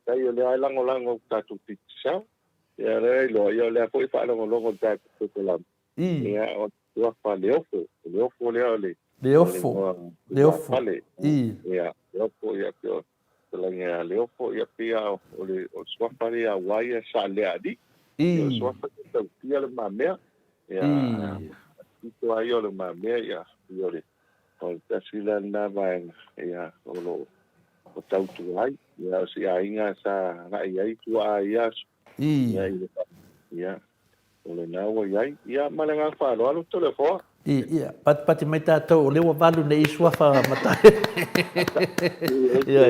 tai o lea e lagolago i tatou Digicel. Ia, lea iloa, ia, o lea foi e faalogologo i le tatou polokalame. Ia, o. Suafa Leofo, o Leofo lea o le Leofo, Leofo, i. Ia, Leofo, ia, pei o fetalaiga ia Leofo, ia, pei lava o le suafa lea aua ia Saalealii. Ia, o le suafa lea e tautia Le Mamea. Ia, pito lava ia o Le Mamea, ia, pei o le tasi la lena vaega, ia, o lo o tautua ai. Ia, o si aiga sa agai ai tuaa i ia aso. Ia, i le, ia, O lena ua i ai. Ia, ma le agaga faaaloalo, Toleafoa. I, ia, patipati mai tatou, o lea ua valu nei suafa matai. Ia,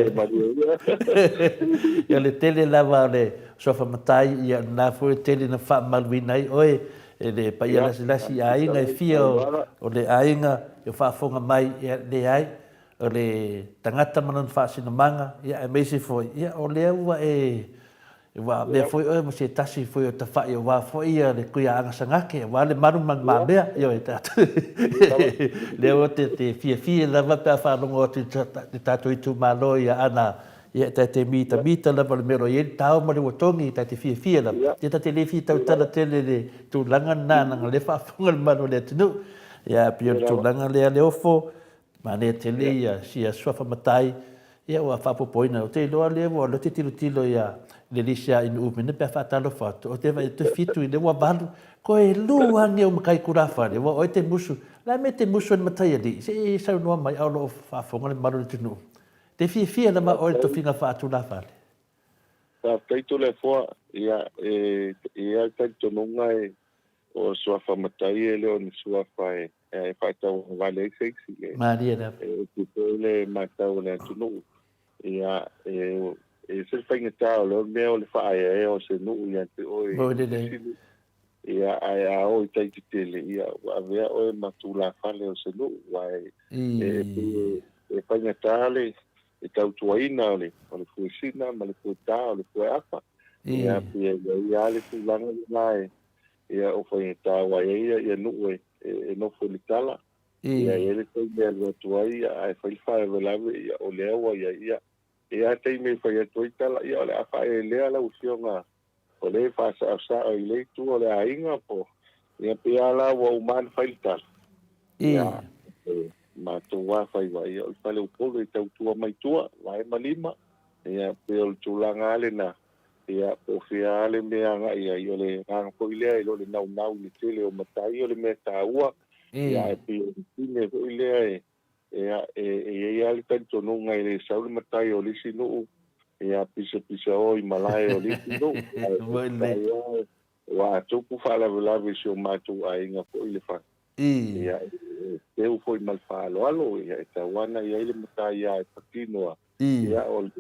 ia, le tele lava o le suafa matai, ia, lena foi e tele na faamaluina ai oe e le paia lasilasi i aiga e fia o le aiga e faafofoga mai, ia, leai, o le tagata ma lona faasinomaga, ia, aemaise foi, ia, o lea ua e Ua avea foi oe ma se tasi foi o tawhai aua foi ia le kui a Agasagake aua le malu ma le mamea. Ioe tatou. Lea ua te te fiafia lava pe a faalogo atu i le tatou itumalo ia ana ia ta te mitamita lava le mea o lo o i ai le tao ma le uatogi ta te fiafia lava. Ia ta te le fia tautala tele i le tulaga lena leaga o lea e faafofoga le mamalu o le atunuu. Ia pei o le tulaga lea Leofo Manaia tele ia sia suafa matai ia ua faapopoina. Ou te iloa lea ua lea ou te tilotilo ia le lisi a Inu Upene pe a faatalofa atu. Ou te vaai toe fitu i lea ua valu. Koe lu ane o matai tulafale ua oe te musu. Le a mea te musu ai le matai alii? Se i saunoa mai a o lo o faafofoga le mamalu o le atunuu. Te fiafia lava oe i le tofiga faatulafale. Faafetai Toleafoa, ia e i ai le talitonuga e o suafa matai e le o ni suafa e e faatauagavale ai se isi. E, Malie lava. E oti foi le matau a le atunuu. Ia, e, e ese le faigata o lea mea o le faaeaea o se nuu ia te oe. Mo lelei. Isi nuu. Ia, ae a o i tai tetele, ia, ua avea oe ma tulafale o se nuu. Aua e, e, e, e faigata le, le tautuaina o le, o le fuesina ma le fuetā o le fueafa. Ia, pei e i ai lava le tulaga lena e, Ia, o faigata aua e i ai ia nuu e, e nofo i le tala. Ia, e i ai le taimi e alu atu ai, ia, ae fai le faalavelave, ia, o lea ua i ai. Ia, e i ai lava taimi e fai atu ai tala, ia, o le a faaelea lau Afioga, o lea e faasaosao i le itu o le aiga po o, ia, pei lava la ua uma ona fai le tala. Ia, e matou lava faiva, ia, o le fale Upolu e tautua mai tua, vae ma lima. Ia, pei o le tulaga lava lena. Ia, po o fea lava le mea agai i ai, o le agaga foi lea e le o le naunau i le tele o matai o le mea taua, ia, ae pei o le pine foi lea e, ia, e, e i ai lava le talitonuga e le sau le matai o le isi nuu, ia, pisapisao i malae o le isi nuu, ae peitai lava ua tupu faalavelave i si o matou aiga foi le fa, ia, e teu foi ma le faaaloalo, ia, e tatau lava ona i ai le matai lava e patino a, Ia, o le,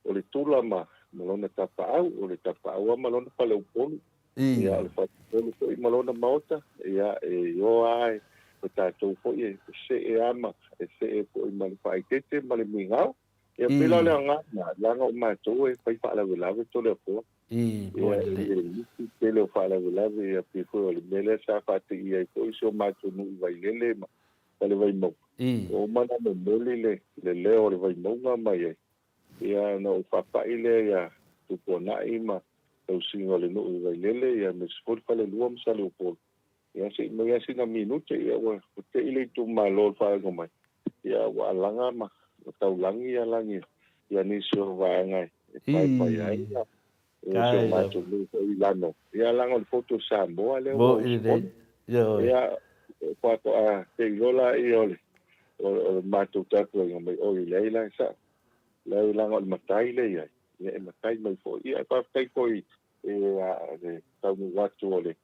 o le tula ma, ma lona tapaau, o le tapaau lava ma lona faleupolu. Ia, o le faleupolu foi ma lona maota, ia, e ioa lava e, o tatou foi e see lava ma, e see foi ma le faaeteete ma le migao. Ia, pei la o le aoga lena, leaga o matou e fai faalavelave Toleafoa. Ia, e le isi tele o faalavelave, ia, pei foi o le mea lea sa faateia ai foi si o matou nuu i Vailele ma, ma le Vaimauga. Ua uma ona momoli le, le leo o le Vaimauga mai ai, ia ona ou faapai lea ia Tupuanai ma tausiga o le nuu i Vailele, ia aemaise foi le Falelua ma Saleupolu. Ia se i mai lava sina minute, ia ua tei le itumalo o le faaiuga mai, ia ua alaga ma ua taulagi ia lagi ia nisi o vaega e paepae ai ia si o matou nuu foi i Lano. Ia leaga o le Foto Samoa lea ua usufono. Ia faatoa tei loa laia o le o le matou tapuaiga mai, oi leai la e sao. Leai leaga o le matai lea e i ai, ia e matai mai foi. Ia e faafetai foi i le taunuu atu o le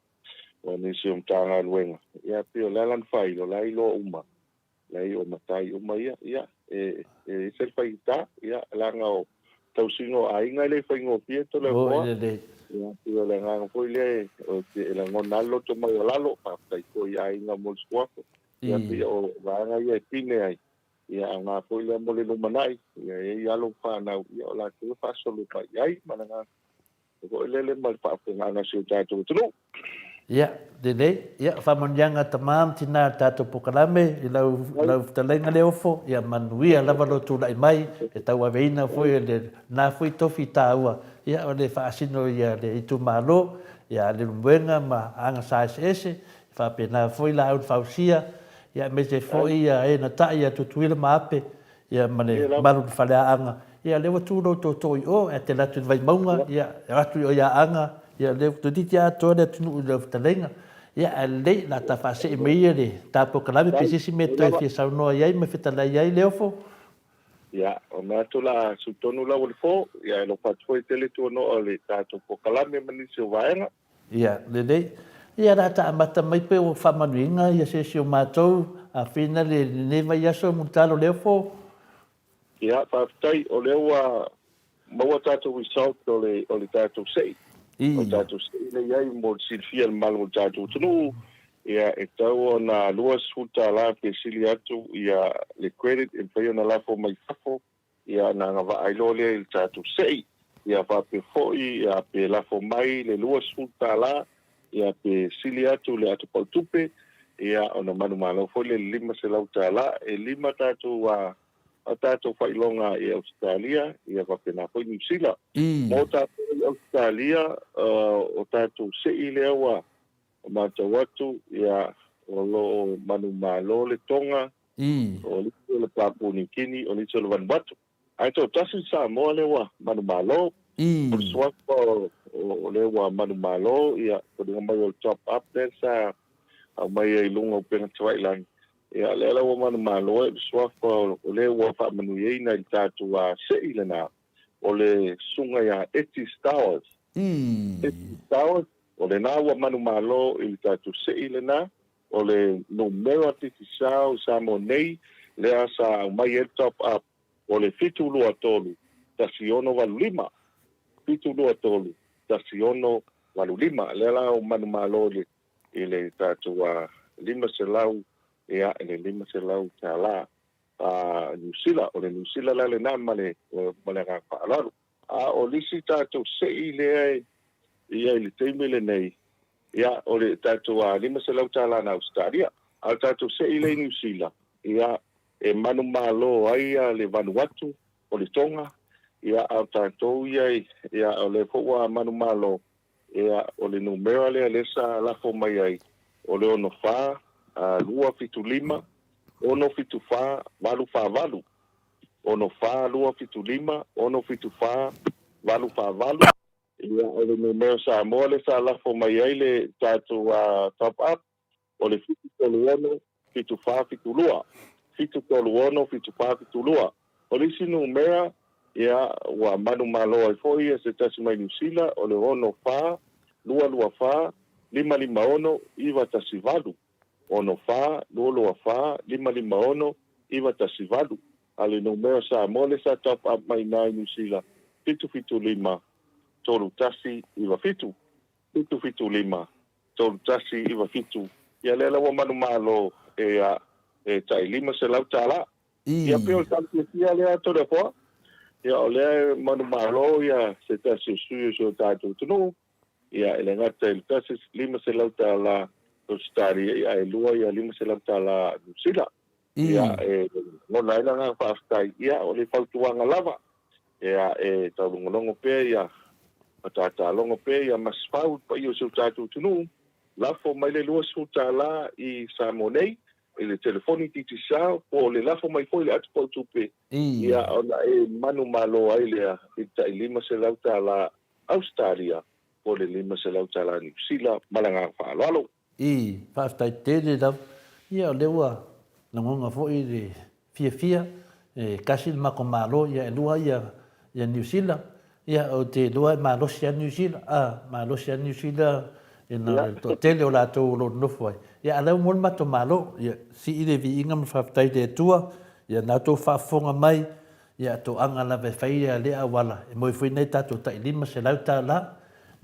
o nisi o Matagaluega. Ia pei o le a lana faailoa, o la e iloa uma Leai o matai uma ia, ia, e, e ese le faigata, ia, leaga o tausiga o aiga e le faigofie Toleafoa. Moni lelei. Ia, pei o le agaga foi lea e, o, e lagona ai le loto maualalo, faafetai foi i aiga mo le suafa. Ia, pei o vaega ia e pine ai, ia, aoga foi lea mo le lumanai, ia, e i ai alo ma fanau, ia, o latou e faasolo mai i ai ma le agaga foi lele ma le faafofogaaga a si o tatou atunuu. Ia, lelei. Ia, faamanuiaga tama ma tina le tatou polokalame i lau, lau fetalaiga Leofo. Ia manuia lava lou tulai mai e tauaveina foi lena foi tofi taua, ia, o le faasino ia le itumalo, ia Leulumoega ma Aga Sa Eseese. Faapena foi laau na fausia, ia aemaise foi ia e na ta'i ia Tutuila ma Ape, ia ma le malu i le faleaaga, ia lea ua tu lou tootoo i o, ae te alu atu i le Vaimauga, ia e o atu i o i Aana, ia lea ua toeitiiti atoa le atunuu i lau fetalaiga. Ia ae lelei, o le a ta faasee mai ia le ta polokalame pe se isi mea e toe fia saunoa i ai ma fetalai i ai Leofo. Ia, o mea atu la su tonu lau o le fo, ia e lofa atu foi tele tuanoa o le tatou polokalame ma nisi o vaega. Ia, lelei. Ia, o le a ta amata mai pe ua faamanuiina ia se isi o matou afina le lenei vaiaso Mulitalo Leofo. Ia, faafetai, o lea ua maua tatou result o le, o le tatou sei. O le tatou sei lea i ai mo le silafia e le mamalu o le tatou atunuu, ia, e tatau ona $20 pe sili atu ia le credit e mafai ona lafo mai fafo Ia ona agavaa ai loa lea i le tatou sei. Ia faapea foi, ia pe lafo mai le $20, ia pe sili atu le ato pautupe, ia ona manumalo foi lea i le $500. E lima tatou a tatou failoga i Ausetalia, ia faapena foi Niu Sila. Mo tatou i Ausetalia, o tatou sei lea ua matau atu, ia o lo o manumalo le Toga, O nisi o le Papua Niu Kini, o nisi o le Vanuatu. Ae toatasi le Samoa lea ua manumalo. O le suafa o lea ua manumalo, ia, foliga mai o le top up lea sa aumai ai i luga o upega tafailagi. Ia, lea la ua manumalo ai le suafa o lea ua faamanuiaina i le tatou sei lena, o le susuga ia Eti Stowers. Eti Stowers, o lena ua manumalo i le tatou sei lena. O le numera Digicel i Samoa nei lea sa aumai ai le top up o le 723 1685, 723 1685. Lea la ua manumalo i le tatou 500 ia i le $500 Niu Sila. O le Niu Sila la lena ma le agaga faaaloalo. A o le isi tatou sei lea e i ai i le taimi lenei, Ia, o le tatou $500 na Ausetalia. A o le tatou sei lea i Niu Sila, ia, e manumalo ai le Vanuatu, o le Tonga, ia, a o tatou ia, ia, o lea foi ua manumalo, ia, o le numera lea lea sa lafo mai ai, o le 64 275 674 848. 64 275 674 848. Ia, o le numera Samoa lea sa lafo mai ai le tatou top up, o le 736 7472. 736 7472. O le isi numera, ia, ua manumalo ai foi se tasi mai Niu Sila, o le 64 224 556 918. 64 224 556 918. A le numera Samoa lea sa top up mai ina i Niu Sila, 775 3197, 775 3197. Ia lea la ua manumalo e e tai $500. Ia pei o le tala fiafia lea Toleafoa. Ia o lea e manumalo ia se tasi o sui o si o tatou atunuu. Ia e le gata i le tasi $500 Ausetalia ia ae lua ia $500 Niu Sila. Ia e lagona ai le agaga faafetai, ia o le fautuaga lava, ia e taulogologo pea ia ma tatalogo pea ia Masefau i le paia o si o tatou atunuu, lafo mai le $20 i Samoa nei i le telefoni Digicel po o le lafo mai foi i le atu pautupe, ia ona e manumalo ai lea i le tai $500 Ausetalia po o le $500 Niu Sila ma le agaga faaaloalo. I, faafetai tele lava. Ia o lea ua lagona foi le fiafia, e tasi le matou Malo, ia e lua ia Niu Sila. Ia ou te iloa e malosi lava Niu Sila, a, malosi lava Niu Sila ina o le toatele o latou o lo o nonofo ai. Ia a o lea ua maua le matou Malo. Ia sii le viiga ma le faafetai i le Atua, ia na outou faafofoga mai, Ia, toaga lava e fai ia lea auala, e moe foi nai tatou tai $500.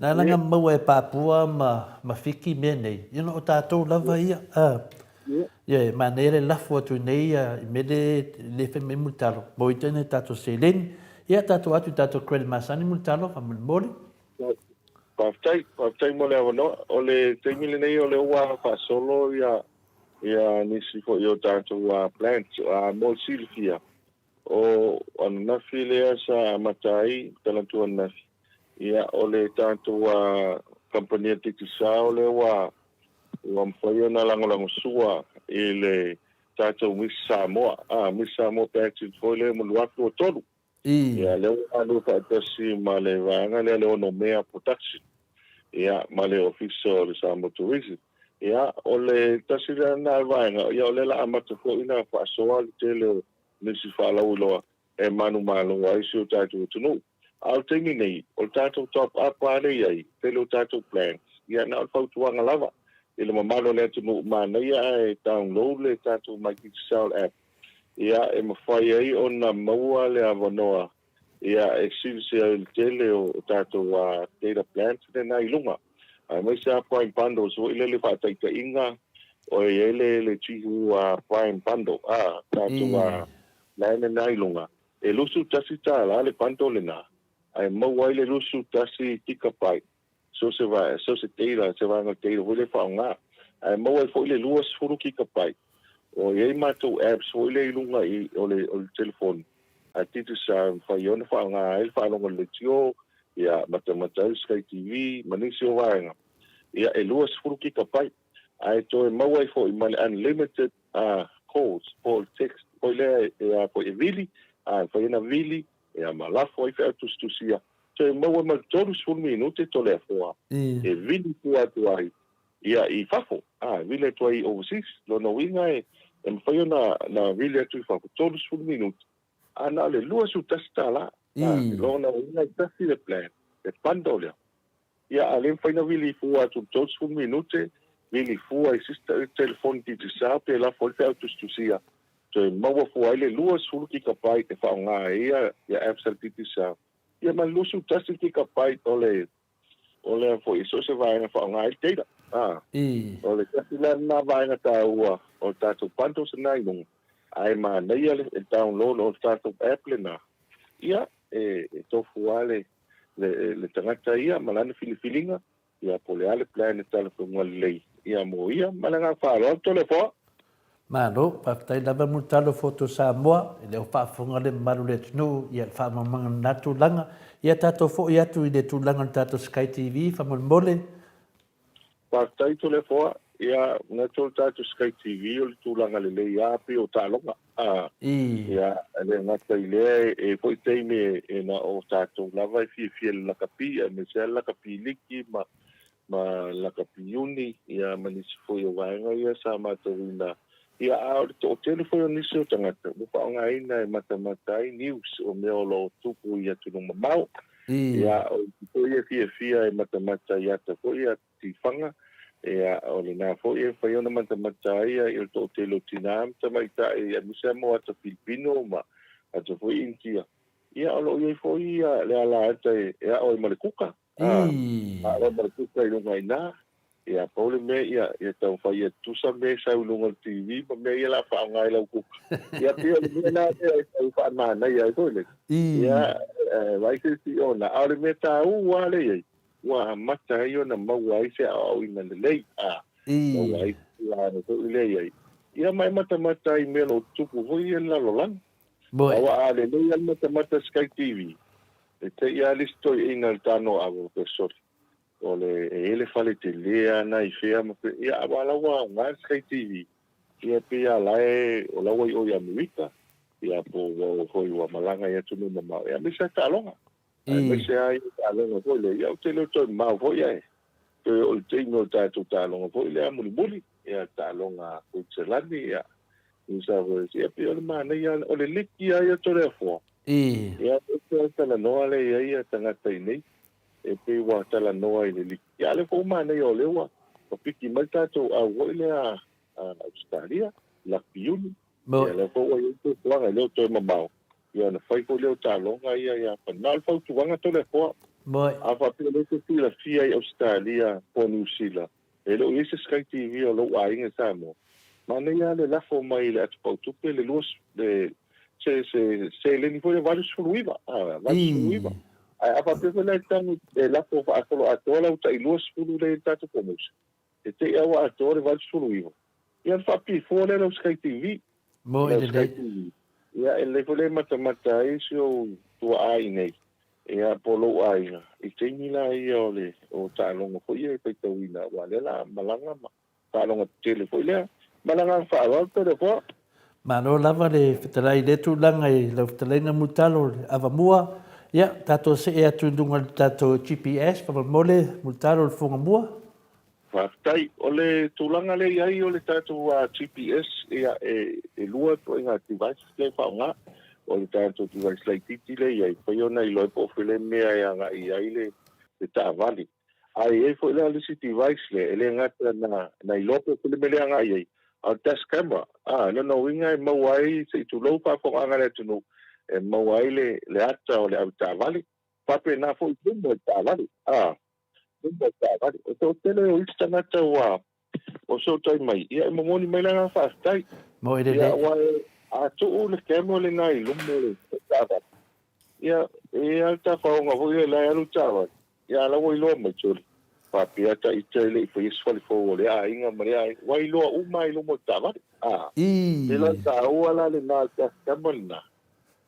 Na ala na maua e Papua ma, ma Fiti mea nei, ia na o tatou lava ia. A, ia, e manaia le lafo atu i nei ia, i mea le, le fai mai Mulitalo, maua ita nai tatou seleni. Ia, tatou atu i tatou credit masani Mulitalo, faamolemole. Faafetai, faafetai mo le avanoa. O le taimi lenei o lea ua faasolo ia, ia nisi foi o tatou plans mo le silafia. O ananafi lea sa amata ai talantu ananafi, ia o le tatou kamupani a Digicel lea ua Ua mafai ona lagolagosua i le tatou Miss Samoa, Miss Samoa Pageant foi lea mo le 2023. Ia, lea ua galue faatasi ma le vaega lea le Onomea Production, ia, ma le Ofisa o le Samoa Tourism. Ia, o le tasi lea na vaega, ia, o lea la amata foi ona faasoa le tele o nisi faalauiloa e manumalo ai si o tatou atunuu. A o le taimi nei, o le tatou top up lava lea e i ai, tele o tatou plans, ia na o le fautuaga lava i le mamalu o le atunuu, manaia ae download le tatou My Digicel app, ia e mafai ai ona maua le avanoa ia e silasila ai i le tele o tatou data plans lena i luga, aemaise lava Prime Bundles foi lele faataitaiga, o i ai le Jihu Prime Bundle, tatou plan lena i luga, e $21 le bundle lena, ae maua ai le 21 gigabyte so se so se data, se vaega data foi lea e faaaoga, ae maua ai foi le 20 gigabyte o i ai matou apps foi lea i luga i o le o le telefoni a Digicel e mafai ona faaaoga ai le faalogo i le leitio, ia matamata ai le Sky TV ma nisi o vaega, ia e 20 gigabyte ae toe maua ai foi ma le unlimited calls po o le text foi lea e a foi e vili, a e mafai ona vili ia ma lafo ai feau tusitusia, toe maua ma le 30 minute Toleafoa e vili fua atu ai ia i fafo, a e vili atu ai i overseas. Lona uiga e mafai ona na vili atu i fafo 30 minute a na o le $21. Lona uiga e tasi le plan, le bundle lea. Ia, a le mafai na vili fua atu i le 30 minute, vili fua i se isi telefoni Digicel pe lafo ai le feau tusitusia, toe maua fua ai le 20 gigabyte e faaaoga ai ia apps a le Digicel, ia ma le 21 gigabyte o le o le foi so o se vaega e faaaoga ai le data. O le tasi la lena vaega taua o le tatou bundles lena i luga, ae manaia le download o le tatou app lena, ia e tofu lava le le tagata ia ma lana filifiliga, ia po o le a le plan e talafeauga lelei ia mo ia. Ma le agaga faaaloalo, Toleafoa. Malo, faafetai lava mo le talo foto Samoa, e le o faafofoga le mamalu o le atunuu ia le faamalamalamaga o lena tulaga. Ia tatou foi atu i le tulaga o le tatou Sky TV faamolemole. Faafetai Toleafoa, ia manatu o le tatou Sky TV o le tulaga lelei a pei o taaloga a ia e le gata i lea e i ai foi taimi e na o tatou lava e fiafia i le lakapi aemaise lava le lakapi liki ma ma lakapi uni ia ma nisi foi o vaega ia sa matauina ia a o le toatele foi o nisi o tagata ua faaaogaina e matamata ai news o mea o lo o tupu i atunuu mamao. Ia, o isi foi e fiafia e matamata i ata foi ia tifaga, ia, o lena foi e mafai ona matamata ai ia le toatele o tina ma tamaitai, aemaise lava mo ata Filipino ma ata foi Initia. Ia, o lo o i ai foi ia le ala ata e ao ai ma le kuka, a, ao ai ma le kuka i luga i ina. Ia, pau le mea, ia, ia taumafai ia tutusa mea e sau i luga o le TV ma mea ia o le a faaaoga ai lau kuka. Ia, pei o le mea lena e tau faamanaia ai foi le, ia, vaai se isi ona. A o le mea taua lava lea e i ai, ua amata ai ona maua ai se aoaoina lelei, a, maua ai se tulaga foi lea i ai. Ia, ma e matamata ai i mea o lo o tutupu foi ia i le lalolagi. Aua a lelei lava le matamata Sky TV, e te i lava le isi toeaina i le tanoa ava faapea, Soli, O le, e i ai le fale tele lava na i fea ma fea, ia aua la ua aoga le Sky TV, ia pei lava la e, o la ua i o i Amerika, ia po ua oo foi ua malaga i atunuu mamao, ia aemaise lava taaloga. Aemaise lava ia taaloga foi lea, ia ou te le o toe mamao foi ae toe oo i le taimi o le tatou taaloga foi lea mulimuli, ia taaloga a Koitiselani, ia New South Wales, ia pei o le manaia, o le liki lava ia Toleafoa. Ia, e toe talanoa lea i ai ia tagata i nei. e pei ua talanoa i le liki. Ia a o lea foi ua manaia o lea ua piki mai le tatou au foi lea a Ausetalia, Rugby Union. Ia lea foi ua i ai fuafuaga e le o toe mamao, ia ona fai foi lea o taaloga ia i Iapani. Na o le fautuaga Toleafoa, a faapea o lea e te silafia i Ausetalia po o Niu Sila, e le o i ai se Sky TV o lou aiga i Samoa, manaia lava le lafo mai i le atupautupe le lua, le, se, se seleni foi lea 89, a, 89. Ae a faapea foi la e tago e lafo faasoloatoa lau tai 20 lea i le tatou promotion, e te i lava ua atoa le 89, ia ona faapifua lea lau Sky TV. Lau Sky TV. Ia, e lelei foi lea e matamata ai si ou tuaa i inei, ia, po o lou aiga, i taimi la ia o le, o taaloga foi ia e faitauina, aua o lea o le a malaga ma. Faalogo tetele foi lea. Ma le agaga faaaloalo Toleafoa. Malo lava le fetalai i lea tulaga i lau fetalaiga Mulitalo le Avamua. Ia, tatou see atu i luga i le tatou GPS faamolemole Mulitalo le Fofoga Mua. Faafetai. O le tulaga lea e i ai o le tatou GPS, ia e lua ituaiga devices lea e faaaoga. O le tatou device laitiiti lea e i ai, e mafai ona iloa ai po o fea le mea e agai i ai le taavale. Ae i ai foi la le isi device lea, e le gata na iloa po o fea le mea lea e agai i ai, a o le dash camera. A, o lona uiga e maua ai, se i tulou faafofogaaga a le atunuu, e maua ai le ata o le avetaavale. Faapena foi i luma o le taavale. A, luma o le taavale. O le toatele o isi tagata ua fesootai mai, ia e momoli mai le agaga faafetai. Moi lelei. Ia, aua a tuu le camera lena i luma o le taavale, ia, e i ai lava le tafaoga foi lea la e alu le taavale, Ia a la ua iloa mai sole faapea ta ita e le i faia se fale fou o lea aiga ma lea aiga ua iloa uma i luma o le taavale a Ii. E la taua la lena tama lena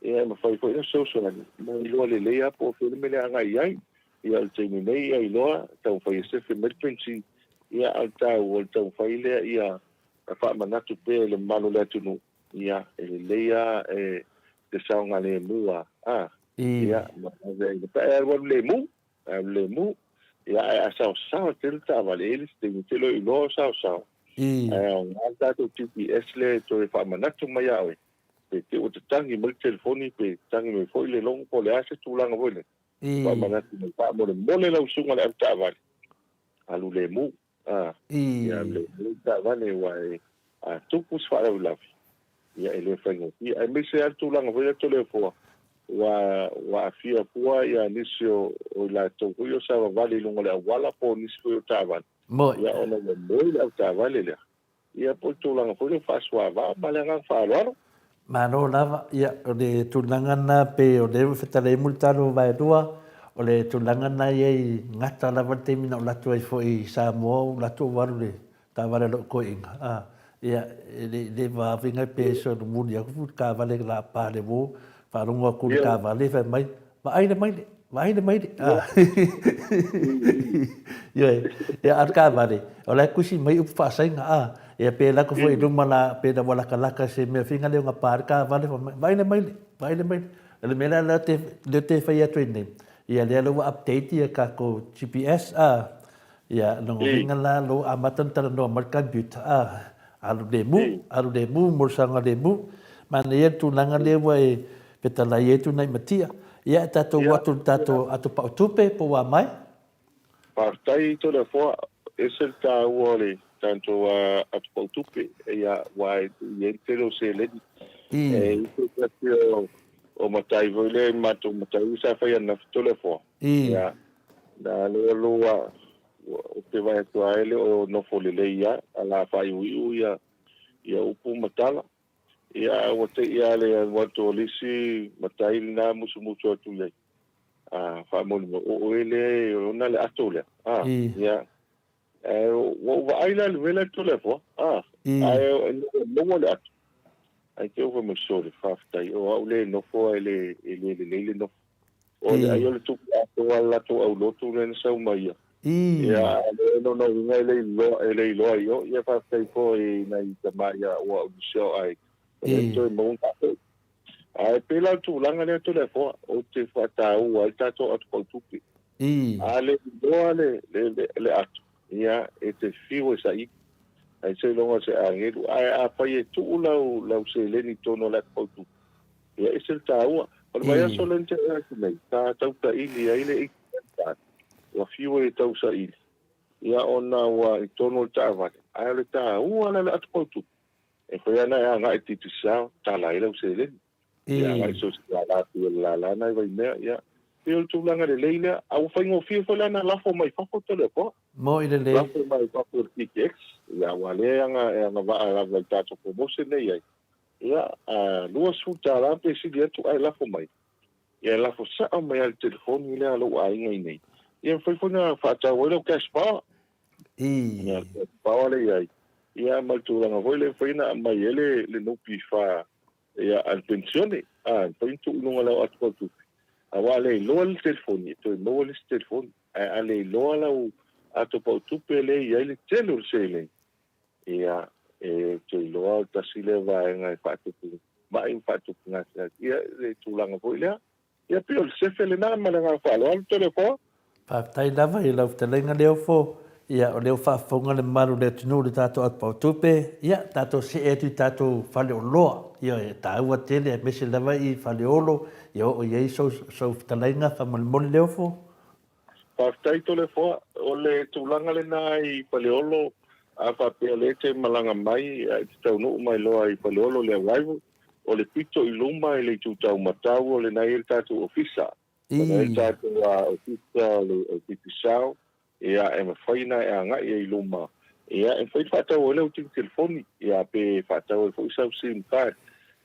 ia e mafai foi ona fesoasoani ma iloa lelei lava po o fea le mea le agai i ai. Ia o le taimi nei ia iloa taumafai e sefe mai le penisini ia a o le taua o le taumafai lea ia faamanatu pea i le mamalu o le atunuu Ia, e lelei lava e te saogalemu a, a, ia, ma ave ai pe a alu alu lemu, alu lemu, ia, ae a saosaoa tele taavale, e i ai le isi taimi e te le o iloa o saosaoa, ae aoga le tatou GPS lea e toe faamanatu mai ia oe, pe te i ua tatagi mai le telefoni pe tatagi mai foi le logo po o le a se tulaga foi lea, faamanatu mai, faamolemole lau susuga i le avetaavale, alu lemu. A, ia le le taavale aua e a tupu se faalavelave, ia e le faigofie. Aemaise lava le tulaga foi lea Toleafoa, ua ua aafia fua ia nisi o o i latou foi o savavali i luga o le auala po o nisi foi o taavale, Moi. ia ona ua moe le avetaavale lea, ia po o le tulaga foi lea o faasuavao ma le agaga faaaloalo. Malo lava. Ia, o le tulaga lena pei o lea ua fetalai Mulitalo Vaelua, o le tulaga lena e i ai gata lava le taimi na ou alu atu ai foi i Samoa ou alu atu ou alu i le taavale a lou toeaina, a, ia, e le i leva lava inai pe solomuli atu le taavale la pa le uo, faalogo atu i le taavale fai mai, vaai le maile, vaai le maile, a. Ioe, ia, a o le taavale, o la e tusi mai upu faasaina, a. Ia pe alu atu foi i luma la, pe na ua latalata se mea finga lea ona pa le taavale, fai mai, vaai le maile, vaai le maile. O le mea la lea te, lea te fai atu ai nei, ia lea la ua update ia tatou GPS, a, ia lona uiga la lou amata ona talanoa mai le computer, a, alu lemu, alu lemu mo le saogalemu. Manaia le tulaga lea ua e fetalai ai Tunaimatia. Ia e tatou o atu i le tatou ato pau tupe po ua mai. Faafetai Toleafoa, ese le taua o le tatou atu pau tupe, ia aua e tuu i ai le tele o seleni. E i se tasi o matai foi lea i matou matai sa fai ananafi Toleafoa, ia na alu alu ou te vaai atu lava e le o nofo lelei lava, a la faaiuiu ia upu ma tala. Ia ae ua te i lava le alu atu o le isi matai lena musumusu atu i ai. A, faamolemole, o oe lea e ona le ato lea. A, ia. Ae ua ou vaai la i le mea lea Toleafoa, a, ae ina ua maua le ato, ae te i ua fai mai, sole, faafetai, o au lea e nofo ae le, e le lelei le nofo. O le ai o le tupe atoa a le latou aulotu lea na sau mai ia. Ia, a o le lona uiga e le iloa, e le iloa i o. Ia faafetai foi i nai tama ia ua au nisi o aiga, o lea ua toe maua tatou. Ae pei la o le tulaga lea Toleafoa, ou te faataua ai le tatou ato pau tupe. A le iloa le, le, le, le ato, ia, e te fiu e saili. Ai seiloga o se agelu. Ae afai e tuu lau, lau seleni i totonu o le ato pau tupe, ia ese le taua. O le vaiaso lea na tea atu nei, sa tau taili ai le ATM card, ua fiu e tau saili, ia ona ua i totonu o le taavale. Ae o le taua la o le ato pau tupe, E fai ana e agai i Digicel, tala ai lau seleni. Ia agai i so o se lala pei o le lala na i Vaimea, ia. Pei o le tulaga lelei lea, a ua faigofie foi la ona lafo mai fafo Toleafoa. Moi lelei. Lafo mai fafo i le TTX, ia aua lea e aga, e agavaa lava i le tatou promotion lea e i ai. Ia, a $20 pe sili atu ae lafo mai. Ia e lafo sao mai lava i le telefoni lea a lou aiga i inei. Ia e mafai foi ona faatau ai lau cash power. Ia, cash power lea i ai. Ia ma le tulaga foi lea e mafai ona aumai ai le, le NPF ia, a le penisione. A, e mafai ona tuu i luga o lau ato fautupe. Aua a le iloa le telefoni, e toe maua le isi telefoni. Ae a le iloa lau ato pautupe lea e i ai le tele o le seleni, Ia, e ou te iloa o le tasi lea vaega e faatupu mai ma faatupu gasegase, ia le tulaga foi lea. Ia pei o le sefe lena ma le agaga faaaloalo Toleafoa. Faafetai lava i lau fetalaiga Leofo, ia o lea ua faafofoga le mamalu o le atunuu i le tatou Aupautupe, ia tatou see atu i tatou faleoloa, ia e taua tele aemaise lava i Faleolo, ia oo i ai sou, sou fetalaiga faamolemole Leofo. Faafetai Toleafoa, o le tulaga lena i Faleolo, a faapea o lea e te malaga mai ae te taunuu mai loa i Faleolo i le arrival, o le pito i luma i le itu taumatau o lena e i ai le tatou ofisa. O lena e i ai le tatou ofisa o le Digicel, ia e mafai ona e agai ai i luma, ia e mafai ona faatau ai lau tini telefoni, ia pe faatau ai foi sau sim card.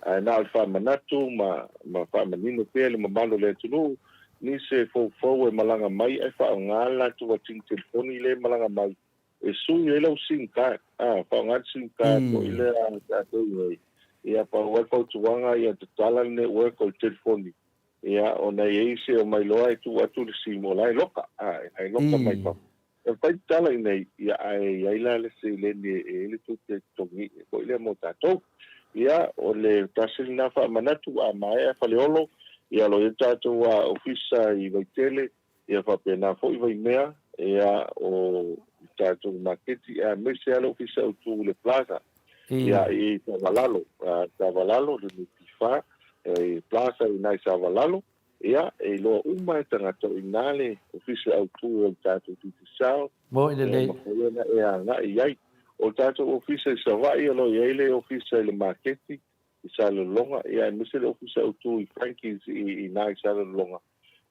Ae na o le faamanatu ma ma faamanino pea i le mamalu o le atunuu, nisi e foufou e malaga mai ae faaaoga le latou tini telefoni lea e malaga mai e sui ai lau sim card, a, faaaoga le sim card foi lea a tatou i ai. Ia pau ai le fautuaga ia tatala le network o le telefoni, ia ona e i ai se omai loa e tuu atu le sim o la e loka, a, e loka mai fafo. E mafai ona tatala i inei, ia ae i ai la le seleni e i ai le tupe e totogi foi lea mo tatou. Ia, o le tasi lena faamanatu, a maea Faleolo, ia o lo o i ai le tatou ofisa i Vaitele, ia faapena foi Vaimea, ia o le tatou maketi, aemaise lava le ofisa autu i le Plaza, ia i Savalalo, Savalalo, le NPF, i Plaza i ina i Savalalo. Ia, e iloa uma e tagata o i ina le Ofisa Autu o le tatou Digicel, Mo i e lelei. mafai ona e agai i ai. O le tatou Ofisa i Savaii o lo o i ai le Ofisa i le maketi i Salelologa, ia aemaise le Ofisa Autu i Frankie's i ina i Salelologa,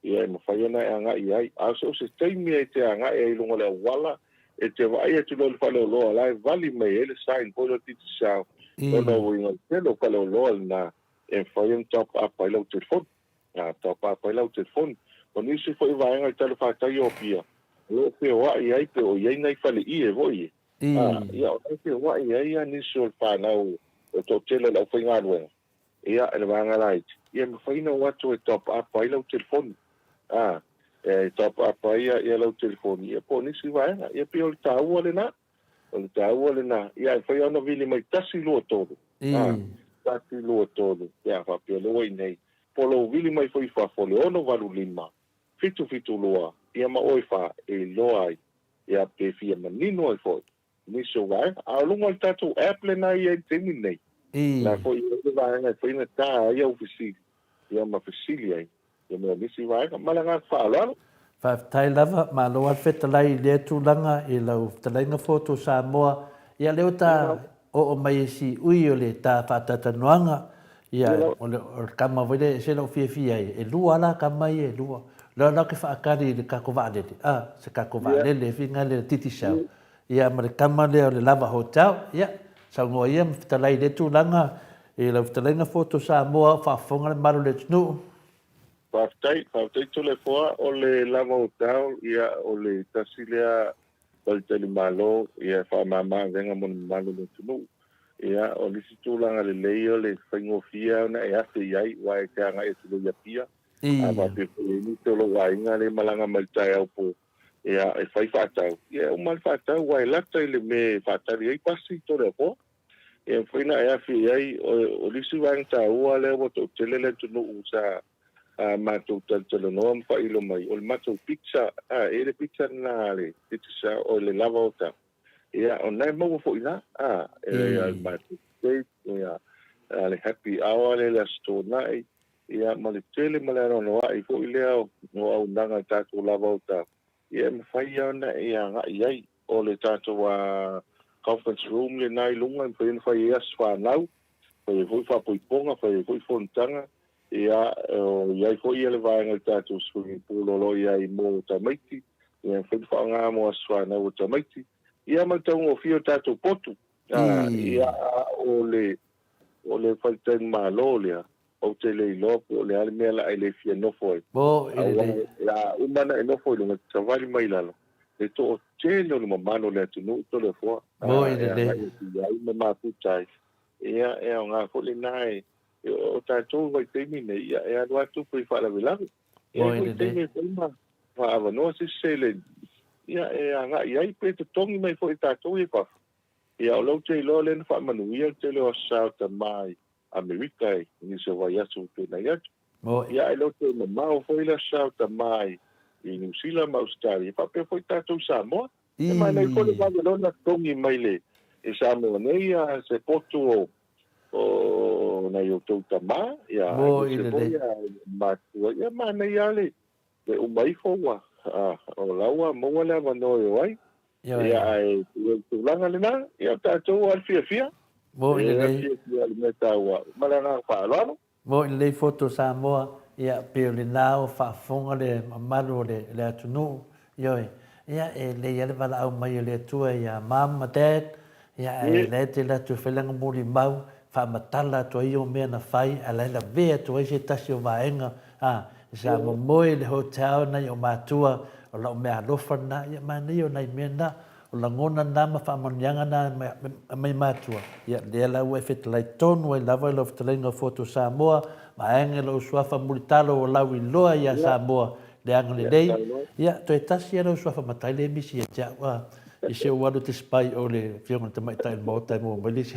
ia e mafai ona e agai i ai. A o so o se taimi e te agai ai i luga o le auala, e te vaai atu loa i le faleoloa o la e vali mai ai le sign foi lea o le Digicel, lona uiga o le tele o faleoloa lena e mafai ona top up ai lau telefoni. A top up ai lau telefoni. O nisi foi vaega i talafatai o Apia, o lo o feoai ai pe o i ai nai faleie foi e. A, ia o la e feoai ai a nisi o le fanau o le toatele o le aufaigaluega, ia i le vaega laiti, ia e mafai ona o atu e top up ai lau telefoni. A, e top up ai ia lau telefoni, ia po o nisi vaega. Ia pei o le taua lena. O le taua lena, ia e mafai ona vili mai 1, 2, 3. A, 1, 2, 3, pe a faapea o lea ua i inei. Po o lou vili mai foi i fafo, le 6, 8, 5, 7, 7, 2, ia ma oe fa e iloa ai, ia pe fia manino ai foi nisi o vaega. A o luga o le tatou app lena e i ai i le taimi lenei, la foi e i ai le vaega e mafai ona ta ai au fesili, ia ma fesili ai ia mo nisi vaega. Ma le agaga faaaloalo. Faafetai lava, malo lava le fetalai i lea tulaga i lau fetalaiga Fotu o Samoa. Ia lea ua ta oo mai i siui o le ta faataitanoaga, ia o le kama foi lea e ese lou fiafia ai, e lua la kama ia e lua. O lea la ou te faatali i le tatou vaalele, a, se tatou vaalele e fina le Digicel, ia ma le kama lea o le Lava Hotel, ia saunoa ia ma fetalai i lea tulaga i lau fetalaiga Fotu o Samoa o faafofoga le mamalu o le atunuu. Faafetai, faafetai Toleafoa, o le lava o tao, ia, o le tasi lea faletalimalo, ia, e faamama avega mo le mamalu o le atunuu. Ia, o le isi tulaga lelei o le faigofie lava ona e afe i ai, aua e te agai atu loa i Apia, a faapea foi e i ai nisi o lou aiga lea e malaga mai i le taeao po, ia, e fai faatau, ia, e uma lava le faatau, aua e lata i le mea e faatali ai pasi Toleafoa. E mafai ona e afe i ai, o le isi vaega taua lea ua toatele le atunuu sa matou talatalanoa ma faailo mai, o le matou pizza, e i ai le pizza lena a le Digicel, o le Lava Hotel. Ia, o lena e maua foi i ina, e le matou steak, ia, le happy hour lea i le Aso Toonai, ia, ma le tele ma le anoanoai foi lea o auaunaga a le tatou Lava Hotel, ia e mafai lava ona e agai i ai. O le tatou conference room lena i luga e mafai ona fai ai aso fanau, fai ai foi faaipoipoga, fai ai foi fonotaga. Ia, o i ai foi le vaega i le tatou swimming pool o lo o i ai mo tamaiti, ia e mafai ona faaaoga mo aso fanau o tamaiti. Ia ma le taugofie o tatou potu. Ia, o le o le faletalimalo lea, Ou te le iloa po o le a le mea la e le fia nofo ai. Mo i Aua o le a uma ona e nofo i luga, e savali mai i lalo, le toatele o le mamalu o le atunuu Toleafoa Mo i e lelei. agai atu i ai ma mafuta ai. Ia, e aoga foi lena e, o tatou i vaitaimi nei, ia, e alu lava tupe i faalavelave. E i Mo ai i foi lelei. taimi e fai ma faaavanoa se isi seleni, ia, e agai ai pe totogi mai foi e tatou ia i fafo. Ia, o lea ou te iloa lea na faamanuia le tele o Aso Sa o tama i Amerika i nisi o vaiaso ua tuanai atu. Ia, ae le o toe mamao foi le Aso Sa o tama i Niu Sila ma Ausetalia, faapea foi tatou i Samoa. E manaia foi le vave loa ona totogi mai le i Samoa nei se potu o o nai outou tama, ia, aemaise foi matua. Ia, manaia lava le le uma ifo ua o la ua maua le avanoa e o ai. Ia, ae o le tulaga lena, ia o tatou lava le fiafia. Mo i lelei. Fiafia i le mea taua. Ma le agaga faaaloalo. Mo i lelei Foto Samoa, ia pei o lena ua faafofoga le mamalu o le atunuu, ioe, ia e lelei lava le valaau mai o le Atua ia Mom ma Dad, ia ae la e te alu atu e fai lana molimau, faamatala atu ai ia mea na fai, ae la e lavea atu ai se tasi o vaega, a, sa momoe i le hotel nai ou matua, o lau meaalofa lena, ia manaia o nai mea na, o lagona na ma faamanuiaga na mai matua, ia lea la ua e fetalai tonu ai lava i lau fetalaiga o Fotu Samoa, vaega i lou suafa mulitalo ua lauiloa ia Samoa, le agalelei, ia toe tasi lava lau suafa matai lea e misi ia te au, a. I se ou alu te spy o le afioga i le tamaitai o le Maota e maua mai le isi.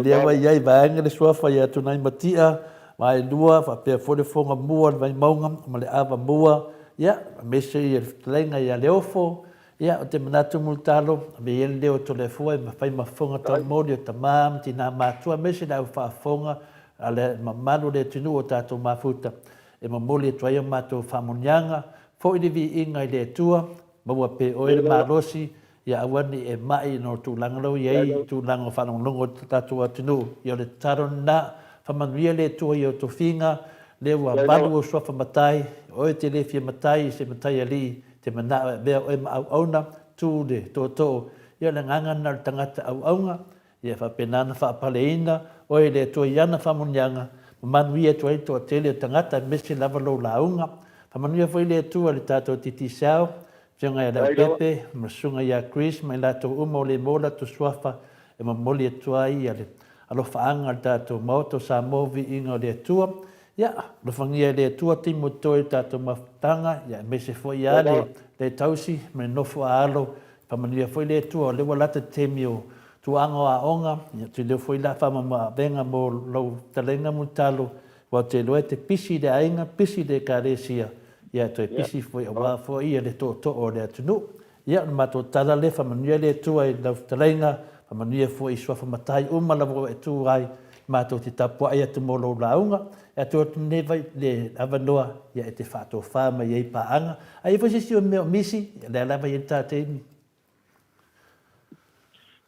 Lea ua i ai vaega le suafa ia Tunaimatia, Vaelua, faapea foi le Fofoga Mua o le Vaimauga ma le Ava Mua, ia, aemaise ia le fetalaiga ia Leofo, ia, ou te manatu Mulitalo, ave ia le leo o Toleafoa e fai ma fofoga taumouli o tama ma tina matutua, aemaise le au faafofoga a le mamalu o le atunuu o tatou mafuta e momoli atu ai a matou faamanuiaga Foi le viiga i le Atua, maua pe oe le malosi, ia aua ne i e ma'i ona o tulaga la ua i ai i tulaga o faalogologo i le tatou atunuu. Ia o le tatalo lena, faamanuia le Atua i ou tofiga, lea ua malu ou suafa matai, o oe te le fia matai i se matai alii, te manao e avea oe ma auauna, tu le tootoo. Ia o le agaga lena o le tagata auauna, Ia faapena ona faapaleina oe e le Atua i ana faamanuiaga, ma manuia atu ai le toatele o tagata aemaise lava lou lauga. Faamanuia foi le Atua i le tatou Digicel, Afioga ia Leaupepe, ma le Susuga ia Chris ma i latou uma o le maua latou suafa e momoli atu ai le alofaaga a le tatou Maota o Samoa Viiga o le Atua. Ia, alofagia e le Atua timu toe i le tatou mafutaga, ia aemaise foi ia le tausi ma le nofo a alo Faamanuia foi le Atua, o lea ua lata te taimi o tuaaga o aoga, ia ou te iloa foi la faamamaavega mo lou fetalaiga Mulitalo, aua ou te iloa e te pisi i le aiga, pisi i le Ekalesia, ia e toe pisi foi aua foi le tootoo o le atunuu. Ia o le matou tala lea, faamanuia le Atua i lau fetalaiga, faamanuia foi i suafa matai uma lava ua e tu ai, matou te tapuai atu mo lou lauga, e atu atu nei vai le avanoa, ia e te faatofa mai ai paaga. A i ai foi se isi o mea o misi, ia lea lava e i ai le ta taimi.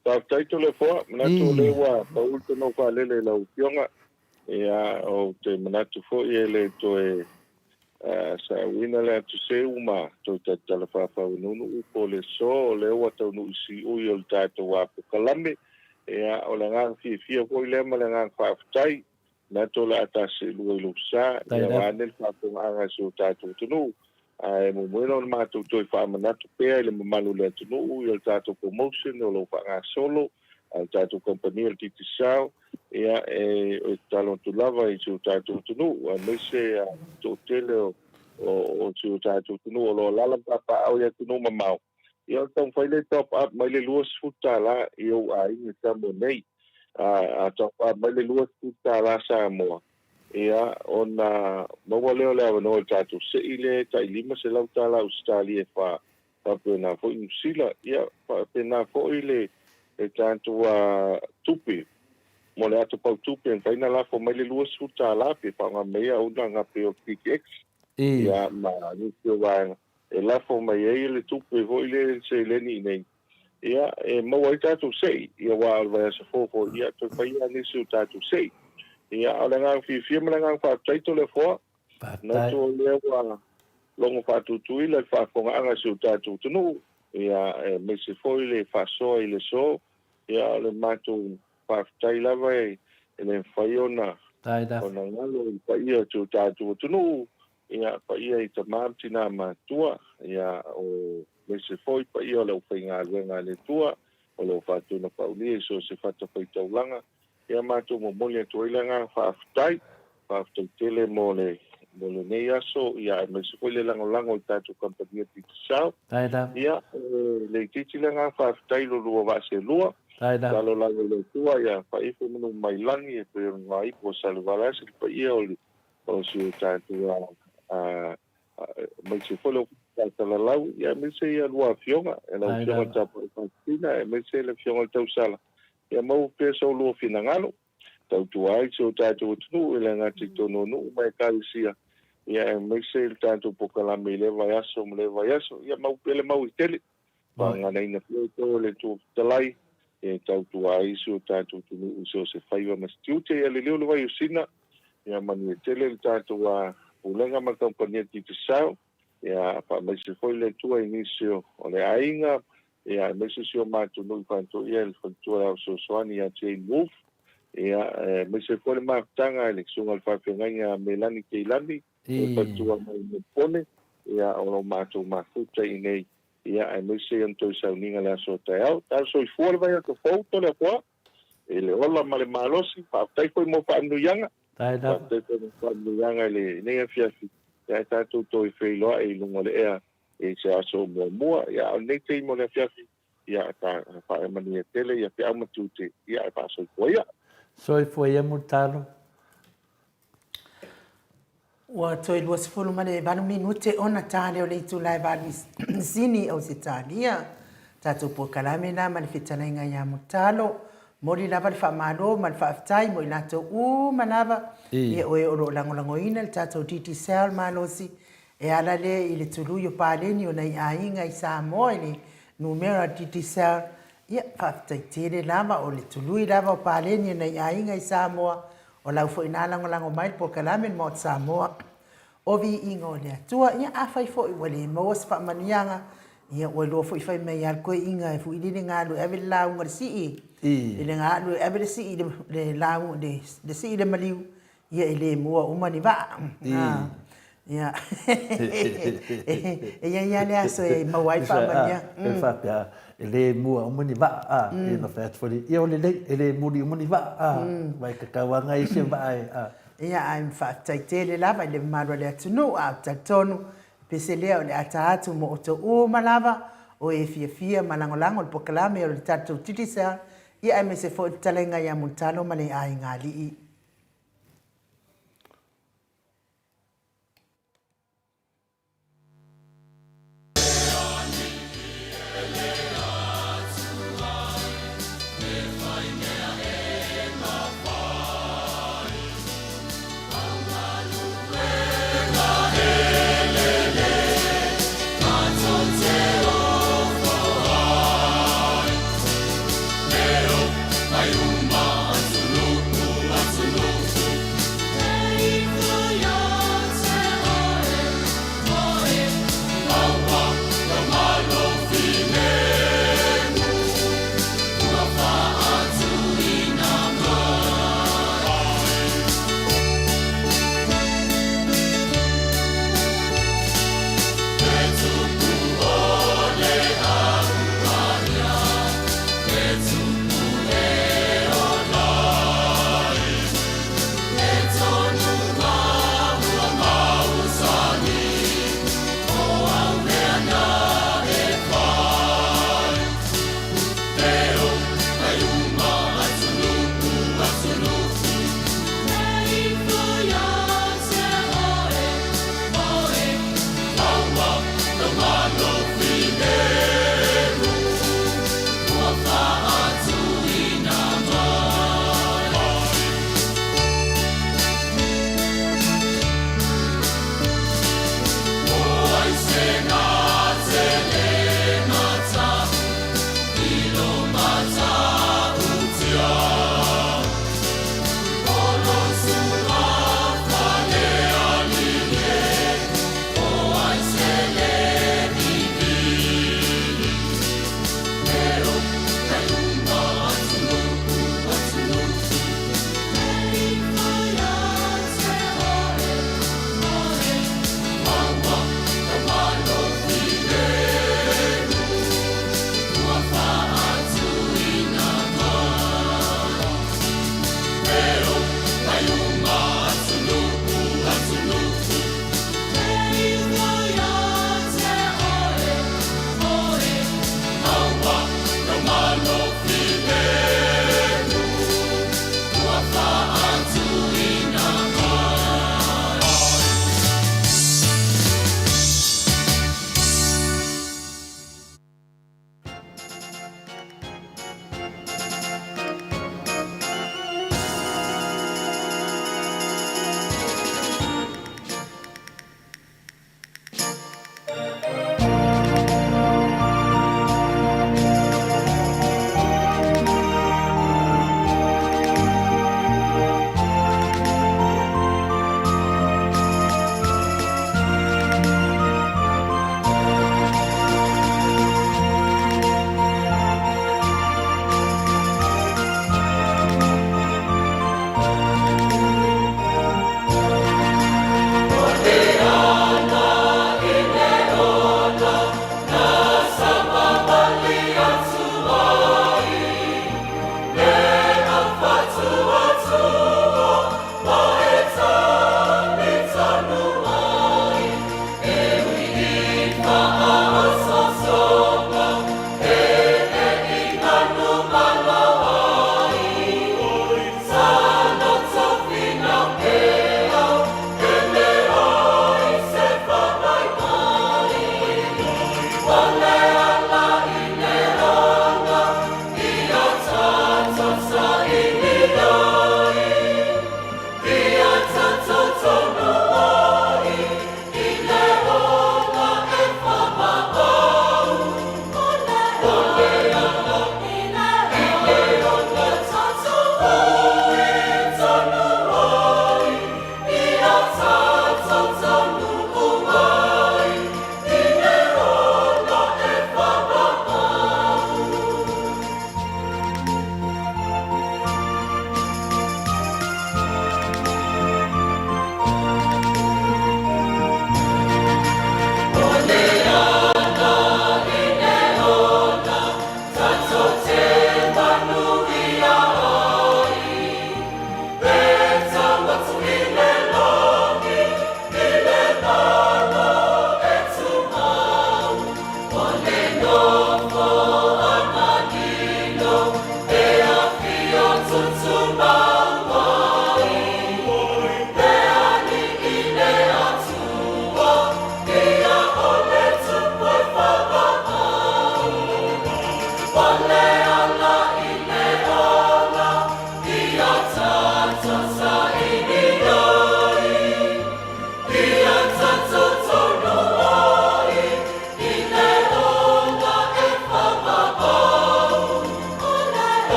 Faafetai Toleafoa, manatu o lea ua pau le tonu faalele i lau Afioga. Ia, ou te manatu foi e le toe saauina le atu seu ma toe tautala faafauinuunuu po o le aso, o lea ua taunuu i siui o le tatou apokalame. Ia, o le agaga fiafia foi lea ma le agaga faafetai, manatu o le a ta seelua i lou sa, ia vaeane le faafofogaaga a si o tatou atunuu. Ae muamua ona matou toe faamanatu pea i le mamalu o le atunuu ia le tatou promotion o lo o faagasolo a le tatou kamupani o le Digicel, ia e tatalo atu lava i si o tatou atunuu aemaise le toatele o si o tatou atunuu o lo o alaala ma papaaao i atunuu mamao, ia o le taumafai lea e top up mai le $20 i ou aiga i Samoa nei. A top up mai le $20 Samoa, ia ona maua lea o le avanoa i le tatou sei lea e tai $500 Ausetalia e faapena foi Niu Sila, ia faapena foi le tatou tupe mo le ato pau tupe e mafai ona lafo mai le $20 pe faaaoga mai ai auaunaga pei o le PTX ia ma nisi o vaega e lafo mai ai le tupe foi lea le seleni i inei ia e maua ai tatou sei ia aua o le vaiaso fou foi ia toe fai lava nisi o tatou sei. Ia a o le agaga fiafia ma le agaga faafetai Toleafoa, manatu o lea ua logo faatutuila i le faafofogaaga a si o tatou atunuu, ia aemaise foi le faasoa i le aso, ia o le matou faafetai lava e le mafai ona ona galo i le paia o si o tatou atunuu, ia paia i tama ma tina matutua, ia o aemaise foi paia o le aufaigaluega a le Atua o lo o faatuanapaulia i so o se fatafaitaulaga, ia matou momoli atu ai le agaga faafetai, faafetai tele mo le mo lenei aso, ia, aemaise foi le lagolago a le tatou kamupani a Digicel. Ia, e le itiiti le agaga faafetai i lo lua vaa selua. Tatalo lava i le Atua ia faaifo manu mai lagi e pei ona ngā ipu o Salevalasi le paia o le o si o tatou aemaise foi le Ofisa Talalau, ia aemaise ia lua afioga, e lau afioga i le Tapuai Faasisina, aemaise le afioga i le Tausala, ia maua pea so lua finagalo. Tautua ai si o tatou atunuu e le gata i totonu o nuu ma ekalesia, ia aemaise le tatou pokalame i lea vaiaso ma lea vaiaso. Ia mau pea le mau i tele, faaganaina pea outou e le Atua Fetalai e tautua ai si o tatou atunuu i so o se faiva ma se tiute. Ia liliu le vai o Sina, ia manuia tele le tatou Pulega ma le Kamupani a Digicel, ia faamaise foi le Atua i nisi o le aiga, Ia, aemaise si o matou nuu i Faatoia i le faletua o le Ao Fesoasoani ia Jane Wolfe. Ia, aemaise foi le mafutaga i le Susuga i le Faafeagaiga ia Melani Keilani, o le faletua mai Molepone, ia, o lo matou mafuta i inei, ia, aemaise ona toe sauniga i le aso o taeao. Talo soifua le vaiaso fou, Toleafoa, i le ola ma le malosi. Faafetai foi mo faamanuiaga. Faafetai foi mo faamanuiaga i lenei afiafi, ia, ae tatou toe feiloai i luga o le ea i se aso muamua, ia, a o lenei taimi o le afiafi, ia, ta faamanuia tele ia feau ma tiute, ia, ae faasoifua ia. Soifua ia Mulitalo. Ua toe 28 minute ona ta lea o le itula e 8 i Sini, Ausetalia. Tatou polokalame la ma le fetalaiga ia Mulitalo. Momoli lava le faamalo ma le faafetai mo i latou uma lava ia o e o lo o lagolagoina le tatou Digicel malosi E ala lea i le tului o paleni o nai aiga i Samoa i le numera Digicel, ia, faafetai tele lava, o le tului lava o paleni o nai aiga i Samoa, o lau foi na lagolago mai le polokalame le Maota Samoa o Viiga o le Atua. Ia, afai foi ua le maua se faamanuiaga, ia, ua iloa foi fai mai lava le toeaina e fuilili le galu e ave le lauga i le sii, i le galu e ave le sii i le lauga, le sii i le maliu, Ia e le mua uma ni vaa. Ia e i ai lava le aso e maua ai faamanuiaga. E faapea, e le mua uma ni vaa, a, ia na fai atu foi, ia o lelei, e le muli uma ni vaa, a, aua e tatau lava ona i ai se vaa e, a. Ia, ae faafetai tele lava i le mamalu o le atunuu, a ou te talitonu, pese lea o le ata atu mo outou uma lava o e fiafia ma lagolago le polokalame o le tatou Digicel, ia aemaise foi le fetalaiga ia Mulitalo ma le aiga alii.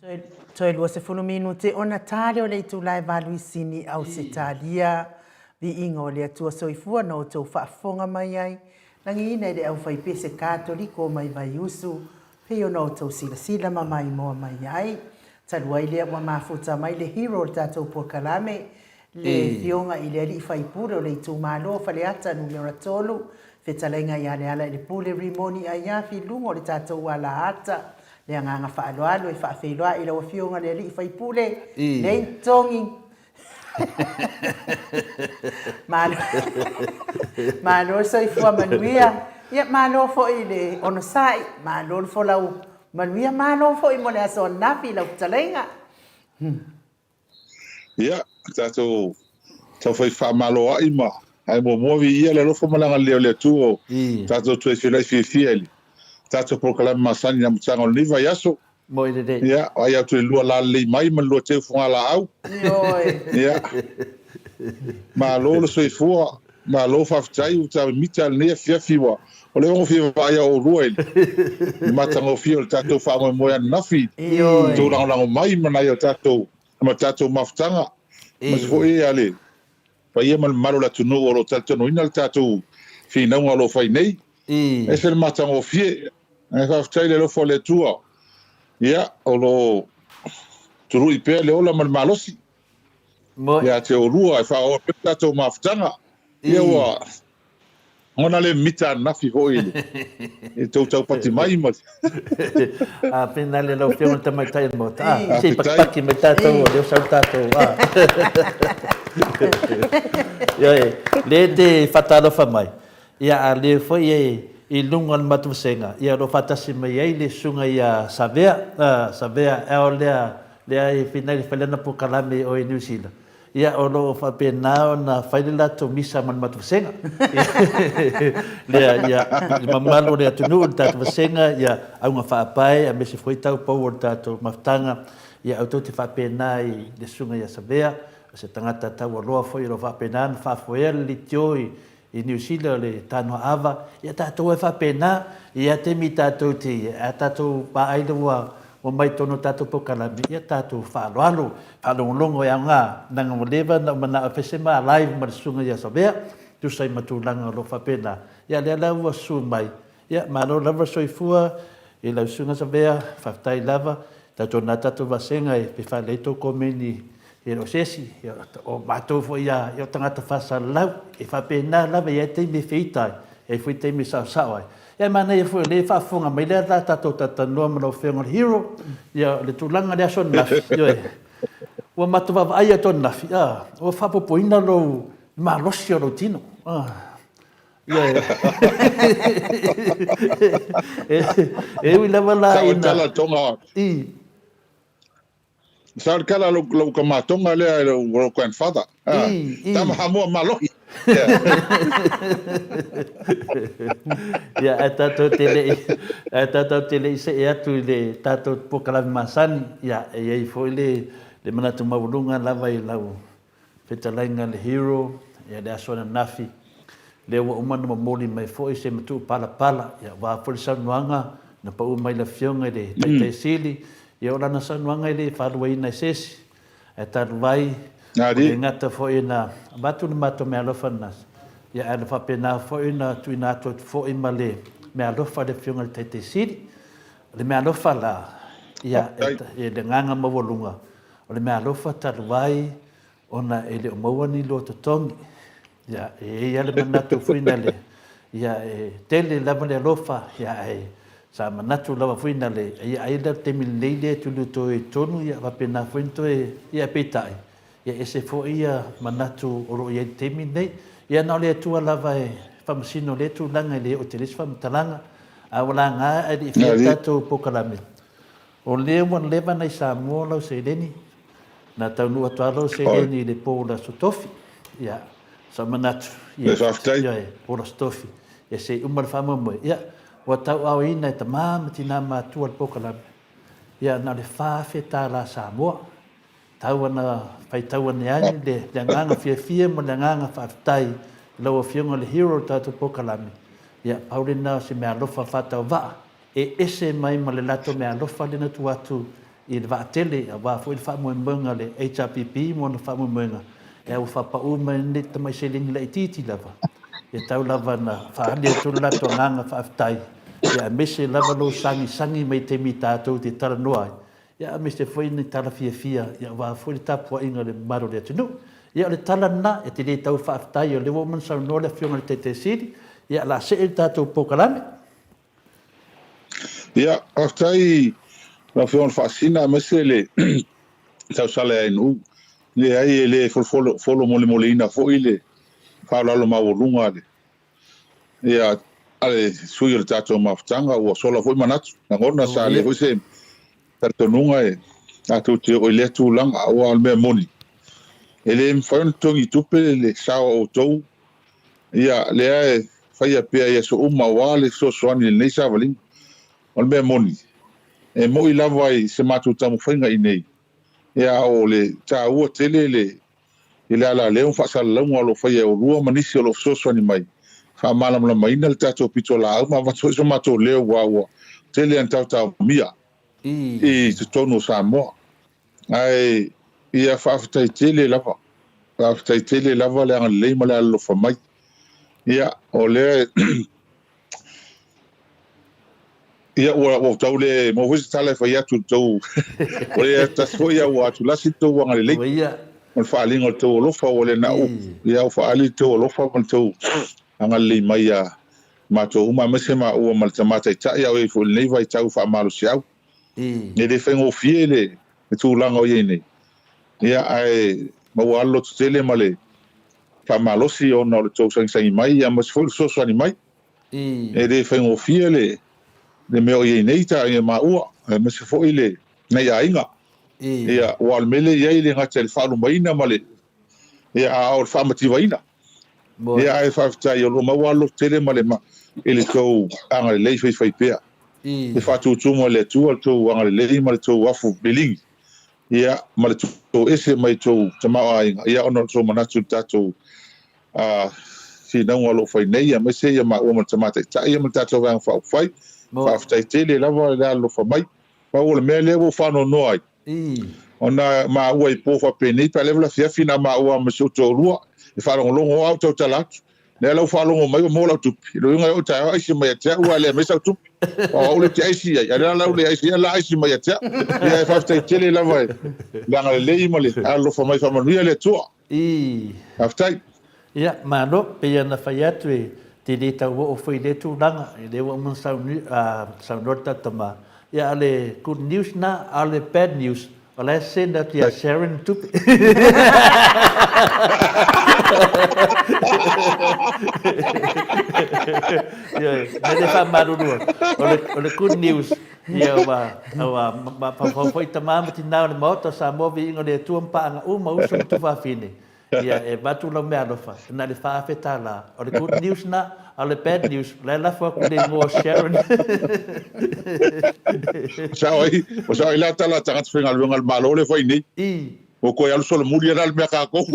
Toe 20 minute ona tā lea o le itula e valu i Sini, Ausetalia. Viiga o le Atua Soifua na outou faafofoga mai ai, lagiina i le aufaipese Katoliko mai Vaiusu, pei ona outou silasila ma maimoa mai ai. Talu ai lea ua mafuta mai le hero o le tatou polokalame, le Afioga i le Alii Faipule o le Itumalo o Faleata Numera 3, Fetalaiga ia Lealailepule Rimoni Aiafi i luga o le tatou alaata. Le agaga faaaloalo e faafeiloai i lau Afioga le Alii Faipule, leai ni togi. Malo, malo le soifua manuia. Ia, malo foi i le onosai, malo le folau manuia, malo foi mo le aso ananafi i lau fetalaiga. Ia, tatou taufai faamaloai ma ae muamua viia le alofa ma le agalelei o le Atua o tatou toe feiloai fiafia i le tatou polokalame masani i le amataga o lenei vaiaso. Moi lelei. Ia, vaai atu i le lua lalelei mai ma le lua teu fogalaau. Ioe. Ia, malo le soifua, malo faafetai ua ta mimita lenei afiafi ua o le ono fia vaai a oulua i le matagofie o le tatou faamoemoe ananafi. Ioe. Tou lagolago mai ma nai o tatou ma tatou mafutaga. Aemaise foi a le paia ma le mamalu o le atunuu o lo o talitonuina le tatou finauga o lo o fai nei. Ese le matagofie. Ae faafetai i le alofa o le Atua, ia, o lo o tului pea le ola ma le malosi ia te oulua e faaoa pea le tatou mafutaga. Ia ua Ona le mita ananafi foi i le tou taupati mai ma. A pena le lau Afioga i le Tamaitai o le Maota, a, se i patipati mai tatou o lea ua sau le tatou, a. Ioe, lea e te faatalofa mai, ia a lea foi e i luga o le matou vasega, ia o lo o faatasi mai ai le Susuga ia Savea, Savea Al lea, lea e finai le fai lana polokalame i o i Niu Sila. Ia, o lo o faapena ona fai le latou misa ma le matou vasega. Lea, ia, le mamalu o le atunuu, le tatou vasega, ia, auga faapae, aemaise foi tau pou o le tatou mafutaga, ia, outou te faapena i le Susuga ia Savea, o se tagata taualoa foi o lo o faapena ona faafoea le leitio i I Niu Sila o le tanoa ava, ia tatou e faapena, i ia taimi tatou te ia, a tatou vaai le ua ua mai tonu o tatou polokalame, ia tatou faaaloalo, faalogologo e aoga, leaga ua leva ona ou manao e fai se ma live ma le susuga ia Savea, tusa ai ma tulaga o lo o faapena, ia lea la ua susu mai, ia malo lava le soifua i lau susuga Savea, faafetai lava, tatou na tatou vasega e pe faalelei tou komeni E le o se isi, o matou foi ia o tagata faasalalau, e faapena lava, e i ai taimi e feita ai, e i ai foi taimi e saosao ai. Ia e manaia foi o lea e faafofoga mai lea la tatou talatalanoa ma lau Afioga i le Hero, ia o le tulaga i le aso ananafi, ioe, ua matou vaavaai atu ananafi, a, ua faaopoopoina lou malosi o lou tino. Ioe. E ui lava la ina... Sao le tala tonga. I. Sao le tala lou, lou kamatoga lea lou, lou grandfather. Ah, tama Hamoa malohi. Ia, ae tatou te le i, ae tatou te le i see atu i le tatou polokalame masani, ia, e i ai foi le, le manatu maualuga lava i lau fetalaiga le Hero, ia, le aso ananafi, lea ua uma ona momoli mai foi se matuu palapala, ia, aua foi le saunoaga na pau mai le Afioga i le Taitai Sili, Ia o lana saunoaga e le faaluaina e se isi, ae talu ai, ua le gata foi na avatu le matou meaalofa ananasi, ia ae na faapena foi ona tuuina atu atu foi ma le meaalofa a le Afioga i le Taitai Sili. O le meaalofa la, ia, e le agaga maualuga, o le meaalofa talu ai ona e le o maua ni lua totogi. Ia, e i ai lava le manatu foi lea, ia, e tele lava le alofa, ia, ae sa manatu lava foi lea, ia, ai la le taimi lelei lea e tuliuto ai i totonu, ia, faapena foi ona toe, ia, peitai, ia, e ese foi ia manatu o lo o i ai i le taimi lenei. Ia, na o le Atua lava e faamasino lea tulaga e le oo tele se faamatalaga, a ua laga ae le i faia le tatou polokalame. O lea ua leva na i Samoa lau seleni, na taunuu atu lava lau seleni i le po o le Aso Tofi. Ia, sa ou manatu, ia, ioe, po o le Aso Tofi, ia se i uma le faamoemoe. Ia, ua tauaaoina e tama ma tina matua le polokalame, ia, na o le $4,000 Samoa. Tau ana faitau ane ai le agaga fiafia ma le agaga faafetai i lau Afioga i le hero o le tatou polokalame. Ia, pau lena o se meaalofa faatauvaa e ese mai ma le latou meaalofa lea na tuu atu i le vaatele aua foi le faamoemoega a le HRPP ma ona faamoemoega, ia ua faapaū mai lenei tamai seleni laitiiti lava, e tau lava ina faaali atu lo latou agaga faafetai, ia aemaise lava lou sagisagi mai i taimi tatou te talanoa ai, ia aemaise foi ni tala fiafia ia aua foi le tapuaiga a le mamalu o le atunuu. Ia o le tala lena, e te le tau faafetai o lea ua uma ona saunoa le Afioga i le Taitai Sili, ia o le a see le tatou polokalame. Ia, faafetai i lau Afioga i le Faasina aemaise le tausala ia NU. Leai, e le folofolo molemoleina foi le faaaloalo maualuga a le, ia, a le sui o le tatou mafutaga, ua sola foi manatu, lagona sa le foi se talitonuga e tatou te oo i lea tulaga, aua o le mea moni, e le mafai ona totogi tupe le sao a outou Ia, lea e faia pea i aso uma aua le fesoasoani i lenei savaliga. O le mea moni, e moi lava i se matou taumafaiga i inei, ia a o le taua tele le i le alaleo ma faasalalauga o lo o faia e oulua ma nisi o lo o fesoasoani mai, faamalamalamaina le tatou pitolaau ma avatu foi so matou leo aua ua tele ana taotaomia i totonu o Samoa. Ae ia faafetai tele lava, faafetai tele lava le agalelei ma le alolofa mai. Ia, o lea ia ua ua tau le maua foi se tala e fai atu i le tou ua le tasi foi a ua atulasi le tou agalelei ma le faaaliga o le tou alofa ua le na o ia ua faaali le tou alofa ma le tou agalelei mai ia matou uma aemaise maua ma le Tama Taitai a o i ai foi i lenei vaitau faamalosiau. E le faigofie le tulaga o i ai nei, ia, ae maua lava le lototele ma le faamalosi ona o le tou sagisagi mai ia aemaise foi le fesoasoani mai. E le faigofie le mea o i ai nei ta ia maua, aemaise foi le nai aiga. Ia, aua o le mea lea e i ai e le gata i le faalumaina ma le, ia, a o le faamativaina. Ia, ae faafetai o lo o maua lava le lototele ma le i le tou agalelei faifaipea. E faatutumu e le Atua le tou agalelei ma le tou afu liligi, ia, ma le tou ese mai tou tamaoaiga, ia, ona o le tou manatu i le tatou finauga o lo o fai nei, aemaise ia maua ma le Tama Taitai ia ma le tatou Vaega Faaupufai. Faafetai tele lava le alolofa mai. Pau o le mea lea ua ou faanoanoa ai, Ona maua i po faapenei pe a leva le afiafi na maua ma si ou toalua e faalogologo o au tautala atu. Lea la ua faalogo mai ua maua lau tupe. I lou iuga e oo taeao aisi mai ia te au ae le aumai sau tupe. O au le te aisi ai. A lea la ua le aisi ai la aisi mai ia te au. Ia e faafetai tele lava i le agalelei ma le alolofa mai faamanuia le Atua. Faafetai. Ia, malo, pei ona fai atu e te le tau oo foi i lea tulaga, e le ua uma ona saunoa le tatou tama. Ia, a o le good news na, a o le bad news, o la e send atu ia Sharon le tupe. Ioe, mea lea e faamalulu atu, o le good news, ia ua, ua mafaufau foi tama ma tina o le Maota o Samoa, viiga o le Atua ma paaga uma, uso ma tuafafine, Ia, e avatu lau meaalofa, na o le $4,000. O le good news na, a o le bad news, o la e lafo atu le igoa o Sharon. Sao ai, o sao ai la tala a tagata faigaluega a le Malo lea e fai nei. I. Ua toe alu solomuli ana le mea kākou.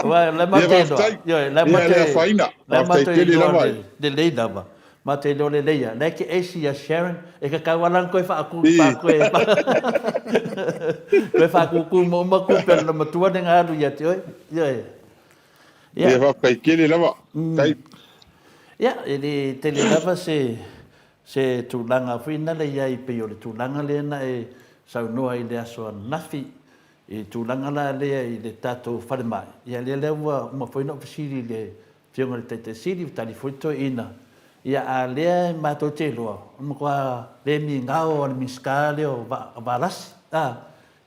Aua, la e matou iloa. Ia, faafetai. Ioe, la e Ia, le afaina. La e Faafetai matou tele iloa lava. lelei lava. Matou iloa lelei lava. La e te esi ia Sharon, e tatau lava la ona toe faaku, toe, toe faatūtū ma uma tupe a le matua lea na alu ia te oe. Ioe. Ia. Ia faafetai tele lava. Faafetai. Ia, e le tele lava se, se tulaga foi na le i ai pei o le tulaga lea na e saunoa i le aso ananafi i le tulaga la lea i le tatou falemai. Ia lea lea ua uma foi ona ou fesili i le Afioga i le Taitai Sili, ua tali foi le toeaina, ia a lea e matou te iloa, o le matua le migao a le Minisita lea o Valasi, a,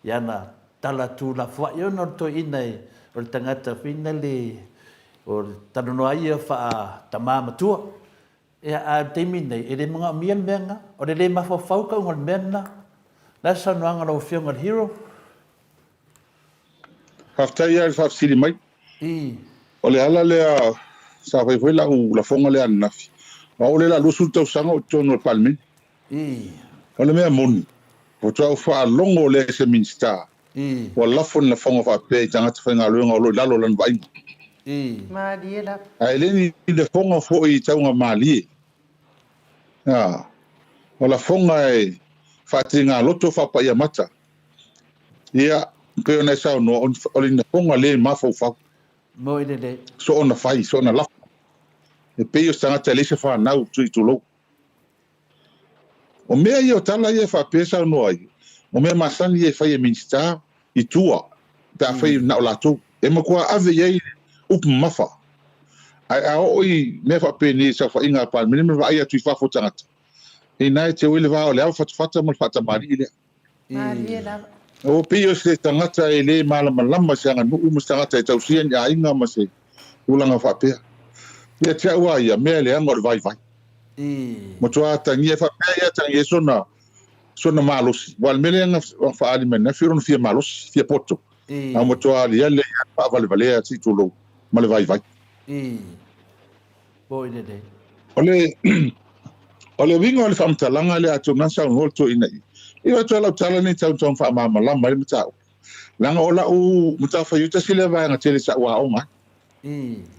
i ana tala tuulafoai ona o le toeaina e, o le tagata foi na le, o le talanoa ia faa-tama matua. Ia, a o le taimi lenei, e le manaomia le mea lena. O le le mafaufau tauga o le mea lena. O le a se saunoaga a lau Afioga i le Hero? Faafetai lava i le faafesili mai. O le ala lea sa fai foi lau lafoga lea ananafi, o au lea o le a 20 tausaga o i totonu o le Palemene. O le mea moni, faatoa ou faalogo lea i se Minisita ua lafo ni lafoga faapea i tagata faigaluega o lo o i lalo o lana vaaiga. Malie lava. Ae le ni lafoga foi i tauga malie. O lafoga e faatiga loto faapaia mata. Ia, pei ona e saunoa, o le lafoga le mafaufau. Moi lelei. Soona fai, soona lafo. E pei o se tagata e leai se fanau, tulou. O mea ia o tala ia e faapea e saunoa ai, o mea masani ia e fai e Minisita i tua pe afai na o latou. E matua ave i ai upu mamafa. Ae a oo i mea faapenei i saofaiga a le Palemene ma le vaai atu i fafo o tagata, ina e teu ai le va o le ava fatafata ma le faatamalii lea. Malie lava. Ua pei o se tagata e le malamalama i se aganuu ma se tagata e tausia ni aiga ma se tulaga faapea. Ia te au a ia mea leaga o le vaivai. Matua atagia e faapea ia atagia ai sona sona malosi. Aua o le mea lea na faaali mai nei, fia lona fia malosi, fia poto. A matua aliali ai lava faavalevalea se i tulou ma le vaivai. Moi lelei. O le o le uiga o le faamatalaga lea atonu na saunoa le toeaina i i atu ai lau tala nei tau tau faamalamalama ai le mataupu. Leaga o lau matafaioi tasi lea vaega tele sa ou aoga ai.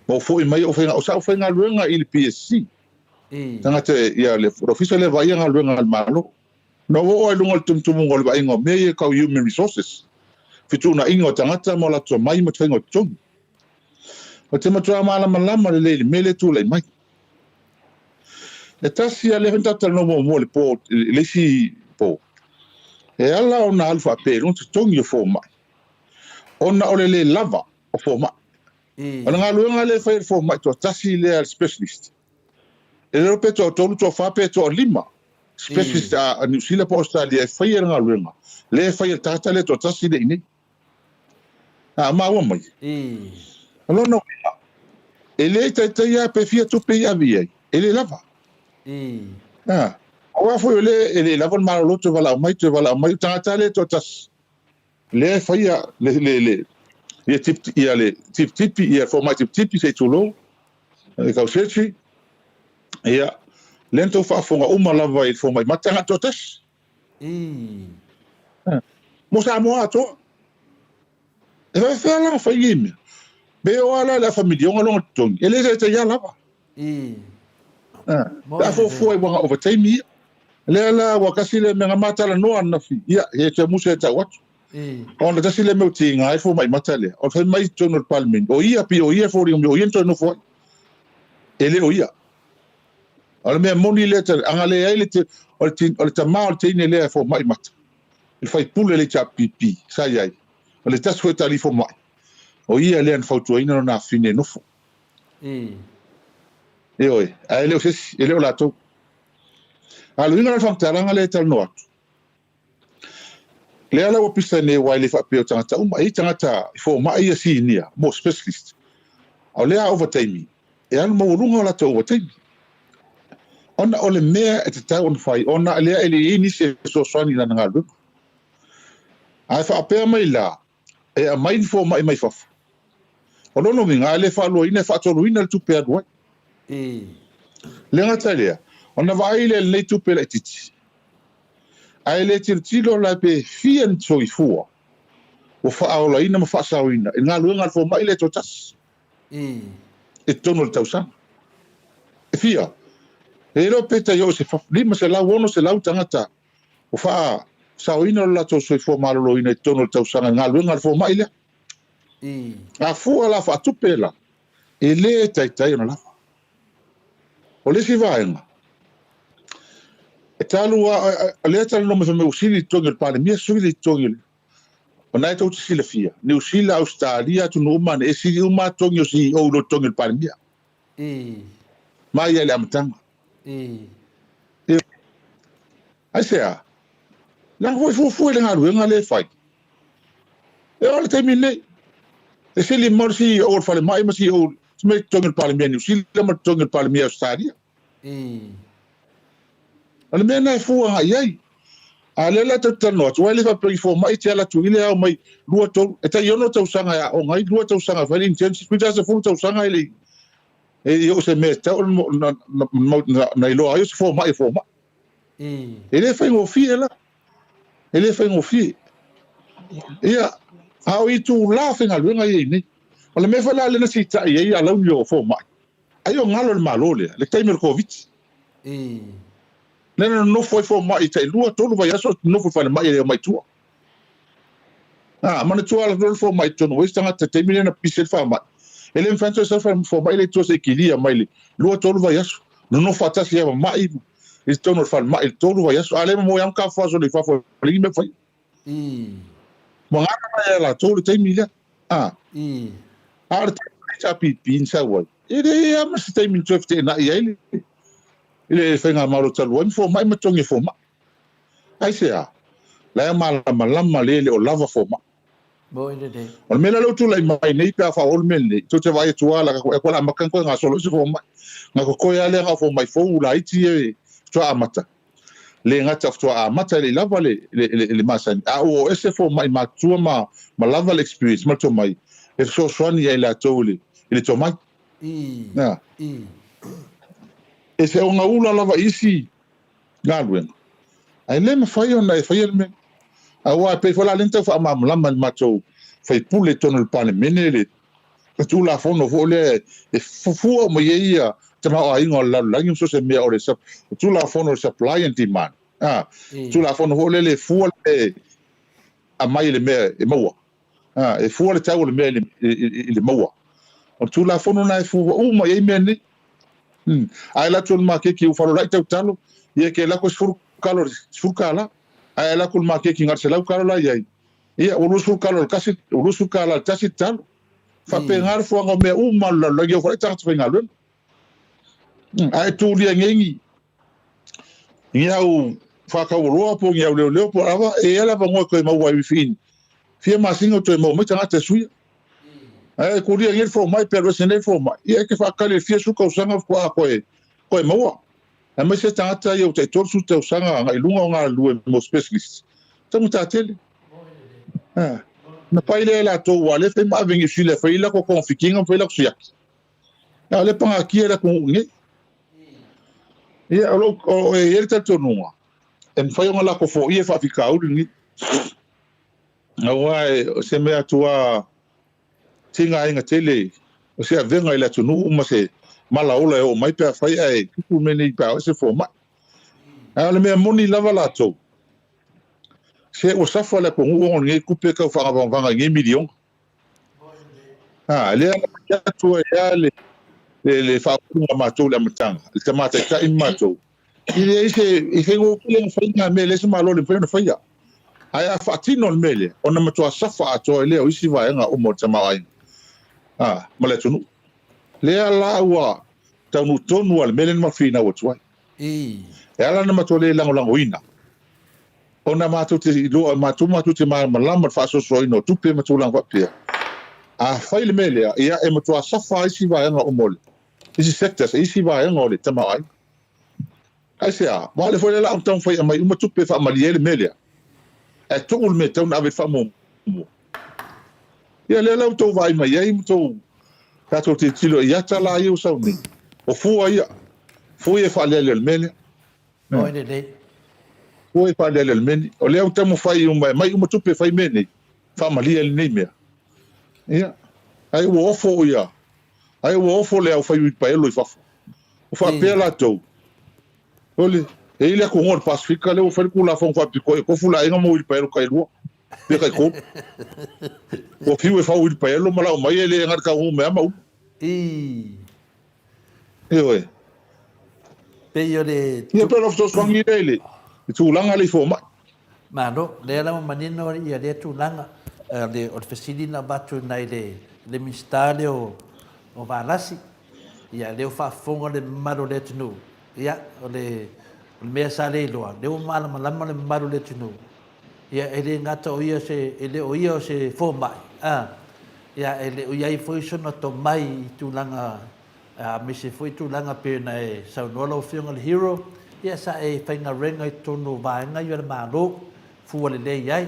Ma ou foi mai ou faiga o sa ou faigaluega i le PSC. Tagata ia le ofisa lea vaaia galuega a le Malo. Na ou oo ai i luga o le tumutumuga o le vaaiga o mea ia tau human resources, fetuunaiga o tagata ma o latou mai ma te faiga o totogi. Ou te matua malamalama lelei i le mea lea e tulai mai. E tasi lava lea foi na tatou talanoa muamua i le po, i le isi po, e ala ona alu faapea i luga totogi o fomai, ona o le le lava o fomai. O le galuega lea e fai e le fomai toatasi lea a le specialist, e le iloa pe toatolu, toafa pe toalima specialist a Niu Sila po o Ausetalia e faia le galuega lea e fai e le tagata lea toatasi lea i inei. A maua mai. O lona uiga, e le taitai lava pe fia tupe i ave i ai, e le lava. A, aua foi o lea e le lava le malolo toe valaau mai, toe valaau mai, o tagata lea e toatasi, lea e faia le, le, le, ia tip, ia le tipitipi, ia fomai tipitipi se i tulou, le tau surgery, ia, lea na tou faafofoga uma lava i le fomai mata na toatasi. Mo Samoa atoa. E faapefea la ona fai nei mea? Pe oo lava la i le afa miliona lona totogi, e le taitaia lava. Pe a fuafua i uaga ovataimi ia. Lea la ua tasi lea mea na ma talanoa ananafi, ia, he toe musa e tau atu. Ona tasi lea mea ua tiga ai le fomai mata lea, o le fai mai i totonu o le Palemene, o ia, pei o ia e foliga mai o ia na toe nofo ai. E le o ia. O le mea moni lea, a na leai le, o le, o le tama o le teine lea e fomai mata, le faipule le HRPP sa i ai, o le tasi foi o talii fomai, o ia lea na fautuaina lona afine e nofo. Ioe, ae le o se isi, e le o latou. A o le uiga la o le faamatalaga lea e talanoa atu, lea la ua pisa nei aua e le faapea o tagata uma, e i ai tagata i fomai ia sinia mo specialist, a o lea a ova taimi, e alu maualuga o latou ova taimi. Ona o le mea e tatau ona fai, ona lea e le i ai nisi e fesoasoani i lana galuega. A e faapea mai la, e aumai ni fomai mai fafo. O lona uiga, a le faaluaina, e faatoluina le tupe e alu ai. Le gata i lea, ona vaai lea i lenei tupe laitiiti, ae le tilotilo la pe fia ni soifua ua faaolaina ma faasaoina i le galuega a le fomai lea toatasi i totonu o le tausaga. E fia? E iloa pe tai oo i se 500, 600 tagata ua faasaoina lo latou soifua maloloina i totonu o le tausaga i le galuega a le fomai lea. A fua la faatupe la, e le taitai ona lava. O le isi vaega, e talu a, lea e talanoa mai fai mai ua sili le totogi o le Palemia, sui le totogi o le O lena e tou te silafia, Niu Sila, Ausetalia, atunuu uma ane, e sili uma lava totogi o CEO i lo totogi o le Palemia. Mai lava i le amataga. Aisea? Leaga foi e fuafua i le galuega lea e fai. E oo i le taimi lenei, e sili mau le CEO o le falemai ma CEO ma le totogi o le Palemia Niu Sila ma le totogi o le Palemia Ausetalia. O le mea lena e fua agai i ai. A o lea la tatou te talanoa atu, aua e le faapea i fomai te ala atu i le ao mai 2, 3, e tai 6 tausaga e aoga ai, 2 tausaga e fai le internship, 10 tausaga e le i e i oo se mea e tatau ona iloa ai o se fomai e fomai. E le faigofie la. E le faigofie. Ia, a o itula faigaluega ia i nei. O le mea foi la lea na siitai ai alauni o fomai, ai o galo le Malo lea, le taimi o le Koviti. Lea na nonofo ai fomai i tailua, tolu vaiaso nonofo i falemai e le omai i tua. A, manatua ala loa le fomai i totonu o isi tagata i le taimi lea na pisi ai le faamai. E le mafai ona toe sau le fomai lea i tua se i kilia mai le lua, tolu vaiaso. Nonofo faatasi ai ma mai i totonu o le falemai i le tolu vaiaso. A lea momoe lava ma tafafa i fafo e leai ni mea o faia. Ua gata mai ia latou le taimi lea. A, a o le taimi o le HRPP na sau ai, e leai lava ma se taimi na toe feteenai ai le i le faigamalo talu ai ma fomai ma totogi e fomai. Aisea? La e malamalama le le o lava fomai. Moi lelei. O le mea la lea ua tulai mai nei pe a faaauau le mea lenei, tou te vaai atu lava la e koe amata ona toe gasolo ese fomai. Na totoe lava lea na o fomai fou laiti ia faatoa amata. Le gata faatoa amata e le i lava le, le, le, le masani, a ua o ese fomai matutua ma, ma lava le experience ma le tomai e fesoasoani ia i latou i le, i le tomai. Ii. Ii. E se ogaula lava i isi galuega, ae le mafai ona e faia le mea. Aua e pei foi la lea na tau faamalamalama e le matou faipule i totonu o le Palemene le Tulafono foi lea e fua uma i ai ia tamaoaiga o le lalolagi ma so o se mea o le Tulafono o le Supply and Demand. A, Tulafono foi lea e fua le aumai i le mea e maua. A, e fua le tau o le mea i le maua. O le Tulafono lena e fua uma i ai mea nei. A e alu atu i le maketi ua falolai tau talo, ia e te alu atu e 10 kalo, 10 kala. Ae alu atu i le maketi na o le 100 kalo la e i ai, ia ua 20 kalo i le tasi, ua 20 kala i le tasi le talo. Faapena le fuaga o mea uma o le lalolagi, e oo foi i tagata faigaluega. Ae tulia nei ni ni au faatauoloa po o ni au leoleo po o lava, e i ai le avanoa e toe maua ai within fia masina o toe maua mai tagata e suia. Ae e tulia nei le fomai pe alu ese nei le fomai, ia e te faatali i le fia sefulu tausaga faatoa toe, toe maua. Aemaise tagata ia ua tai 30 tausaga agai i luga o galulue mo specialists. Taugata tele. Ha. Na pai lea e latou aua o lea e fai ma ave i Niu Sila e fai ai latou togafitiga ma fai latou siaki. A o lea e pagatia le atunuu nei. Ia, o lou, o, e i ai le talitonuga, e mafai ona lako foia faafitauli lenei. Aua e, o se mea atu a tigaina tele, o se avega i le atunuu ma se malaola e oo mai pe afai ae tupu le mea nei pe a o ese fomai. Ae o le mea moni lava latou, se ua safa le atunuu ona o lenei tupe tau faagavagavaga i nei miliona. A, lea na fai atu ai lava le, le, le faaupuga a matou i le amataga, le tama taitai ma matou, e leai se, e faigofie ona fai na mea, e leai se Malo e le mafai ona faia. Ae a faatino le mea lea, ona matua safa atoa ai lea o isi vaega uma o le tamaoaiga, a, ma le atunuu. Lea la ua taunuu tonu lava le mea lea na matou finau atu ai. E ala ona matou le lagolagoina, ona matou te iloa, matou matou te malamalama i le faasoasoaina o tupe ma tulaga faapea. A fai le mea lea, ia e matua safa isi vaega uma o le, isi sectors, isi vaega o le tamaoaiga. Aisea? Aua o lea foi la o le a taumafai e aumai uma tupe e faamalie ai le mea lea, ae tuu le mea e tatau ona ave i le faamuamua. Ia lea la ua outou vaai mai ai ma outou tatou tilotilo i ata la ia ua sau nei, o fua ia, fua ia e faaaleale o le mea lea. Moi lelei. Fua ia e faaaleale o le mea lenei. O lea ua taumafai uma e aumai uma tupe e fai mea nei, faamalie ai lenei mea. Ia, ai ua ofo ia, ai ua ofo le aufai uilipaelo i fafo. Ua faapea latou, Ole, e i ai le atunuu o le Pasefika lea ua fai le Tulafono faapitoa e tofu le aiga ma uilipaelo tailua pe taitolu. Ua fiu e fau uilipaelo ma lau mai e le na o le taunuu mai lava ma uma. Ioe. Pei o le... Ia pei o lau fesoasoani lea i le tulaga lea i fomai. Malo, lea la ua manino ia lea tulaga. O le fesili na avatu nai le Minisita lea o Valasi, ia lea ua faafofoga le mamalu o le atunuu, ia o le mea sa le iloa, lea ua malamalama le mamalu o le atunuu, ia e le gata o ia se, e le o ia o se fomai, a, ia e le o i ai foi sona tomai i tulaga aemaise foi tulaga pei ona e saunoa lau Afioga i le Hero, ia sa e faigaluega i totonu o vaega ia o le Malo, fua lelei ai.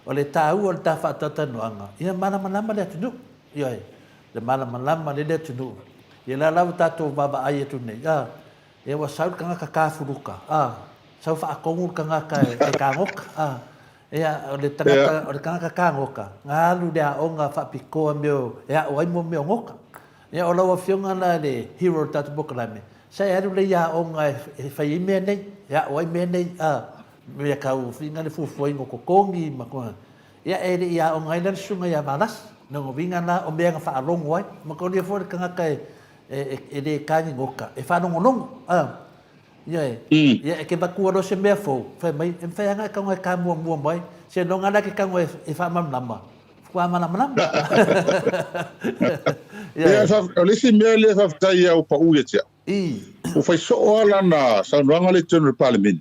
O le taua o le ta faatalatalanoaga, ia malamalama le atunuu, ioe, le malamalama lea le atunuu. Ia la la ua tatou vaavaai atu nei, a, ia ua sau le tagata kafuluka, a, sau faatonu le tagata e kagoka, a, ia o le tagata, o le tagata kagoka, na alu i le aoga faapitoa mea e aʻo ai mo mea o goka. Ia o lau Afioga la le hero o le tatou polokalame, sa e alu lea i aoga e fai ai mea nei. e aʻo ai mea nei, a, mea kau whina le fuafuaina o totogi ma tulaga. Ia, e le i aoga ai la le susuga ia Valasi. Lona uiga la, o mea na faalogo ai. Manatua foi le tagata e, e, e le ta ni nota, e faalogologo, a. Ioe. Ia, e te matua loa se mea fou, fai mai, e mafai lava ona e tago e ta muamua mai, seiloga la e te tago e faamalamalama, faatoa malamalama. Ioe. O le isi mea lea faafetai ia ua pau ia te au. Ua fai soo lava lana saunoaga lea i totonu o le Palemene.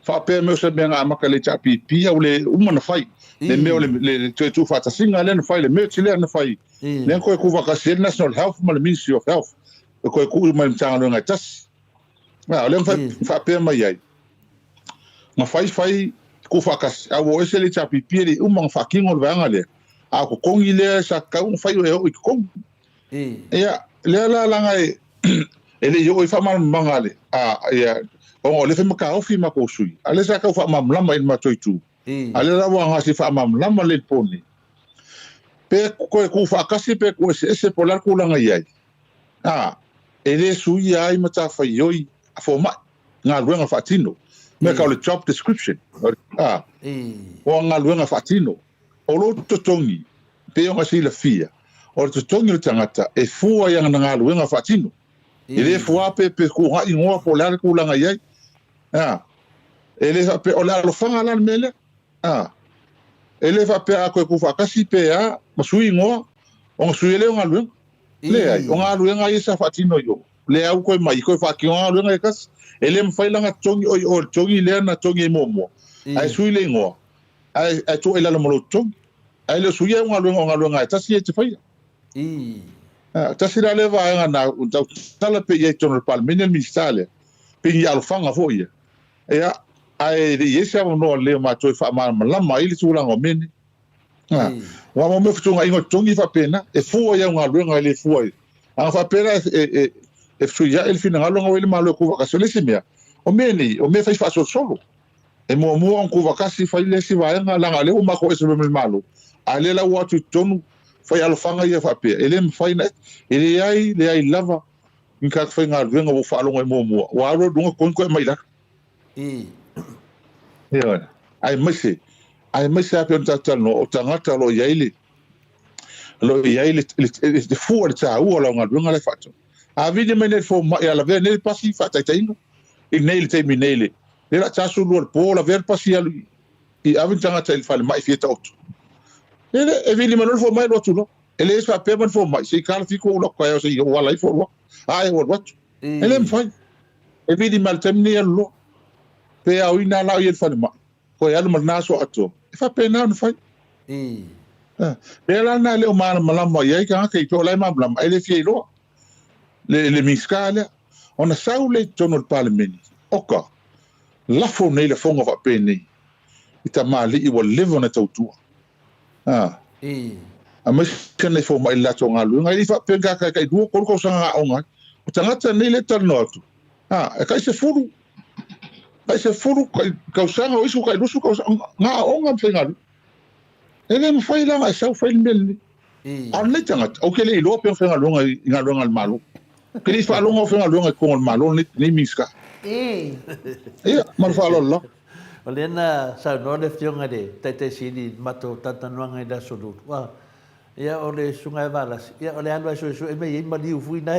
Faapea mai o se mea na amata i le HRPP a ua le uma ona fai. Le mea o le toe tuufaatasiga lea na fai, le merge lea na fai, lea na toe tuufaatasi ai le National Health ma le Ministry of Health, e toe tuu mai i le Matagaluega e tasi. A, o lea na faapea mai ai, na fai fai tuufaatasi, a ua o ese le HRPP e le i uma ona faatino le vaega lea, a o totogi lea sa tatau ona fai e oo i totonu. Ia, lea la leaga e e le i oo i faamalamalamaga a le, a, ia, ona o lea foi ma taofi matou sui, a lea sa tau faamalamalama i le matou itu, a lea la ua agai se faamalamalama lea i le po nei. Pe toe tuufaatasi pe tuueseese po o le a le tulaga i ai, a, e le suia ai matafaioi a fomai, galuega faatino, mea tau le job description, a, o galuega faatino. O lou totogi, pei ona silafia, o le totogi o le tagata e fua i ana galuega faatino. E le fua pe pe kuaga igoa po o le a le tulaga i ai. A, e le faapea, o le alofaga la le mea lea. A, e le faapea a toe tuufaatasi pe a, ma sui igoa, ona sui ai lea o galuega. Leai, o galuega ia sa faatino i o, lea ua toe mai, toe faatino galuega ia tasi. E le mafai la ona totogi oi o le totogi lea na totogi ai muamua, ae sui le igoa. Ae, ae tuu ai i lalo ma lou totogi. Ae le o suia au galuega, o galuega e tasi ia e te faia. A, tasi la lea vaega na tautala pea i ai i totonu o le Palemene le Minisita lea, pei ni alofaga foi ia. Ia, ae le i i ai se avanoa lelei o matou e faamalamalama ai le tulaga o mea nei. A, aua mo mea o fetuunaiga o totogi e faapena, e fua i au galuega e le fua i... A na faapea la e, e, e, e fesuiai le finagalo na o ai le Malo e tuufaatasi. O le isi mea, o mea nei, o mea e fai faasolosolo. E muamua ona tuufaatasi fai le isi vaega leaga o lea ua matou ese mai ma le Malo, a lea la ua o atu i totonu fai alofaga ia faapea, e le mafai ona e leai, leai lava ni tagata faigaluega ua ou faalogo ai muamua, ua alu alu i luga totogi toe aumai i lalo. Ioe. Aemaise, aemaise lava pei ona tatou talanoa, o tagata o lo o i ai le, o lo o i ai le, le, le fua, le taua o lau galuega la e faatino. A vili mai nei le fomai, a lavea nei le pasi, faataitaiga, i nei le taimi nei le, lea la ta 12 le po, lavea le pasi alu i ave ni tagata i le falemai fia taoto. E le, e vili mai loa le fomai alu atu loa. E le faapea mai le fomai, se i kala fiku ou alu atu taeao se i ou ala ifo alu atu. A e ou alu atu. E le mafai. E vili mai le taimi nei alu loa. Pe aoina la o ia i le falemai. Toe alu ma lena aso atoa. E faapena ona fai. Lea la lena e le o malamalama i ai tagata i pe o la e malamalama, ae le fia iloa. Le, le Minisita lea. Ona sau lea i totonu o le Palemene, oka, lafo nei lafoga faapenei i tamalii ua leva ona tautua. A. Aemaise nei fomai i le latou galuega. E le i faapea ni tagata e tai lua, tolu tausaga na aoga ai. O tagata nei lea e talanoa atu, a, e tai sefulu, tai sefulu tausaga, o isi ua tai luasefulu tausaga na aoga ma faigaluega. E le mafai la ona e sau fai le mea lenei. A o lenei tagata, ou te le iloa pe ana faigaluega i galuega a le Malo. Ou te le i faalogo o faigaluega i totonu o le Malo lenei Minisita. Ia, ma le faaaloalo lava. O lea na saunoa le Afioga i le Taitai Sili i le matou talatalanoaga i le Aso Lulu, a, ia o le Susuga ia Valasi, ia o le alu lava e suesue mea e i ai maliu foi na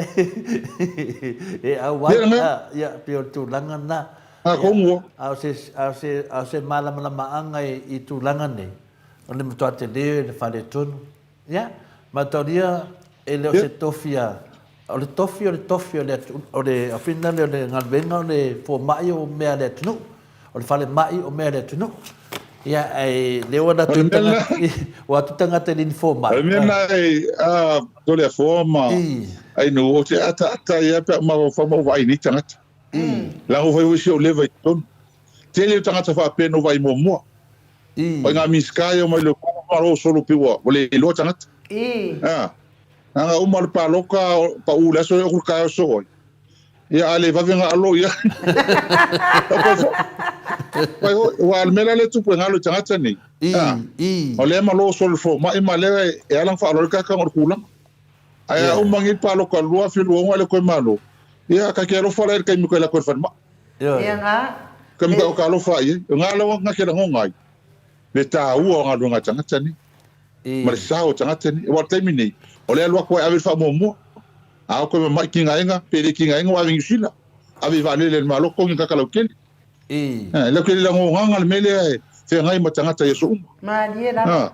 e auai, a, ia pei o le tulaga lena. A o se, a o se, a o se malamalamaaga i tulaga nei, o le matua tele o le faaletonu. Ia, mataulia e le o se tofi a, o le tofi o le tofi o le atunuu, o le afina lea o le galuega o le fomai o mea a le atunuu, o le falemai o mea a le atunuu. Ia, ae lea ua alu atu tagata, ua atu tagata i le ni fomai. O le mea lena e, a, Toleafoa ma Ainu, ou te ataata ai lava pe a ou mafaufau ma ou vaai i nei tagata. Leaga ua fai foi si ou leva i totonu. Tele o tagata faapea na ou vaai muamua. O ngā Minisita ia mai le malo solo pe ua le iloa tagata. A, leaga uma le paloka pau le aso e oku taeao soo ai. Ia a le vave nga alo ia. Pai hoi, ua le mea la le tupu e ngalo i tagata nei. A, o lea malo solo le fomai ma lea e ala na whaaloa le kakanga o le kūlanga. Ae a uma ngi paloka 2026 le koe malo. Ia ka ke alofa la i le taimi koe la koe le falemai. Ioe. Ia nga. Ka muka o ka alofa i ai. O nga lawa nga ke langonga ai. Le tāua o galuega a tagata nei. Ma le sao o tagata nei. Aua o le taimi nei, o le alu atu lava e ave le faamuamua. A o koe mamai ki gaega, pe le ki gaega ua ave i Niu Sila. Ave i vaalele a le Malo, togi kaka lautele. E lau ke le langogaga le mea lea e feagai ma tagata i aso uma. Malie lava.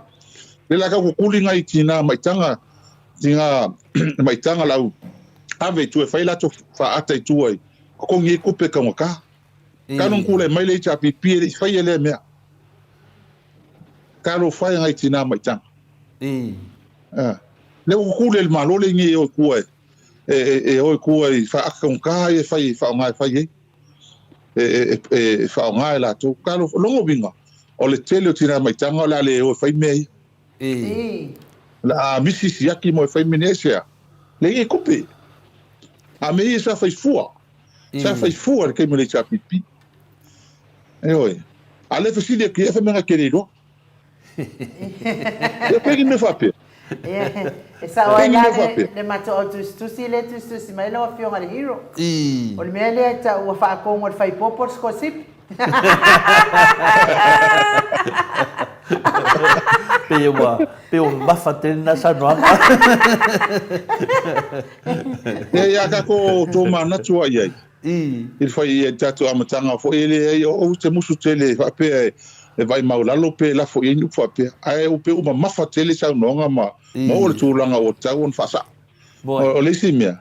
Le la kau kukuli ngai tina maitaga, tina maitaga lau ave i tua e fai latou faata i tua i totogi ai tupe taugata. Ka nong tulai mai le HRPP e le i faia lea mea. Talofa e ngai tina maitaga. Lea ua kukuli e le Malo le ingi e o i tua e o i tua i faata taugata ia e fai e faaaoga e fai ai. E faaaoga e latou. Talofa, lona uiga, o le tele o tina maitaga o le a le o e fai mea ia. O le a misi siaki mo e fai mea nei aisea? Leai e tupe. A mea ia sa fai fua. Sa fai fua i le taimi o le HRPP. Ioe. A lea e fesili atu i ai, fai mai na te le iloa. Ia pei ni mea faapea. Ia, e sao ai la le matou au tusitusi lea e tusitusi mai lau Afioga i le Hero. O le mea lea e tau ua faatonu e le faipopo le sikolasipi. Pei ua, pei ua mamafa tele lena saunoaga. Ia, ia tatou tomanatu lava i ai. I le fai i le tatou amataga foi, e leai, o ou te musu tele faapea e vaai maulalo pe lafo i ai ni upu faapea. Ae ua pei ua mamafa tele saunoaga ma oo le tulaga ua tatau ona faasao. O le isi mea,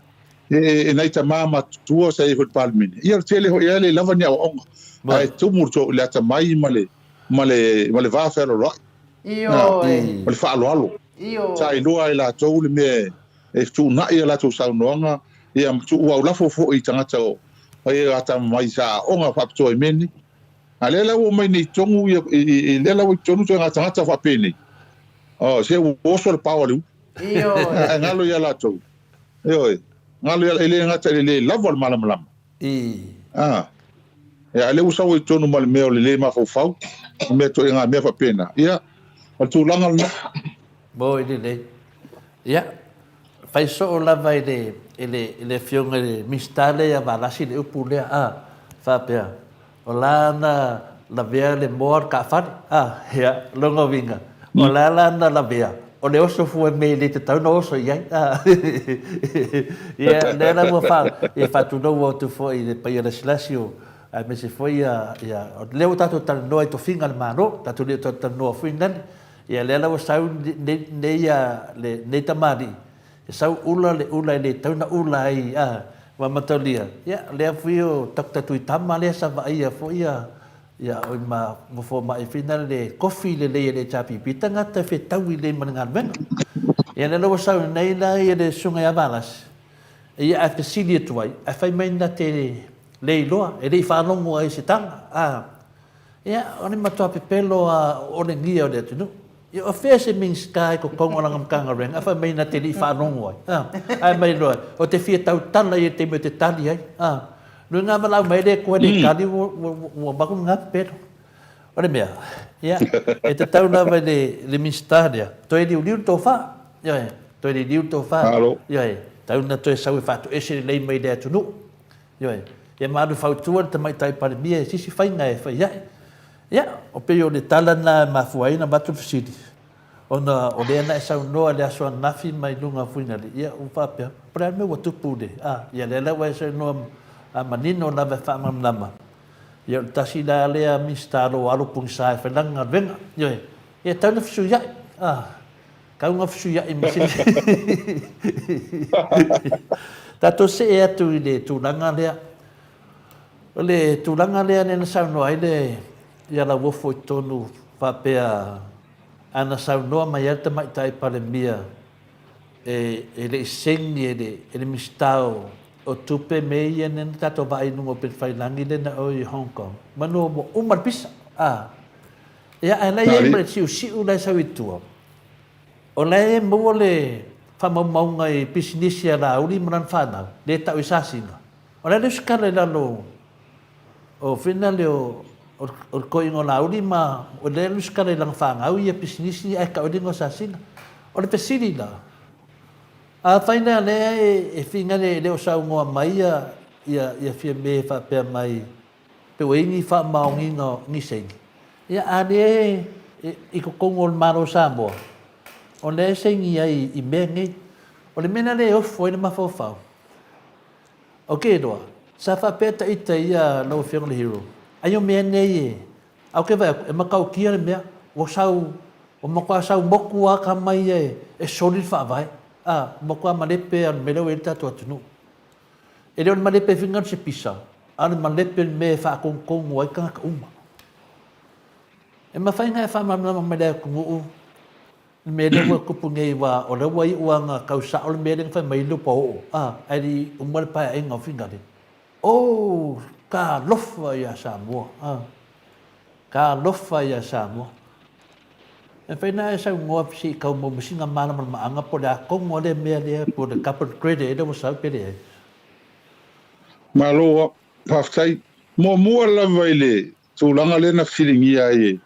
e nai tama matutua sa i ai foi i le Palemene, ia o le tele foi lava e le lava ni aoaoga, ae tumu le atamai ma le ma le ma le va fealoaloai. Ioe. O le faaaloalo. Ioe. Sa iloa e latou le mea e fetuunai a latou saunoaga, ia ma tuuaulafo foi i tagata o e atamamai sa aoga faapitoa i mea nei. A lea la ua omai nei i totonu ia, lea la ua i totonu ituaiga tagata faapenei, oh, se ua oso le pao a le ulu. Ioe. Ae galo ia latou. Ioe. Galo ia, e le gata i le le lava o le malamalama. A. Ia, a lea ua sau ai totonu ma le mea o le le mafaufau, ma mea ituaiga mea faapena. Ia, o le tulaga lena. Moi lelei. Ia, fai soo lava i le, i le, i le Afioga i le Minisita lea ia Valasi le upu lea, a, faapea, o la na lavea le moa o le taafale, a, ia, lona uiga, o la la na lavea, o le oso fua i mea e le tatau ona oso i ai, a. Ia, lea la ua fa, ia faatulou atu foi i le paia lasilasi o, aemaise foi ia, ia, o lea ua tatou talanoa i tofiga a le Malo, tatou le o talanoa foi nani, Ia lea la ua sau nei, nei, lenei tamalii, e sau ula le ula e le tatau na ula ai, a, ua mataulia, ia, lea foi o Doctor Tuitama lea sa vaaia foi ia, ia oi ma ma fomai foi na le kofi lelei a le HRPP, tagata e fetaui lelei ma le galuega. Ia lea la ua sau nei la ia le Susuga ia Valasi, ia ae fesili atu ai, ae fai mai na te le iloa, e le i faalogo ai i se tala, a. Ia, o le matua pepelo a olegia o le atunuu. Ia, o fea se Minisita i totonu o lana Matagaluega a fai mai na te le i faalogo ai, a? Ae mai loa, o te fia tautala ia i le taimi o te tali ai, a? Nui ngā valaau mai le Atua le tali ua, ua, ua maru ngā pepelo. O le mea, ia, e tatau lava i le, le Minisita lea, toe liuliu le tofa, ioe, toe liliu le tofa, ioe, tau na toe sau e faatoese lelei mai le atunuu. Ioe. Ia ma alu fautua le Tamaitai Palemia i se isi faiga e fai ai. Ia, o pei o le tala lena e mafua ai ona avatu le fesili, ona o lea na e saunoa i le aso ananafi mai luga o Fuinalii, ia ua faapea, po o le a le mea ua tupu le, a, ia lea la ua e saunoa manino lava e faamalamalama, ia o le tasi la lea Minisita o lo o alo pogisa e fai lana galuega. Ioe. Ia tau ina fesuiai, a. Tau ina fesuiai ma se Tatou see atu i le tulaga lea. O le tulaga lea lea na saunoa ai le ia Lauofo i totonu faapea a na saunoa mai ai le Tamaitai Palemia e, e le i saini e le, e le Minisita o, o Tupe me ia lea na tatou vaai i luga o Upelifailangi lea na o i Hong Kong. Manu ua uma le pisa. A. Ia, ae la e i ai ma le siusiu la e sau i tua. O la e maua le faamaumauga i pisinisi a Laauli ma lana fanau, lea e tau i Sasina. O le a le usitala i lalo o fina le o o le toeaina o Laauli ma o lea e usitala i lana fanau ia pisinisi ae tau ai le igoa o Sasina. O le fesili la, afai la lea e finagalo e le o saunoa mai ia Fiame faapea mai. Pe ua i ai ni faamaoniga o ni saini. Ia, a lea i totonu o le Malo o Samoa, o lea e saini ai i mea nei. O le mea lena lea e ofo ai le mafaufau. Ou te iloa, sa faapea ta ita ia lau Afioga i le Hero, ai o mea nei e, a ou te vaai atu, e matautia le mea, ua sau, ua matua sau motu lava tama ia e soli le faavae, a, ua matua malepe lava o le mea lea ua i ai le tatou atunuu. E le o le malepe foi lena o se pisa, a o le malepe o le mea e faatonutonu ai tagata uma. E mafai ona e faamalamalama mai le atunuu le mea lea ua tupu nei aua o lea ua iu lava ina tau sao le mea lea na fai mai ai Lepaoo, a, ae le i uma le paeaiga o Finale. Oh, talofa ia Samoa, a. Talofa ia Samoa. E mafai ona e saunoa se i tau maua mai sina malamalamaaga po o le a tonu lava le mea lea po o le carbon credit lea ua sau pe leai. Malo lava. Faafetai. Muamua lava i le tulaga lea na fesiligia ai e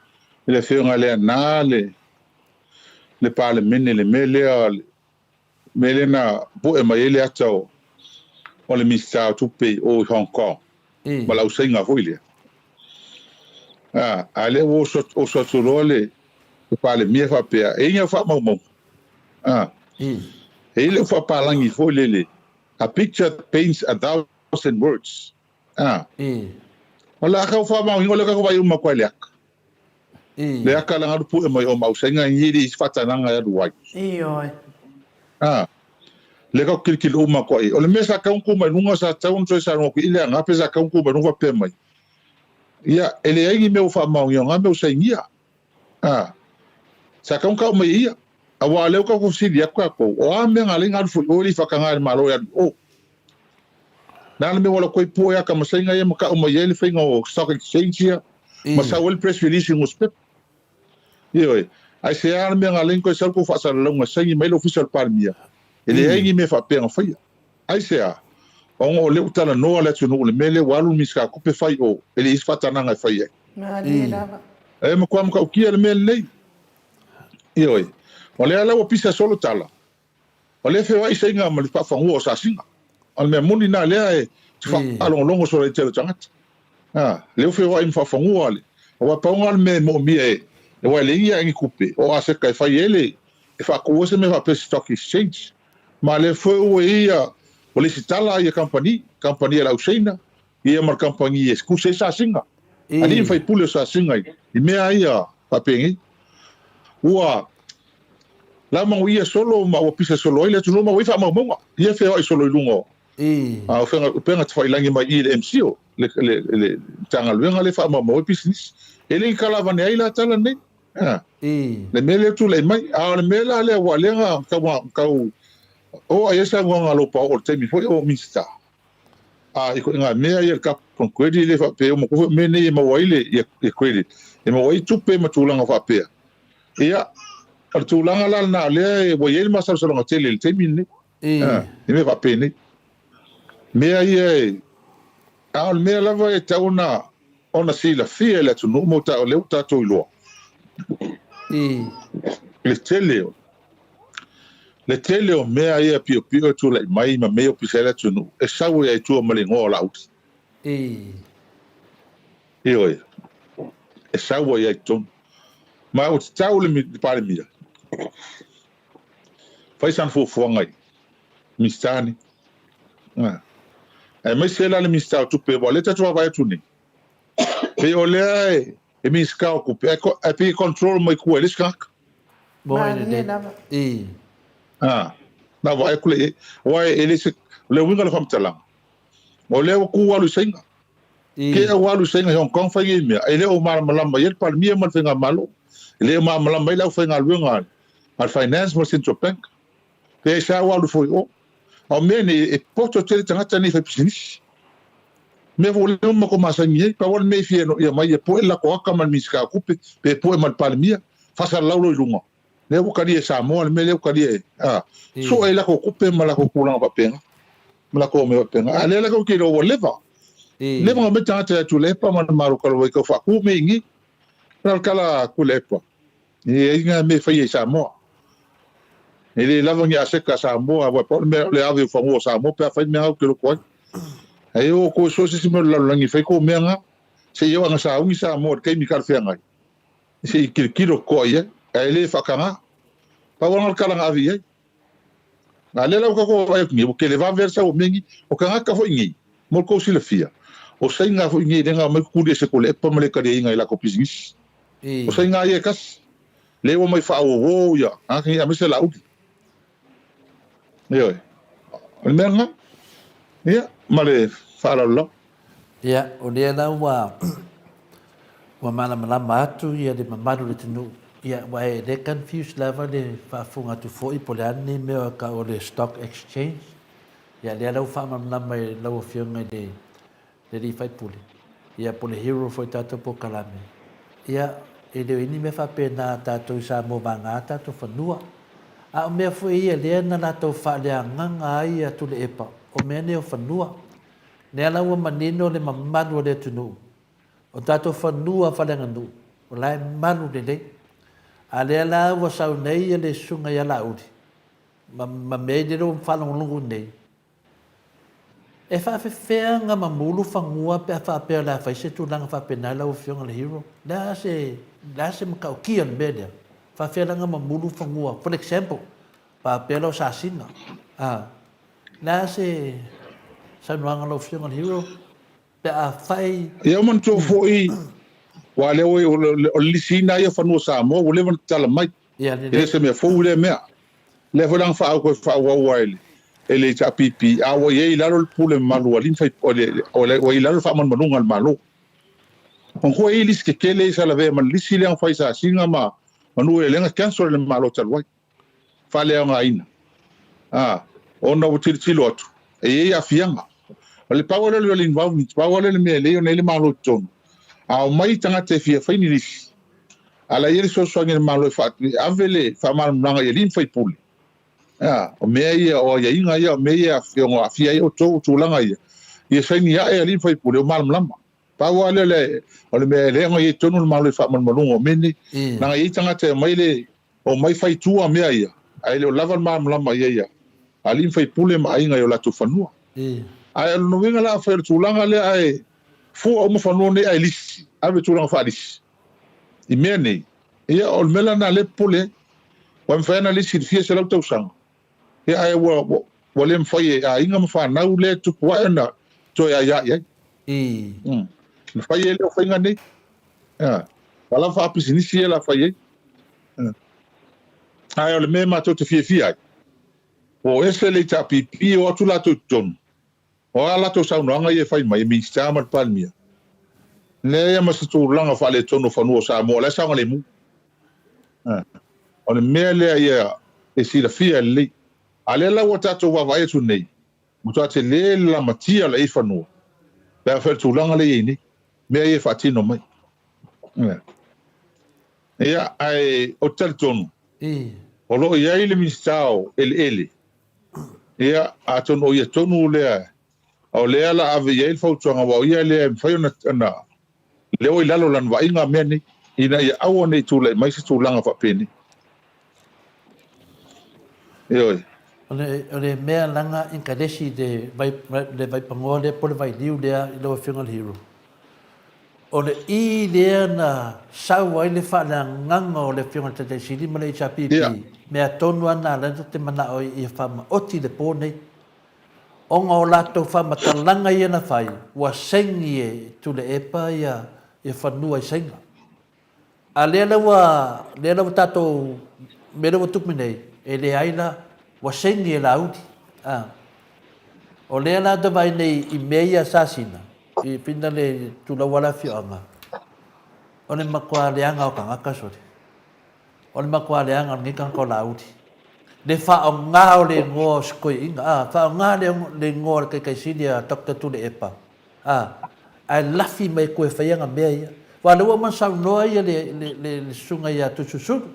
le Afioga ia Leaana le le Palemene i le mea lea mea lea na pue mai ai le ata o o le Minisita o Tupe i o i Hong Kong ma le ausaiga foi lea. A, a lea ua oso, oso atu loa le, le Palemia faapea, e i ai ni au faamaumauga. A, e i ai le faapalagi foi lele, a picture paints a thousand words. A, o le a kau faamaoniga, o le kau vai uma koe le aka. Le aka la ngalu pue mai o mausaiga i li whatanaga e alu ai. Ioe. A, le kau kilikili uma koe i. O le mea sa kaunku mai lunga sa tau ona toe saunoa ku i le anga pe sa kaunku mai lunga faapea mai. Ia, e leai ni mea ua faamaonia o ngā mea ua sainia. A, sa kaunka uma i ia. Aua o lea ua kau fesili atu kākou, o a mea ngā lei ngalu foi oe li whakangā i le Malo e alu i o. Nā le mea ua lako ai pue aka ma sainga ia ma kau mai ai le faiga o stock exchange ia, ma sau ai le press release i newspaper. Ioe, ai se a le mea ngā lei koe sau kou faasalalauga saini mai le ofisa o le Palemia, e leai ni mea faapea na faia. Aisea? Ona o lea ua talanoa le atunuu i le mea lea ua alu le Minisita o Tupe fai o, e leai se faatanaga e fai ai. Malie lava. E matua matautia le mea lenei. Ioe. O lea la ua pisa solo tala. O lea e feoai saiga ma le faafanua o Sasiga. O le mea moni na lea e te faalogologo solo ai tele o tagata. A, lea ua feoai ma faafanua le, aua pau na o le mea e moomia e, aua e leai ni ae ni tupe o aseta e fai ai le, e faatu ai se mea faapea stock exchange. Ma lea foi ua i ai ia, ua lesitala ia kamupani, kamupani a le au Saina, ia ma le kamupani e tusi ai Sasiga. Alii ma faipule o Sasiga i mea ia faapenei. Ua la manuia solo ma ua pisa solo ai le atunuu ma ua i ai faamaumauga. Ia feoai solo i luga o a o fega upega tafailangi mai i i le MCIL, le, le, le Matagaluega lea e faamaumau ai pisinisi. E le i kalavane ai la tala nei. A, le mea lea tulai mai. A o le mea la lea aua lea na tau, tau oo ai ai saunoaga a lou paoo i le taimi foi o Minisita. A i ituaiga mea ia le carbon credit lea faapea uma foi mea nei e maua ai le ia credit, e maua ai tupe ma tulaga faapea. Ia, o le tulaga la lena lea ua i ai le masalosaloga tele i le taimi lenei. A, i mea faapenei. Mea ia e, a o le mea lava e tatau ona ona silafia e le atunuu ma o lea ua tatou iloa le tele o le tele o mea ia piopio e tulai mai ma mea e pisa ai le atunuu e sau ai i tua ma le igoa o Laauli. Ioe, e sau ai i totonu. Ma ua tatau le Palemia fai sana fuafuaga i Minisita nei. Aemaise la le Minisita o Tupe, aua o lea tatou te vaavaai atu nei, pei o lea e Minisita o Tupe, ae pei e control mai tua e le isi tagata. Malie lava. Na vaai atu lea i ai. Aua e le se, o le uiga o le faamatalaga, o lea ua tu alu i Saina. Ke ua alu i Saina i Hong Kong fai nei mea, e le o malamalama i ai le Palemia ma le Faigamalo. E le o malamalama ai le aufaigaluega a le Finance ma le Central Bank. Pe aisea ua alu foi i o. A o mea nei, e poto tele tagata nei faipisinisi. Mea foi lea ua matou masani ai, pau lava le mea e fia enoia mai, ia pue le latou aka ma le Minisita o Tupe, pe pue ma le Palemia, faasalalau loa i luga. Lea ua talia e Samoa le mea lea ua talia e, a, sue ai latou tupe ma latou tulaga faapena, ma latou mea faapena. A lea la tou te iloa ua leva. Leva ona omai tagata ia Tuilaepa ma le Malo talu ai tau faatu mea i inei. O le tala a Tuilaepa, E leai ni mea e faia i Samoa. E le lava ni aseta a Samoa, aua e pau le mea o le ave o fanua o Samoa pe a fai mea na ou te loto ai. Ae o outou e sue se isi mea o le lalolagi e fai tou mea na. Se i oo ina sauni Samoa i le taimi talafeagai, se i tilotilo totoa i ai, ae le faataga. Pau lava lena o le tala na ave i ai. A lea la ua tatou vaavaai atu nei, ua televave lava le sau o mea nei. O tagata foi nei, mo le tou silafia, o Saina foi nei lea na omai tutuli ese Tuilaepa ma le taliaina i latou pisinisi. O Saina ia e tasi, lea ua omai faaouo ia tagata nei aemaise Laauli. Ioe. O le mea lena. Ia, ma le faaaloalo lava. Ia, o lea la ua ua malamalama atu ia le mamalu o le atunuu, ia aua e le confuse lava le faafofoga atu foi po o le a lenei mea e tau o le stock exchange. Ia lea la ua faamalamalama e lau Afioga i le le alii faipule, ia po o le hero foi tatou polokalame. Ia, e le o i ai ni mea faapena a tatou i Samoa vagana a tatou fanua. A o mea foi ia lea na latou faaleagaga ai ia Tuilaepa, o mea nei o fanua. Lea la ua manino le mamalu o le atunuu, o tatou fanua faaleaganuu, o la e malu lelei. A lea la ua sau nei le Susuga ia Laauli ma ma mea ia lea ua faalogologo nei, e faafefea ona mamulu fanua pe a faapea o le a fai se tulaga faapena lau Afioga i le Hero? Le a se, le a se matautia o le mea lea? Faafefea la ona mamulu fanua? For example, faapea la o Sasina, a, Le a se saunoaga lau Afioga i le Hero pe a fai. Ia manatua foi, aua o lea ua, o le lisiina ia o fanua Samoa ua leva ona tatala mai. E le o se mea fou lea mea. O lea foi la na toe faaauau lava e le HRPP, a ua i ai i lalo le pule mamalu a alii ma faipule, ua i lalo le faamalumaluga a le Malo. Manatua e i ai lisi tetele ia sa lavea ma le lisi lea na fai i Sasina ma Nuuelelega lea na cancel e le Malo talu ai. faaleaogaina, a, ona ua tilotilo atu, e i ai aafiaga. O le pau lea o le involvement, pau lea o le mea e lelei ona i ai le Malo i totonu, a omai tagata e fia fai ni lisi, a la e i ai le fesoasoani a le Malo e faa, e ave le faamalamalamaga i alii ma faipule, a, o mea ia, o aiaiga ia, o mea ia e ono aafia ai outou, o tulaga ia, ia saini ae alii ma faipule ua malamalama. Pau lava lea o le mea e lelei ona i ai i totonu le Malo i faamalumaluga o mea nei, leaga e i ai tagata e omai le Omai fai tua mea ia, ae le o lava le malamalama i ai a alii ma faipule ma aiga i o latou fanua. Ae o lona uiga la afai o le tulaga lea ae fua uma fanua nei ae lisi, ave i tulaga faalisi i mea nei, ia o le mea la lena lea e popole ai. Aua e mafai lava ona lisi i le fia selau tausaga, ia ae ua ua le mafai e aiga ma fanau lea e tupu ae ona toe aia i ai. Ona fai ai lea o faiga nei. Ua lava faapisinisi ia la fai ai. Ae o le mea matou te fiafia ai, ua o ese le HRPP, o atu latou i totonu, o a latou saunoaga ia e fai mai e Minisita ma le Palemia, leai lava ma se tulaga faaletonu o fanua o Samoa, o la e saogalemu. O le mea lea ia e silafia lelei. A lea la ua tatou vaavaai atu nei, matua tele le lamatia o le ai fanua pe afai o le tulaga lea e i ai nei, mea ia e faatino mai. Ia, ae ou te talitonu, o lo o i ai le Minisita o Eleele, ia, atonu o ia tonu lea, o lea o le a ave i ai le fautuaga, aua o ia lea e mafai ona, ona lea ua i lalo o lana vaaiga mea nei, ina ia aua ne i tulai mai se tulaga faapenei. Ioe. O le, o le mea leaga inkalesi le vai, le vaipanoa lea po o le vailiu lea i lau Afioga i le Hero, O le i lea na sau ai le faaleagaga o le Afioga i le Taitai Sili ma le HRPP, mea tonu lava na lea ta te manao ai ia faamaoti le po nei. Ona o latou faamatalaga ia na fai, ua saini e Tuilaepa ia fanua i Saina. A lea la ua, lea la ua tatou, mea lea ua tupu nei, e leai la, ua saini e Laauli. A. O lea la ta vaai nei i mea ia Sasina, i pina le tulou a le afioaga, o le matua leaga o tagata sole. O le matua leaga o lenei tagata o Laauli. Le faaaoga o le igoa o si toeaina, a, faaaoga le, le igoa o le Taitaisili a Doctor Tuilaepa, a, ae lafi mai e toe fai ana mea ia. Aua o lea ua uma ona saunoa ia le, le, le, le susuga ia Toeolesulusulu,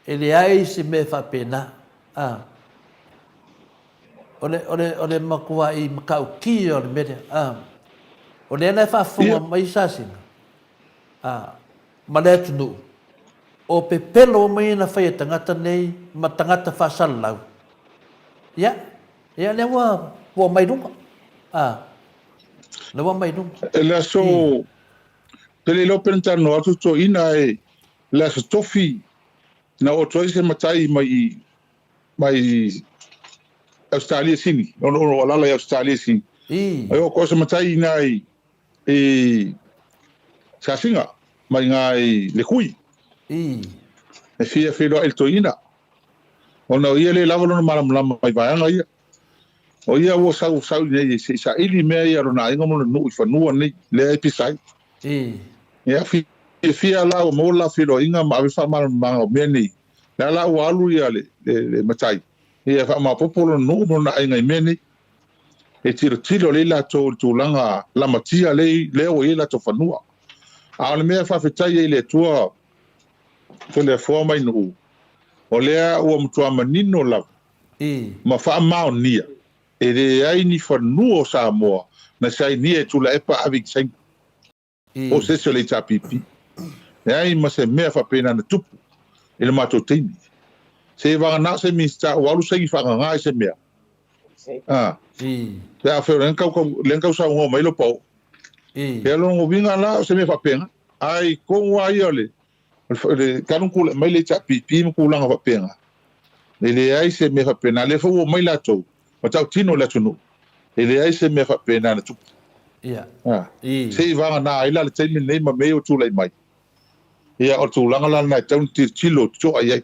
e leai se mea e faapena, a. O le, o le, o le matuai matautia o le mea lea. A, o lea la e faafofoga mai Sasina, a, ma le atunuu, o pepelo uma ia na fai e tagata nei ma tagata faasalalau, ia, ia lea ua, ua aumai i luga. A, lea ua aumai i luga. Le aso. Te le iloa pe na talanoa atu toeaina ae le Aso Tofi na oo atu ai se matai mai i mai Ausetalia sini, ona o alala i Ausetalia sini. Ai oo atu se matai ina i i Sasiga mai ina i le Kui. E fia feiloai i le toeaina ona o ia le lava lona malamalama i vaega ia. O ia ua sau sau i nei se i saili mea ia a lona aiga ma lona nuu i fanua nei lea e pisa ai. Ia fiafia la ua maua le la feiloaiga ma ave faamalamalamaga o mea nei. Lea la ua alu ia le, le, le matai ia e faamaopoopo lona nuu ma lona aiga i mea nei. E tilotilo lelei latou i le tulaga lamatia lea ua i ai latou fanua. A o le mea e faafetai ai i le Atua Toleafoa mai Nuu, o lea ua matua manino lava ma faamaonia e leai ni fanua o Samoa na sainia e Tuilaepa ave i Saina po o se isi o le HRPP. Leai ma se mea faapena na tupu i le matou taimi. Se vagana o se Minisita ua alu saini faagaga i se mea. A. Pe afai o lea na tau saunoa mai lou paoo. Ia lona uiga la o se mea faapena. Ae i totonu lava ia o le le talu ona tulai mai le HRPP ma tulaga faapena, e leai se mea faapena. Lea foi ua omai latou ma tautino i le atunuu, e leai se mea faapena na tupu. Ia. A. Se i vagana ai la le taimi lenei ma mea ia ua tulai mai. Ia, o le tulaga la lena e tatau ona tilotilo totoa i ai.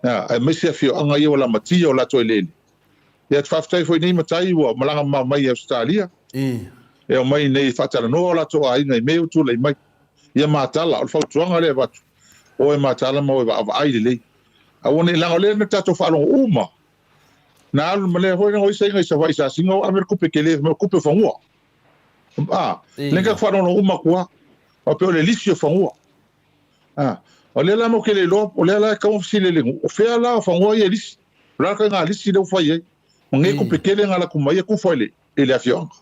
A, aemaise afioaga ia ua lamatia o latou eleele. Ia, faafetai foi i nei matai ua malaga mamao mai i Ausetalia. E omai nei e faatalanoa o latou aiga i mea ia ua tulai mai. Ia mataala, o le fautuaga lea e avatu, o e mataala ma o e vaavaai lelei. Aua ne i leaga o lea na tatou faalogo uma, na alu ma lea foi na oi saiga i Savaii i Sasiga o ave le kupe tele, fai mai o kupe o fanua. A, lea na tatou faalogo uma atu lava, faapea o le lisi o fanua. A, o lea la matou te le iloa, o lea la e tatau ona fesili i le nuu, o fea la o fanua ia e lisi? O le a le ituaiga lisi lea ua fai ai? Ma nei kupe tele na alu atu ma ia kufa i le i le afioaga.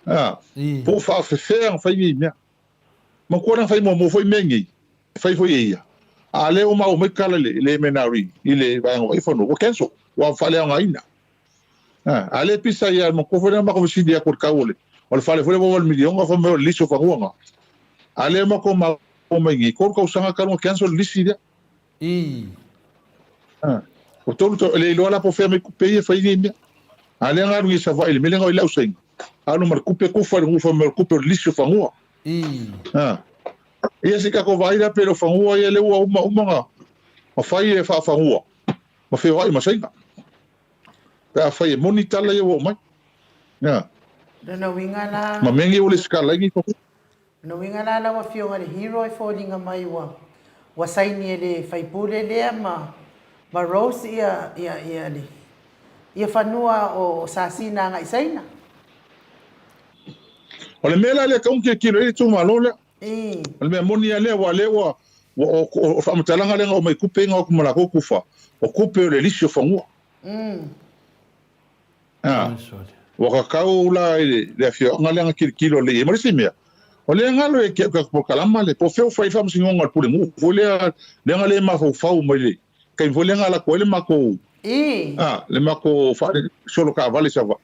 A, po o faafefea ona fai nei mea. Manatua na fai muamua foi mea nei, e fai foi e ia. A lea ua maua mai tala i le MNRE, i le vaega o fanua, ua cancel, ua faaleaogaina. A, a lea pisa ia, manatua foi lea na matou fesili atu i le tau o le, o le fale foi lea ua $8 miliona, fai mai o le lisi o fanua na. A lea matou maua mai nei, 3 tausaga talu ona cancel le lisi lea. Ii. Ah. O tolu tau, e le iloa la po o fea mai kupe ia e fai nei mea. A lea na alu nei i Savaii i le mea lea na o i le ausaina. Alu ma le kupe kufa i le gufa mai o le kupe o le lisi o fanua. Ii. Ah. Ia se i tatou vaai la pe le o fanua ia lea ua uma uma na ma fai e faafanua ma feoai ma Saina. Pe afai e moni tala ia ua oo mai. Ah. Lona uiga la. Ma mea nei ua lesitala ai nei fanua. Lona uiga la lau afioga le hero e foliga mai ua ua saini e le faipule lea ma ma Rose ia ia ia le ia fanua o Sasina agai Saina. O le mea la lea e tatau ona tilotilo i ai le itumalo lea. Ii. O le mea moni lava lea aua o lea ua ua o o faamatalaga lea na aumai tupe na o atu ma latou tufa, o tupe o le lisi o fanua. Mm. A, ua kakau la i le afioaga lea na tilotilo lelei i ai. Ma le isi mea, o lea galo e ke polokalama le, po o fea ua fai ai faamasinoga a le pulenuu foi lea, lea na le mafaufau mai le taimi foi lea na alu atu ai le matou, a, le matou faale, solo taavale i Savaii.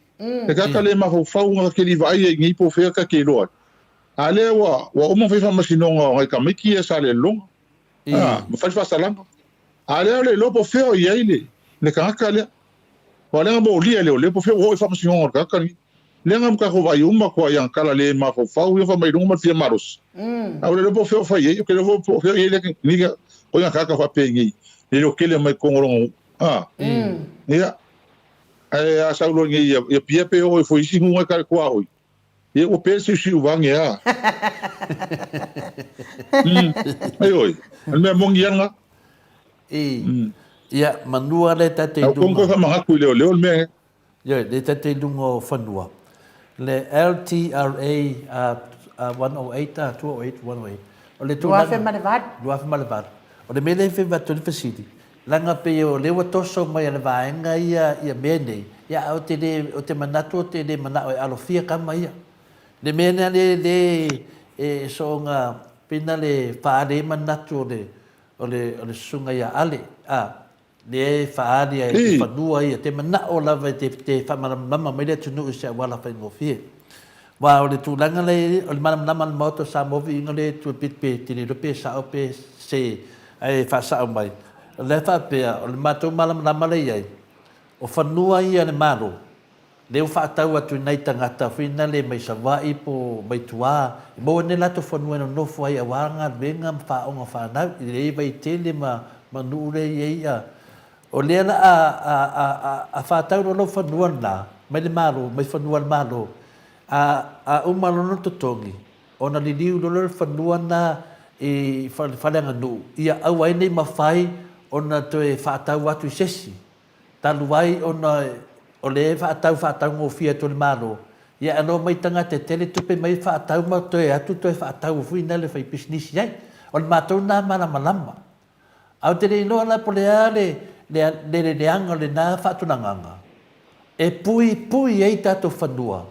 E kaka le mafaufau na te le i vaaia i nei po o fea ta te iloa ai. A lea ua, ua uma ona fai faamasinoga o nai tamaiti ia sa Salelologa, a, ma fai le faasalaga. A lea o le iloa po o fea o i ai le, le tagata lea. Aua o lea na molia e leoleo po o fea ua oo i faamasinoga o le tagata lenei. Lea na tatou vaai uma atu ai i ana tala le mafaufau ia fai mai luga ma le fia malosi. A ua le iloa po o fea o fai ai, ou te le iloa foi po o fea o i ai lea koiga tagata faapenei, le iloa tele mai totonu o lona nuu. A, ia, ae a sau loa nei ia Apia pe oo ai foi i isi nuu na e tale tuaoi, ia ua pe le siusiu vaeane a. Ioe, o le mea moni ia lena. I, ia, manua le tate i luga. Au koe whamangaku i leo leo le mea. Ioe, le tate i luga o fanua. Le LTRA 108, 208, 108. O le tulaga... 2008. 2008. O le mea lea e fia avatu ai le fesili, leaga pei o lea ua toso mai e le vaega ia ia mea nei, ia ae ou te le, ou te manatu ou te le manao e alofia tama ia. Le mea lea le, le e soona pei na le faaali ai manatu o le, O le, o le susuga ia Ale, a, lea e faaali ai i fanua ia, te manao lava e te, te faamalamalama mai le atunuu i se auala faigofie. Aua o le tulaga lea i ai, o le malamalama o le Maota o Samoa viiga lea e tua pe pe te le iloa pe sao pe se ae faasao mai. O lea e faapea, o le matou malamalama lea i ai, o fanua ia a le Malo, lea ua faatau atu i nai tagata foi na le mai Savaii po o mai tua, e maua nei latou fanua e nonofo ai aua galuega ma faaoga fanau i lenei vaitele ma ma nuu lea e i ai. O lea la a a a a a faatau loa lou fanua lena mai le Malo, mai fanua a le Malo, a a uma loa lona totogi, ona liliu loa lea o le fanua lena i faleaganuu, ia aua ai ne i mafai ona toe faatau atu i se isi. Talu ai ona o lea e faatau faataugofie atu e le Malo, ia ae omai tagata e tele tupe mai faatau ma toe atu toe faatau foi lena e le faipisinisi ai. O le matou lena malamalama. Ae ou te le iloa la po o le a le le leaga o lena faatulagaga e puipui ai tatou fanua.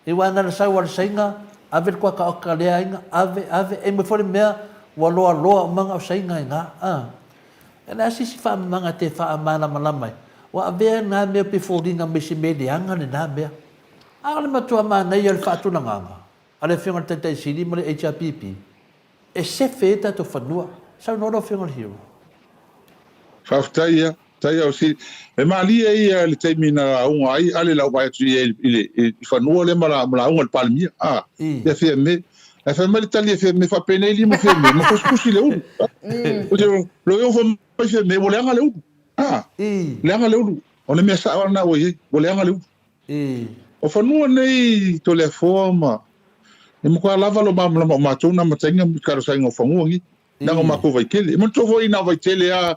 Aua na ona sau lava o le Saina, ave le kuakaoka a lea aiga, ave, ave, e mai foi le mea ua loaloa uma na o Saina i ina. A. E le a se isi faamamaga te faamalamalama ai, ua avea lena mea pe foliga mai se mea leaga lena mea. A o le matua manaia o le faatulagaga a le Afioga i le Taitai Sili ma le HRPP, E sefe ai tatou fanua. Saunoa lau Afioga i le Hero. Faafetai ia. Faafetai au si. E malie ia i le taimi na lauga ai Ale lau vaai atu i ai i le i fanua lea ma la ma lauga i le Palemia. A. Ia Fiame. Ae fai mai le tali a Fiame faapenei lima Fiame ma tusitusi le ulu. Ou te lo fai mai Fiame ua leaga le ulu. A. Leaga le ulu. O le mea sao lena ua i ai. Ua leaga le ulu. O fanua nei Toleafoa ma e matua lava lo malamalama o matou na matainga i talosaga o fanua nei, leaga o matou Vaitele. E manatua foi na o Vaitele a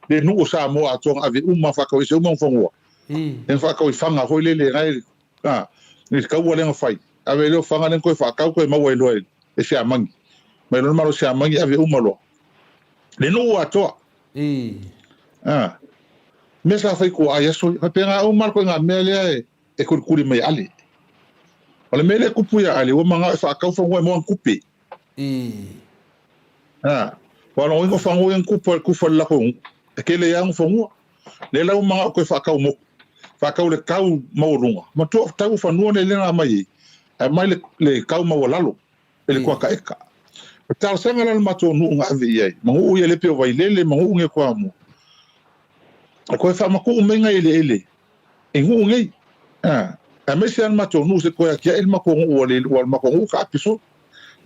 le nuu o Samoa atoa na ave uma faatau ese uma fanua. Lea na faatau i Faga foi lele na e a i le taua lea na fai. Ave lea o Faga lea na toe faatau toe maua ai loa e Siamani. Mai loa le malo Siamani ave uma loa. Le nuu atoa. A. Mea sa fai tuaa i aso ia. Faapena uma lava le ituaiga mea lea e kulikuli mai e Ale. O le mea lea e tupu ia Ale, ua manao e faatau fanua e maua ana tupe. A. Ua logoina o fanua ia na tupu tufa i le latou nuu. E tele ai lava fanua. Lea la ua manao toe faatau motu. Faatau i le tau maualuga. Manatua o tau o fanua nei lea na aumai ai, aumai le le tau maualalo. e le kuakaeka. O le talosaga la a le matou nuu na ave i ai, ma nuu ia le pei o Vailele ma nuu nei o Toamua, e toe faamatuu mai nai eleele i nuu nei. A, aemaise lava le matou nuu se toe atiae le matou nuu ua le, ua le matou nuu taape solo.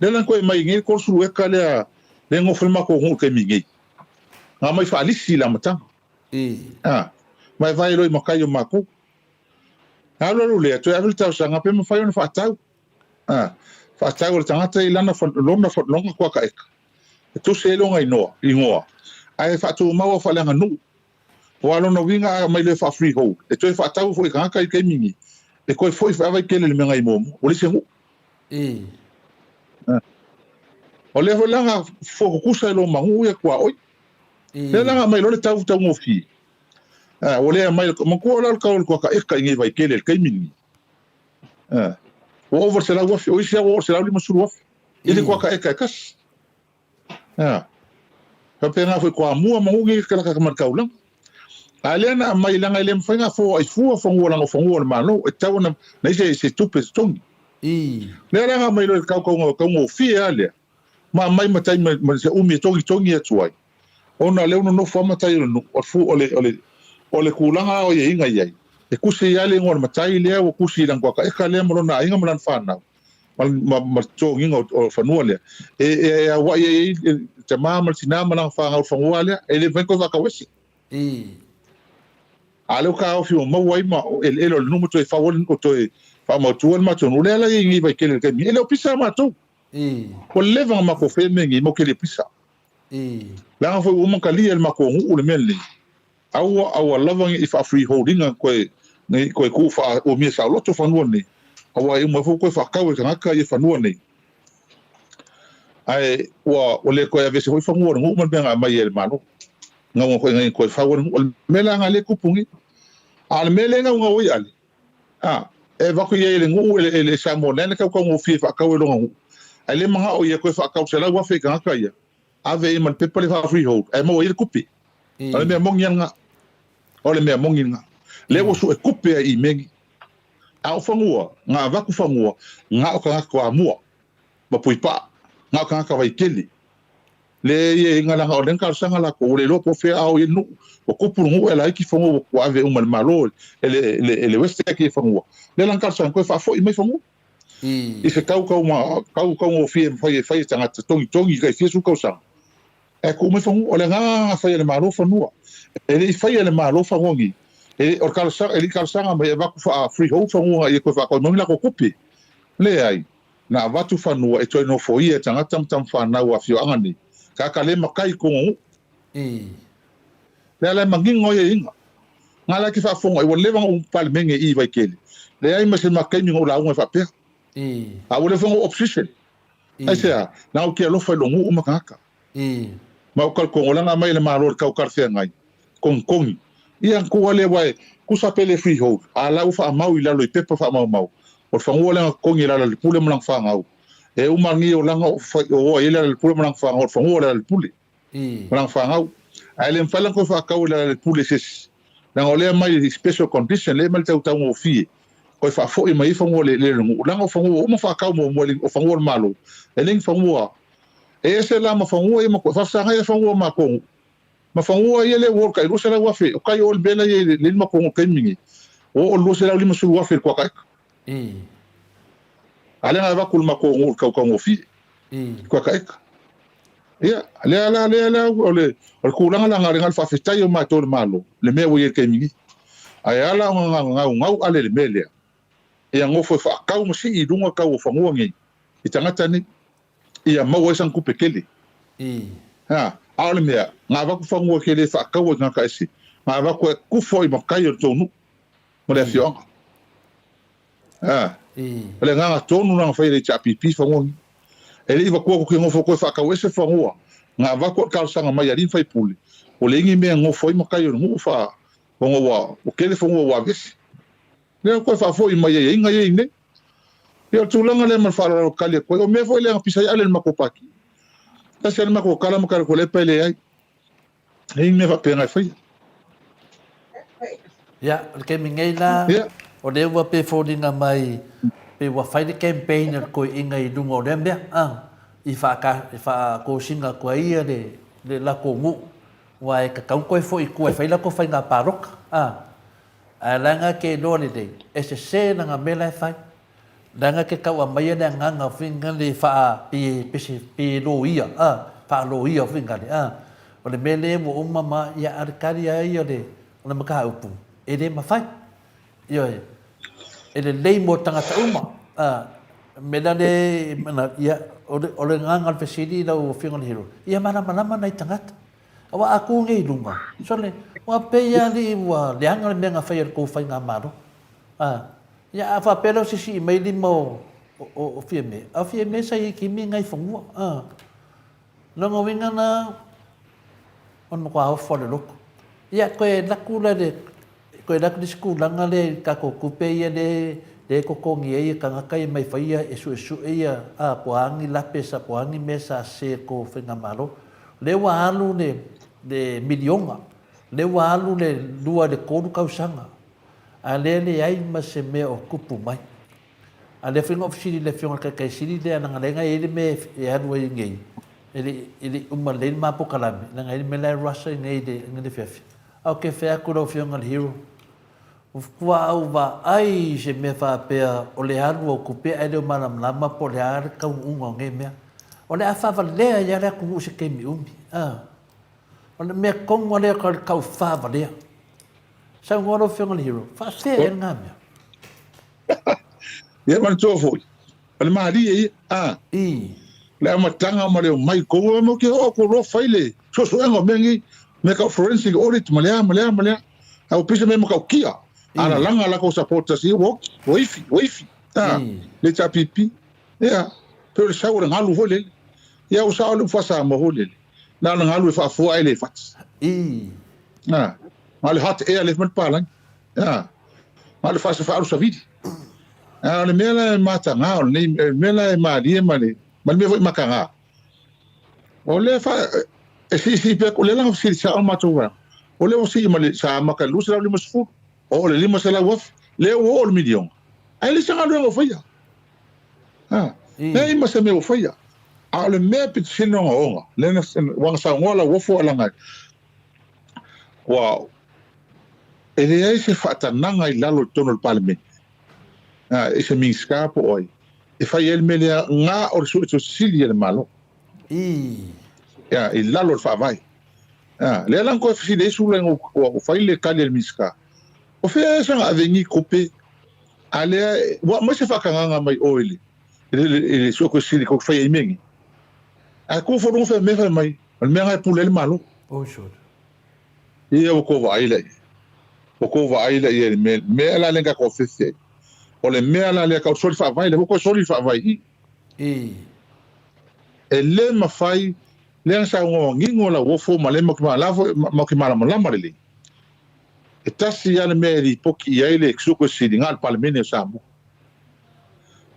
Lea la na toe aumai nei le 30 eka lea, lea e nofo ai le matou nuu i le taimi nei. Na aumai faalisi i le amataga. A, vaevae loa i matai o matou. Alu alu lea, toe ave le talosaga pe mafai ona faatau. A, faatau e le tagata i lana lona lona kuakaeka, e tusi ai lona inoa, igoa, ae faatumau lava faaleaganuu. Aua lona uiga a aumai loa e faa-freehold, e toe faatau foi i tagata i le taimi nei, e toe foi faavaitele i le mea na i muamua, ua leai se nuu. A, o lea foi la na fua tutusa e lou manuu ia tuaoi. Lea la na aumai loa le tau taugofie. A, ua le aumai, manatua la le tau o le kuakaeka i nei Vaitele i le taimi lenei. Ua ova i le 100,000, o isi lava ua oo i le 150,000 i le kuakaeka e tasi. Faapena foi Toamua ma nuu nei e ma le taulaga. A lea na aumai leaga e le mafai ona foai fua fanua leaga o fanua o le Malo, e tatau ona i ai se tupe e totogi. Lea la na aumai loa i le taugofie lava lea, ma aumai ma taimi ma se umi e togitogi atu ai, ona o lea ua nonofo lava matai o le nuu, o le, o le, o le tulaga o aiaiga i ai, e tusi ai lava le igoa o le matai lea ua tusi i lana kuakaeka lea ma lona aiga ma lana fanau, ma, ma, ma le totogiina o, o fanua lea. E, e, e auai ai ai le tama ma le tina ma lana fanau i le fanua lea, e le mafai ona toe faatauese. A o lea ua taofi ua maua ai ma eleele o le nuu ma toe fau ai le nuu, toe faamautu ai le matou nuu. O lea la e i ai nei Vaitele i le taimi nei. E le o pisa matou. Ua leva ona matou faia mea nei, matou te le pisa. Leaga foi ua uma ona talia e le matou nuu le mea lenei. Aua, aua lava ne i faa-freehold ina toe, ne i toe tuu faa-umia saoloto fanua nei, aua e uma ifo ua toe faatau e tagata ia fanua nei. Ae ua, ua le toe aveese foi fanua o le nuu ma le mea na aumai ai e le Malo. Nauna foi ina ia toe fau ai le nuu. O le mea la lena lea e tupu nei. A o le mea lea e naunau ai Ale, a, e avatu i ai e le nuu, e le Samoa Land le tautaugofie e faatau e lona nuu, ae le manao ia toe faatau 100,000 i tagata ia, ave i ai ma le pepa lea faa-freehold, ae maua ai le tupe. O le mea moni lava lena. O le mea moni lena. Lea ua sue tupe ai i mea nei. A o fanua, nga avaku fanua, nga o kangaka Toamua ma Puipaa, nga o kangaka Vaitele. Le ia inga langa o le talosaga lakou, ua le iloa po o fea a o i ai le nuu. Ua tupu le nuu e laiti fanua ua ave uma e le Malo e le, le, e le Westec ia fanua. Lea la na talosaga toe faafoi mai fanua. I se tau tau ma, tau taugofie e mafai e fai e tagata togitogi i tai fia sefulu tausaga. Ae tuu mai fanua. O le agaga na fai e le Malo fanua. E le i faia e le Malo fanua nei. E, o le talosaga, e le i talosaga mai e avatu faa freehold fanua ina ia toe faatau mai ni latou tupe. Leai. Na avatu fanua e toe nofoia e tagata ma tamafanau a afioaga nei. Tagata le matai i totonu o nuu. Lea la e manino ai aiaiga. Na la e te faafofoga ai, ua leva ona ou Palemene i i Vaitele. Leai ma se ma taimi na ou lauga ai faapea. A ua leva foi ona ou opposition. Aisea? Na ou te alofa i lou nuu ma tagata. Ma ou talitonu, o le ana aumai e le Malo i le tau talafeagai, togitogi. Ia, na tuu lava lea aua e tusa pe le freehold, a la ua faamau i lalo i pepa faamaumau, o le fanua lea na totogi e Lealailepule ma lana fanau. E uma nei olaga o oa i ai Lealailepule ma lana fanau, o le fanua o Lealailepule. Ma lana fanau. Ae le mafai la ona toe faatau e Lealailepule i se isi, leaga o lea e aumai i special condition, lea e aumai i le tautaugofie, toe faafoi mai ai fanua o le nuu, leaga o fanua ua uma faatau muamua, o fanua o le Malo, e le ni fanua e ese la ma fanua ia ma koe. Faafesagai ai fanua o matou nuu ma fanua ia lea ua o le tai 200,000, o tai o le mea la i ai le matou nuu i le taimi lenei, ua oo i le 250,000 i le kuata eka. A lea na avatu i le matou nuu i le tautaugofie, i le kuata eka. Ia, lea la, lea la, o le, o le tulaga la na le faafetai o matou i le Malo, le mea ua i ai i le taimi nei. Ae ala ona gaugau ale i le mea lea, ia nofo e faatau ma sii i luga tau o fanua nei, i tagata nei, ia maua ai sana tupe tele. Ha, a o le mea, na avatu fanua ke le faataua i tagata ese, na avatu e tufa i matai o le tou nuu ma le afioaga. A, o le agaga tonu lena na fai e le HRPP fanua nei. E le i vatua atu ke nofo koe faatau ese fanua, na avatu o le talosaga mai a alii ma faipule, ua leai ni mea e nofo ai matai o le nuu fa, ona ua tele fanua ua aveese. Lea koe faafoi mai ai aiga ia i nei. Ia o le tulaga lea ma le faaaloalo tali atu ai. O mea foi lea na pisa ai ale le matou pati. Tasi lava le matou tala ma tali atu lepa e leai. E i mea faapena e faia. Ia, o le taimi nei la, o lea ua pei foliga mai, pei ua fai le campaign a le toeaina i luga o lea mea, a, i faatosina atu ai ia le latou nuu, aua e tatau ona toe foi i tua e fai latou faiga palota, a. Ae leaga ke iloa lelei, e sese lana mea la e fai. Leaga ke tau aumaia le agaga foi lea faa, pei e, pei e loia, a, faaloia foi lea, a. O le mea lea ua uma ma, ia, a o le tali lava ia o le, o le mataupu, e le mafai. Ioe. E lelei mo tagata uma, a. O le mea la lea, ia, o le, o le agaga o le fesili lau Afioga i le Hero, ia malamalama nai tagata. Aua a tu nei i luga, sole, ua pei lava alii ua leaga le mea na fai e le tou faigamalo. A, ia a faapea lea o sisii mai lima o, o, o Fiame, a o Fiame sa i ai kimi nai fanua. A, lona uiga na, o le matua ofo a le loto. Ia, toe alu atu la le, toe alu atu le isi tulaga lea i tatou tupe ia lea, lea e totogi ai e tagata ia mai fai ia, e suesue ia, a, po o a ni lape sa, po o a ni mea sa sese e le tou faigamalo. Lea ua alu le, le miliona, lea ua alu le lua i le tolu tausaga, a lea e leai ma se mea o tupu mai. A lea foi na ou fesili i le Afioga i le Taitai Sili lea, leaga lea na i ai le mea e alu ai nei, e le i, e le i uma lelei le ma polokalame, leaga e i ai le mea la e rush ai nei i le, i le afiafi. Ae ou te fai atu i lau Afioga i le Hero, Ua ou vaai i se mea faapea o le alu au tupe ae le o malamalama po o le a le taunuuga o nei mea. O le a faavalea ai lava le atunuu i se taimi umi. A. O le mea tonu lava lea o le tau faavalea. Saunoa lau Afioga i le Hero, faafefea ea lena mea? Ia manatua foi, o le malie ia, a. I. Le amataga ma le omai kou, e mau te oo atu loa fai le suesuega o mea nei, mea tau forensic audit ma le a ma le a ma le a. A ua pisa mea matautia, a lalaga latou supporters ia ua oti, ua ifi, ua ifi, a, le HRPP. Ia, pei o le sau o le galu foi lele. Ia ua sao le upu faa-Samoa foi lele, na o le galu e faafua ae le fati. I. A, na o le hot air le fai mai le palagi. A, na o le faasafaalu savili. A o le mea la e mataga o lenei, o le mea la e malie ma le, ma le mea foi mataga, o lea fa, e siisii pea, o lea la na fesili sao le matou vaega, o lea ua sii ma le, sa amata i le 250, oo i le 500,000, lea ua oo i le miliona. Ae le se galuega o faia. Ha. Leai ma se mea o faia. A o le mea pito sili ona ogaoga, lea na ua na saunoa Lauofo a laga ua e leai se faatanaga i lalo i totonu o le Palemene, a, i se Minisita po o ai, e fai ai le mea lea na o le Suetusi Sili a le Malo. Ia, i lalo o le Faavae. A, lea la na toe fesili ai Sula ina ua fai le tali a le Minisita, o fea ea saga ave ni tupe a lea ua aumai se faatagaga mai o i le i le Suetusi Sili tou te faia ai mea nei. Ae tu foi luga fai mea fai mai, o le mea lena e pule ai le Malo. Oh sure. Ia ua tou vaai la i ai. Ua tou vaai la i ai i le mea, mea la lea na tatou afefe ai. O le mea la lea, tau soli faavae, lea foi ua toe soli le faavae i i. E le mafai, lea na saunoa manino Lauofo ma lea matou te malamalama lelei. E tasi lava le mea e lipoti i ai le Suetusi Sili, na o le Palemene o Samoa.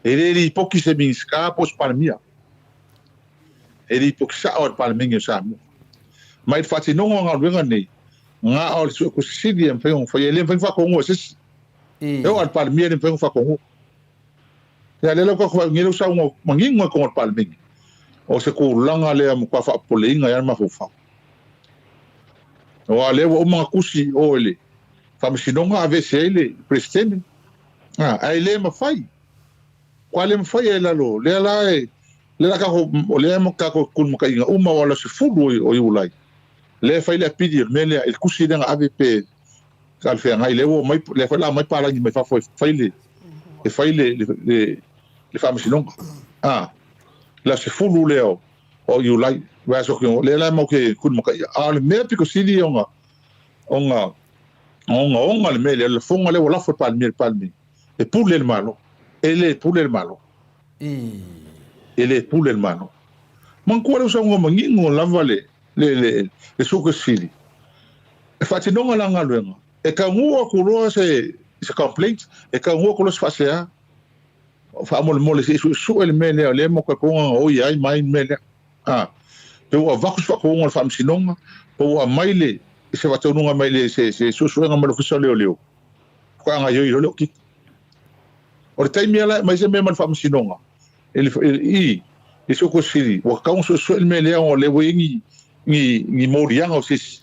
E le lipoti se Minisita po o se Palemia. E lipoti sao lava i le Palemene o Samoa. Ma i le faatinoga o galuega nei, na o le Suetusi Sili e mafai ona faia, e le mafai ona faatonuina e se isi. E oo lava i le Palemia e le mafai ona faatonuina. Ia lea la ua tatou vaai nei lea ua saunoa manino i totonu o le Palemene, o se tulaga lea matua faapopoleina ai lava le mafaufau. Aua o lea ua uma ona tusi i o i le Faamasinoga aveese ai le Peresetene, ae le mafai, matua le mafai ai lalo, lea la e, lea la tatou, o lea tatou tulimataiina uma aua o le aso 10 o Iulai, lea e fai le apili o le mea lea i le tusi lea na ave pe talafeagai, lea ua omai, lea foi la aumai palagi mai fafo e fai le, e fai le, le, le, le faamasinoga. A, le aso 10 lea o, o Iulai, vaiaso atu, lea la matou te tulimataia. A o le mea pito sili ona, ona ogaoga le mea lea, o le lafoga lea ua lafo e le Palemia i le Palemene, e pule le Malo. E le pule le Malo. E le pule le Malo. Manatua lea ua saunoa manino lava le, le, le, le Suetusi Sili, e faatinoga lana galuega, e taunuu atu loa se, se complaint, e taunuu atu loa se faasea, faamolemole se i suesue le mea lea, o lea e matou te gaoia ai mai le mea lea. A, pe ua avatu se faataunuuga a le Faamasinoga, pe ua aumai le, se faataunuuga mai le, se, se suesuega mai le Ofisa o Leoleo, faatoa gaoioi loa le okika. O le taimi lava la e aumai se mea mai le Faamasinoga, i le, i, i Suetusi Sili, ua tatau ona suesue le mea lea ona o lea ua i ai ni, ni, ni moliaga o se isi,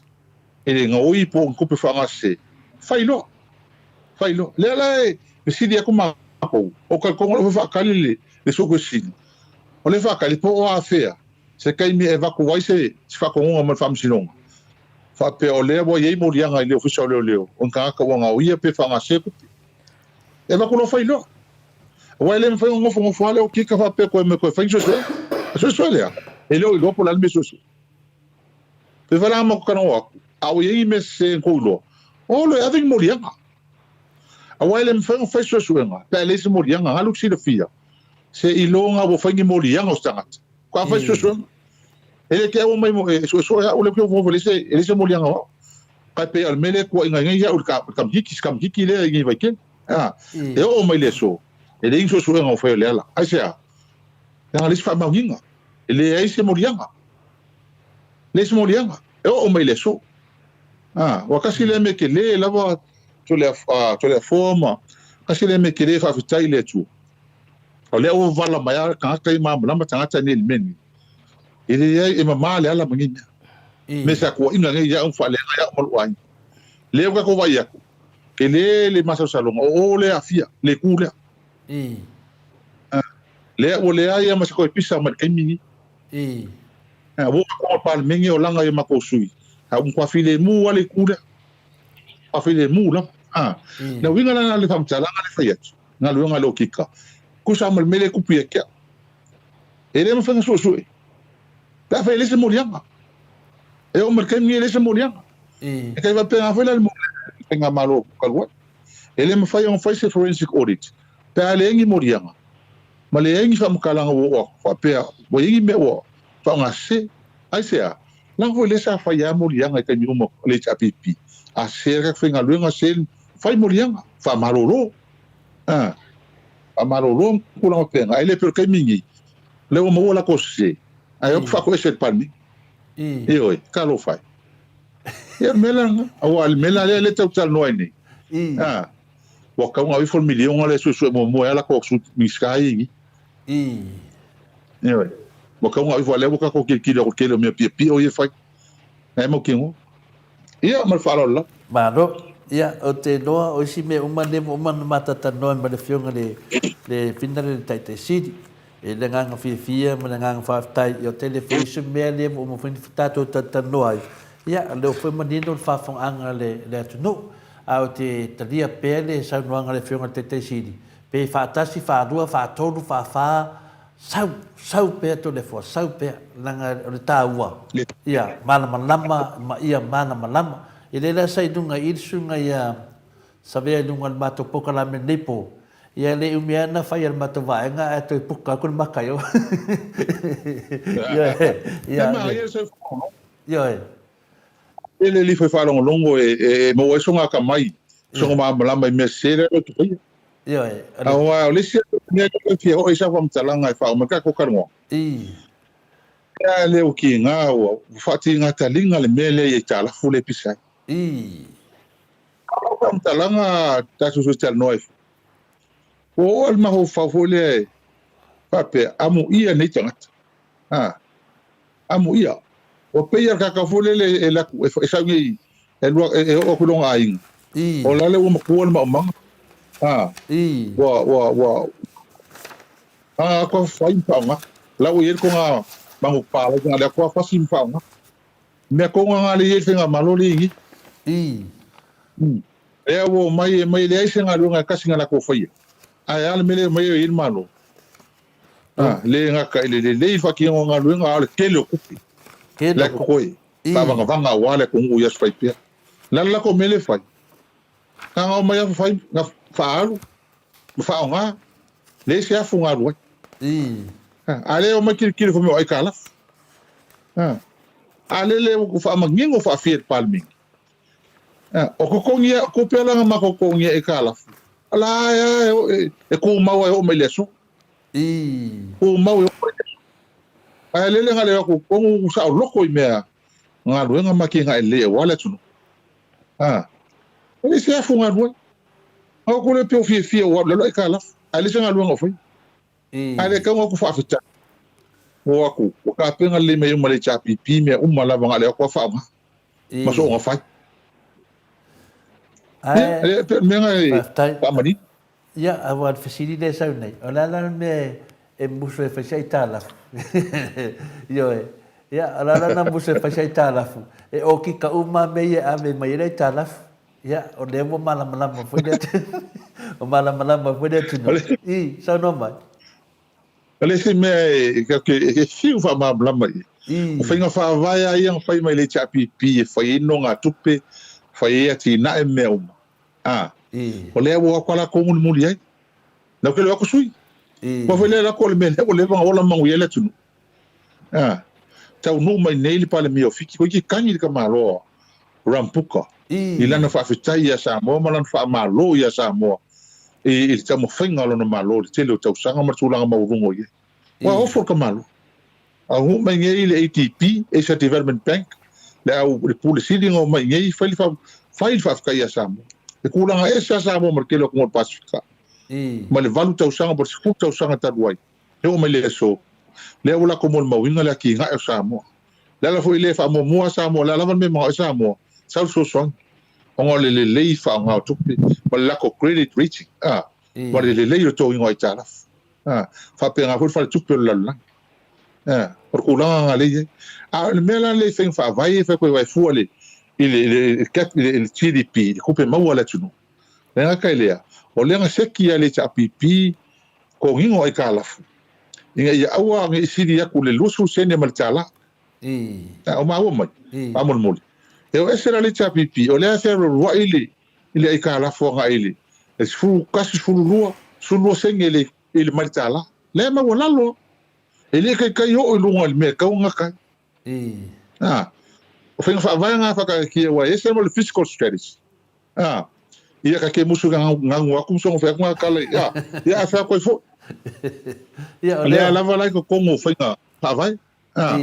e le gaoi po o ni tupe faaaogasese, fai loa, fai loa. Lea la e fesili atu matou, o talitonu o lea foi e faatali le, le Suetusi Sili, O le faatali po o afea se taimi e avatu ai se faatonuga mai le Faamasinoga faapea o lea ua i ai moliaga i le Ofisa o Leoleo o ni tagata ua gaoia pe faagase tupe. E avatu loa fai loa. Aua e le mafai ona nofonofo lava le okika faapea toe omai toe fai ni suesuega. O suesue lea, e le o iloa po o le a le mea suesue. Pe fai la matou talanoa atu, a ua i ai ni mea sese na tou iloa, o loa e ave ni moliaga. Aua e le mafai ona fai suesuega pe a leai se moliaga. Alu silafia, se iloga ua fai ni moliaga o se tagata. Faatoa fai suesuega. E le te au mai e suesue au lea ou te ofoofa e leai se moliaga o au. Kai pei o le mea lea e tuuaiina ai nei au i le kamikiki, se kamikiki lea i nei Vaitele. E oo mai le aso, e leai ni suesuega o fai o Leala. Aisea? Leaga e leai se faamaoniga. E leai se moliaga. Leai se moliaga. E oo mai le aso. Ua tasi lea mea tele lava Toleafoa ma tasi lea mea tele faafetai i le Atua. O lea ua vala mai lava tagata ia malamalama tagata nei i le mea lenei. E leai, e mama le ala ma nei mea. Me sa tuuaiga nei ia au faaleaga ia au ma lou aiga. Lea ua tatou vaai atu, tele le masalosaloga, o o lea e aafia, le itu lea. Lea ua leai lava ma se toe pisa mai le taimi lenei. Ua oo atu i le Palemene o laga i o matou sui, a ua matua filemu lava le itu lea. Matua filemu lava. Le uiga la lena o le faamatalaga lea e fai atu, galuega a le okika, tusa ma le mea lea e tupu ia te au. E le mafai ona suesue, pe afai e leai se moliaga. E oo mai le taimi lenei e leai se moliaga. E tai faapena foi la le moliaga i le faigamalo talu ai. E le mafai ona fai se forensic audit pe a leai ni moliaga ma leai ni faamatalaga ua oo atu faapea ua i ai ni mea ua faaaogasese. Aisea? Leaga foi lea sa fai lava moliaga i taimi uma o le HRPP. A sese le tatou faigaluega, sese, fai moliaga, faamalolo. A, faamalolo ma tulaga faapena. Ae le pei o le taimi lenei, o lea ua maua latou sese, ae o atu faatoese e le Palemene. Ioe, talofa e. Ia o le mea la lena. Aua o le mea la lea e tau talanoa ai nei. A. Ua tau ona aveifo le miliona lea e suesue muamua ai lako Sui Minisita ia i i. Ioe. Ua tau ona aveifo a lea ua tatou tilotilo atu i le tele o mea piopio ia e fai. Na e mautinoa. Ia, ma le faaaloalo lava. Malo. Ia, ou te iloa o isi mea uma lea ua uma ona matatanoa ma le Afioga i le Fina le Taitai Sili. I le agaga fiafia ma le agaga faafetai, ia o tele foi isi mea lea ua uma foi ona tatou talatalanoa ai, ia o lea foi ua manino le faafofogaaga a le atunuu. Ae ou te talia pea le saunoaga a le Afioga i le Taitai Sili, pe faatasi, faalua, faatolu, faafa, sau, sau pea Toleafoa, sau pea, leaga o le taua, ia malamalama ma ia malamalama. E le la sa i luga i i le susuga ia Savea i luga o le matou polokalame i lenei po, ia e le i umi ai ona fai e le matou vaega ae toe puka atu le maka i o. Ioe, ia, ioe. E le lifo e faalogologo e maua ai sona atamai, sona malamalama i mea sese lea e faia. Ioe. Aua o le isi mea e fia oo i ai sau faamatalaga e faauma ai le tatou talanoaga. Ea lea ua tiga, ua faatiga taliga le mea lea i aitalafu lea e pisa ai. A o lau faamatalaga tatou toe talanoa ai foi, ua oo lava i le mafaufau foi lea e faapea, amuia nei tagata. A, amuia. Ua pei lava o le tagata foi lele e alu atu, e sau nei, e alu e oo atu i lona aiga, o la le ua matua le maumaga. A, ua, ua, ua, a, atu fai ma faaaoga. La ua i ai le kona manupapalagi na le atu fasi ma faaaoga. Mea tonu lava lea e i ai le faigamalo lea e i ai nei. Lea ua omai e mai e leai se galuega e tasi na latou faia, ae a le mea lea e omai ai e i ai le Malo? A, le gata i le lelei faatinoga o galuega, a o le tele o tupe la e totoe, faavagavaga aua le atunuu i aso faipea. O le a le latou mea lea e fai? Na ona omai lava fai, na faaalu ma faaaoga, leai se afu na alu ai. A lea e omai tilotilo fai mai o aitalafu. A lea le ua faamanino faafia i le Palemene. O totogi lava, o tupe la na matou totogia i aitalafu, o la e e tumau lava e oo mai i le aso. Tumau e oo mai i le aso. Ae lele na le o atu i totonu saoloto i mea galuega ma atinae lelei aua le atunuu. E le se afu galue. Au ko le peo fiafia ua alu i lalo aitalafu, ae leai se galuega o faia. Ae le tatau ona atu faafetai. Ua o atu, ua tapena lelei mai uma le HRPP mea uma lava na o le o atu lava faaaoga ma soona fai. Ia, e pei o le mea lena e faamanino. Ia, aua o le fesili lea e sau nei, o le a la le mea e musu ai e fai se aitalafu? Ioe. Ia, o le a la na musu e fai se aitalafu? E okika uma lava mea ia e ave mai ai le aitalafu. Ia, o lea ua malamalama foi le ua malamalama foi le atunuu. I, saunoa mai. O le isi mea e, e fiu faamalamalama i ai, o faiga faavae lava ia na fai mai le HRPP e fai ai nogatupe, fai ai atinae ma mea uma. A, o lea ua o atu lava latou mulimuli ai. Lau ke le o atu sui. Ua foi lea lako o le mea lea ua leva ona ola manuia ai le atunuu. A, taunuu mai nei le Palemia o Fiti, toeitiiti tagi le tamaloa Rambuka i lana faafetai ia Samoa ma lana faamalo ia Samoa i le taumafaiga o lona Malo i le tele o tausaga ma le tulaga maualuga o i ai. Ua ofo le tamaloa. A uu mai nei le ADB, Asia Development Bank, le au, le Pule Sili na omai nei fai le, fai le faafetai ia Samoa. E tulaga ese lava Samoa ma le tele o atunuu o le Pasefika. Mai le 8 tausaga po o le 10 tausaga talu ai, e oo mai le aso, lea ua latou molimauina le atinae o Samoa. Le ala foi lea e faamuamua lava Samoa, o le a lava le mea e manao ai Samoa, sau le fesoasoani, ona o le lelei faaaoga o tupe ma le latou credit rating, a, ma le lelei o le totogiina o aitalafu. A, faapena foi le faletupe o le lalolagi. A, o le tulaga lena lea e i ai. A o le mea la lea i faiga faavae ia e fai atu ai, e fua i le, i le, i le, i le GDP, le tupe maua a le atunuu. Le gata i lea, o lea na seki lava e le HRPP totogiina o aitalafu, ina ia aua ne i sili atu le 20 sene ma le $1. A o maua mai, faamolemole. E o ese la le HRPP, o lea e fealualuai le, i le aitalafu agai i le 11, 12, 12 sene i le, i le mai le $1. Lea e maualalo lava. E le taitai oo i luga i le mea e tatau ona gata ai. A, o faiga faavae na faataatia aua e ese ma le fiscal strategy. A, ia ka te musu ka ganu atu ma soona fai atu ngā tala i, a, ia a fai atu ai foi. Ia, o lea lava la i totonu o faiga faavae. A,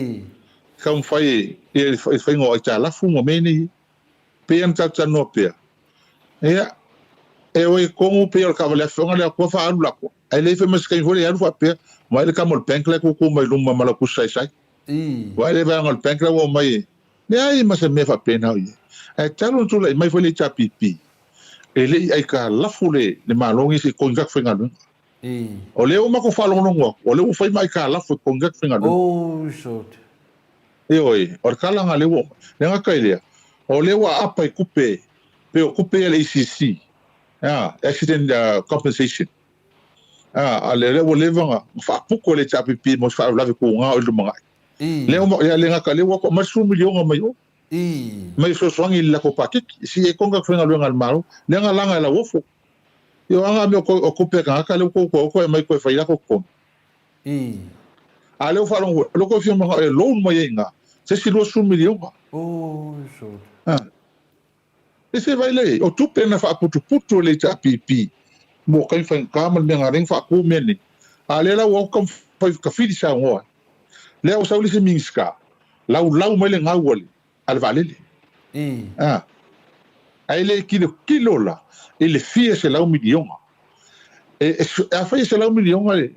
taumafai e, i le faiga o aitalafu ma mea nei. Pei ona tatou talanoa pea, ia, E o e kogu pei o le taavale afioga lea kua faaalu la kua. Ae leai foi ma se taimi foi lea e alu faapea, vaai le tama o le bank la e tutu mai luma ma lau tusi saisai. Vaai le vaega o le bank la ua omai e leai ma se mea faapena o i ai. Ae talu ona tulai mai foi le HRPP, e le i aitalafu le le Malo nei se i totogi tagata faigaluega. O lea ua matou faalogologo atu, o lea ua fai ma aitalafu e totogi tagata faigaluega. Ioe, o le tala lena lea ua oo mai. E le gata i lea, o lea ua aapa i tupe, pei o tupe ia a le ACC, Accident Compensation, a lea ua leva ona faaputu e le HRPP mo se faalavelave tuga o i le lumanai. Lea ua, e le gata i lea ua aumai le 10 miliona mai o, mai fesoasoani i le latou paketi, si e konga faigaluega a le Malo, lea na laga e Lauofo. Ia o a mea o tupe a tagata lea ua tou toe o aumai toe fai latou totogi. A lea ua faalogo, lea ua toe fia manao e loan mai ai i ina se isi 20 miliona. E se vai lea i ai, o tupe na faaputuputu e le HRPP mo taimi faigata ma le mea na ala ai ona faatu mea nei. A lea la ua o taumafai tafili saunoa ai. Lea ua sau le isi Minisita, laulau mai le gau a le a le vaalele. A, ae le tilotilo la i le fia selau miliona. E, e, afai e selau miliona le,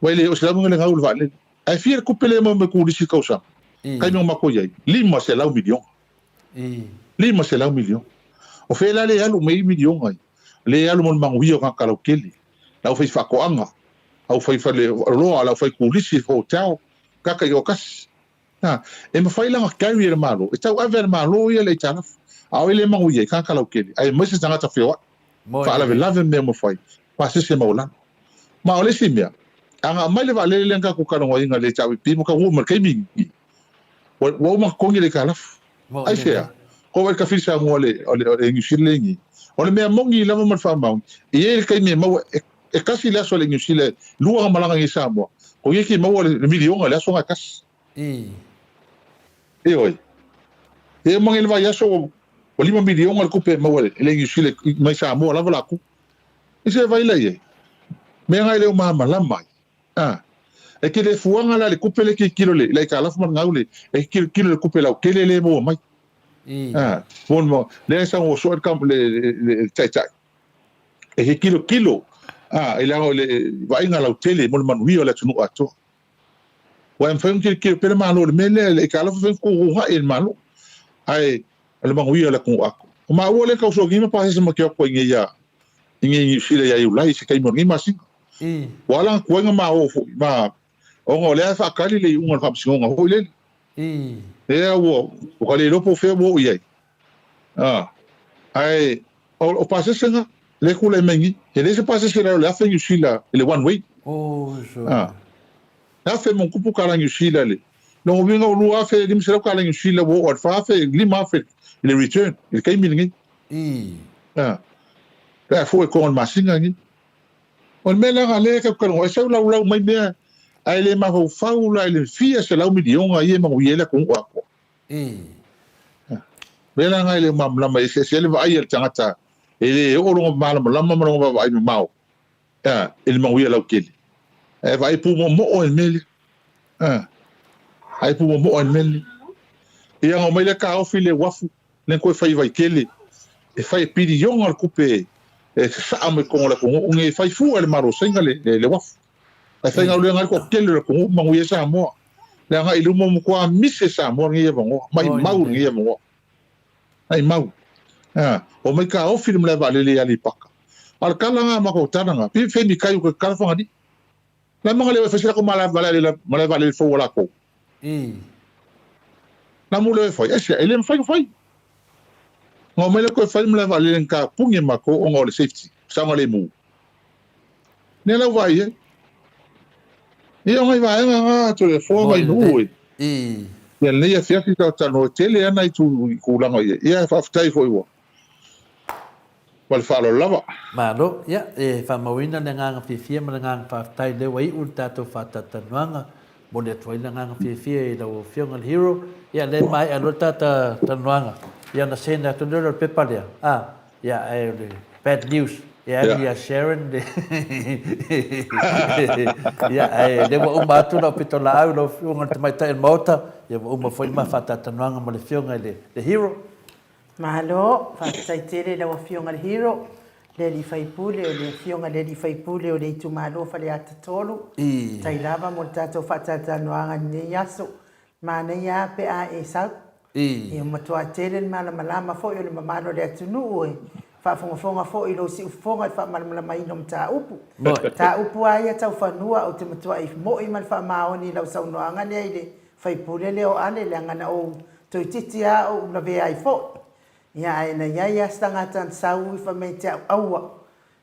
ua e le oo selau miliona le gau o le vaalele. Ae fia le tupe lea e maua mai kulisi i le tausaga? Taimi o matou i ai, 500 miliona. 500 miliona. O fea la le alu mai ai miliona ia? Le alu mo le manuia o tagata lautele, le aufaifaatoaga, aufaifaleoloa, le aufaikulisi, hotel, kaka i Okasi. Na, e mafai la ona carry e le Malo, e tauave e le Malo ia le aitalafu, a o e le manuia i tagata lautele, aemaise tagata feoai, faalavelave mea uma fai, pasese maualalo. Ma o le isi mea, a na aumai le vaalele lea na tatou talanoaina i le HRPP ma taunuu mai i le taimi lenei, ua ua uma ona totogi le aitalafu. Aisea? Ko wai ka whiri Samoa le, o le, o le New Zealand le ngi. O le mea moni lava ma le faamaoni, e i ai le taimi e maua, e, e kasi le aso a le New Zealand, lua ona malaga i Samoa, ko ia ki maua le, le miliona i le aso na e kasi. Ioe. E uma nei le vaiaso ua, ua lima miliona le tupe e maua e le New Zealand mai Samoa lava latou. I se vai la i ai. Mea na e le o malamalama ai. A. E te le fuaga la le tupe le tilotilo le le aitalafu ma le gau le e tilotilo le tupe lautele le maua mai. A. Mo mo le sa o so le le le taitai. E te tilotilo a i le le vaaiga lautele mo le manuia o le atunuu atoa. Ua e mafai ona tilotilo pea le Malo i le mea lea, le aitalafu e mafai ona tuutuunai e le Malo. Ae o le manuia o le atunuu atoa. O maua lea e tau soa nei ma pasese ma te o atu ai nei ia i nei Niu Sila ia Iulai i se taimi o lenei masina. Ua ala ona tuai ona ma o foi ma ona o lea e faatali le iuga o le faamasinoga foi lele. Lea ua ua ka le iloa po o fea ua oo i ai. A, ae o, o pasese na, lea e tulai mai nei. E leai se pasese i lalo o le afe Niu Sila i le one way. A, e afe ma ona tupu tala Niu Sila i le lona uiga o 2500 tala Niu Sila ua oo i le 4000, 5000 i le return i le taimi lenei. A, pe a fua i totonu o le masina lenei. O le mea leaga lea e tautaloga, e sau laulau mai mea, ae le mafaufau la i le fia selau miliona ia e manuia ai le atunuu atoa. Mea la na e le o malamalama, e eseese ai le vaai a le tagata e le oo lona malamalama ma lona vaavaai mamao i le manuia lautele. Ae vaai pumoomoo i le mea lea. Ae pumoomoo i le mea lea. Ia ona omai lea taofi le uafu lea toe fai i Vaitele, e fai e piliona le tupe e sasaa mai totonu o le atunuu nei, e fai fua e le Malo o Saina le, le, le uafu. Ae faigaluega ai le toatele o le atunuu ma manuia ai Samoa. Le agai i luma ua matua mise Samoa lenei avanoa, maimau lenei avanoa. Maimau. A, omai taofi le malae vaalele i Aleipata. A o le tala lena a matou tala na, pe femi kai o ke tala Fagalii. La manga le fai se lako malae malae vaalele fou a lakou. Na mo le fai, aisea, e le mafai ona fai. Na omai la toe fai le malae vaalele na tapuni e matou ona o le safety, saogalemu. Lea la ua vaai ai. Ia o nai vaega na Toleafoa mai nuu e. Ia lenei afiafi ta talanoa tele ana i tulaga ia. Ia faafetai foi ua ma le faaaloalo lava. Malo, ia, e faamauina le agaga fiafia ma le agaga faafetai lea ua iu le tatou faatalatalanoaga. Momoli atu ai le agaga fiafia i lau Afioga i le Hero. Ia, lea e maea loa le tata talanoaga, ia ona send atu lea o le pepa lea, a, ia, ae o le bad news, e alu ia Sharon le ia, ae lea ua uma atu lau pitolaau i lau Afioga i le Tamaitai o le Maota, ia ua uma foi le ma faatalatalanoaga ma le Afioga i le Hero. Malo, faafetai tele i lau Afioga i le Hero. Le alii faipule o le afioga i le alii faipule o le itumalo Faleata 3. Tai lava mo le tatou faatalatalanoaga i lenei aso. Manaia a pe a e sau. Ia matua tele le malamalama foi o le mamalu o le atunuu e faafogafoga foi i lou siufofoga i le faamalamalamaina o mataupu. Mataupu a ia tau fanua ou te matuai mo'i ma le faamaoni i lau saunoaga lea i le faipule lea o Ale leaga na ou toeitiiti a ou lavea ai foi. Ia ae na i ai lava se tagata na sau i fai mai ia te au, aua,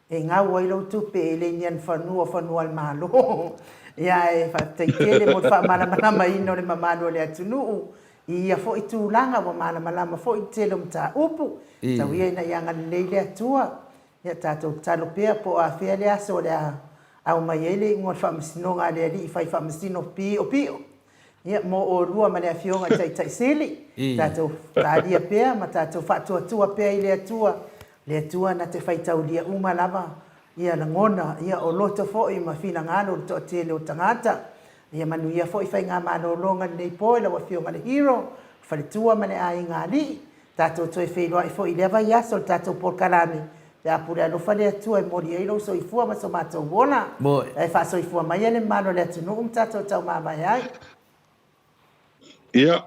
e gau ai lou tupe e le ni ana fanua, o fanua a le Malo. Ia ae faafetai tele mo le faamalamalamaina o le mamalu o le atunuu i ia foi tulaga ua malamalama foi le tele o mataupu. Tau ia ina ia agalelei le Atua. Ia tatou tatalo pea po o afea le aso o le a aumai ai le iuga o le faamasinoga a le Alii fai faamasino piopio. Ia, mo oulua ma le Afioga i Taitai Sili, tatou talia pea ma tatou faatuatua pea i le Atua, le Atua na te faitaulia uma lava ia lagona, ia o loto foi ma finagalo o le toatele o tagata. Ia manuia foi faigamalologa i lenei po i lau Afioga i le Hero, le faletua ma le aiga alii. Tatou toe feiloai foi i lea vaiaso i le tatou polokalame pe a pule alofa le Atua e moli ai lou soifua ma so matou ola. Ae faasoifua maia le mamalu o le atunuu ma tatou taumavae ai. Ia,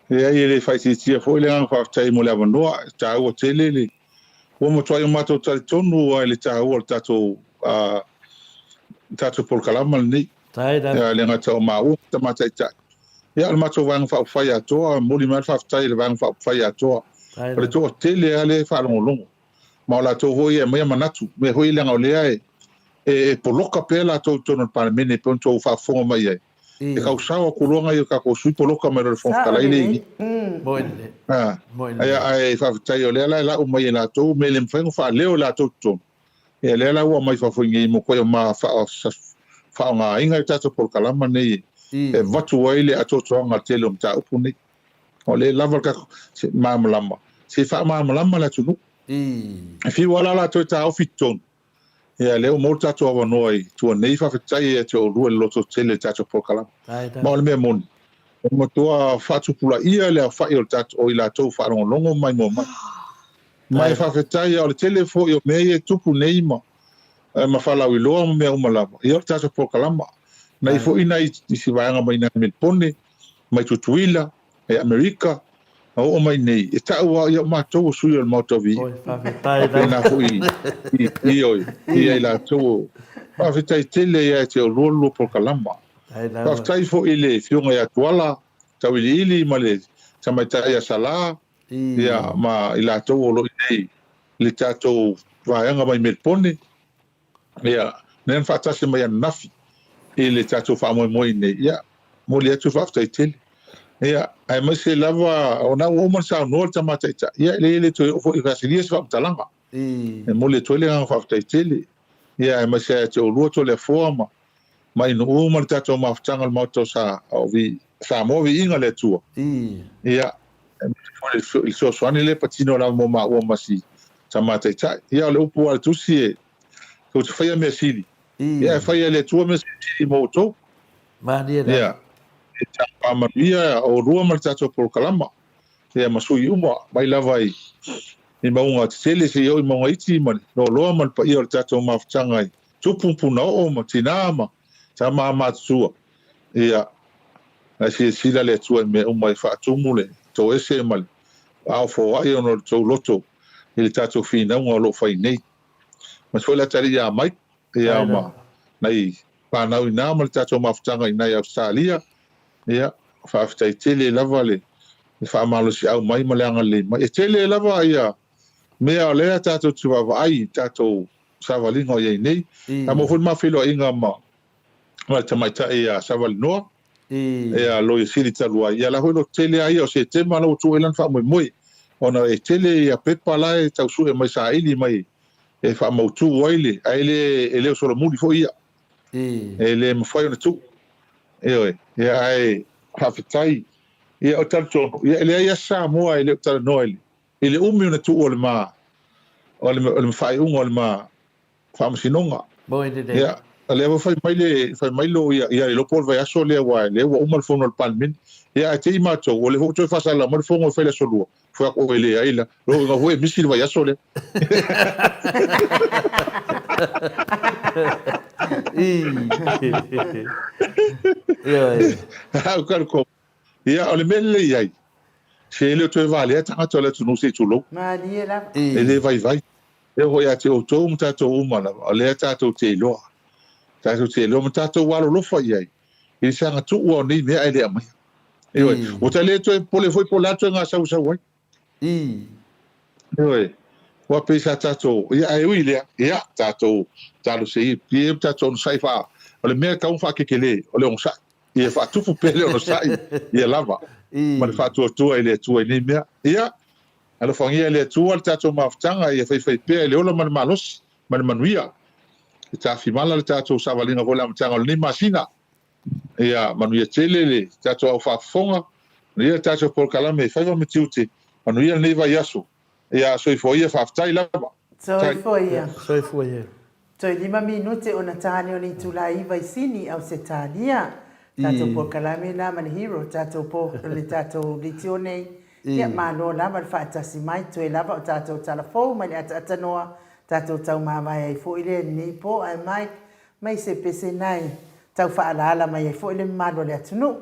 leai e le faaitiitia foi le agaga faafetai mo le avanoa, e taua tele le ua matuai o matou talitonu lava i le taua o le tatou tatou polokalama lenei. Ia, le gata o maua ma Tama Taitai, ia o le matou Vaega Faaupufai atoa, e momoli mai le faafetai i le Vaega Faaupufai atoa, o le toatele lava lea e faalogologo, ma o latou foi e aumaia manatu, mea foi leaga o lea e e poloka pea latou i totonu o le Palemene e pei ona outou faafofoga mai ai, e kausao atu loa nai o tatou sui poloka mai loa i le Fofoga Fetalai lea i i. Ae faafetai o lea la e lau mai e latou mea e le mafai ona faaleo e latou i totonu, Ia lea la ua aumai fafo i nei mo koe o ma faaaogaina i tatou polokalama nei e avatu ai le atoatoaga o le tele o mataupu nei. O lea e lava le tatou malamalama, se i faamalamalama le atunuu. E fiu lava la latou e taofi i totonu, ia lea ua maua le tatou avanoa i tua nei, faafetai ia te oulua i le lototele i le tatou polokalama. Ma o le mea moni, ua matua faatupulaia le aofai o le tatou, o i latou faalogologo mai moa mai. Ma e faafetai, a o le tele foi o mea ia e tupu nei ma ma faalauiloa ma mea uma lava, ia o le tatou polokalama. Na i foi nai isi vaega mai nai Melipone, mai Tutuila, mai Amerika, na oo mai nei, e tau lava, ia o matou o sui o le Maota o Viiga. Faapena foi i, ioe, ia i latou o. Faafetai tele ia te oulua le lua polokalama. Faafetai foi i le Afioga ia Tuala Tauiliili ma le Tamaitai ia Sala, ia, ma i latou o lo o i inei i le tatou vaega mai Melipone, ia, lea na faatasi mai ananafi i le tatou faamoemoe i inei, ia, momoli atu le faafetai tele. Ia, aemaise lava, o na ua uma ona saunoa le Tama Taitai, ia, e leai e le toe oo foi i Fasilia se faamatalaga. E momoli atu ai le agaga faafetai tele, ia, aemaise ia te oulua Toleafoa ma Mainuu ma le tatou mafutaga o le Maota o Sa, o Vi, Samoa Viiga le Atua. Ia, aemaise foi le fesoasoani lea e patino lava mo maua ma si Tama Taitai. Ia, o le upu a le Tusi e, tou te faia mea sili, ia ae faia e le Atua mea sili mo outou. Ia, e faamanuia oulua ma le tatou polokalama, ia ma sui uma, mai lava i i mauga tetele seia oo i mauga iti ma le loaloa ma le paia o le tatou mafutaga i tupu punaoo ma tina ma tama matutua. Ia, na silasila le Atua i mea uma e faatumu le toese ma le ao foai ona o le tou loto i le tatou finauga o lo o fai nei. Aemaise foi le atalii ia Mike, ia ma nai fanau i ina ma le tatou mafutaga i ina i Ausetalia, ia, faafetai tele lava le faamalosiau mai ma le agalelei mai. E tele lava ia mea o lea tatou te vaavaai i tatou savaliga o i ai nei. Na maua foi le ma feiloaiga ma le tamaitai ia Savalinoa, ia Loia Sili talu ai. Ia la foi loto tele lava ia o Setema la ua tuu ai lana faamoemoe ona e tele ia pepa la e tau sue mai saili mai e faamautu ai le, ae le, e le o solomuli foi ia. E le mafai ona tuu. Ioe. Ia ae faafetai. Ia o talitonu, ia e leai lava se Samoa e le o talanoa i le i le umi ona tuu o le ma o le o le faaiuga o le ma faamasinoga. Ia. O lea ua fai mai le, fai mai lo ia, ia le iloa po o le vaiaso lea aua o lea ua uma le fono a le Palemene. Ia ae te i matou, o lea foi ua toe faasalalau mai le fono e fai le Aso Lua, fai atu oi leai la, lona uiga foi e misi le vaiaso lea. Ia, o le mea lelei ai, se e le o toe valea tagata o le atunuu se i tulou. Malie lava. E le vaivai. E oo ia te outou ma tatou uma lava, o lea tatou te iloa. Tatou te iloa ma tatou alolofa i ai, i le saga tuua o nei mea ae le aumaia. Ioe, ua ta le toe popole foi po o le a le toe gasauasau ai. Ioe, ua pei sa tatou, ia ae ui i lea, ia tatou talosia ia ma tatou onosai faa, o le mea e tatau ona faakekelē, o le onosai. Ia faatupu pea le onosai ia lava ma le faatuatua i le Atua i nei mea. Ia, alofagia e le Atua le tatou mafutaga ia faifaipea i le ola ma le malosi ma le manuia. E tafimala le tatou savaliga foi i le amataga o lenei masina. Ia manuia tele le tatou au faafofoga, manuia le tatou polokalame e faiva ma tiute, manuia lenei vaiaso. Ia soifua ia, faafetai lava. Soifua ia. Soifua ia. Toe lima minute ona tane o le itula iva i Sini, Ausetalia. Tatou polokalame na ma le Hero, tatou po, le tatou litio nei. Ia, malo lava le faatasi mai, toe lava o tatou tala fou mai le ataata noa, tatou tau mavae ai foi lea i lenei po. Ae Mike, mai se pese nai tau faalaala mai ai foi le mamalu o le atunuu.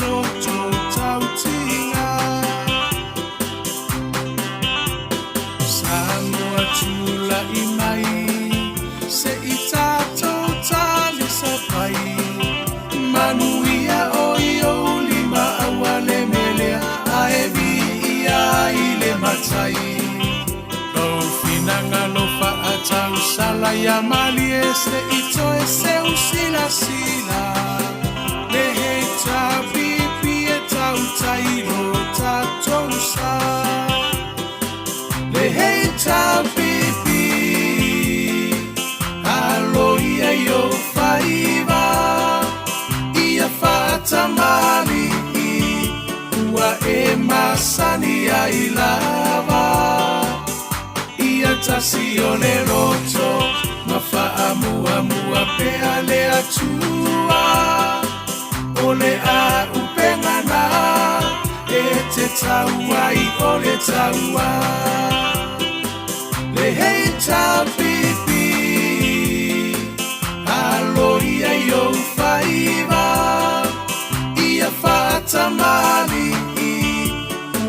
loto tautiga. Samoa tula'i mai, se i tatou talisapai. Manuia o i ou lima aua le melea, ae viia i le matai. Lou finagalo faatausala ia malie se i toe seu silasila. Le HRPP e tautai lo tatou sa. Le HRPP, alo ia i ou faiva, ia faatamalii, ua e masani ai lava. Ia tasi o le loto, ma faamuamua pea le Atua. O le auupega na e te tau ai o le taua. Le HRPP, alo ia i ou faiva, ia faatamalii,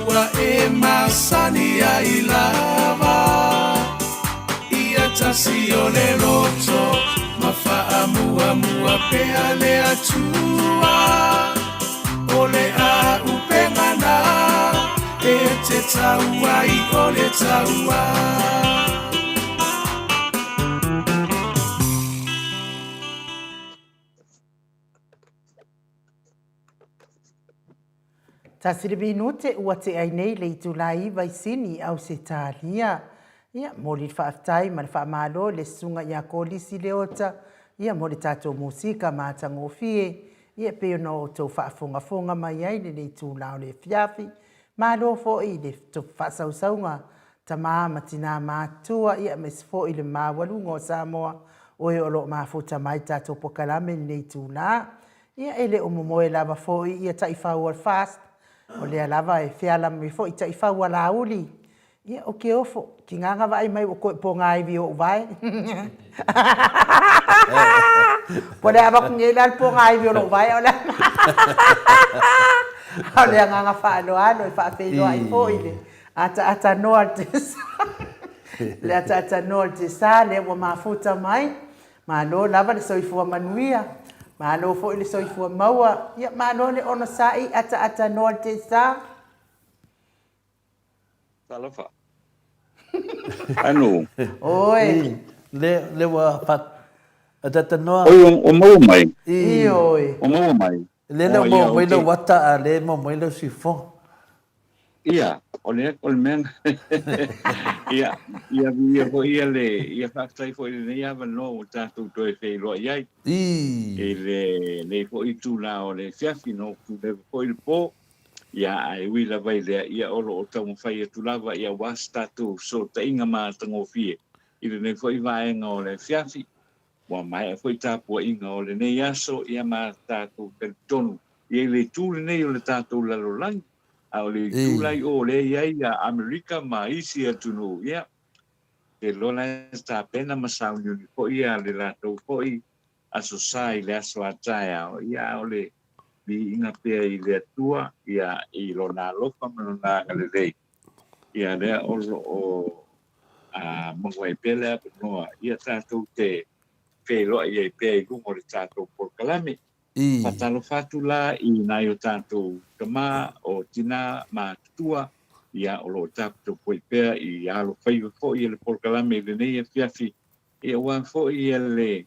ua e masani ai lava. Ia tasi o le loto, ma faamuamua pea le Atua. O le auupega na e te tau ai o le taua. Tasi le minute ua tea ai nei le itula iva i Sini, Ausetalia. Ia, momoli le faafetai ma le faamalo i le Susuga ia Kolisi Leota, ia mo le tatou musika matagofie, ia e pei ona outou faafogafoga mai ai i lenei itula o le afiafi. Malo foi i le faasausauga tama ma tina matutua, ia aemaise foi le maualuga o Samoa, o e o lo o mafuta mai tatou pokalame i lenei itula. Ia e le o momoe lava foi ia taifau o le FAST, o lea lava e feala mai foi taifau a Laauli. Ia o ke ofo, tiga vaai mai ua koe pogaivi o ou vae. Po le avatu nei la le pogaivi o lou vae o le o le agaga faaaloalo e faafeiloai foi le ataatanoa le tesa. Le ataatanoa le tesa lea ua mafuta mai. Malo lava le soifua manuia, malo foi le soifua maua, ia malo le onosai ataatanoa le tesa. Talofa. Anu. Oi. Le, le ua fa, atatanoa. Oi, o maua mai. I, oi. O maua mai. Le le o maua mai lau ata a le maua mai lau sifoga. Ia, o le, o le mea ia, ia, ia foi ia le, ia faafetai foi i lenei avanoa ua tatou toe feiloai ai. I. I lenei foi itula o le afiafi, na ou tuleva foi le po. Ia, ae ui lava i lea, ia o lo o taumafai atu lava ia aua se tatou fesootaiga matagofie i lenei foi vaega o le afiafi. Ua maea foi tapuaiga o lenei aso, ia ma tatou talitonu ia i le itu lenei o le tatou lalolagi, a o le itu la i o lea e i ai ia Amerika ma isi atunuu, ia, te iloa la e tapena ma sauniuni foi ia le latou foi Aso Sa i le aso a taeao, ia a o le viiga pea i le Atua, ia, i Lona alofa ma Lona agalelei, ia lea o lo o a maua ai pea le avanoa ia tatou te feiloai ai pea i luga o le tatou polokalame. Faatalofa atu la i nai o tatou tama, o tina ma tutua, ia o lo o taputapuai pea i alofaiva foi e le polokalame i lenei afiafi, ia aua foi le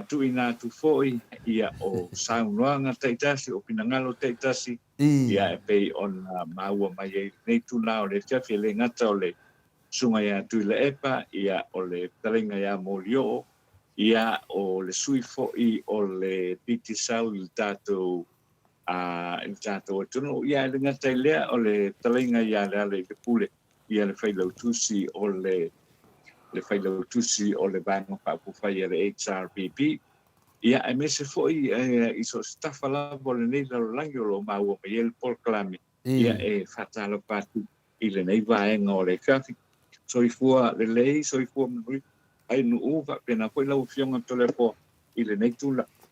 tuuina atu foi ia o saunoaga taitasi, o finagalo taitasi, ia e pei ona maua mai ai i lenei itula o le afiafi, e le gata o le Susuga ia Tuilaepa, ia o le fetalaiga ia Molioo, ia o le sui foi o le Digicel i le tatou i le tatou atunuu, ia e le gata i lea o le fetalaiga ia Lealailepule, ia le Failautusi o le le Failautusi o le Vaega Faaupufai a le HRPP, ia aemaise foi i so o se tafa lava o lenei lalolagi o lo o maua mai ai le polokalame, ia e faatalofa atu i lenei vaega o le afiafi. Soifua lelei, soifua manuia, ai nuu faapena foi lau Afioga Toleafoa i lenei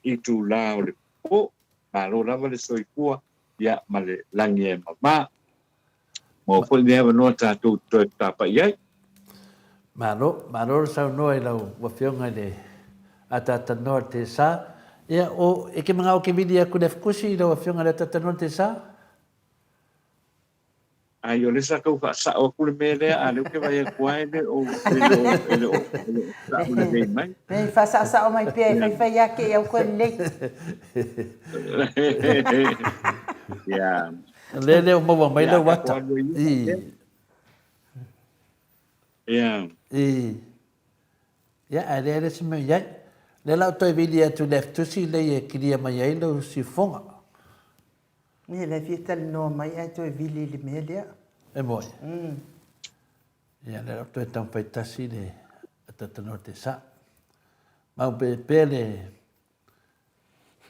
itula o le po. Malo lava le soifua, ia, ma le lagi e mama. Maua foi lenei avanoa tatou te toe tapa'i ai. Malo, malo le saunoa i lau Afioga i le Ataatanoa i le Tesa. Ia, o, e ke mangao ke vili aku i le afukusi i lau Afioga i le Ataatanoa i le Tesa? Ai, o lea sa tau faasao atu le mea lea, a o lea ou te vaai atu lava e le o, e le o, e le o, e le o sao lelei mai. Nei, faasaosao mai pea e faifai ake i au koe lelei. Ia. Lea le o maua mai lau ata. I. Ia. I. Ia, ae lea le se mea i ai. Lea la o toe vili atu i le F-tusi lei e kilia mai ai lau siufofoga. Ia, la e fia talanoa mai ae toe vili i le mea lea. E moi. Ia, lea la o toe taumafai tasi le atatanoa te sa. Mau pe pea le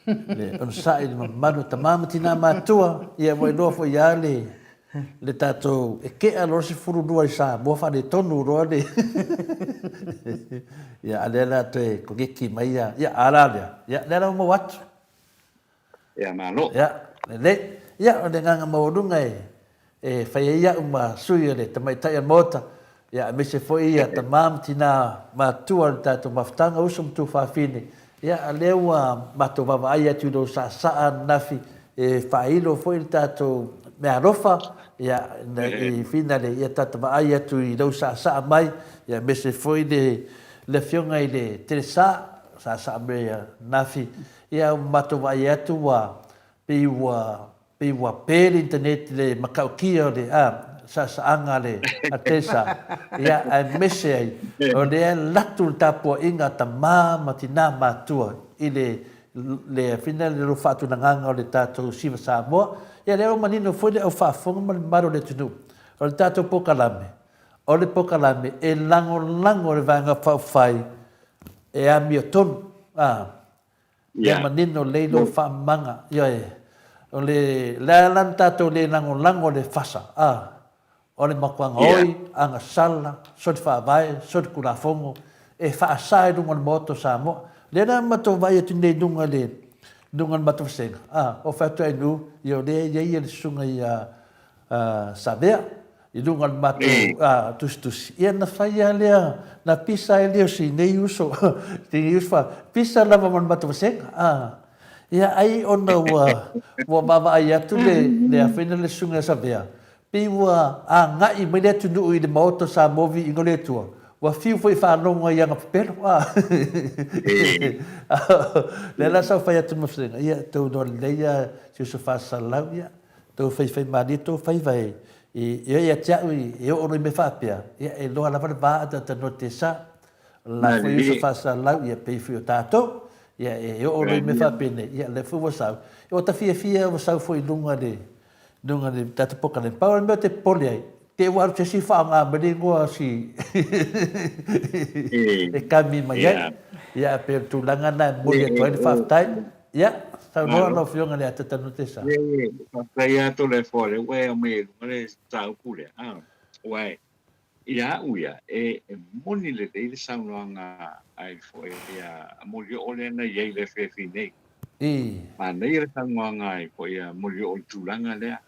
le onosai i le mamalu o tama ma tinā matua, ia ua iloa foi lava le le tatou e kea loa le 12 i Samoa faaletonu loa le ia a lea la toe koneki mai ia ia a la lea ia lea la ua maua atu. Ia malo. Ia lelei. Ia o le agaga maualuga e e fai ai au ma sui o le tamaitai o le Maota, ia aemaise foi ia tama ma tina matua o le tatou mafutaga, uso ma tuafafine, ia a lea ua matou vaavaai atu i lou saasaa ananafi e faailo foi le tatou meaalofa, ia i finale, ia tatou vaai atu i lou saasaa mai, ia aemaise foi le le afioga i le Teresa, saasaa mai ananafi, ia ua matou vaai atu ua pei ua Pei ua pe le internet i le matautia o le saasaaga a le Teresa, ia aemaise ai o lea e latu le tapuaiga a tama ma tina matua i le le fina le faatulagaga o le tatou Siva Samoa. Ia lea ua manino foi le au faafofoga ma le mamalu o le atunuu, o le tatou polokalame, o le polokalame e lagolago i le Vaega Faaupufai e amiotonu, a. Ia manino lelei lou faamamaga. Ioe. O le, le a la na tatou le lagolago le fasa, a? O le matua gaoi, agasala, soli faavae, soli tulafono, e faasa i luga o le Maota o Samoa. Lea la matou vaai atu nei i luga i le, luga o le matou vasega, a, o fai atu ai nu, ia o lea e i ai le susuga ia Savea i luga o le matou tusitusi, ia na fai lava lea, na pisa ai lea o si nei uso, si uso fa, pisa lava ma le matou vasega. Ia ai ona ua, ua vaavaai atu le, le afena le susuga ia Savea, pei ua agai mai le atunuu i le Maota o Samoa Viiga o le Atua, ua fiu foi e faalogo ai i ana pepelo. Lea la sa ou fai atu ma vasega, ia tou iloa lelei lava si uso faasalalau, ia, Tou faifai malie tou faiva e e ia te au e oo loa i mea faapea, ia e loa lava le va a te sa. O le la foi uso faasalalau ia pei foi o tatou, ia e oo loa i mea faapenei, ia lea foi ua sau. Ia ua ta fiafia ua sau foi i luga le luga le tatou polokalame. Pau o le mea ou te popole ai, te i ua alu se isi faaaoga mai le igoa o si e kami mai ai. Ia ae pei o le tulaga lena e momoli atu ai le faafetai. Ia, saunoa lau Afioga i le Ata Tanutesa. E faafetai lava Toleafoa lea ua e aumai ai i luga le mataupu lea, aua ia au ia, e moni lelei le saunoaga a foi a Molioo lea na i ai i le afiafi nei. Manaia le saunoaga a foi a Molioo i le tulaga lea.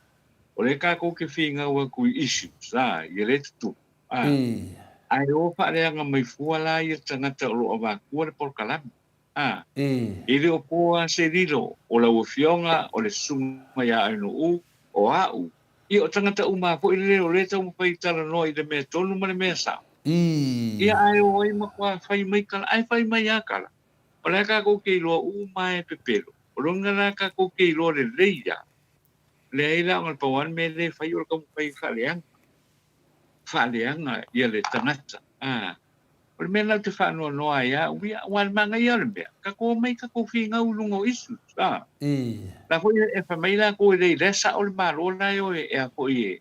O lea tatou te finau atu i issues, a, ia lea e tutupu, a, ae o faaleaga mai fua la ia tagata o lo o avatua le polokalame. A, e le o po lava se lilo, o lau Afioga, o le Susuga ia Ainuu, o au, ia o tagata uma lava foi lele o lea e taumafai e talanoa i le mea tonu ma le mea sao. Ia ae o ai matua fai mai tala, ae fai mai lava tala. O le a tatou te iloa uma lava e pepelo, o lona la tatou te iloa lelei lava, leai la ona pau lava le mea lea e fai o le taumafai e faaleaga, faaleaga ia le tagata. A, o le mea lena ou te faanoanoa ai au ia, aua le manaia o le mea, tatou omai tatou finau i luga o issues, a. La foi e fai mai latou e le lea sao le Malo la e o e, e a foi e,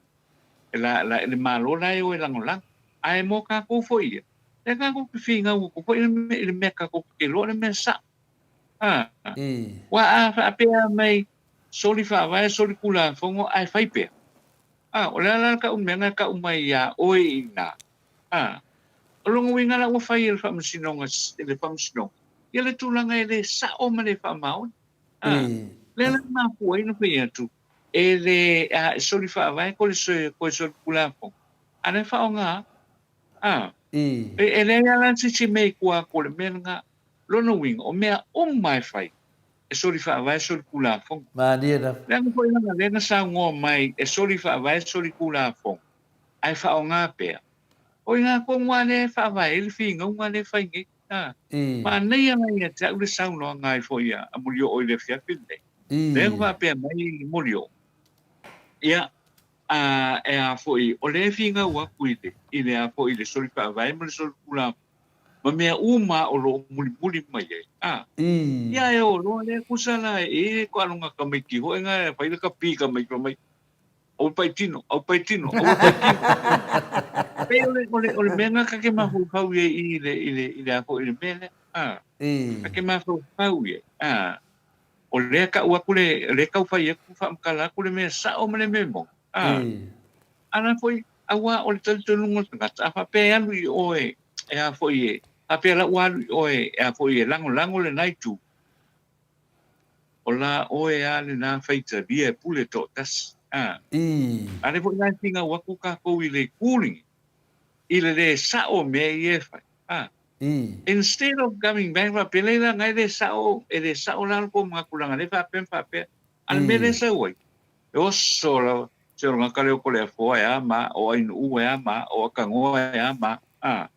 e la, la, le Malo la e o e lagolago. Ae mo tatou foi ia, lea tatou te finau atu foi i le mea tatou te iloa le mea sao. A, aua a faapea mai soli faavae, soli tulafono ae fai pea, a, o le a la le tau mea na tau mai ia oe i ina? A, o lona uiga la ua fai e le Faamasinoga, e le Faamasinoga ia le tulaga e le sao ma le faamaoni. A, Lea la e mafua ai ona fai atu, e le a e soli faavae ko le ko le soli tulafono, a lea e faaaoga a. E, e leai lava la se isi mea i tua atu o le mea lena. Lona uiga, o mea uma e fai, e soli faavae, soli tulafono. Malie lava. Leaga foi leaga lea na saunoa mai e soli faavae, soli tulafono, ae faaaoga pea. O i ina tonu lava lea e faavae ai le finauga lea e fai nei. A, manaia la ia te au le saunoaga ai foi a Molioo i le afiafi lenei. Lea na faapea mai Molioo, ia, a, e a foi, o lea e finau atu i le, i le a foi, i le soli faavae ma le soli tulafono, ma mea uma o lo o mulimuli mai ai. A, ia e o loa lea kusa la e e koalonga tamaiti foi na e fai le kapi tamaiti fai mai, Aua pai tino, aua pai tino, aua pai tino. Pei o le, o le, o le mea na ka ke mafaufau i ai i le, i le, i le a foi i le mea lea. A, ka ke mafaufau i ai. A, o lea kau aku le, o lea kau fai aku faamatala aku le mea sao ma le mea moni. A, a la foi, auā o le talitonuga o le tagata, a faapea e alu i oe, e a foi e, faapea la ua alu i oe, e a foi e lagolago lena itu, O la oe a lena faitalia e pule toatasi. A. A lea foi la e finau atu kakou i le itu lenei, i le le sao o mea ia e fai. A. Instead of coming back faapea, leai la na e le sao, e le sao la lo tou manatu leaga lea e faapea ma faapea. A o le mea lea e sau ai, e oso lava, se o le gata lea o Toleafoa e a ma, o Ainu'u e a ma, o Akanoa e a ma. A.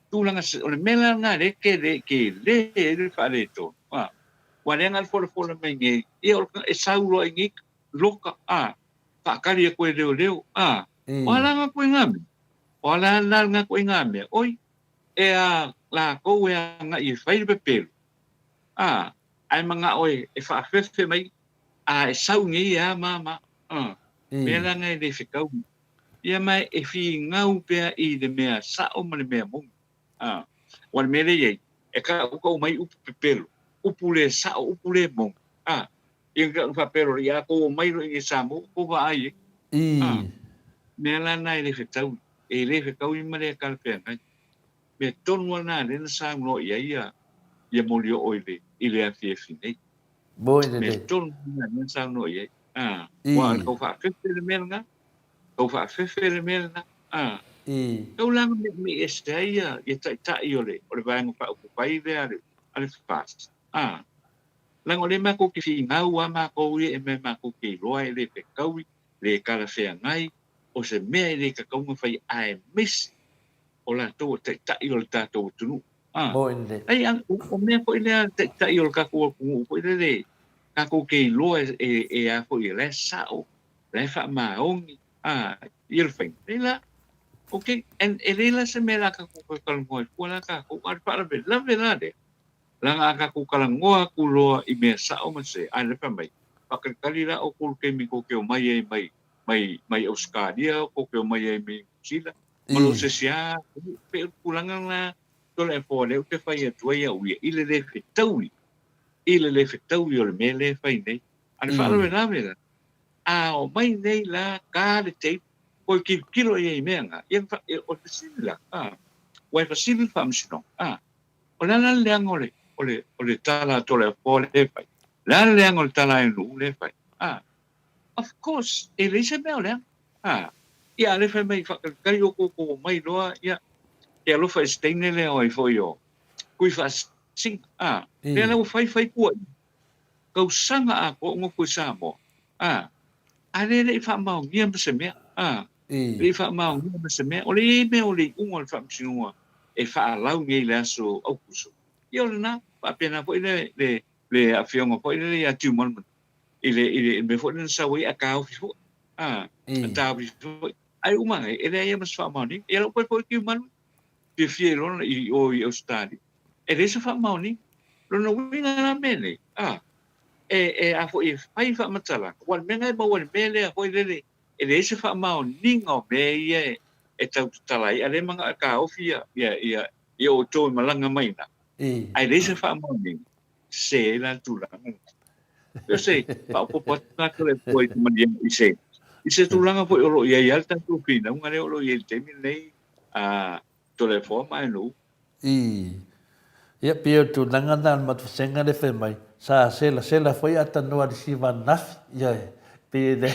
Tulaga, o le mea la lena lea ke le, ke le ai le faaletonu. A. Ua leaga le folafola mai nei, ia o le e sau loa i nei loka, a, faatali atu e leoleo, a, o a la nga koe mea? O a la la nga koe mea? Oi, e a lakou e agai e fai le pepelo, a, ae manao e, e faafefe mai, a e sau nei e a ma ma, a, mea la nga e le fetau. Ia ma e finau pea i le mea sao ma le mea moni. A, ua le mea lea i ai, e kaʻukaʻu mai upu pepelo, upu le sao, upu le moni. A, ia na faapea loa, ia kou omai loa i inei Samoa ua kou vaai ai. A, mea la na e le fetaui, e le fetaui ma le talafeagai. Mea tonu lava na lea na saunoa i ai ia, ia Molioo i le, i le afiafi nei. Mea tonu lava na lea na saunoa i ai. A, ua tau faafefe le mea lena. Tau faafefe le mea lena. A. Tau la na meemee ese ai ia, ia taitai o le, o le Vaega Faaupufai lea a le, a le FAST. A. Leaga o lea matou te finau a matou ia e mea matou te iloa e le fetaui, le talafeagai, o se mea e le tatau ona fai aemaise o latou o taitai o le tatou atunuu. A. Ai, a, o mea foi lea a taitai o le tatou atunuu foi lele, tatou te iloa e, e, e a foi e la e sao, la e faamaoni, a, ia le faiga. Nei la, ok, and e leai la se mea la tatou toe talanoa ai fua la tatou, a o le faalavelave la lea, leaga a tatou talanoa atu loa i mea sao ma se, a lea fai mai, faatalitali la outou i le taimi tou te omai ai mai, mai, mai Ausetalia, tou te omai ai mai Niu Sila, ma lo se isi lava atunuu. E pei o le tulaga lena Toleafoa lea ou te fai atu ai au ia i le le fetaui, i le le fetaui o le mea lea e fai nei. A o le faalavelave la, a omai nei la ta le tape, toe tilotilo i ai i mea na, ia o le fesili la, a, ua e fesili le Faamasinoga, a, o le a la le leaga o le, o le, o le tala a Toleafoa lea e fai? O le a le leaga o le tala a Ainuu lea e fai? A, of course, e leai se mea o leaga. A, ia, a lea fai mai, faatalitali outou tou omai loa, ia, e alofa i se teine lea o ai foi o Tuifaasisina, a, lea la ua fai fai puaʻi, tausaga atoa o nofo i Samoa, a, a lea e le i faamaonia ma se mea, a, e le i faamaonia ma se mea. O le i ai mea o le iuga o le Faamasinoga e faalau nei i le aso Aukuso, ia o lena, faapena foi le, le, le afioga foi lele ia Tiumalu i le, i le mea foi lea na sau ai a taofi foi, a, a taofi foi. Ae uma ai, e leai lava ma se faamaoniga. Ia lau toe foi Tiumalu, fiafia i lona i o i Ausetalia. E leai se faamaoniga. Lona uiga la mea nei, a, e, e a foi e fai faamatalaga, aua o le mea lena e maua i le mea lea foi lele, e leai se faamaoniga o mea ia e, e tau tatala ai, a lea e manao e taofi ia, ia, ia, ia outou e malaga mai i ina, ae leai se faamaoniga, sese ai la le tulaga lena. E se, faaopoopo atu tatou le Atua i te maliega i se, i se tulaga foi o lo o i ai lava le tatou finauga lea o lo o i ai i le taimi lenei, a Toleafoa ma Ainuu. Ii. Ia, pei o le tulaga lena o le matusega lea e fai mai, Sa selasela foi a tanoa le siva ananafi, ioe, pei e le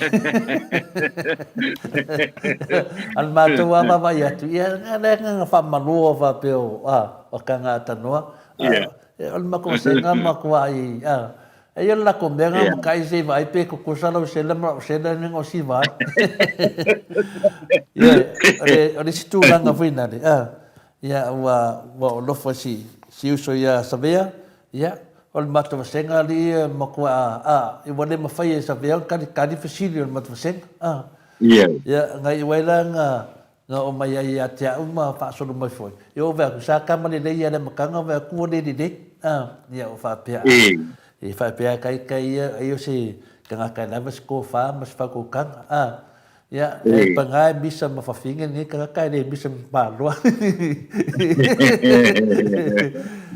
A le matou lava vaavaai atu, ia, o le agaga faamaloa faapea o, a, o kaga a tanoa, a, o le matou vasega matuai, a, e ia le latou mea na matai se i vaai pe tutusa lau sela ma lau sela lea na o siva ai. Ioe, o le, o le isi tulaga foi lale, a, ia, ua, ua ou alofa i si, si uso ia Savea, Ia, o le matou vasega alii ia e matua a, a, ua le mafai e Savea ona tali tali fesili o le matou vasega, a. Ia. Ia, na iu ai la na, na oo mai ai ia te au ma faasolo mai foi. Ia ou vaai atu, sa tama lelei ia le amataga, vaai atu ua le lelei, a. Ia, ou faapea, a, e faapea lava ita ia, ai o se tagata e lava se tofa ma se faautautaga, a. Ia, e paga e misa ma fafine lenei tagata e le misa ma paloa.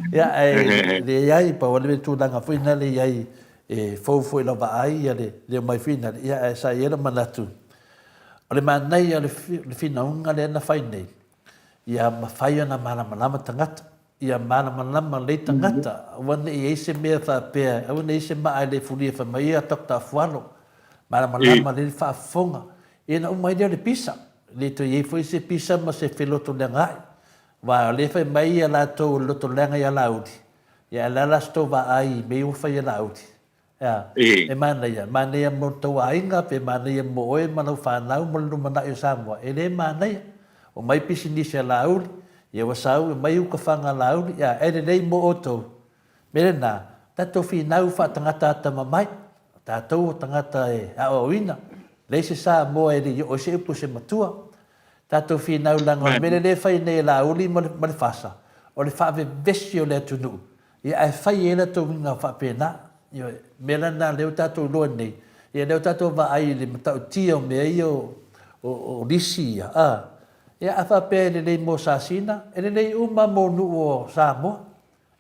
Ia, ae leai, pau lava le tulaga foi lena le i ai e fou foi i lau vaai ia le le omai foi lena, ia ae sa i ai lou manatu, o le manaia o le finauga lea na fai nei, ia mafai ona malamalama tagata. Ia malamalama lelei tagata, aua ne i i ai se mea faapea, aua ne i i ai se maa e le fulia fai mai ia Doctor Afualo. Malamalama lelei le faafofoga. Ia ona uma ai lea o le pisa. E le toe i ai foi se pisa ma se felotoleaga ae. Aua o lea e fai mai ia latou o le lotoleaga ia Laauli, ia ae o le a la se tou vaai i mea ia ua fai e Laauli? E a? E manaia, manaia mo le tou aiga, pe manaia mo oe ma lau fanau mo le lumanai o Samoa? E le manaia. Omai pisinisi a Laauli, ia ua sau, omai uka faga a Laauli, ia, e lelei mo outou. Mea lena, tatou finau faatagata atamamai, o tatou o tagata e aoaoina, leai se Samoa e le i oo ai se upu i se matua. Tatou finau leaga o le mea lea e fai nei e Laauli ma le FASA, o le faavevesi o le atunuu, Ia ae fai i ai latou uiga faapena. Ioe. O mea la na lea ua tatou iloa nei, ia lea ua tatou vaai i le matautia o mea ia o, o, o lisi ia, a. Ia a faapea e lelei mo Sasina, e lelei uma mo nuu o Samoa.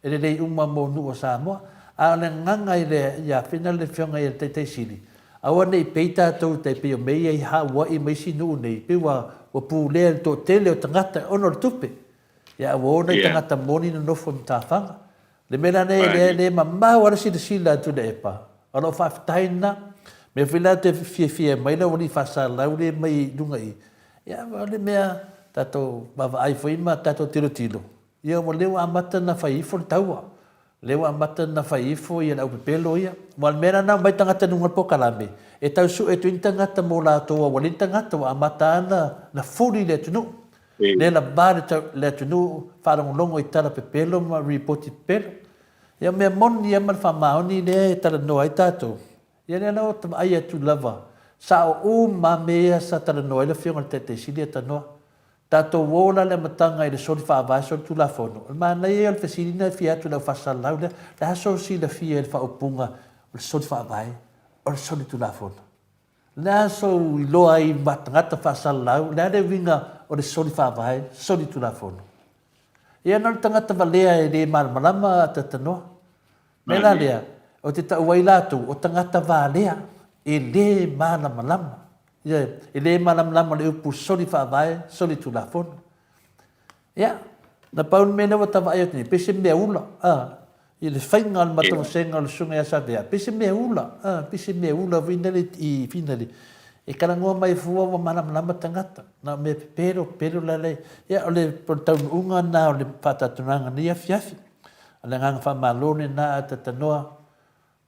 E lelei uma mo nuu o Samoa. A o le agaga i le, ia fina le Afioga i le Taitai Sili, aua ne i pei tatou tai pei o mea ia i Hawaii ma isi nuu nei, pei ua, ua pulea e le toatele o tagata ona o le tupe. Ia ua o nai tagata moni nonofo i matafaga. Le mea la nei lea e le mamao lava le silasila a Tuilaepa, o lau faafetai lena. Mea foi la te fiafia mai lau alii faasalalau lea mai i luga i i, ia o le mea tatou vaavaai foi ma tatou tilotilo, ia ua lea ua amata ona fai ifo le taua. Lea ua amata ona fai ifo ia le aupepelo ia. Aua o le mea lena na omai tagata i luga o le polokalame, e tau sue atu ai ni tagata mo latou aua leai ni tagata, ua amata lava ona fuli le atunuu. Lea lava le atunuu faalogologo i tala pepelo ma ripoti pepelo. Ia o mea moni lava ma le faamaoni lea e talanoa ai tatou, ia lea la ua vaai atu lava, sao uma lava mea ia sa talanoa ai le Afioga i le Taitai Sili ia tanoa. Tatou o la i le amataga i le soli faavae soli tulafono, o le manaia ia o le fesili lena e fia atu i le au faasalalau lea, le a sou silafia i le faaupuga o le soli faavae, o le soli tulafono? Le a sou iloa ai ma tagata faasalalau, le a le uiga o le soli faavae, soli tulafono? Ia na o le tagata valea e le malamalama a tatanoa. Mea la lea, ou te tau ai latou, o tagata valea e le malamalama. Ia, e le malamalama le upu soli faavae, soli tulafono. Ia, na pau le mea lea ua ta vaai atu nei, pei se mea ula, a, i le faiga o le matou vasega o le Susuga ia Savea, pei se mea ula, a, pei se mea ula foi lele i finale, e talanoa mai fua ua malamalama tagata, na o mea pepelo, pepelo la le, ia, o le, o le taunuuga lena o le faatatunaga nei afiafi. O le agaga faamalo lena a tatanoa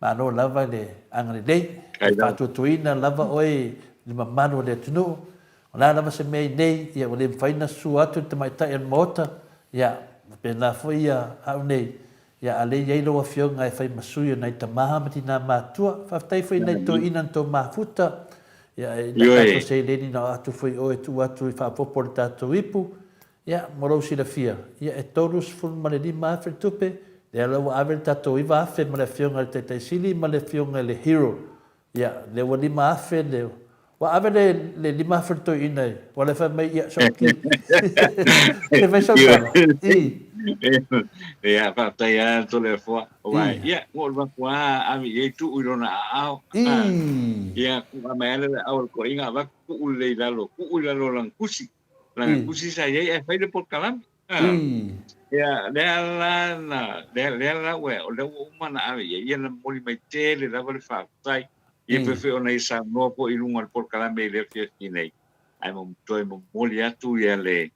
Malo lava i le agalelei, e faatuatuaina lava oe i le mamalu o le atunuu. O le a lava se mea i nei, ia ua le mafai ona sua atu le tamaitai o le Maota, ia faapena foi ia au nei, ia a lea e i ai lau Afioga e fai ma sui o nai tama ma tinā matutua. Faafetai foi i nai toeaiina na tou mafuta, ia i nai tatou seleni na o atu foi oe e tuu atu i faaopoopo i le tatou ipu, Ia, mo lou silafia, ia e $35,000 le tupe, lea la ua ave le tatou $9,000 ma le Afioga i le Taitai Sili ma le Afioga i le Hero. Ia, lea ua $5,000 le, ua ave le, le $5,000 le toeaina i, ua le fai mai, ia, sau ki. Se fai sau tala. I. Ia, faafetai lava Toleafoa. Aua, ia, ua ou alu atu lava ave i ai tuu i lona aao. I. Ia, ua aumai lava le aao o le toeaina avatu tuu lelei i lalo, tuu i lalo o lana tusi. Lana tusi sa i ai ae fai le polokalame. Ia, lea la na, lea, lea la ua, o lea ua uma ona ave i ai, ia na momoli mai tele lava le faafetai. Ia pei foi ona e saunoa foi i luga o le polokalame i le afiafi nei, ae toe momoli atu ia le,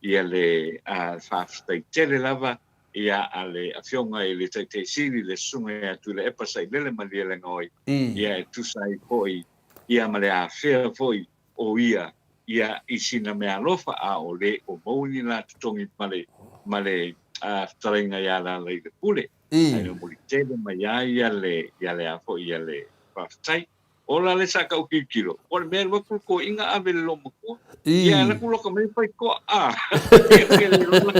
ia le faafetai tele lava ia a le Afioga i le Taitai Sili, le Susuga ia Tuilaepa Sailele Malielegaoi, ia e tusa ai foi ia ma le afea foi o ia ia i sina meaalofa, a o le o maua ni la totogi ma le ma le fetalaiga ia Lealailepule. Ae momoli tele mai ai ia le ia le a foi ia le faafetai. Ola le sa kau kilokilo, o le mea lua ku toeaiga ave le loomatua. Ia ala ku loka mai fai toa a. Ia le lola.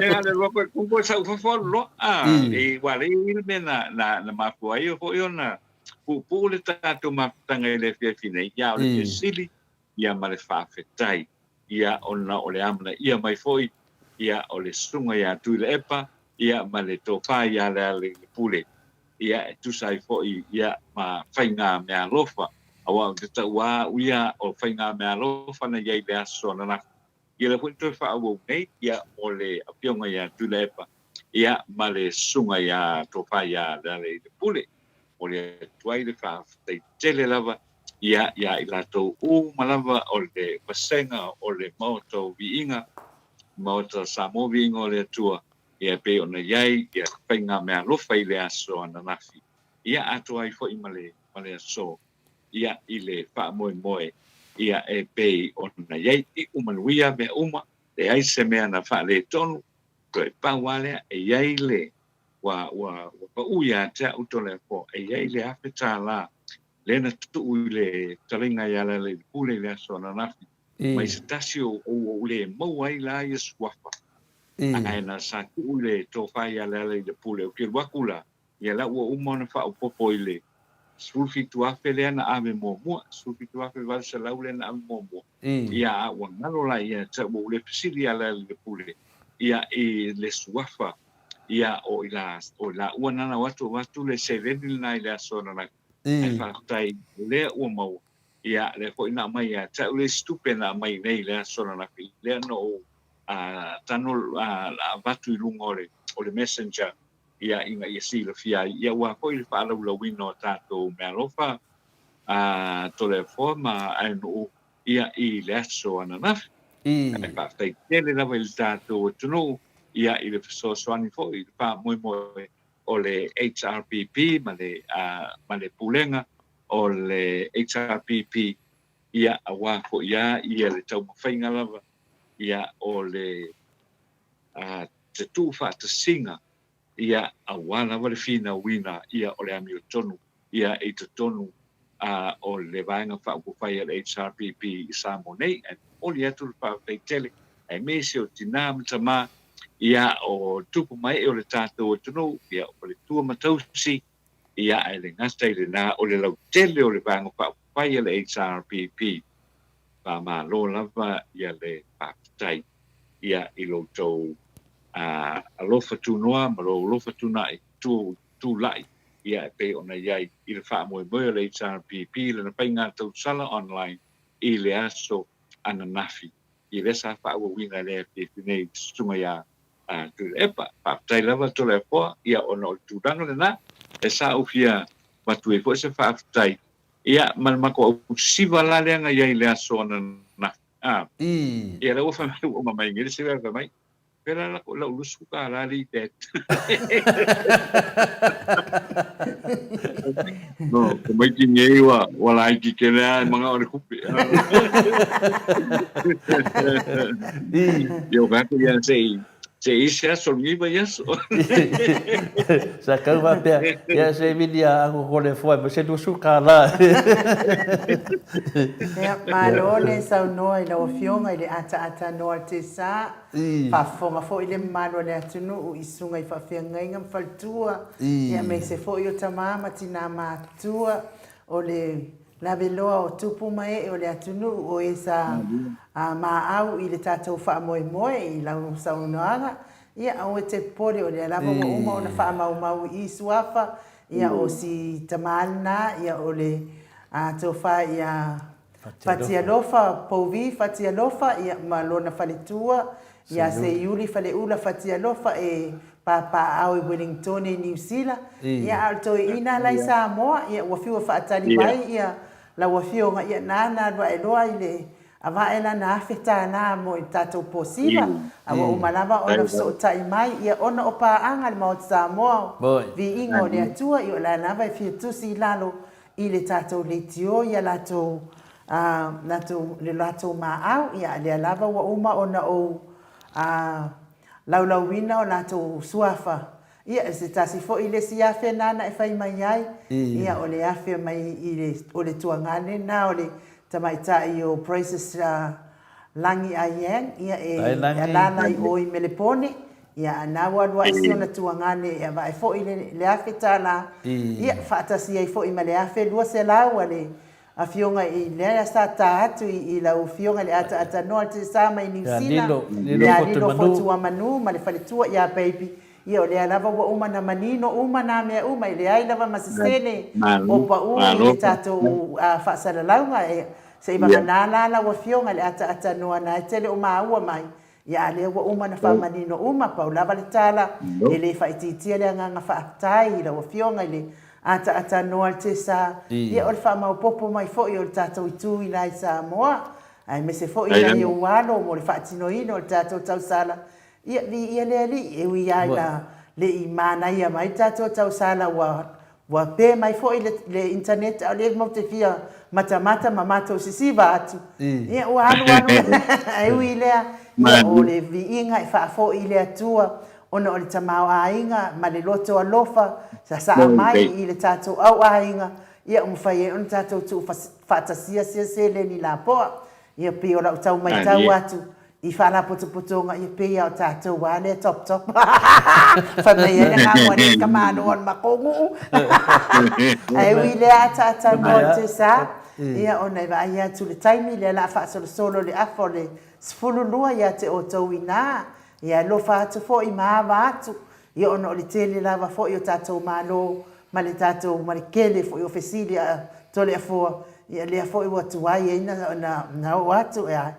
Ia le lua ku ku sa ufa fo lo a. E wa le i le mea na na na mafua ai foi ona puupuu le tatou mafutaga i le afiafi nei, ia o le fesili ia ma le faafetai ia ona o le amanaia mai foi ia o le susuga ia Tuilaepa ia ma le tofa ia Lealailepule ia e tusa ai foi ia ma faiga meaalofa, aua ou te taua au ia o faiga meaalofa na i ai i le aso ananafi. Ia lea foi na toe faaauau nei ia mo le Afioga ia Tuilaepa ia ma le Susuga ia Tofa ia Lealailepule. Momoli atu ai le faafetai tele lava ia ia i latou uma lava o le vasega o le Maota o Viiga, Maota o Samoa Viiga o le Atua, ia e pei ona i ai ia faiga meaalofa i le aso ananafi, ia atoa ai foi ma le ma le aso ia i le faamoemoe ia e pei ona i ai. Iu manuia mea uma, leai se mea na faaletonu, toe pau lava lea e i ai le ua ua ua pau ia te au Toleafoa, e i ai le $1000 lea na tuu i le fetalaiga ia Lealailepule i le aso ananafi, mai se tasi o ou le maua ai la ia suafa. Ae na sa tuu i le tofa ia Lealailepule, ou te alu atu la, ia la ua uma ona faaopoopo i le 17,000 lea na ave muamua, 17,800 lea na ave muamua. Ia a ua galo la ia te au, ua ou le fesili ia Lealailepule ia i le suafa ia o i la o i laua na na o atu avatu le seleni lena i le aso ananafi. Ae faafetai o lea ua maua, ia lea foi na aumai ia te au le isi tupe na aumai nei i le aso ananafi, lea na ou tano avatu i luga o le o le messenger ia ina ia silafia ai ia aua foi le faalaulauina o tatou meaalofa a Toleafoa ma Aenuu ia i le aso ananafi. Ae faafetai tele lava i le tatou atunuu ia i le fesoasoani foi i le faamoemoe o le HRPP ma le ma le Pulega o le HRPP ia aua foi a ia le taumafaiga lava ia o le te tuufaatasiga ia aua lava le finauina ia o le amiotonu ia i totonu o le Vaega Faaupufai a le HRPP i Samoa nei. Ae momoli atu le faafetai tele aemaise o tina ma tama ia o tupu ma ee o le tatou atunuu, ia o faletua ma tausi, ia ae le gata i lena o le lautele o le Vaega Faaupufai a le HRPP. Faamalo lava ia le faafetai ia i lo outou alofa tunoa ma lou alofa tunai, tulai ia e pei ona i ai i le faamoemoe o le HRPP i lana faiga tausala online i le aso ananafi i lea sa faaauauina e le afiafi nei i le susuga ia Tuilaepa. Faafetai lava Toleafoa ia ona o le tulaga lena e sa ou fia avatu ai foi se faafetai ia ma le matou ausiva la lea na i ai i le aso ananafi. Ia lea ua fai mai ua uma mai nei le siva fai mai Pela la ko lau lusu ka la li det. No, ko mai ki ngei wa wa lai ki ke lea manga o le kupe. Yo ka ko ia sei se isi aso ngiva i aso. Sa kau faapea, ia se vili a aku ko le foe, ma se lusu ka la. Ia, malo le saunoa i lau Afioga i le ataata noa te sa. Faafofoga foi le mamalu o le atunuu i susuga i faafeagaiga ma faletua, aemaise foi o tama ma tina matutua o le laveloa o tupu ma ee o le atunuu o e sa maau i le tatou faamoemoe i lau saunoaga. Ia, aua e te popole, o lea lava ua uma ona faamaumau i i suafa, ia, o si tama lena, ia, o le tofa ia Fatialofa, Pouvi Fatialofa, ia, ma lona faletua. Ia Seiuli Faleula Fatialofa e papaaao i Wellingtone i Niu Sila, ia a o le toeaina la i Samoa, ia ua fiu e faatali mai ia lau afioga, ia nana alu ae loa i le avae lana $1000 mo i tatou posiva, a ua uma lava ona fesootai mai, ia ona o paaga a le Maota Samoa, viiga o le Atua, ia o la lava e fia tusi i lalo i le tatou leitio ia latou latou le latou maau, ia a lea lava ua uma ona ou laulauina o latou suafa, ia se tasi foi le isi afe nana e fai mai ai, ia o le afe mai i le o le tuagane na o le tamaitai o Praises Lagi Aiyang, ia e alala i o i Melepone, ia a na ua alu ae si ona tuagane e avae foi le $1000, ia faatasi ai foi ma le $1200 a le Afioga i lea sa ta atu i lau Afioga i le ataatanoa le sa mai Niu Sila, ia Lilo Fotuamanu ma le faletua ia Baby, ia o lea lava ua uma na manino uma na mea uma, e leai lava ma se sene o pau i le tatou faasalalauga, se i vagana la lau Afioga i le ataatanoa na e tele o maua mai, Ia a lea ua uma na faamanino uma, pau lava le tala, e le faaitiitia le agaga faafetai i lau Afioga i le ataatanoa le Tesa, ia o le faamaopopo mai foi o le tatou itu i la i Samoa, aemaise foi nai ou alo mo le faatinoina o le tatou tausala, ia viia le Alii, e ui lava ina le i manaia mai le tatou tausala ua Ua pe mai foi le internet a o lea matou te fia matamata ma matou sisiva atu. Ia ua alu alu ae ui i lea, ia o le viiga e faafoi i le Atua ona o le tamaoaiga ma le loto alofa sa saa mai i le tatou auaiga, ia ua mafai ai ona tatou tuu faatasia sia seleni lapoa. Ia pei o lau tau maitau atu i faalapotopotoga, ia pei a o tatou a lea top top. Fai mai ai le agaga o le tamaloa o le matou nuu. Ae ui i lea ataata mo le sa, ia ona e vaai atu i le taimi lea o le a faasolosolo le afa o le 12 ia te outou ina. Ia alofa atu foi ma ava atu, ia ona o le tele lava foi o tatou malo ma le tatou ma le kele foi o fesili a Toleafoa, ia lea foi ua tuai ai na oo atu, ea.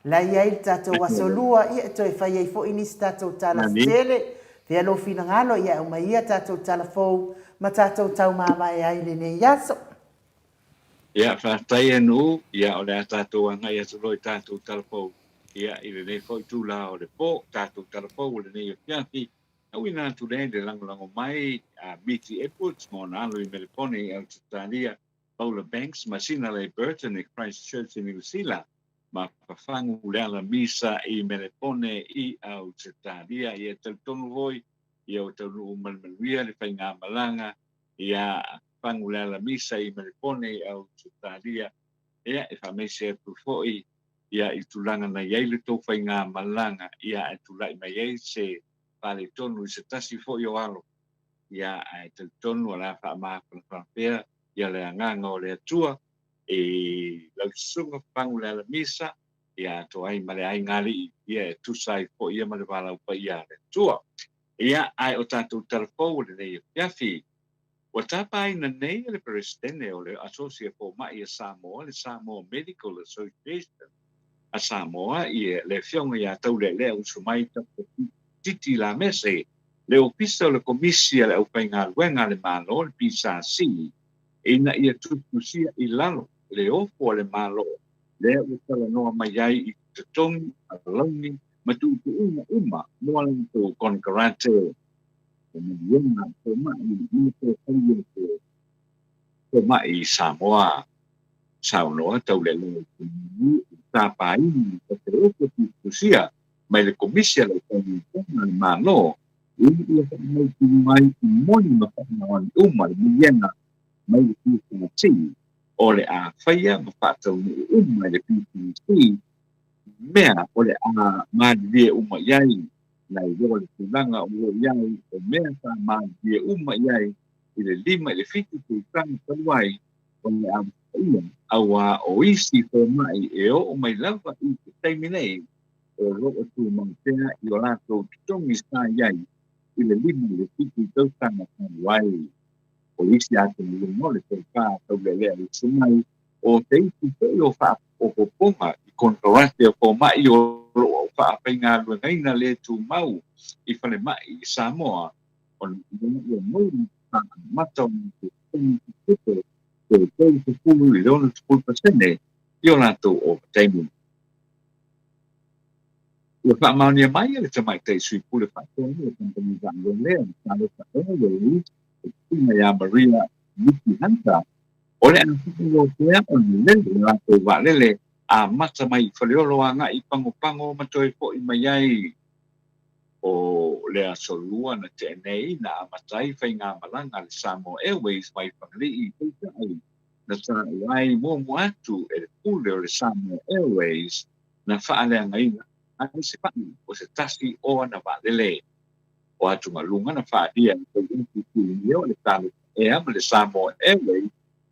La e i ai le tatou aso lua, ia e toe fai ai foi nisi tatou tala tetele. Fea lou finagalo, ia e aumai ia tatou tala fou ma tatou taumamae ai i lenei aso. Ia, faafetai e Nuu, ia o le a tatou agai atu loa i tatou tala fou, ia i lenei foi itula o le po, tatou tala fou o lenei afiafi, auina atu lea i le lagolago mai a Miti Edwards ma ona alo i Melepone i Ausetalia, Paula Banks ma Sinalei Burton i Christchurch i Niu Sila, ma Fafagu Leala Misa i Melepone i Ausetalia. Ia talitonu foi ia ua taunuu ma le manuia le faigamalaga ia Fafagu Leala Misa i Melepone i Ausetalia. Ia e faamaise atu foi ia i tulaga na i ai le tou faigamalaga ia ae tulai mai ai se faaletonu i se tasi foi o alo ia ae talitonu o le a faamafanafana pea ia le agaga o le Atua i lau susuga Fagu le Alamisa, ia atoa ai ma le aiga alii, ia e tusa ai foi ia ma le valaau paia a le Atua. Ia, ae o tatou tala fou o lenei afiafi, ua tapaina nei e le Peresetene o le Asosi a Fomai a Samoa, le Samoa Medical Association a Samoa, ia le Afioga ia Taulealea Usumai Tafokititi Lamese, le Ofisa o le Komisi a le Aufaigaluega a le Malo, le PSC, ina ia tusitusia i lalo le ofo a le Malo lea ua talanoa mai ai i totogi, alauni ma tuutuuga uma mo a latou konekarate. O maliega a fomai ma le fai o fomai i Samoa. Saunoa Taulelei i le tapaina o se ofo tusitusia mai le Komisi a le Aufaigaluega a le Malo ina ia faamautino ai i moni ma faamaoni uma le miliona mai le PSC o le a faia ma faataunuu uma e le PSC mea o le a malilie uma i ai, nai lo le tulaga o lo o i ai o mea sa malilie uma i ai i le 5 i le 7 tausaga talu ai o le a vasaia, auā o isi fomai e oo mai lava i te taimi nei o lo o tumau pea i o latou totogi sa i ai i le 5 i le 7 tausaga talu ai. O isi atugaluga o le tofa taulelea usu mai, o se isi foi o faaopoopoga i konekarate o fomai o lo o faafaigaluegaina le tumau i falemai i Samoa ona ua maua faamata o latou totogi tupe pe 30 i le 60% i o latou ovataimi. Ua faamaonia mai e le Tamaitai Sui Pule Faatonu o le Kamupani Vaalele o le Talofa Airways, le Susuga ia Maria Miki Hunter, o le a faaauau pea ona lele le latou vaalele amata mai i Faleolo agai i Pagopago ma toe foi mai ai. O le Aso Lua na tea nei na amata ai faigamalaga a le Samoa Airways mai Fagalii i Peitai, na taua ai muamua atu e le Pule o le Samoa Airways na faaleagaina ai se paʻi o se tasi o ana vaalele. O atugaluga na faaalia e Faiupu Tuigia o le Talofa Air ma le Samoa Airways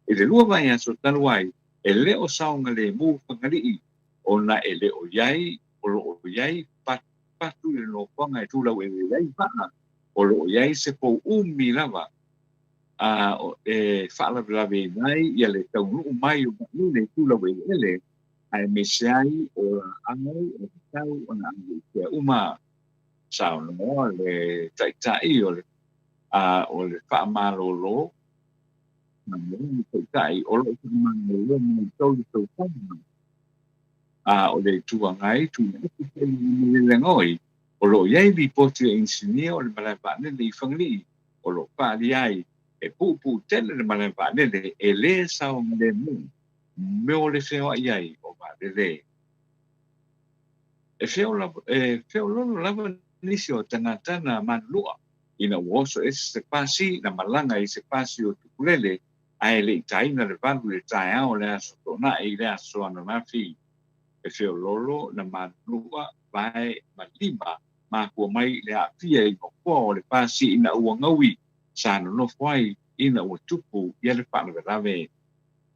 i le lua vaiaso talu ai, e le o saogalemu Fagalii ona e le o i ai o lo o i ai patupatu i le nofoaga e tulaueleele ai vaa, o lo o i ai se pou umi lava a e faalavelave ai ia le taunuu mai o vaalele i tulaueleele aemaise ai o laau e tatau ona aveesea uma. Saunoa le Taitai o le a o le faamalolo saunoa le Taitai o lo o faamalolo mai 3 tausaga a o le Itu Agai tuuina atu foi i Malielegaoi o lo o i ai lipoti a inisinia o le malae vaalele i Fagalii o lo o faaalia ai e puupuu tele le malae vaalele e le saogalemu mo le feoai ai o vaalele. E feoloolo lava nisi o tagata na manulua ina ua oso ese se pasi na malaga i se pasi o Tukulele ae le i taina le 8 i le taeao o le Aso Toonai i le aso ananafi. E feoloolo na manulua vae ma lima makua mai le aafia i nofoa o le pasi ina ua gaui sa nonofo ai ina ua tupu ia le faalavelave.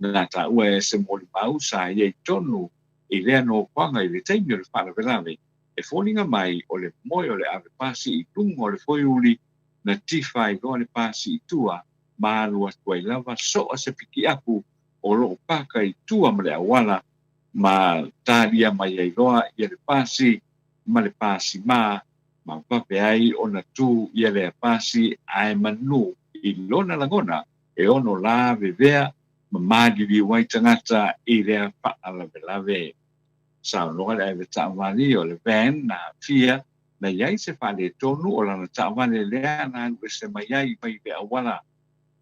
Na taua e se molimau sa i ai tonu i lea nofoaga i le taimi o le faalavelave, e foliga mai o le moe o le ave pasi i luga o le foiuli na tifa ai loa le pasi i tua ma alu atu ai lava soa se pikiapu o lo o paka i tua ma le auala ma talia mai ai loa ia le pasi ma le pasi ma ma vave ai ona tu ia lea pasi ae manu i lona lagona e ono lavevea ma maliliu ai tagata i lea faalavelave. Saunoa le ave taavale o le van na aafia na i ai se faaletonu o lana taavale lea na alu ese mai ai mai le auala.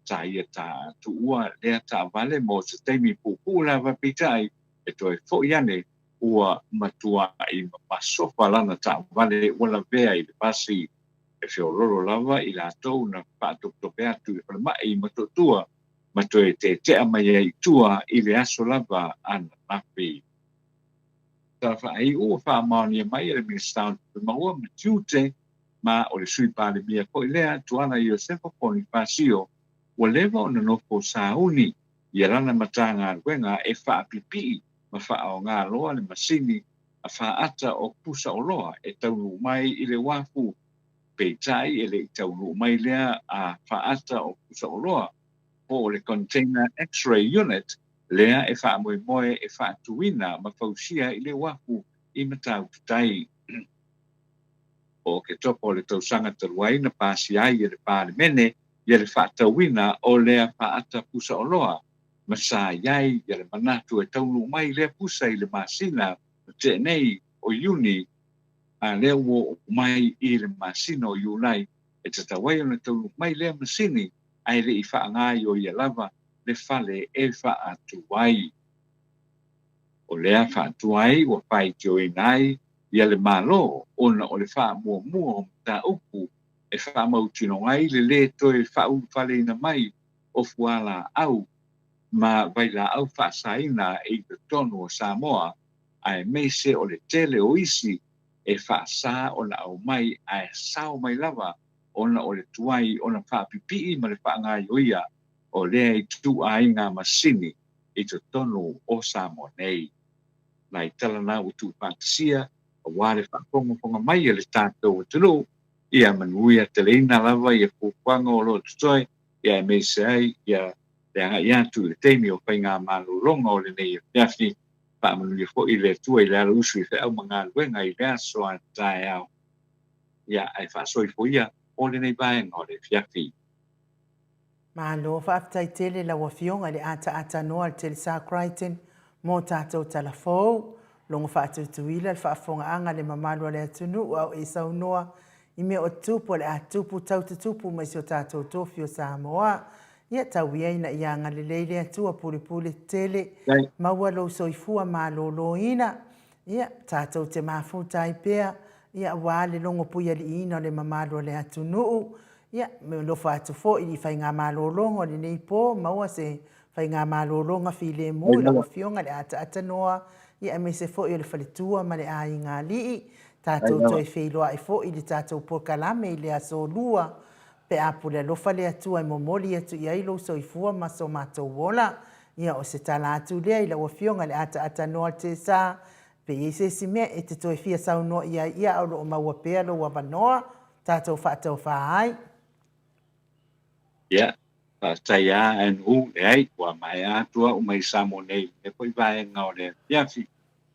Sa ia ta tuua lea taavale mo se taimi puupuu lava peitai e toe foi ane ua matuai masofa lana taavale ua lavea i le pasi. E feoloolo lava i latou na faatopetope atu i le falemai i Motootua ma toe tetea mai ai i tua i le aso lava ananafi. Tala faaiu ua faamaonia mai e le Minisita o Tupe Maua ma Tiute ma o le Sui Palemia foi lea Tuala Iosefa Ponifasio ua leva ona nofo sauni ia lana Matagaluega e faapipii ma faaaoga loa le masini a faata o pusa oloa e taunuu mai i le uafu. Peitai e le i taunuu mai lea a faata o pusa oloa po o le Container X-ray Unit lea e faamoemoe e faatuina ma fausia i le uafu i Matautu Tai. O Oketopa o le tausaga talu ai na pasia ai e le Palemene ia le faatauina o lea faata pusa oloa ma sa i ai ia le manatu e taunuu mai lea pusa i le masina na tea nei o Iuni, a lea ua oo mai i le masina o Iulai e tatau ai ona taunuu mai lea masini ae le i faagaioia lava le fale e faatu ai. O lea faatuai ua faitioina ai ia le Malo ona o le faamuamua o mataupu e faamautinoa ai le lē toe faaulufaleina mai o fualaau ma vailaau faasaina i totonu o Samoa, aemaise o le tele o isi e faasa ona aumai ae sao mai lava ona o le tuai ona faapipii ma le faagaioia o lea ituaiga masini i totonu o Samoa nei. Nai tala na ua tuufaatasia aua le faafogafoga mai a le tatou atunuu, ia manuia teleina lava ia fuafuaga o lo o totoe, ia aemaise ai ia le agai atu i le taimi o faigamalologa o lenei afiafi. Faamanuia foi le Atua i le alausu i feau ma galuega i le aso a taeao. Ia, ae faasoifo ia o lenei vaega o le afiafi. Malo, faafetai tele lau Afioga i le ataata noa a le Telesa Crichton mo tatou tala fou. Logo faatuituila le faafofogaaga a le mamalu o le atunuu a o e saunoa i mea o tupu o le a tupu tau tutupu mai si o tatou tofi o Samoa. Ia tau ia ina ia agalelei le Atua pulepule tele maua lou soifua maloloina. Ia tatou te mafuta ai pea ia aua le logo puialiiina o le mamalu o le atunuu. Ia, me alofa atu foi i faigamalologa o lenei po, maua se faigamalologa filemu i lau Afioga i le ataata noa, ia aemaise foi o le faletua ma le aiga alii. Tatou toe feiloai foi i le tatou polokalame i le aso Lua, pe a pule alofa le Atua e momoli atu i ai lou soifua ma so matou ola. Ia, o se tala atu lea i lau Afioga i le ataata noa o le Tesa, pe i ai se isi mea e te toe fia saunoa i ai, ia a o lo o maua pea lou avanoa. tatou faatofa ai. Ia, faafetai lava Andrew, leai, ua maea atu au mai Samoa nei i lenei foi vaega o le afiafi.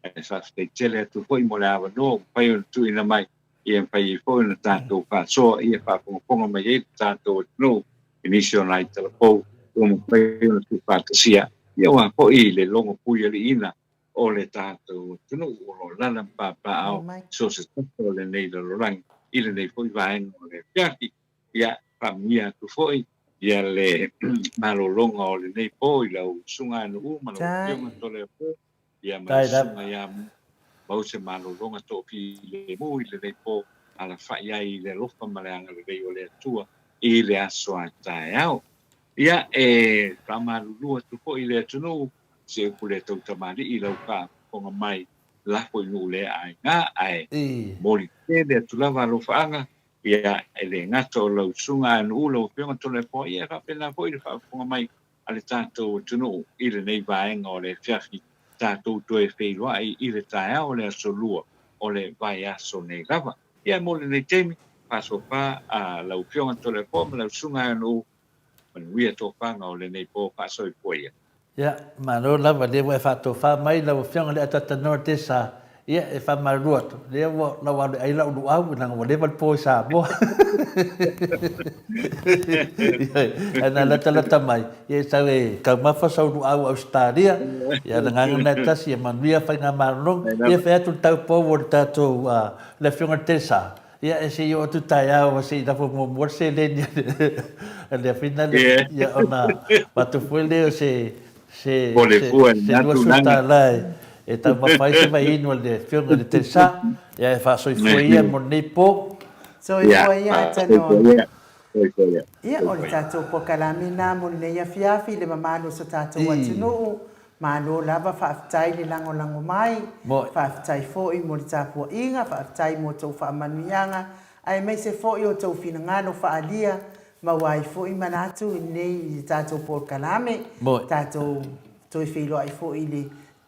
Ae faafetai tele atu foi mo le avanoa ua mafai ona tuuina mai, ia mafai ai foi ona tatou faasoa, ia faafogafoga mai ai le tatou atunuu i nisi o nai talafou ua mafai ona tuufaatasia, ia aua foi le logo puialiiina o le tatou atunuu o lo o alaala ma papaaao i so o se tafa o lenei lalolagi i lenei foi vaega o le afiafi. Ia, faamanuia atu foi ia le malologa o lenei po i lau Susuga Nuu ma lau Afioga Toleafoa, ia ma le Susuga ia Mau se malologa toafilemu i lenei po, alafai ai i le alofa ma le agalelei o le Atua i le aso a taeao. Ia, e faamalulu atu foi i le atunuu Se upu le tau tamalii lau faafofoga mai lafo i nuu le aiga ae moli tele atu lava alofaaga ia e le gata o lau susuga a nuu lau afioga Toleafoa ia e faapena foi le faafofoga mai a le tatou atunuu i lenei vaega o le afiafi tatou toe feiloai i le taeao o le aso lua o le vaiaso nei lava ia mo lenei taimi faasofa a lau afioga Toleafoa ma lau susuga a nuu Manuia tofaga o lenei po faasoifua ia. Ia, malo lava, lea ua e faatofa mai lau Afioga i le Atatanoa Tesa, ia, e faamalulu atu, lea ua lau alu e ai lau luau, leaga ua leva le po i Samoa. Ae na latalata mai, ia e sau e taumafa sau luau Ausetalia, ia le agaga lena e tasi, ia manuia faigamalologa, ia fai atu le taupou o le tatou, le Afioga i le Tesa, Ia, e se i oo atu taeao se i lafo muamua le seleni a le afina lea, ia ona avatu foi lea o se se se $20 e taumafa ai se vaiinu a le Afioga i le Telesa. Ia, e faasoifua ia mo lenei po. Soifua ia Atanoa. Ia, o le tatou polokalame lena mo lenei afiafi i le mamalu o so tatou atunuu. Malo lava, faafetai le lagolago mai, faafetai foi mo le tapuaiga, faafetai mo tou faamanuiaga, aemaise foi o tou finagalo faaalia, maua ai foi manatu i lenei i le tatou polokalame, tatou toe feiloai foi i le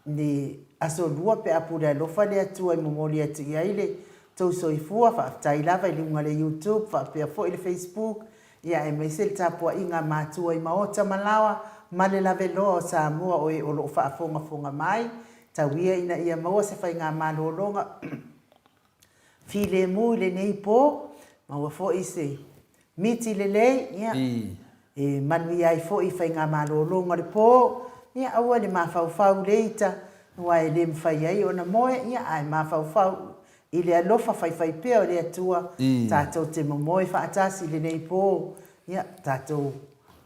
le aso lua pe a pule alofa le Atua e momoli atu i ai le tou soifua, faafetai lava i luga le YouTube faapea foi le Facebook, Ia aemaise le tapuaiga a matua i maota ma laoa ma le laveloa o Samoa o e o lo o faafogafoga mai, tau ia ina ia maua se faigamalologa filemu i lenei po, maua foi se miti lelei, ia, e manuia ai foi faigamalologa o le po, ia aua le mafaufau le ita, aua e le mafai ai ona moe, ia ae mafaufau I le alofa faifaipea o le Atua, tatou te momoe faatasi i lenei po, ia, tatou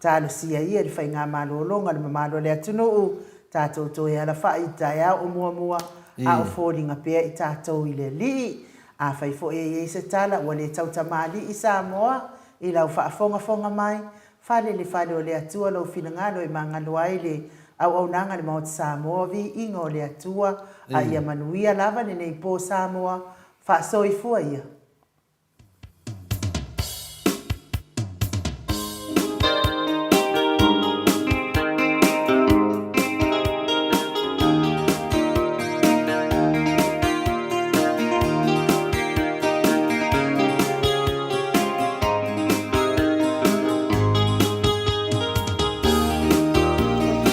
talosia ia le faigamalologa le mamalu o le atunuu, tatou toe alafai i taeao o muamua, a o foliga pea i tatou i le Alii. Afai foi e i ai se tala ua le tautamalii Samoa i lau faafogafoga mai, Fale le fale o le Atua lou finagalo e magalo ai le auaunaga le Maota Samoa viiga o le Atua a ia manuia lava lenei po Samoa faasoifua ia.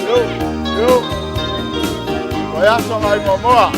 Yo, yo. Oia. Usoga ai muamua.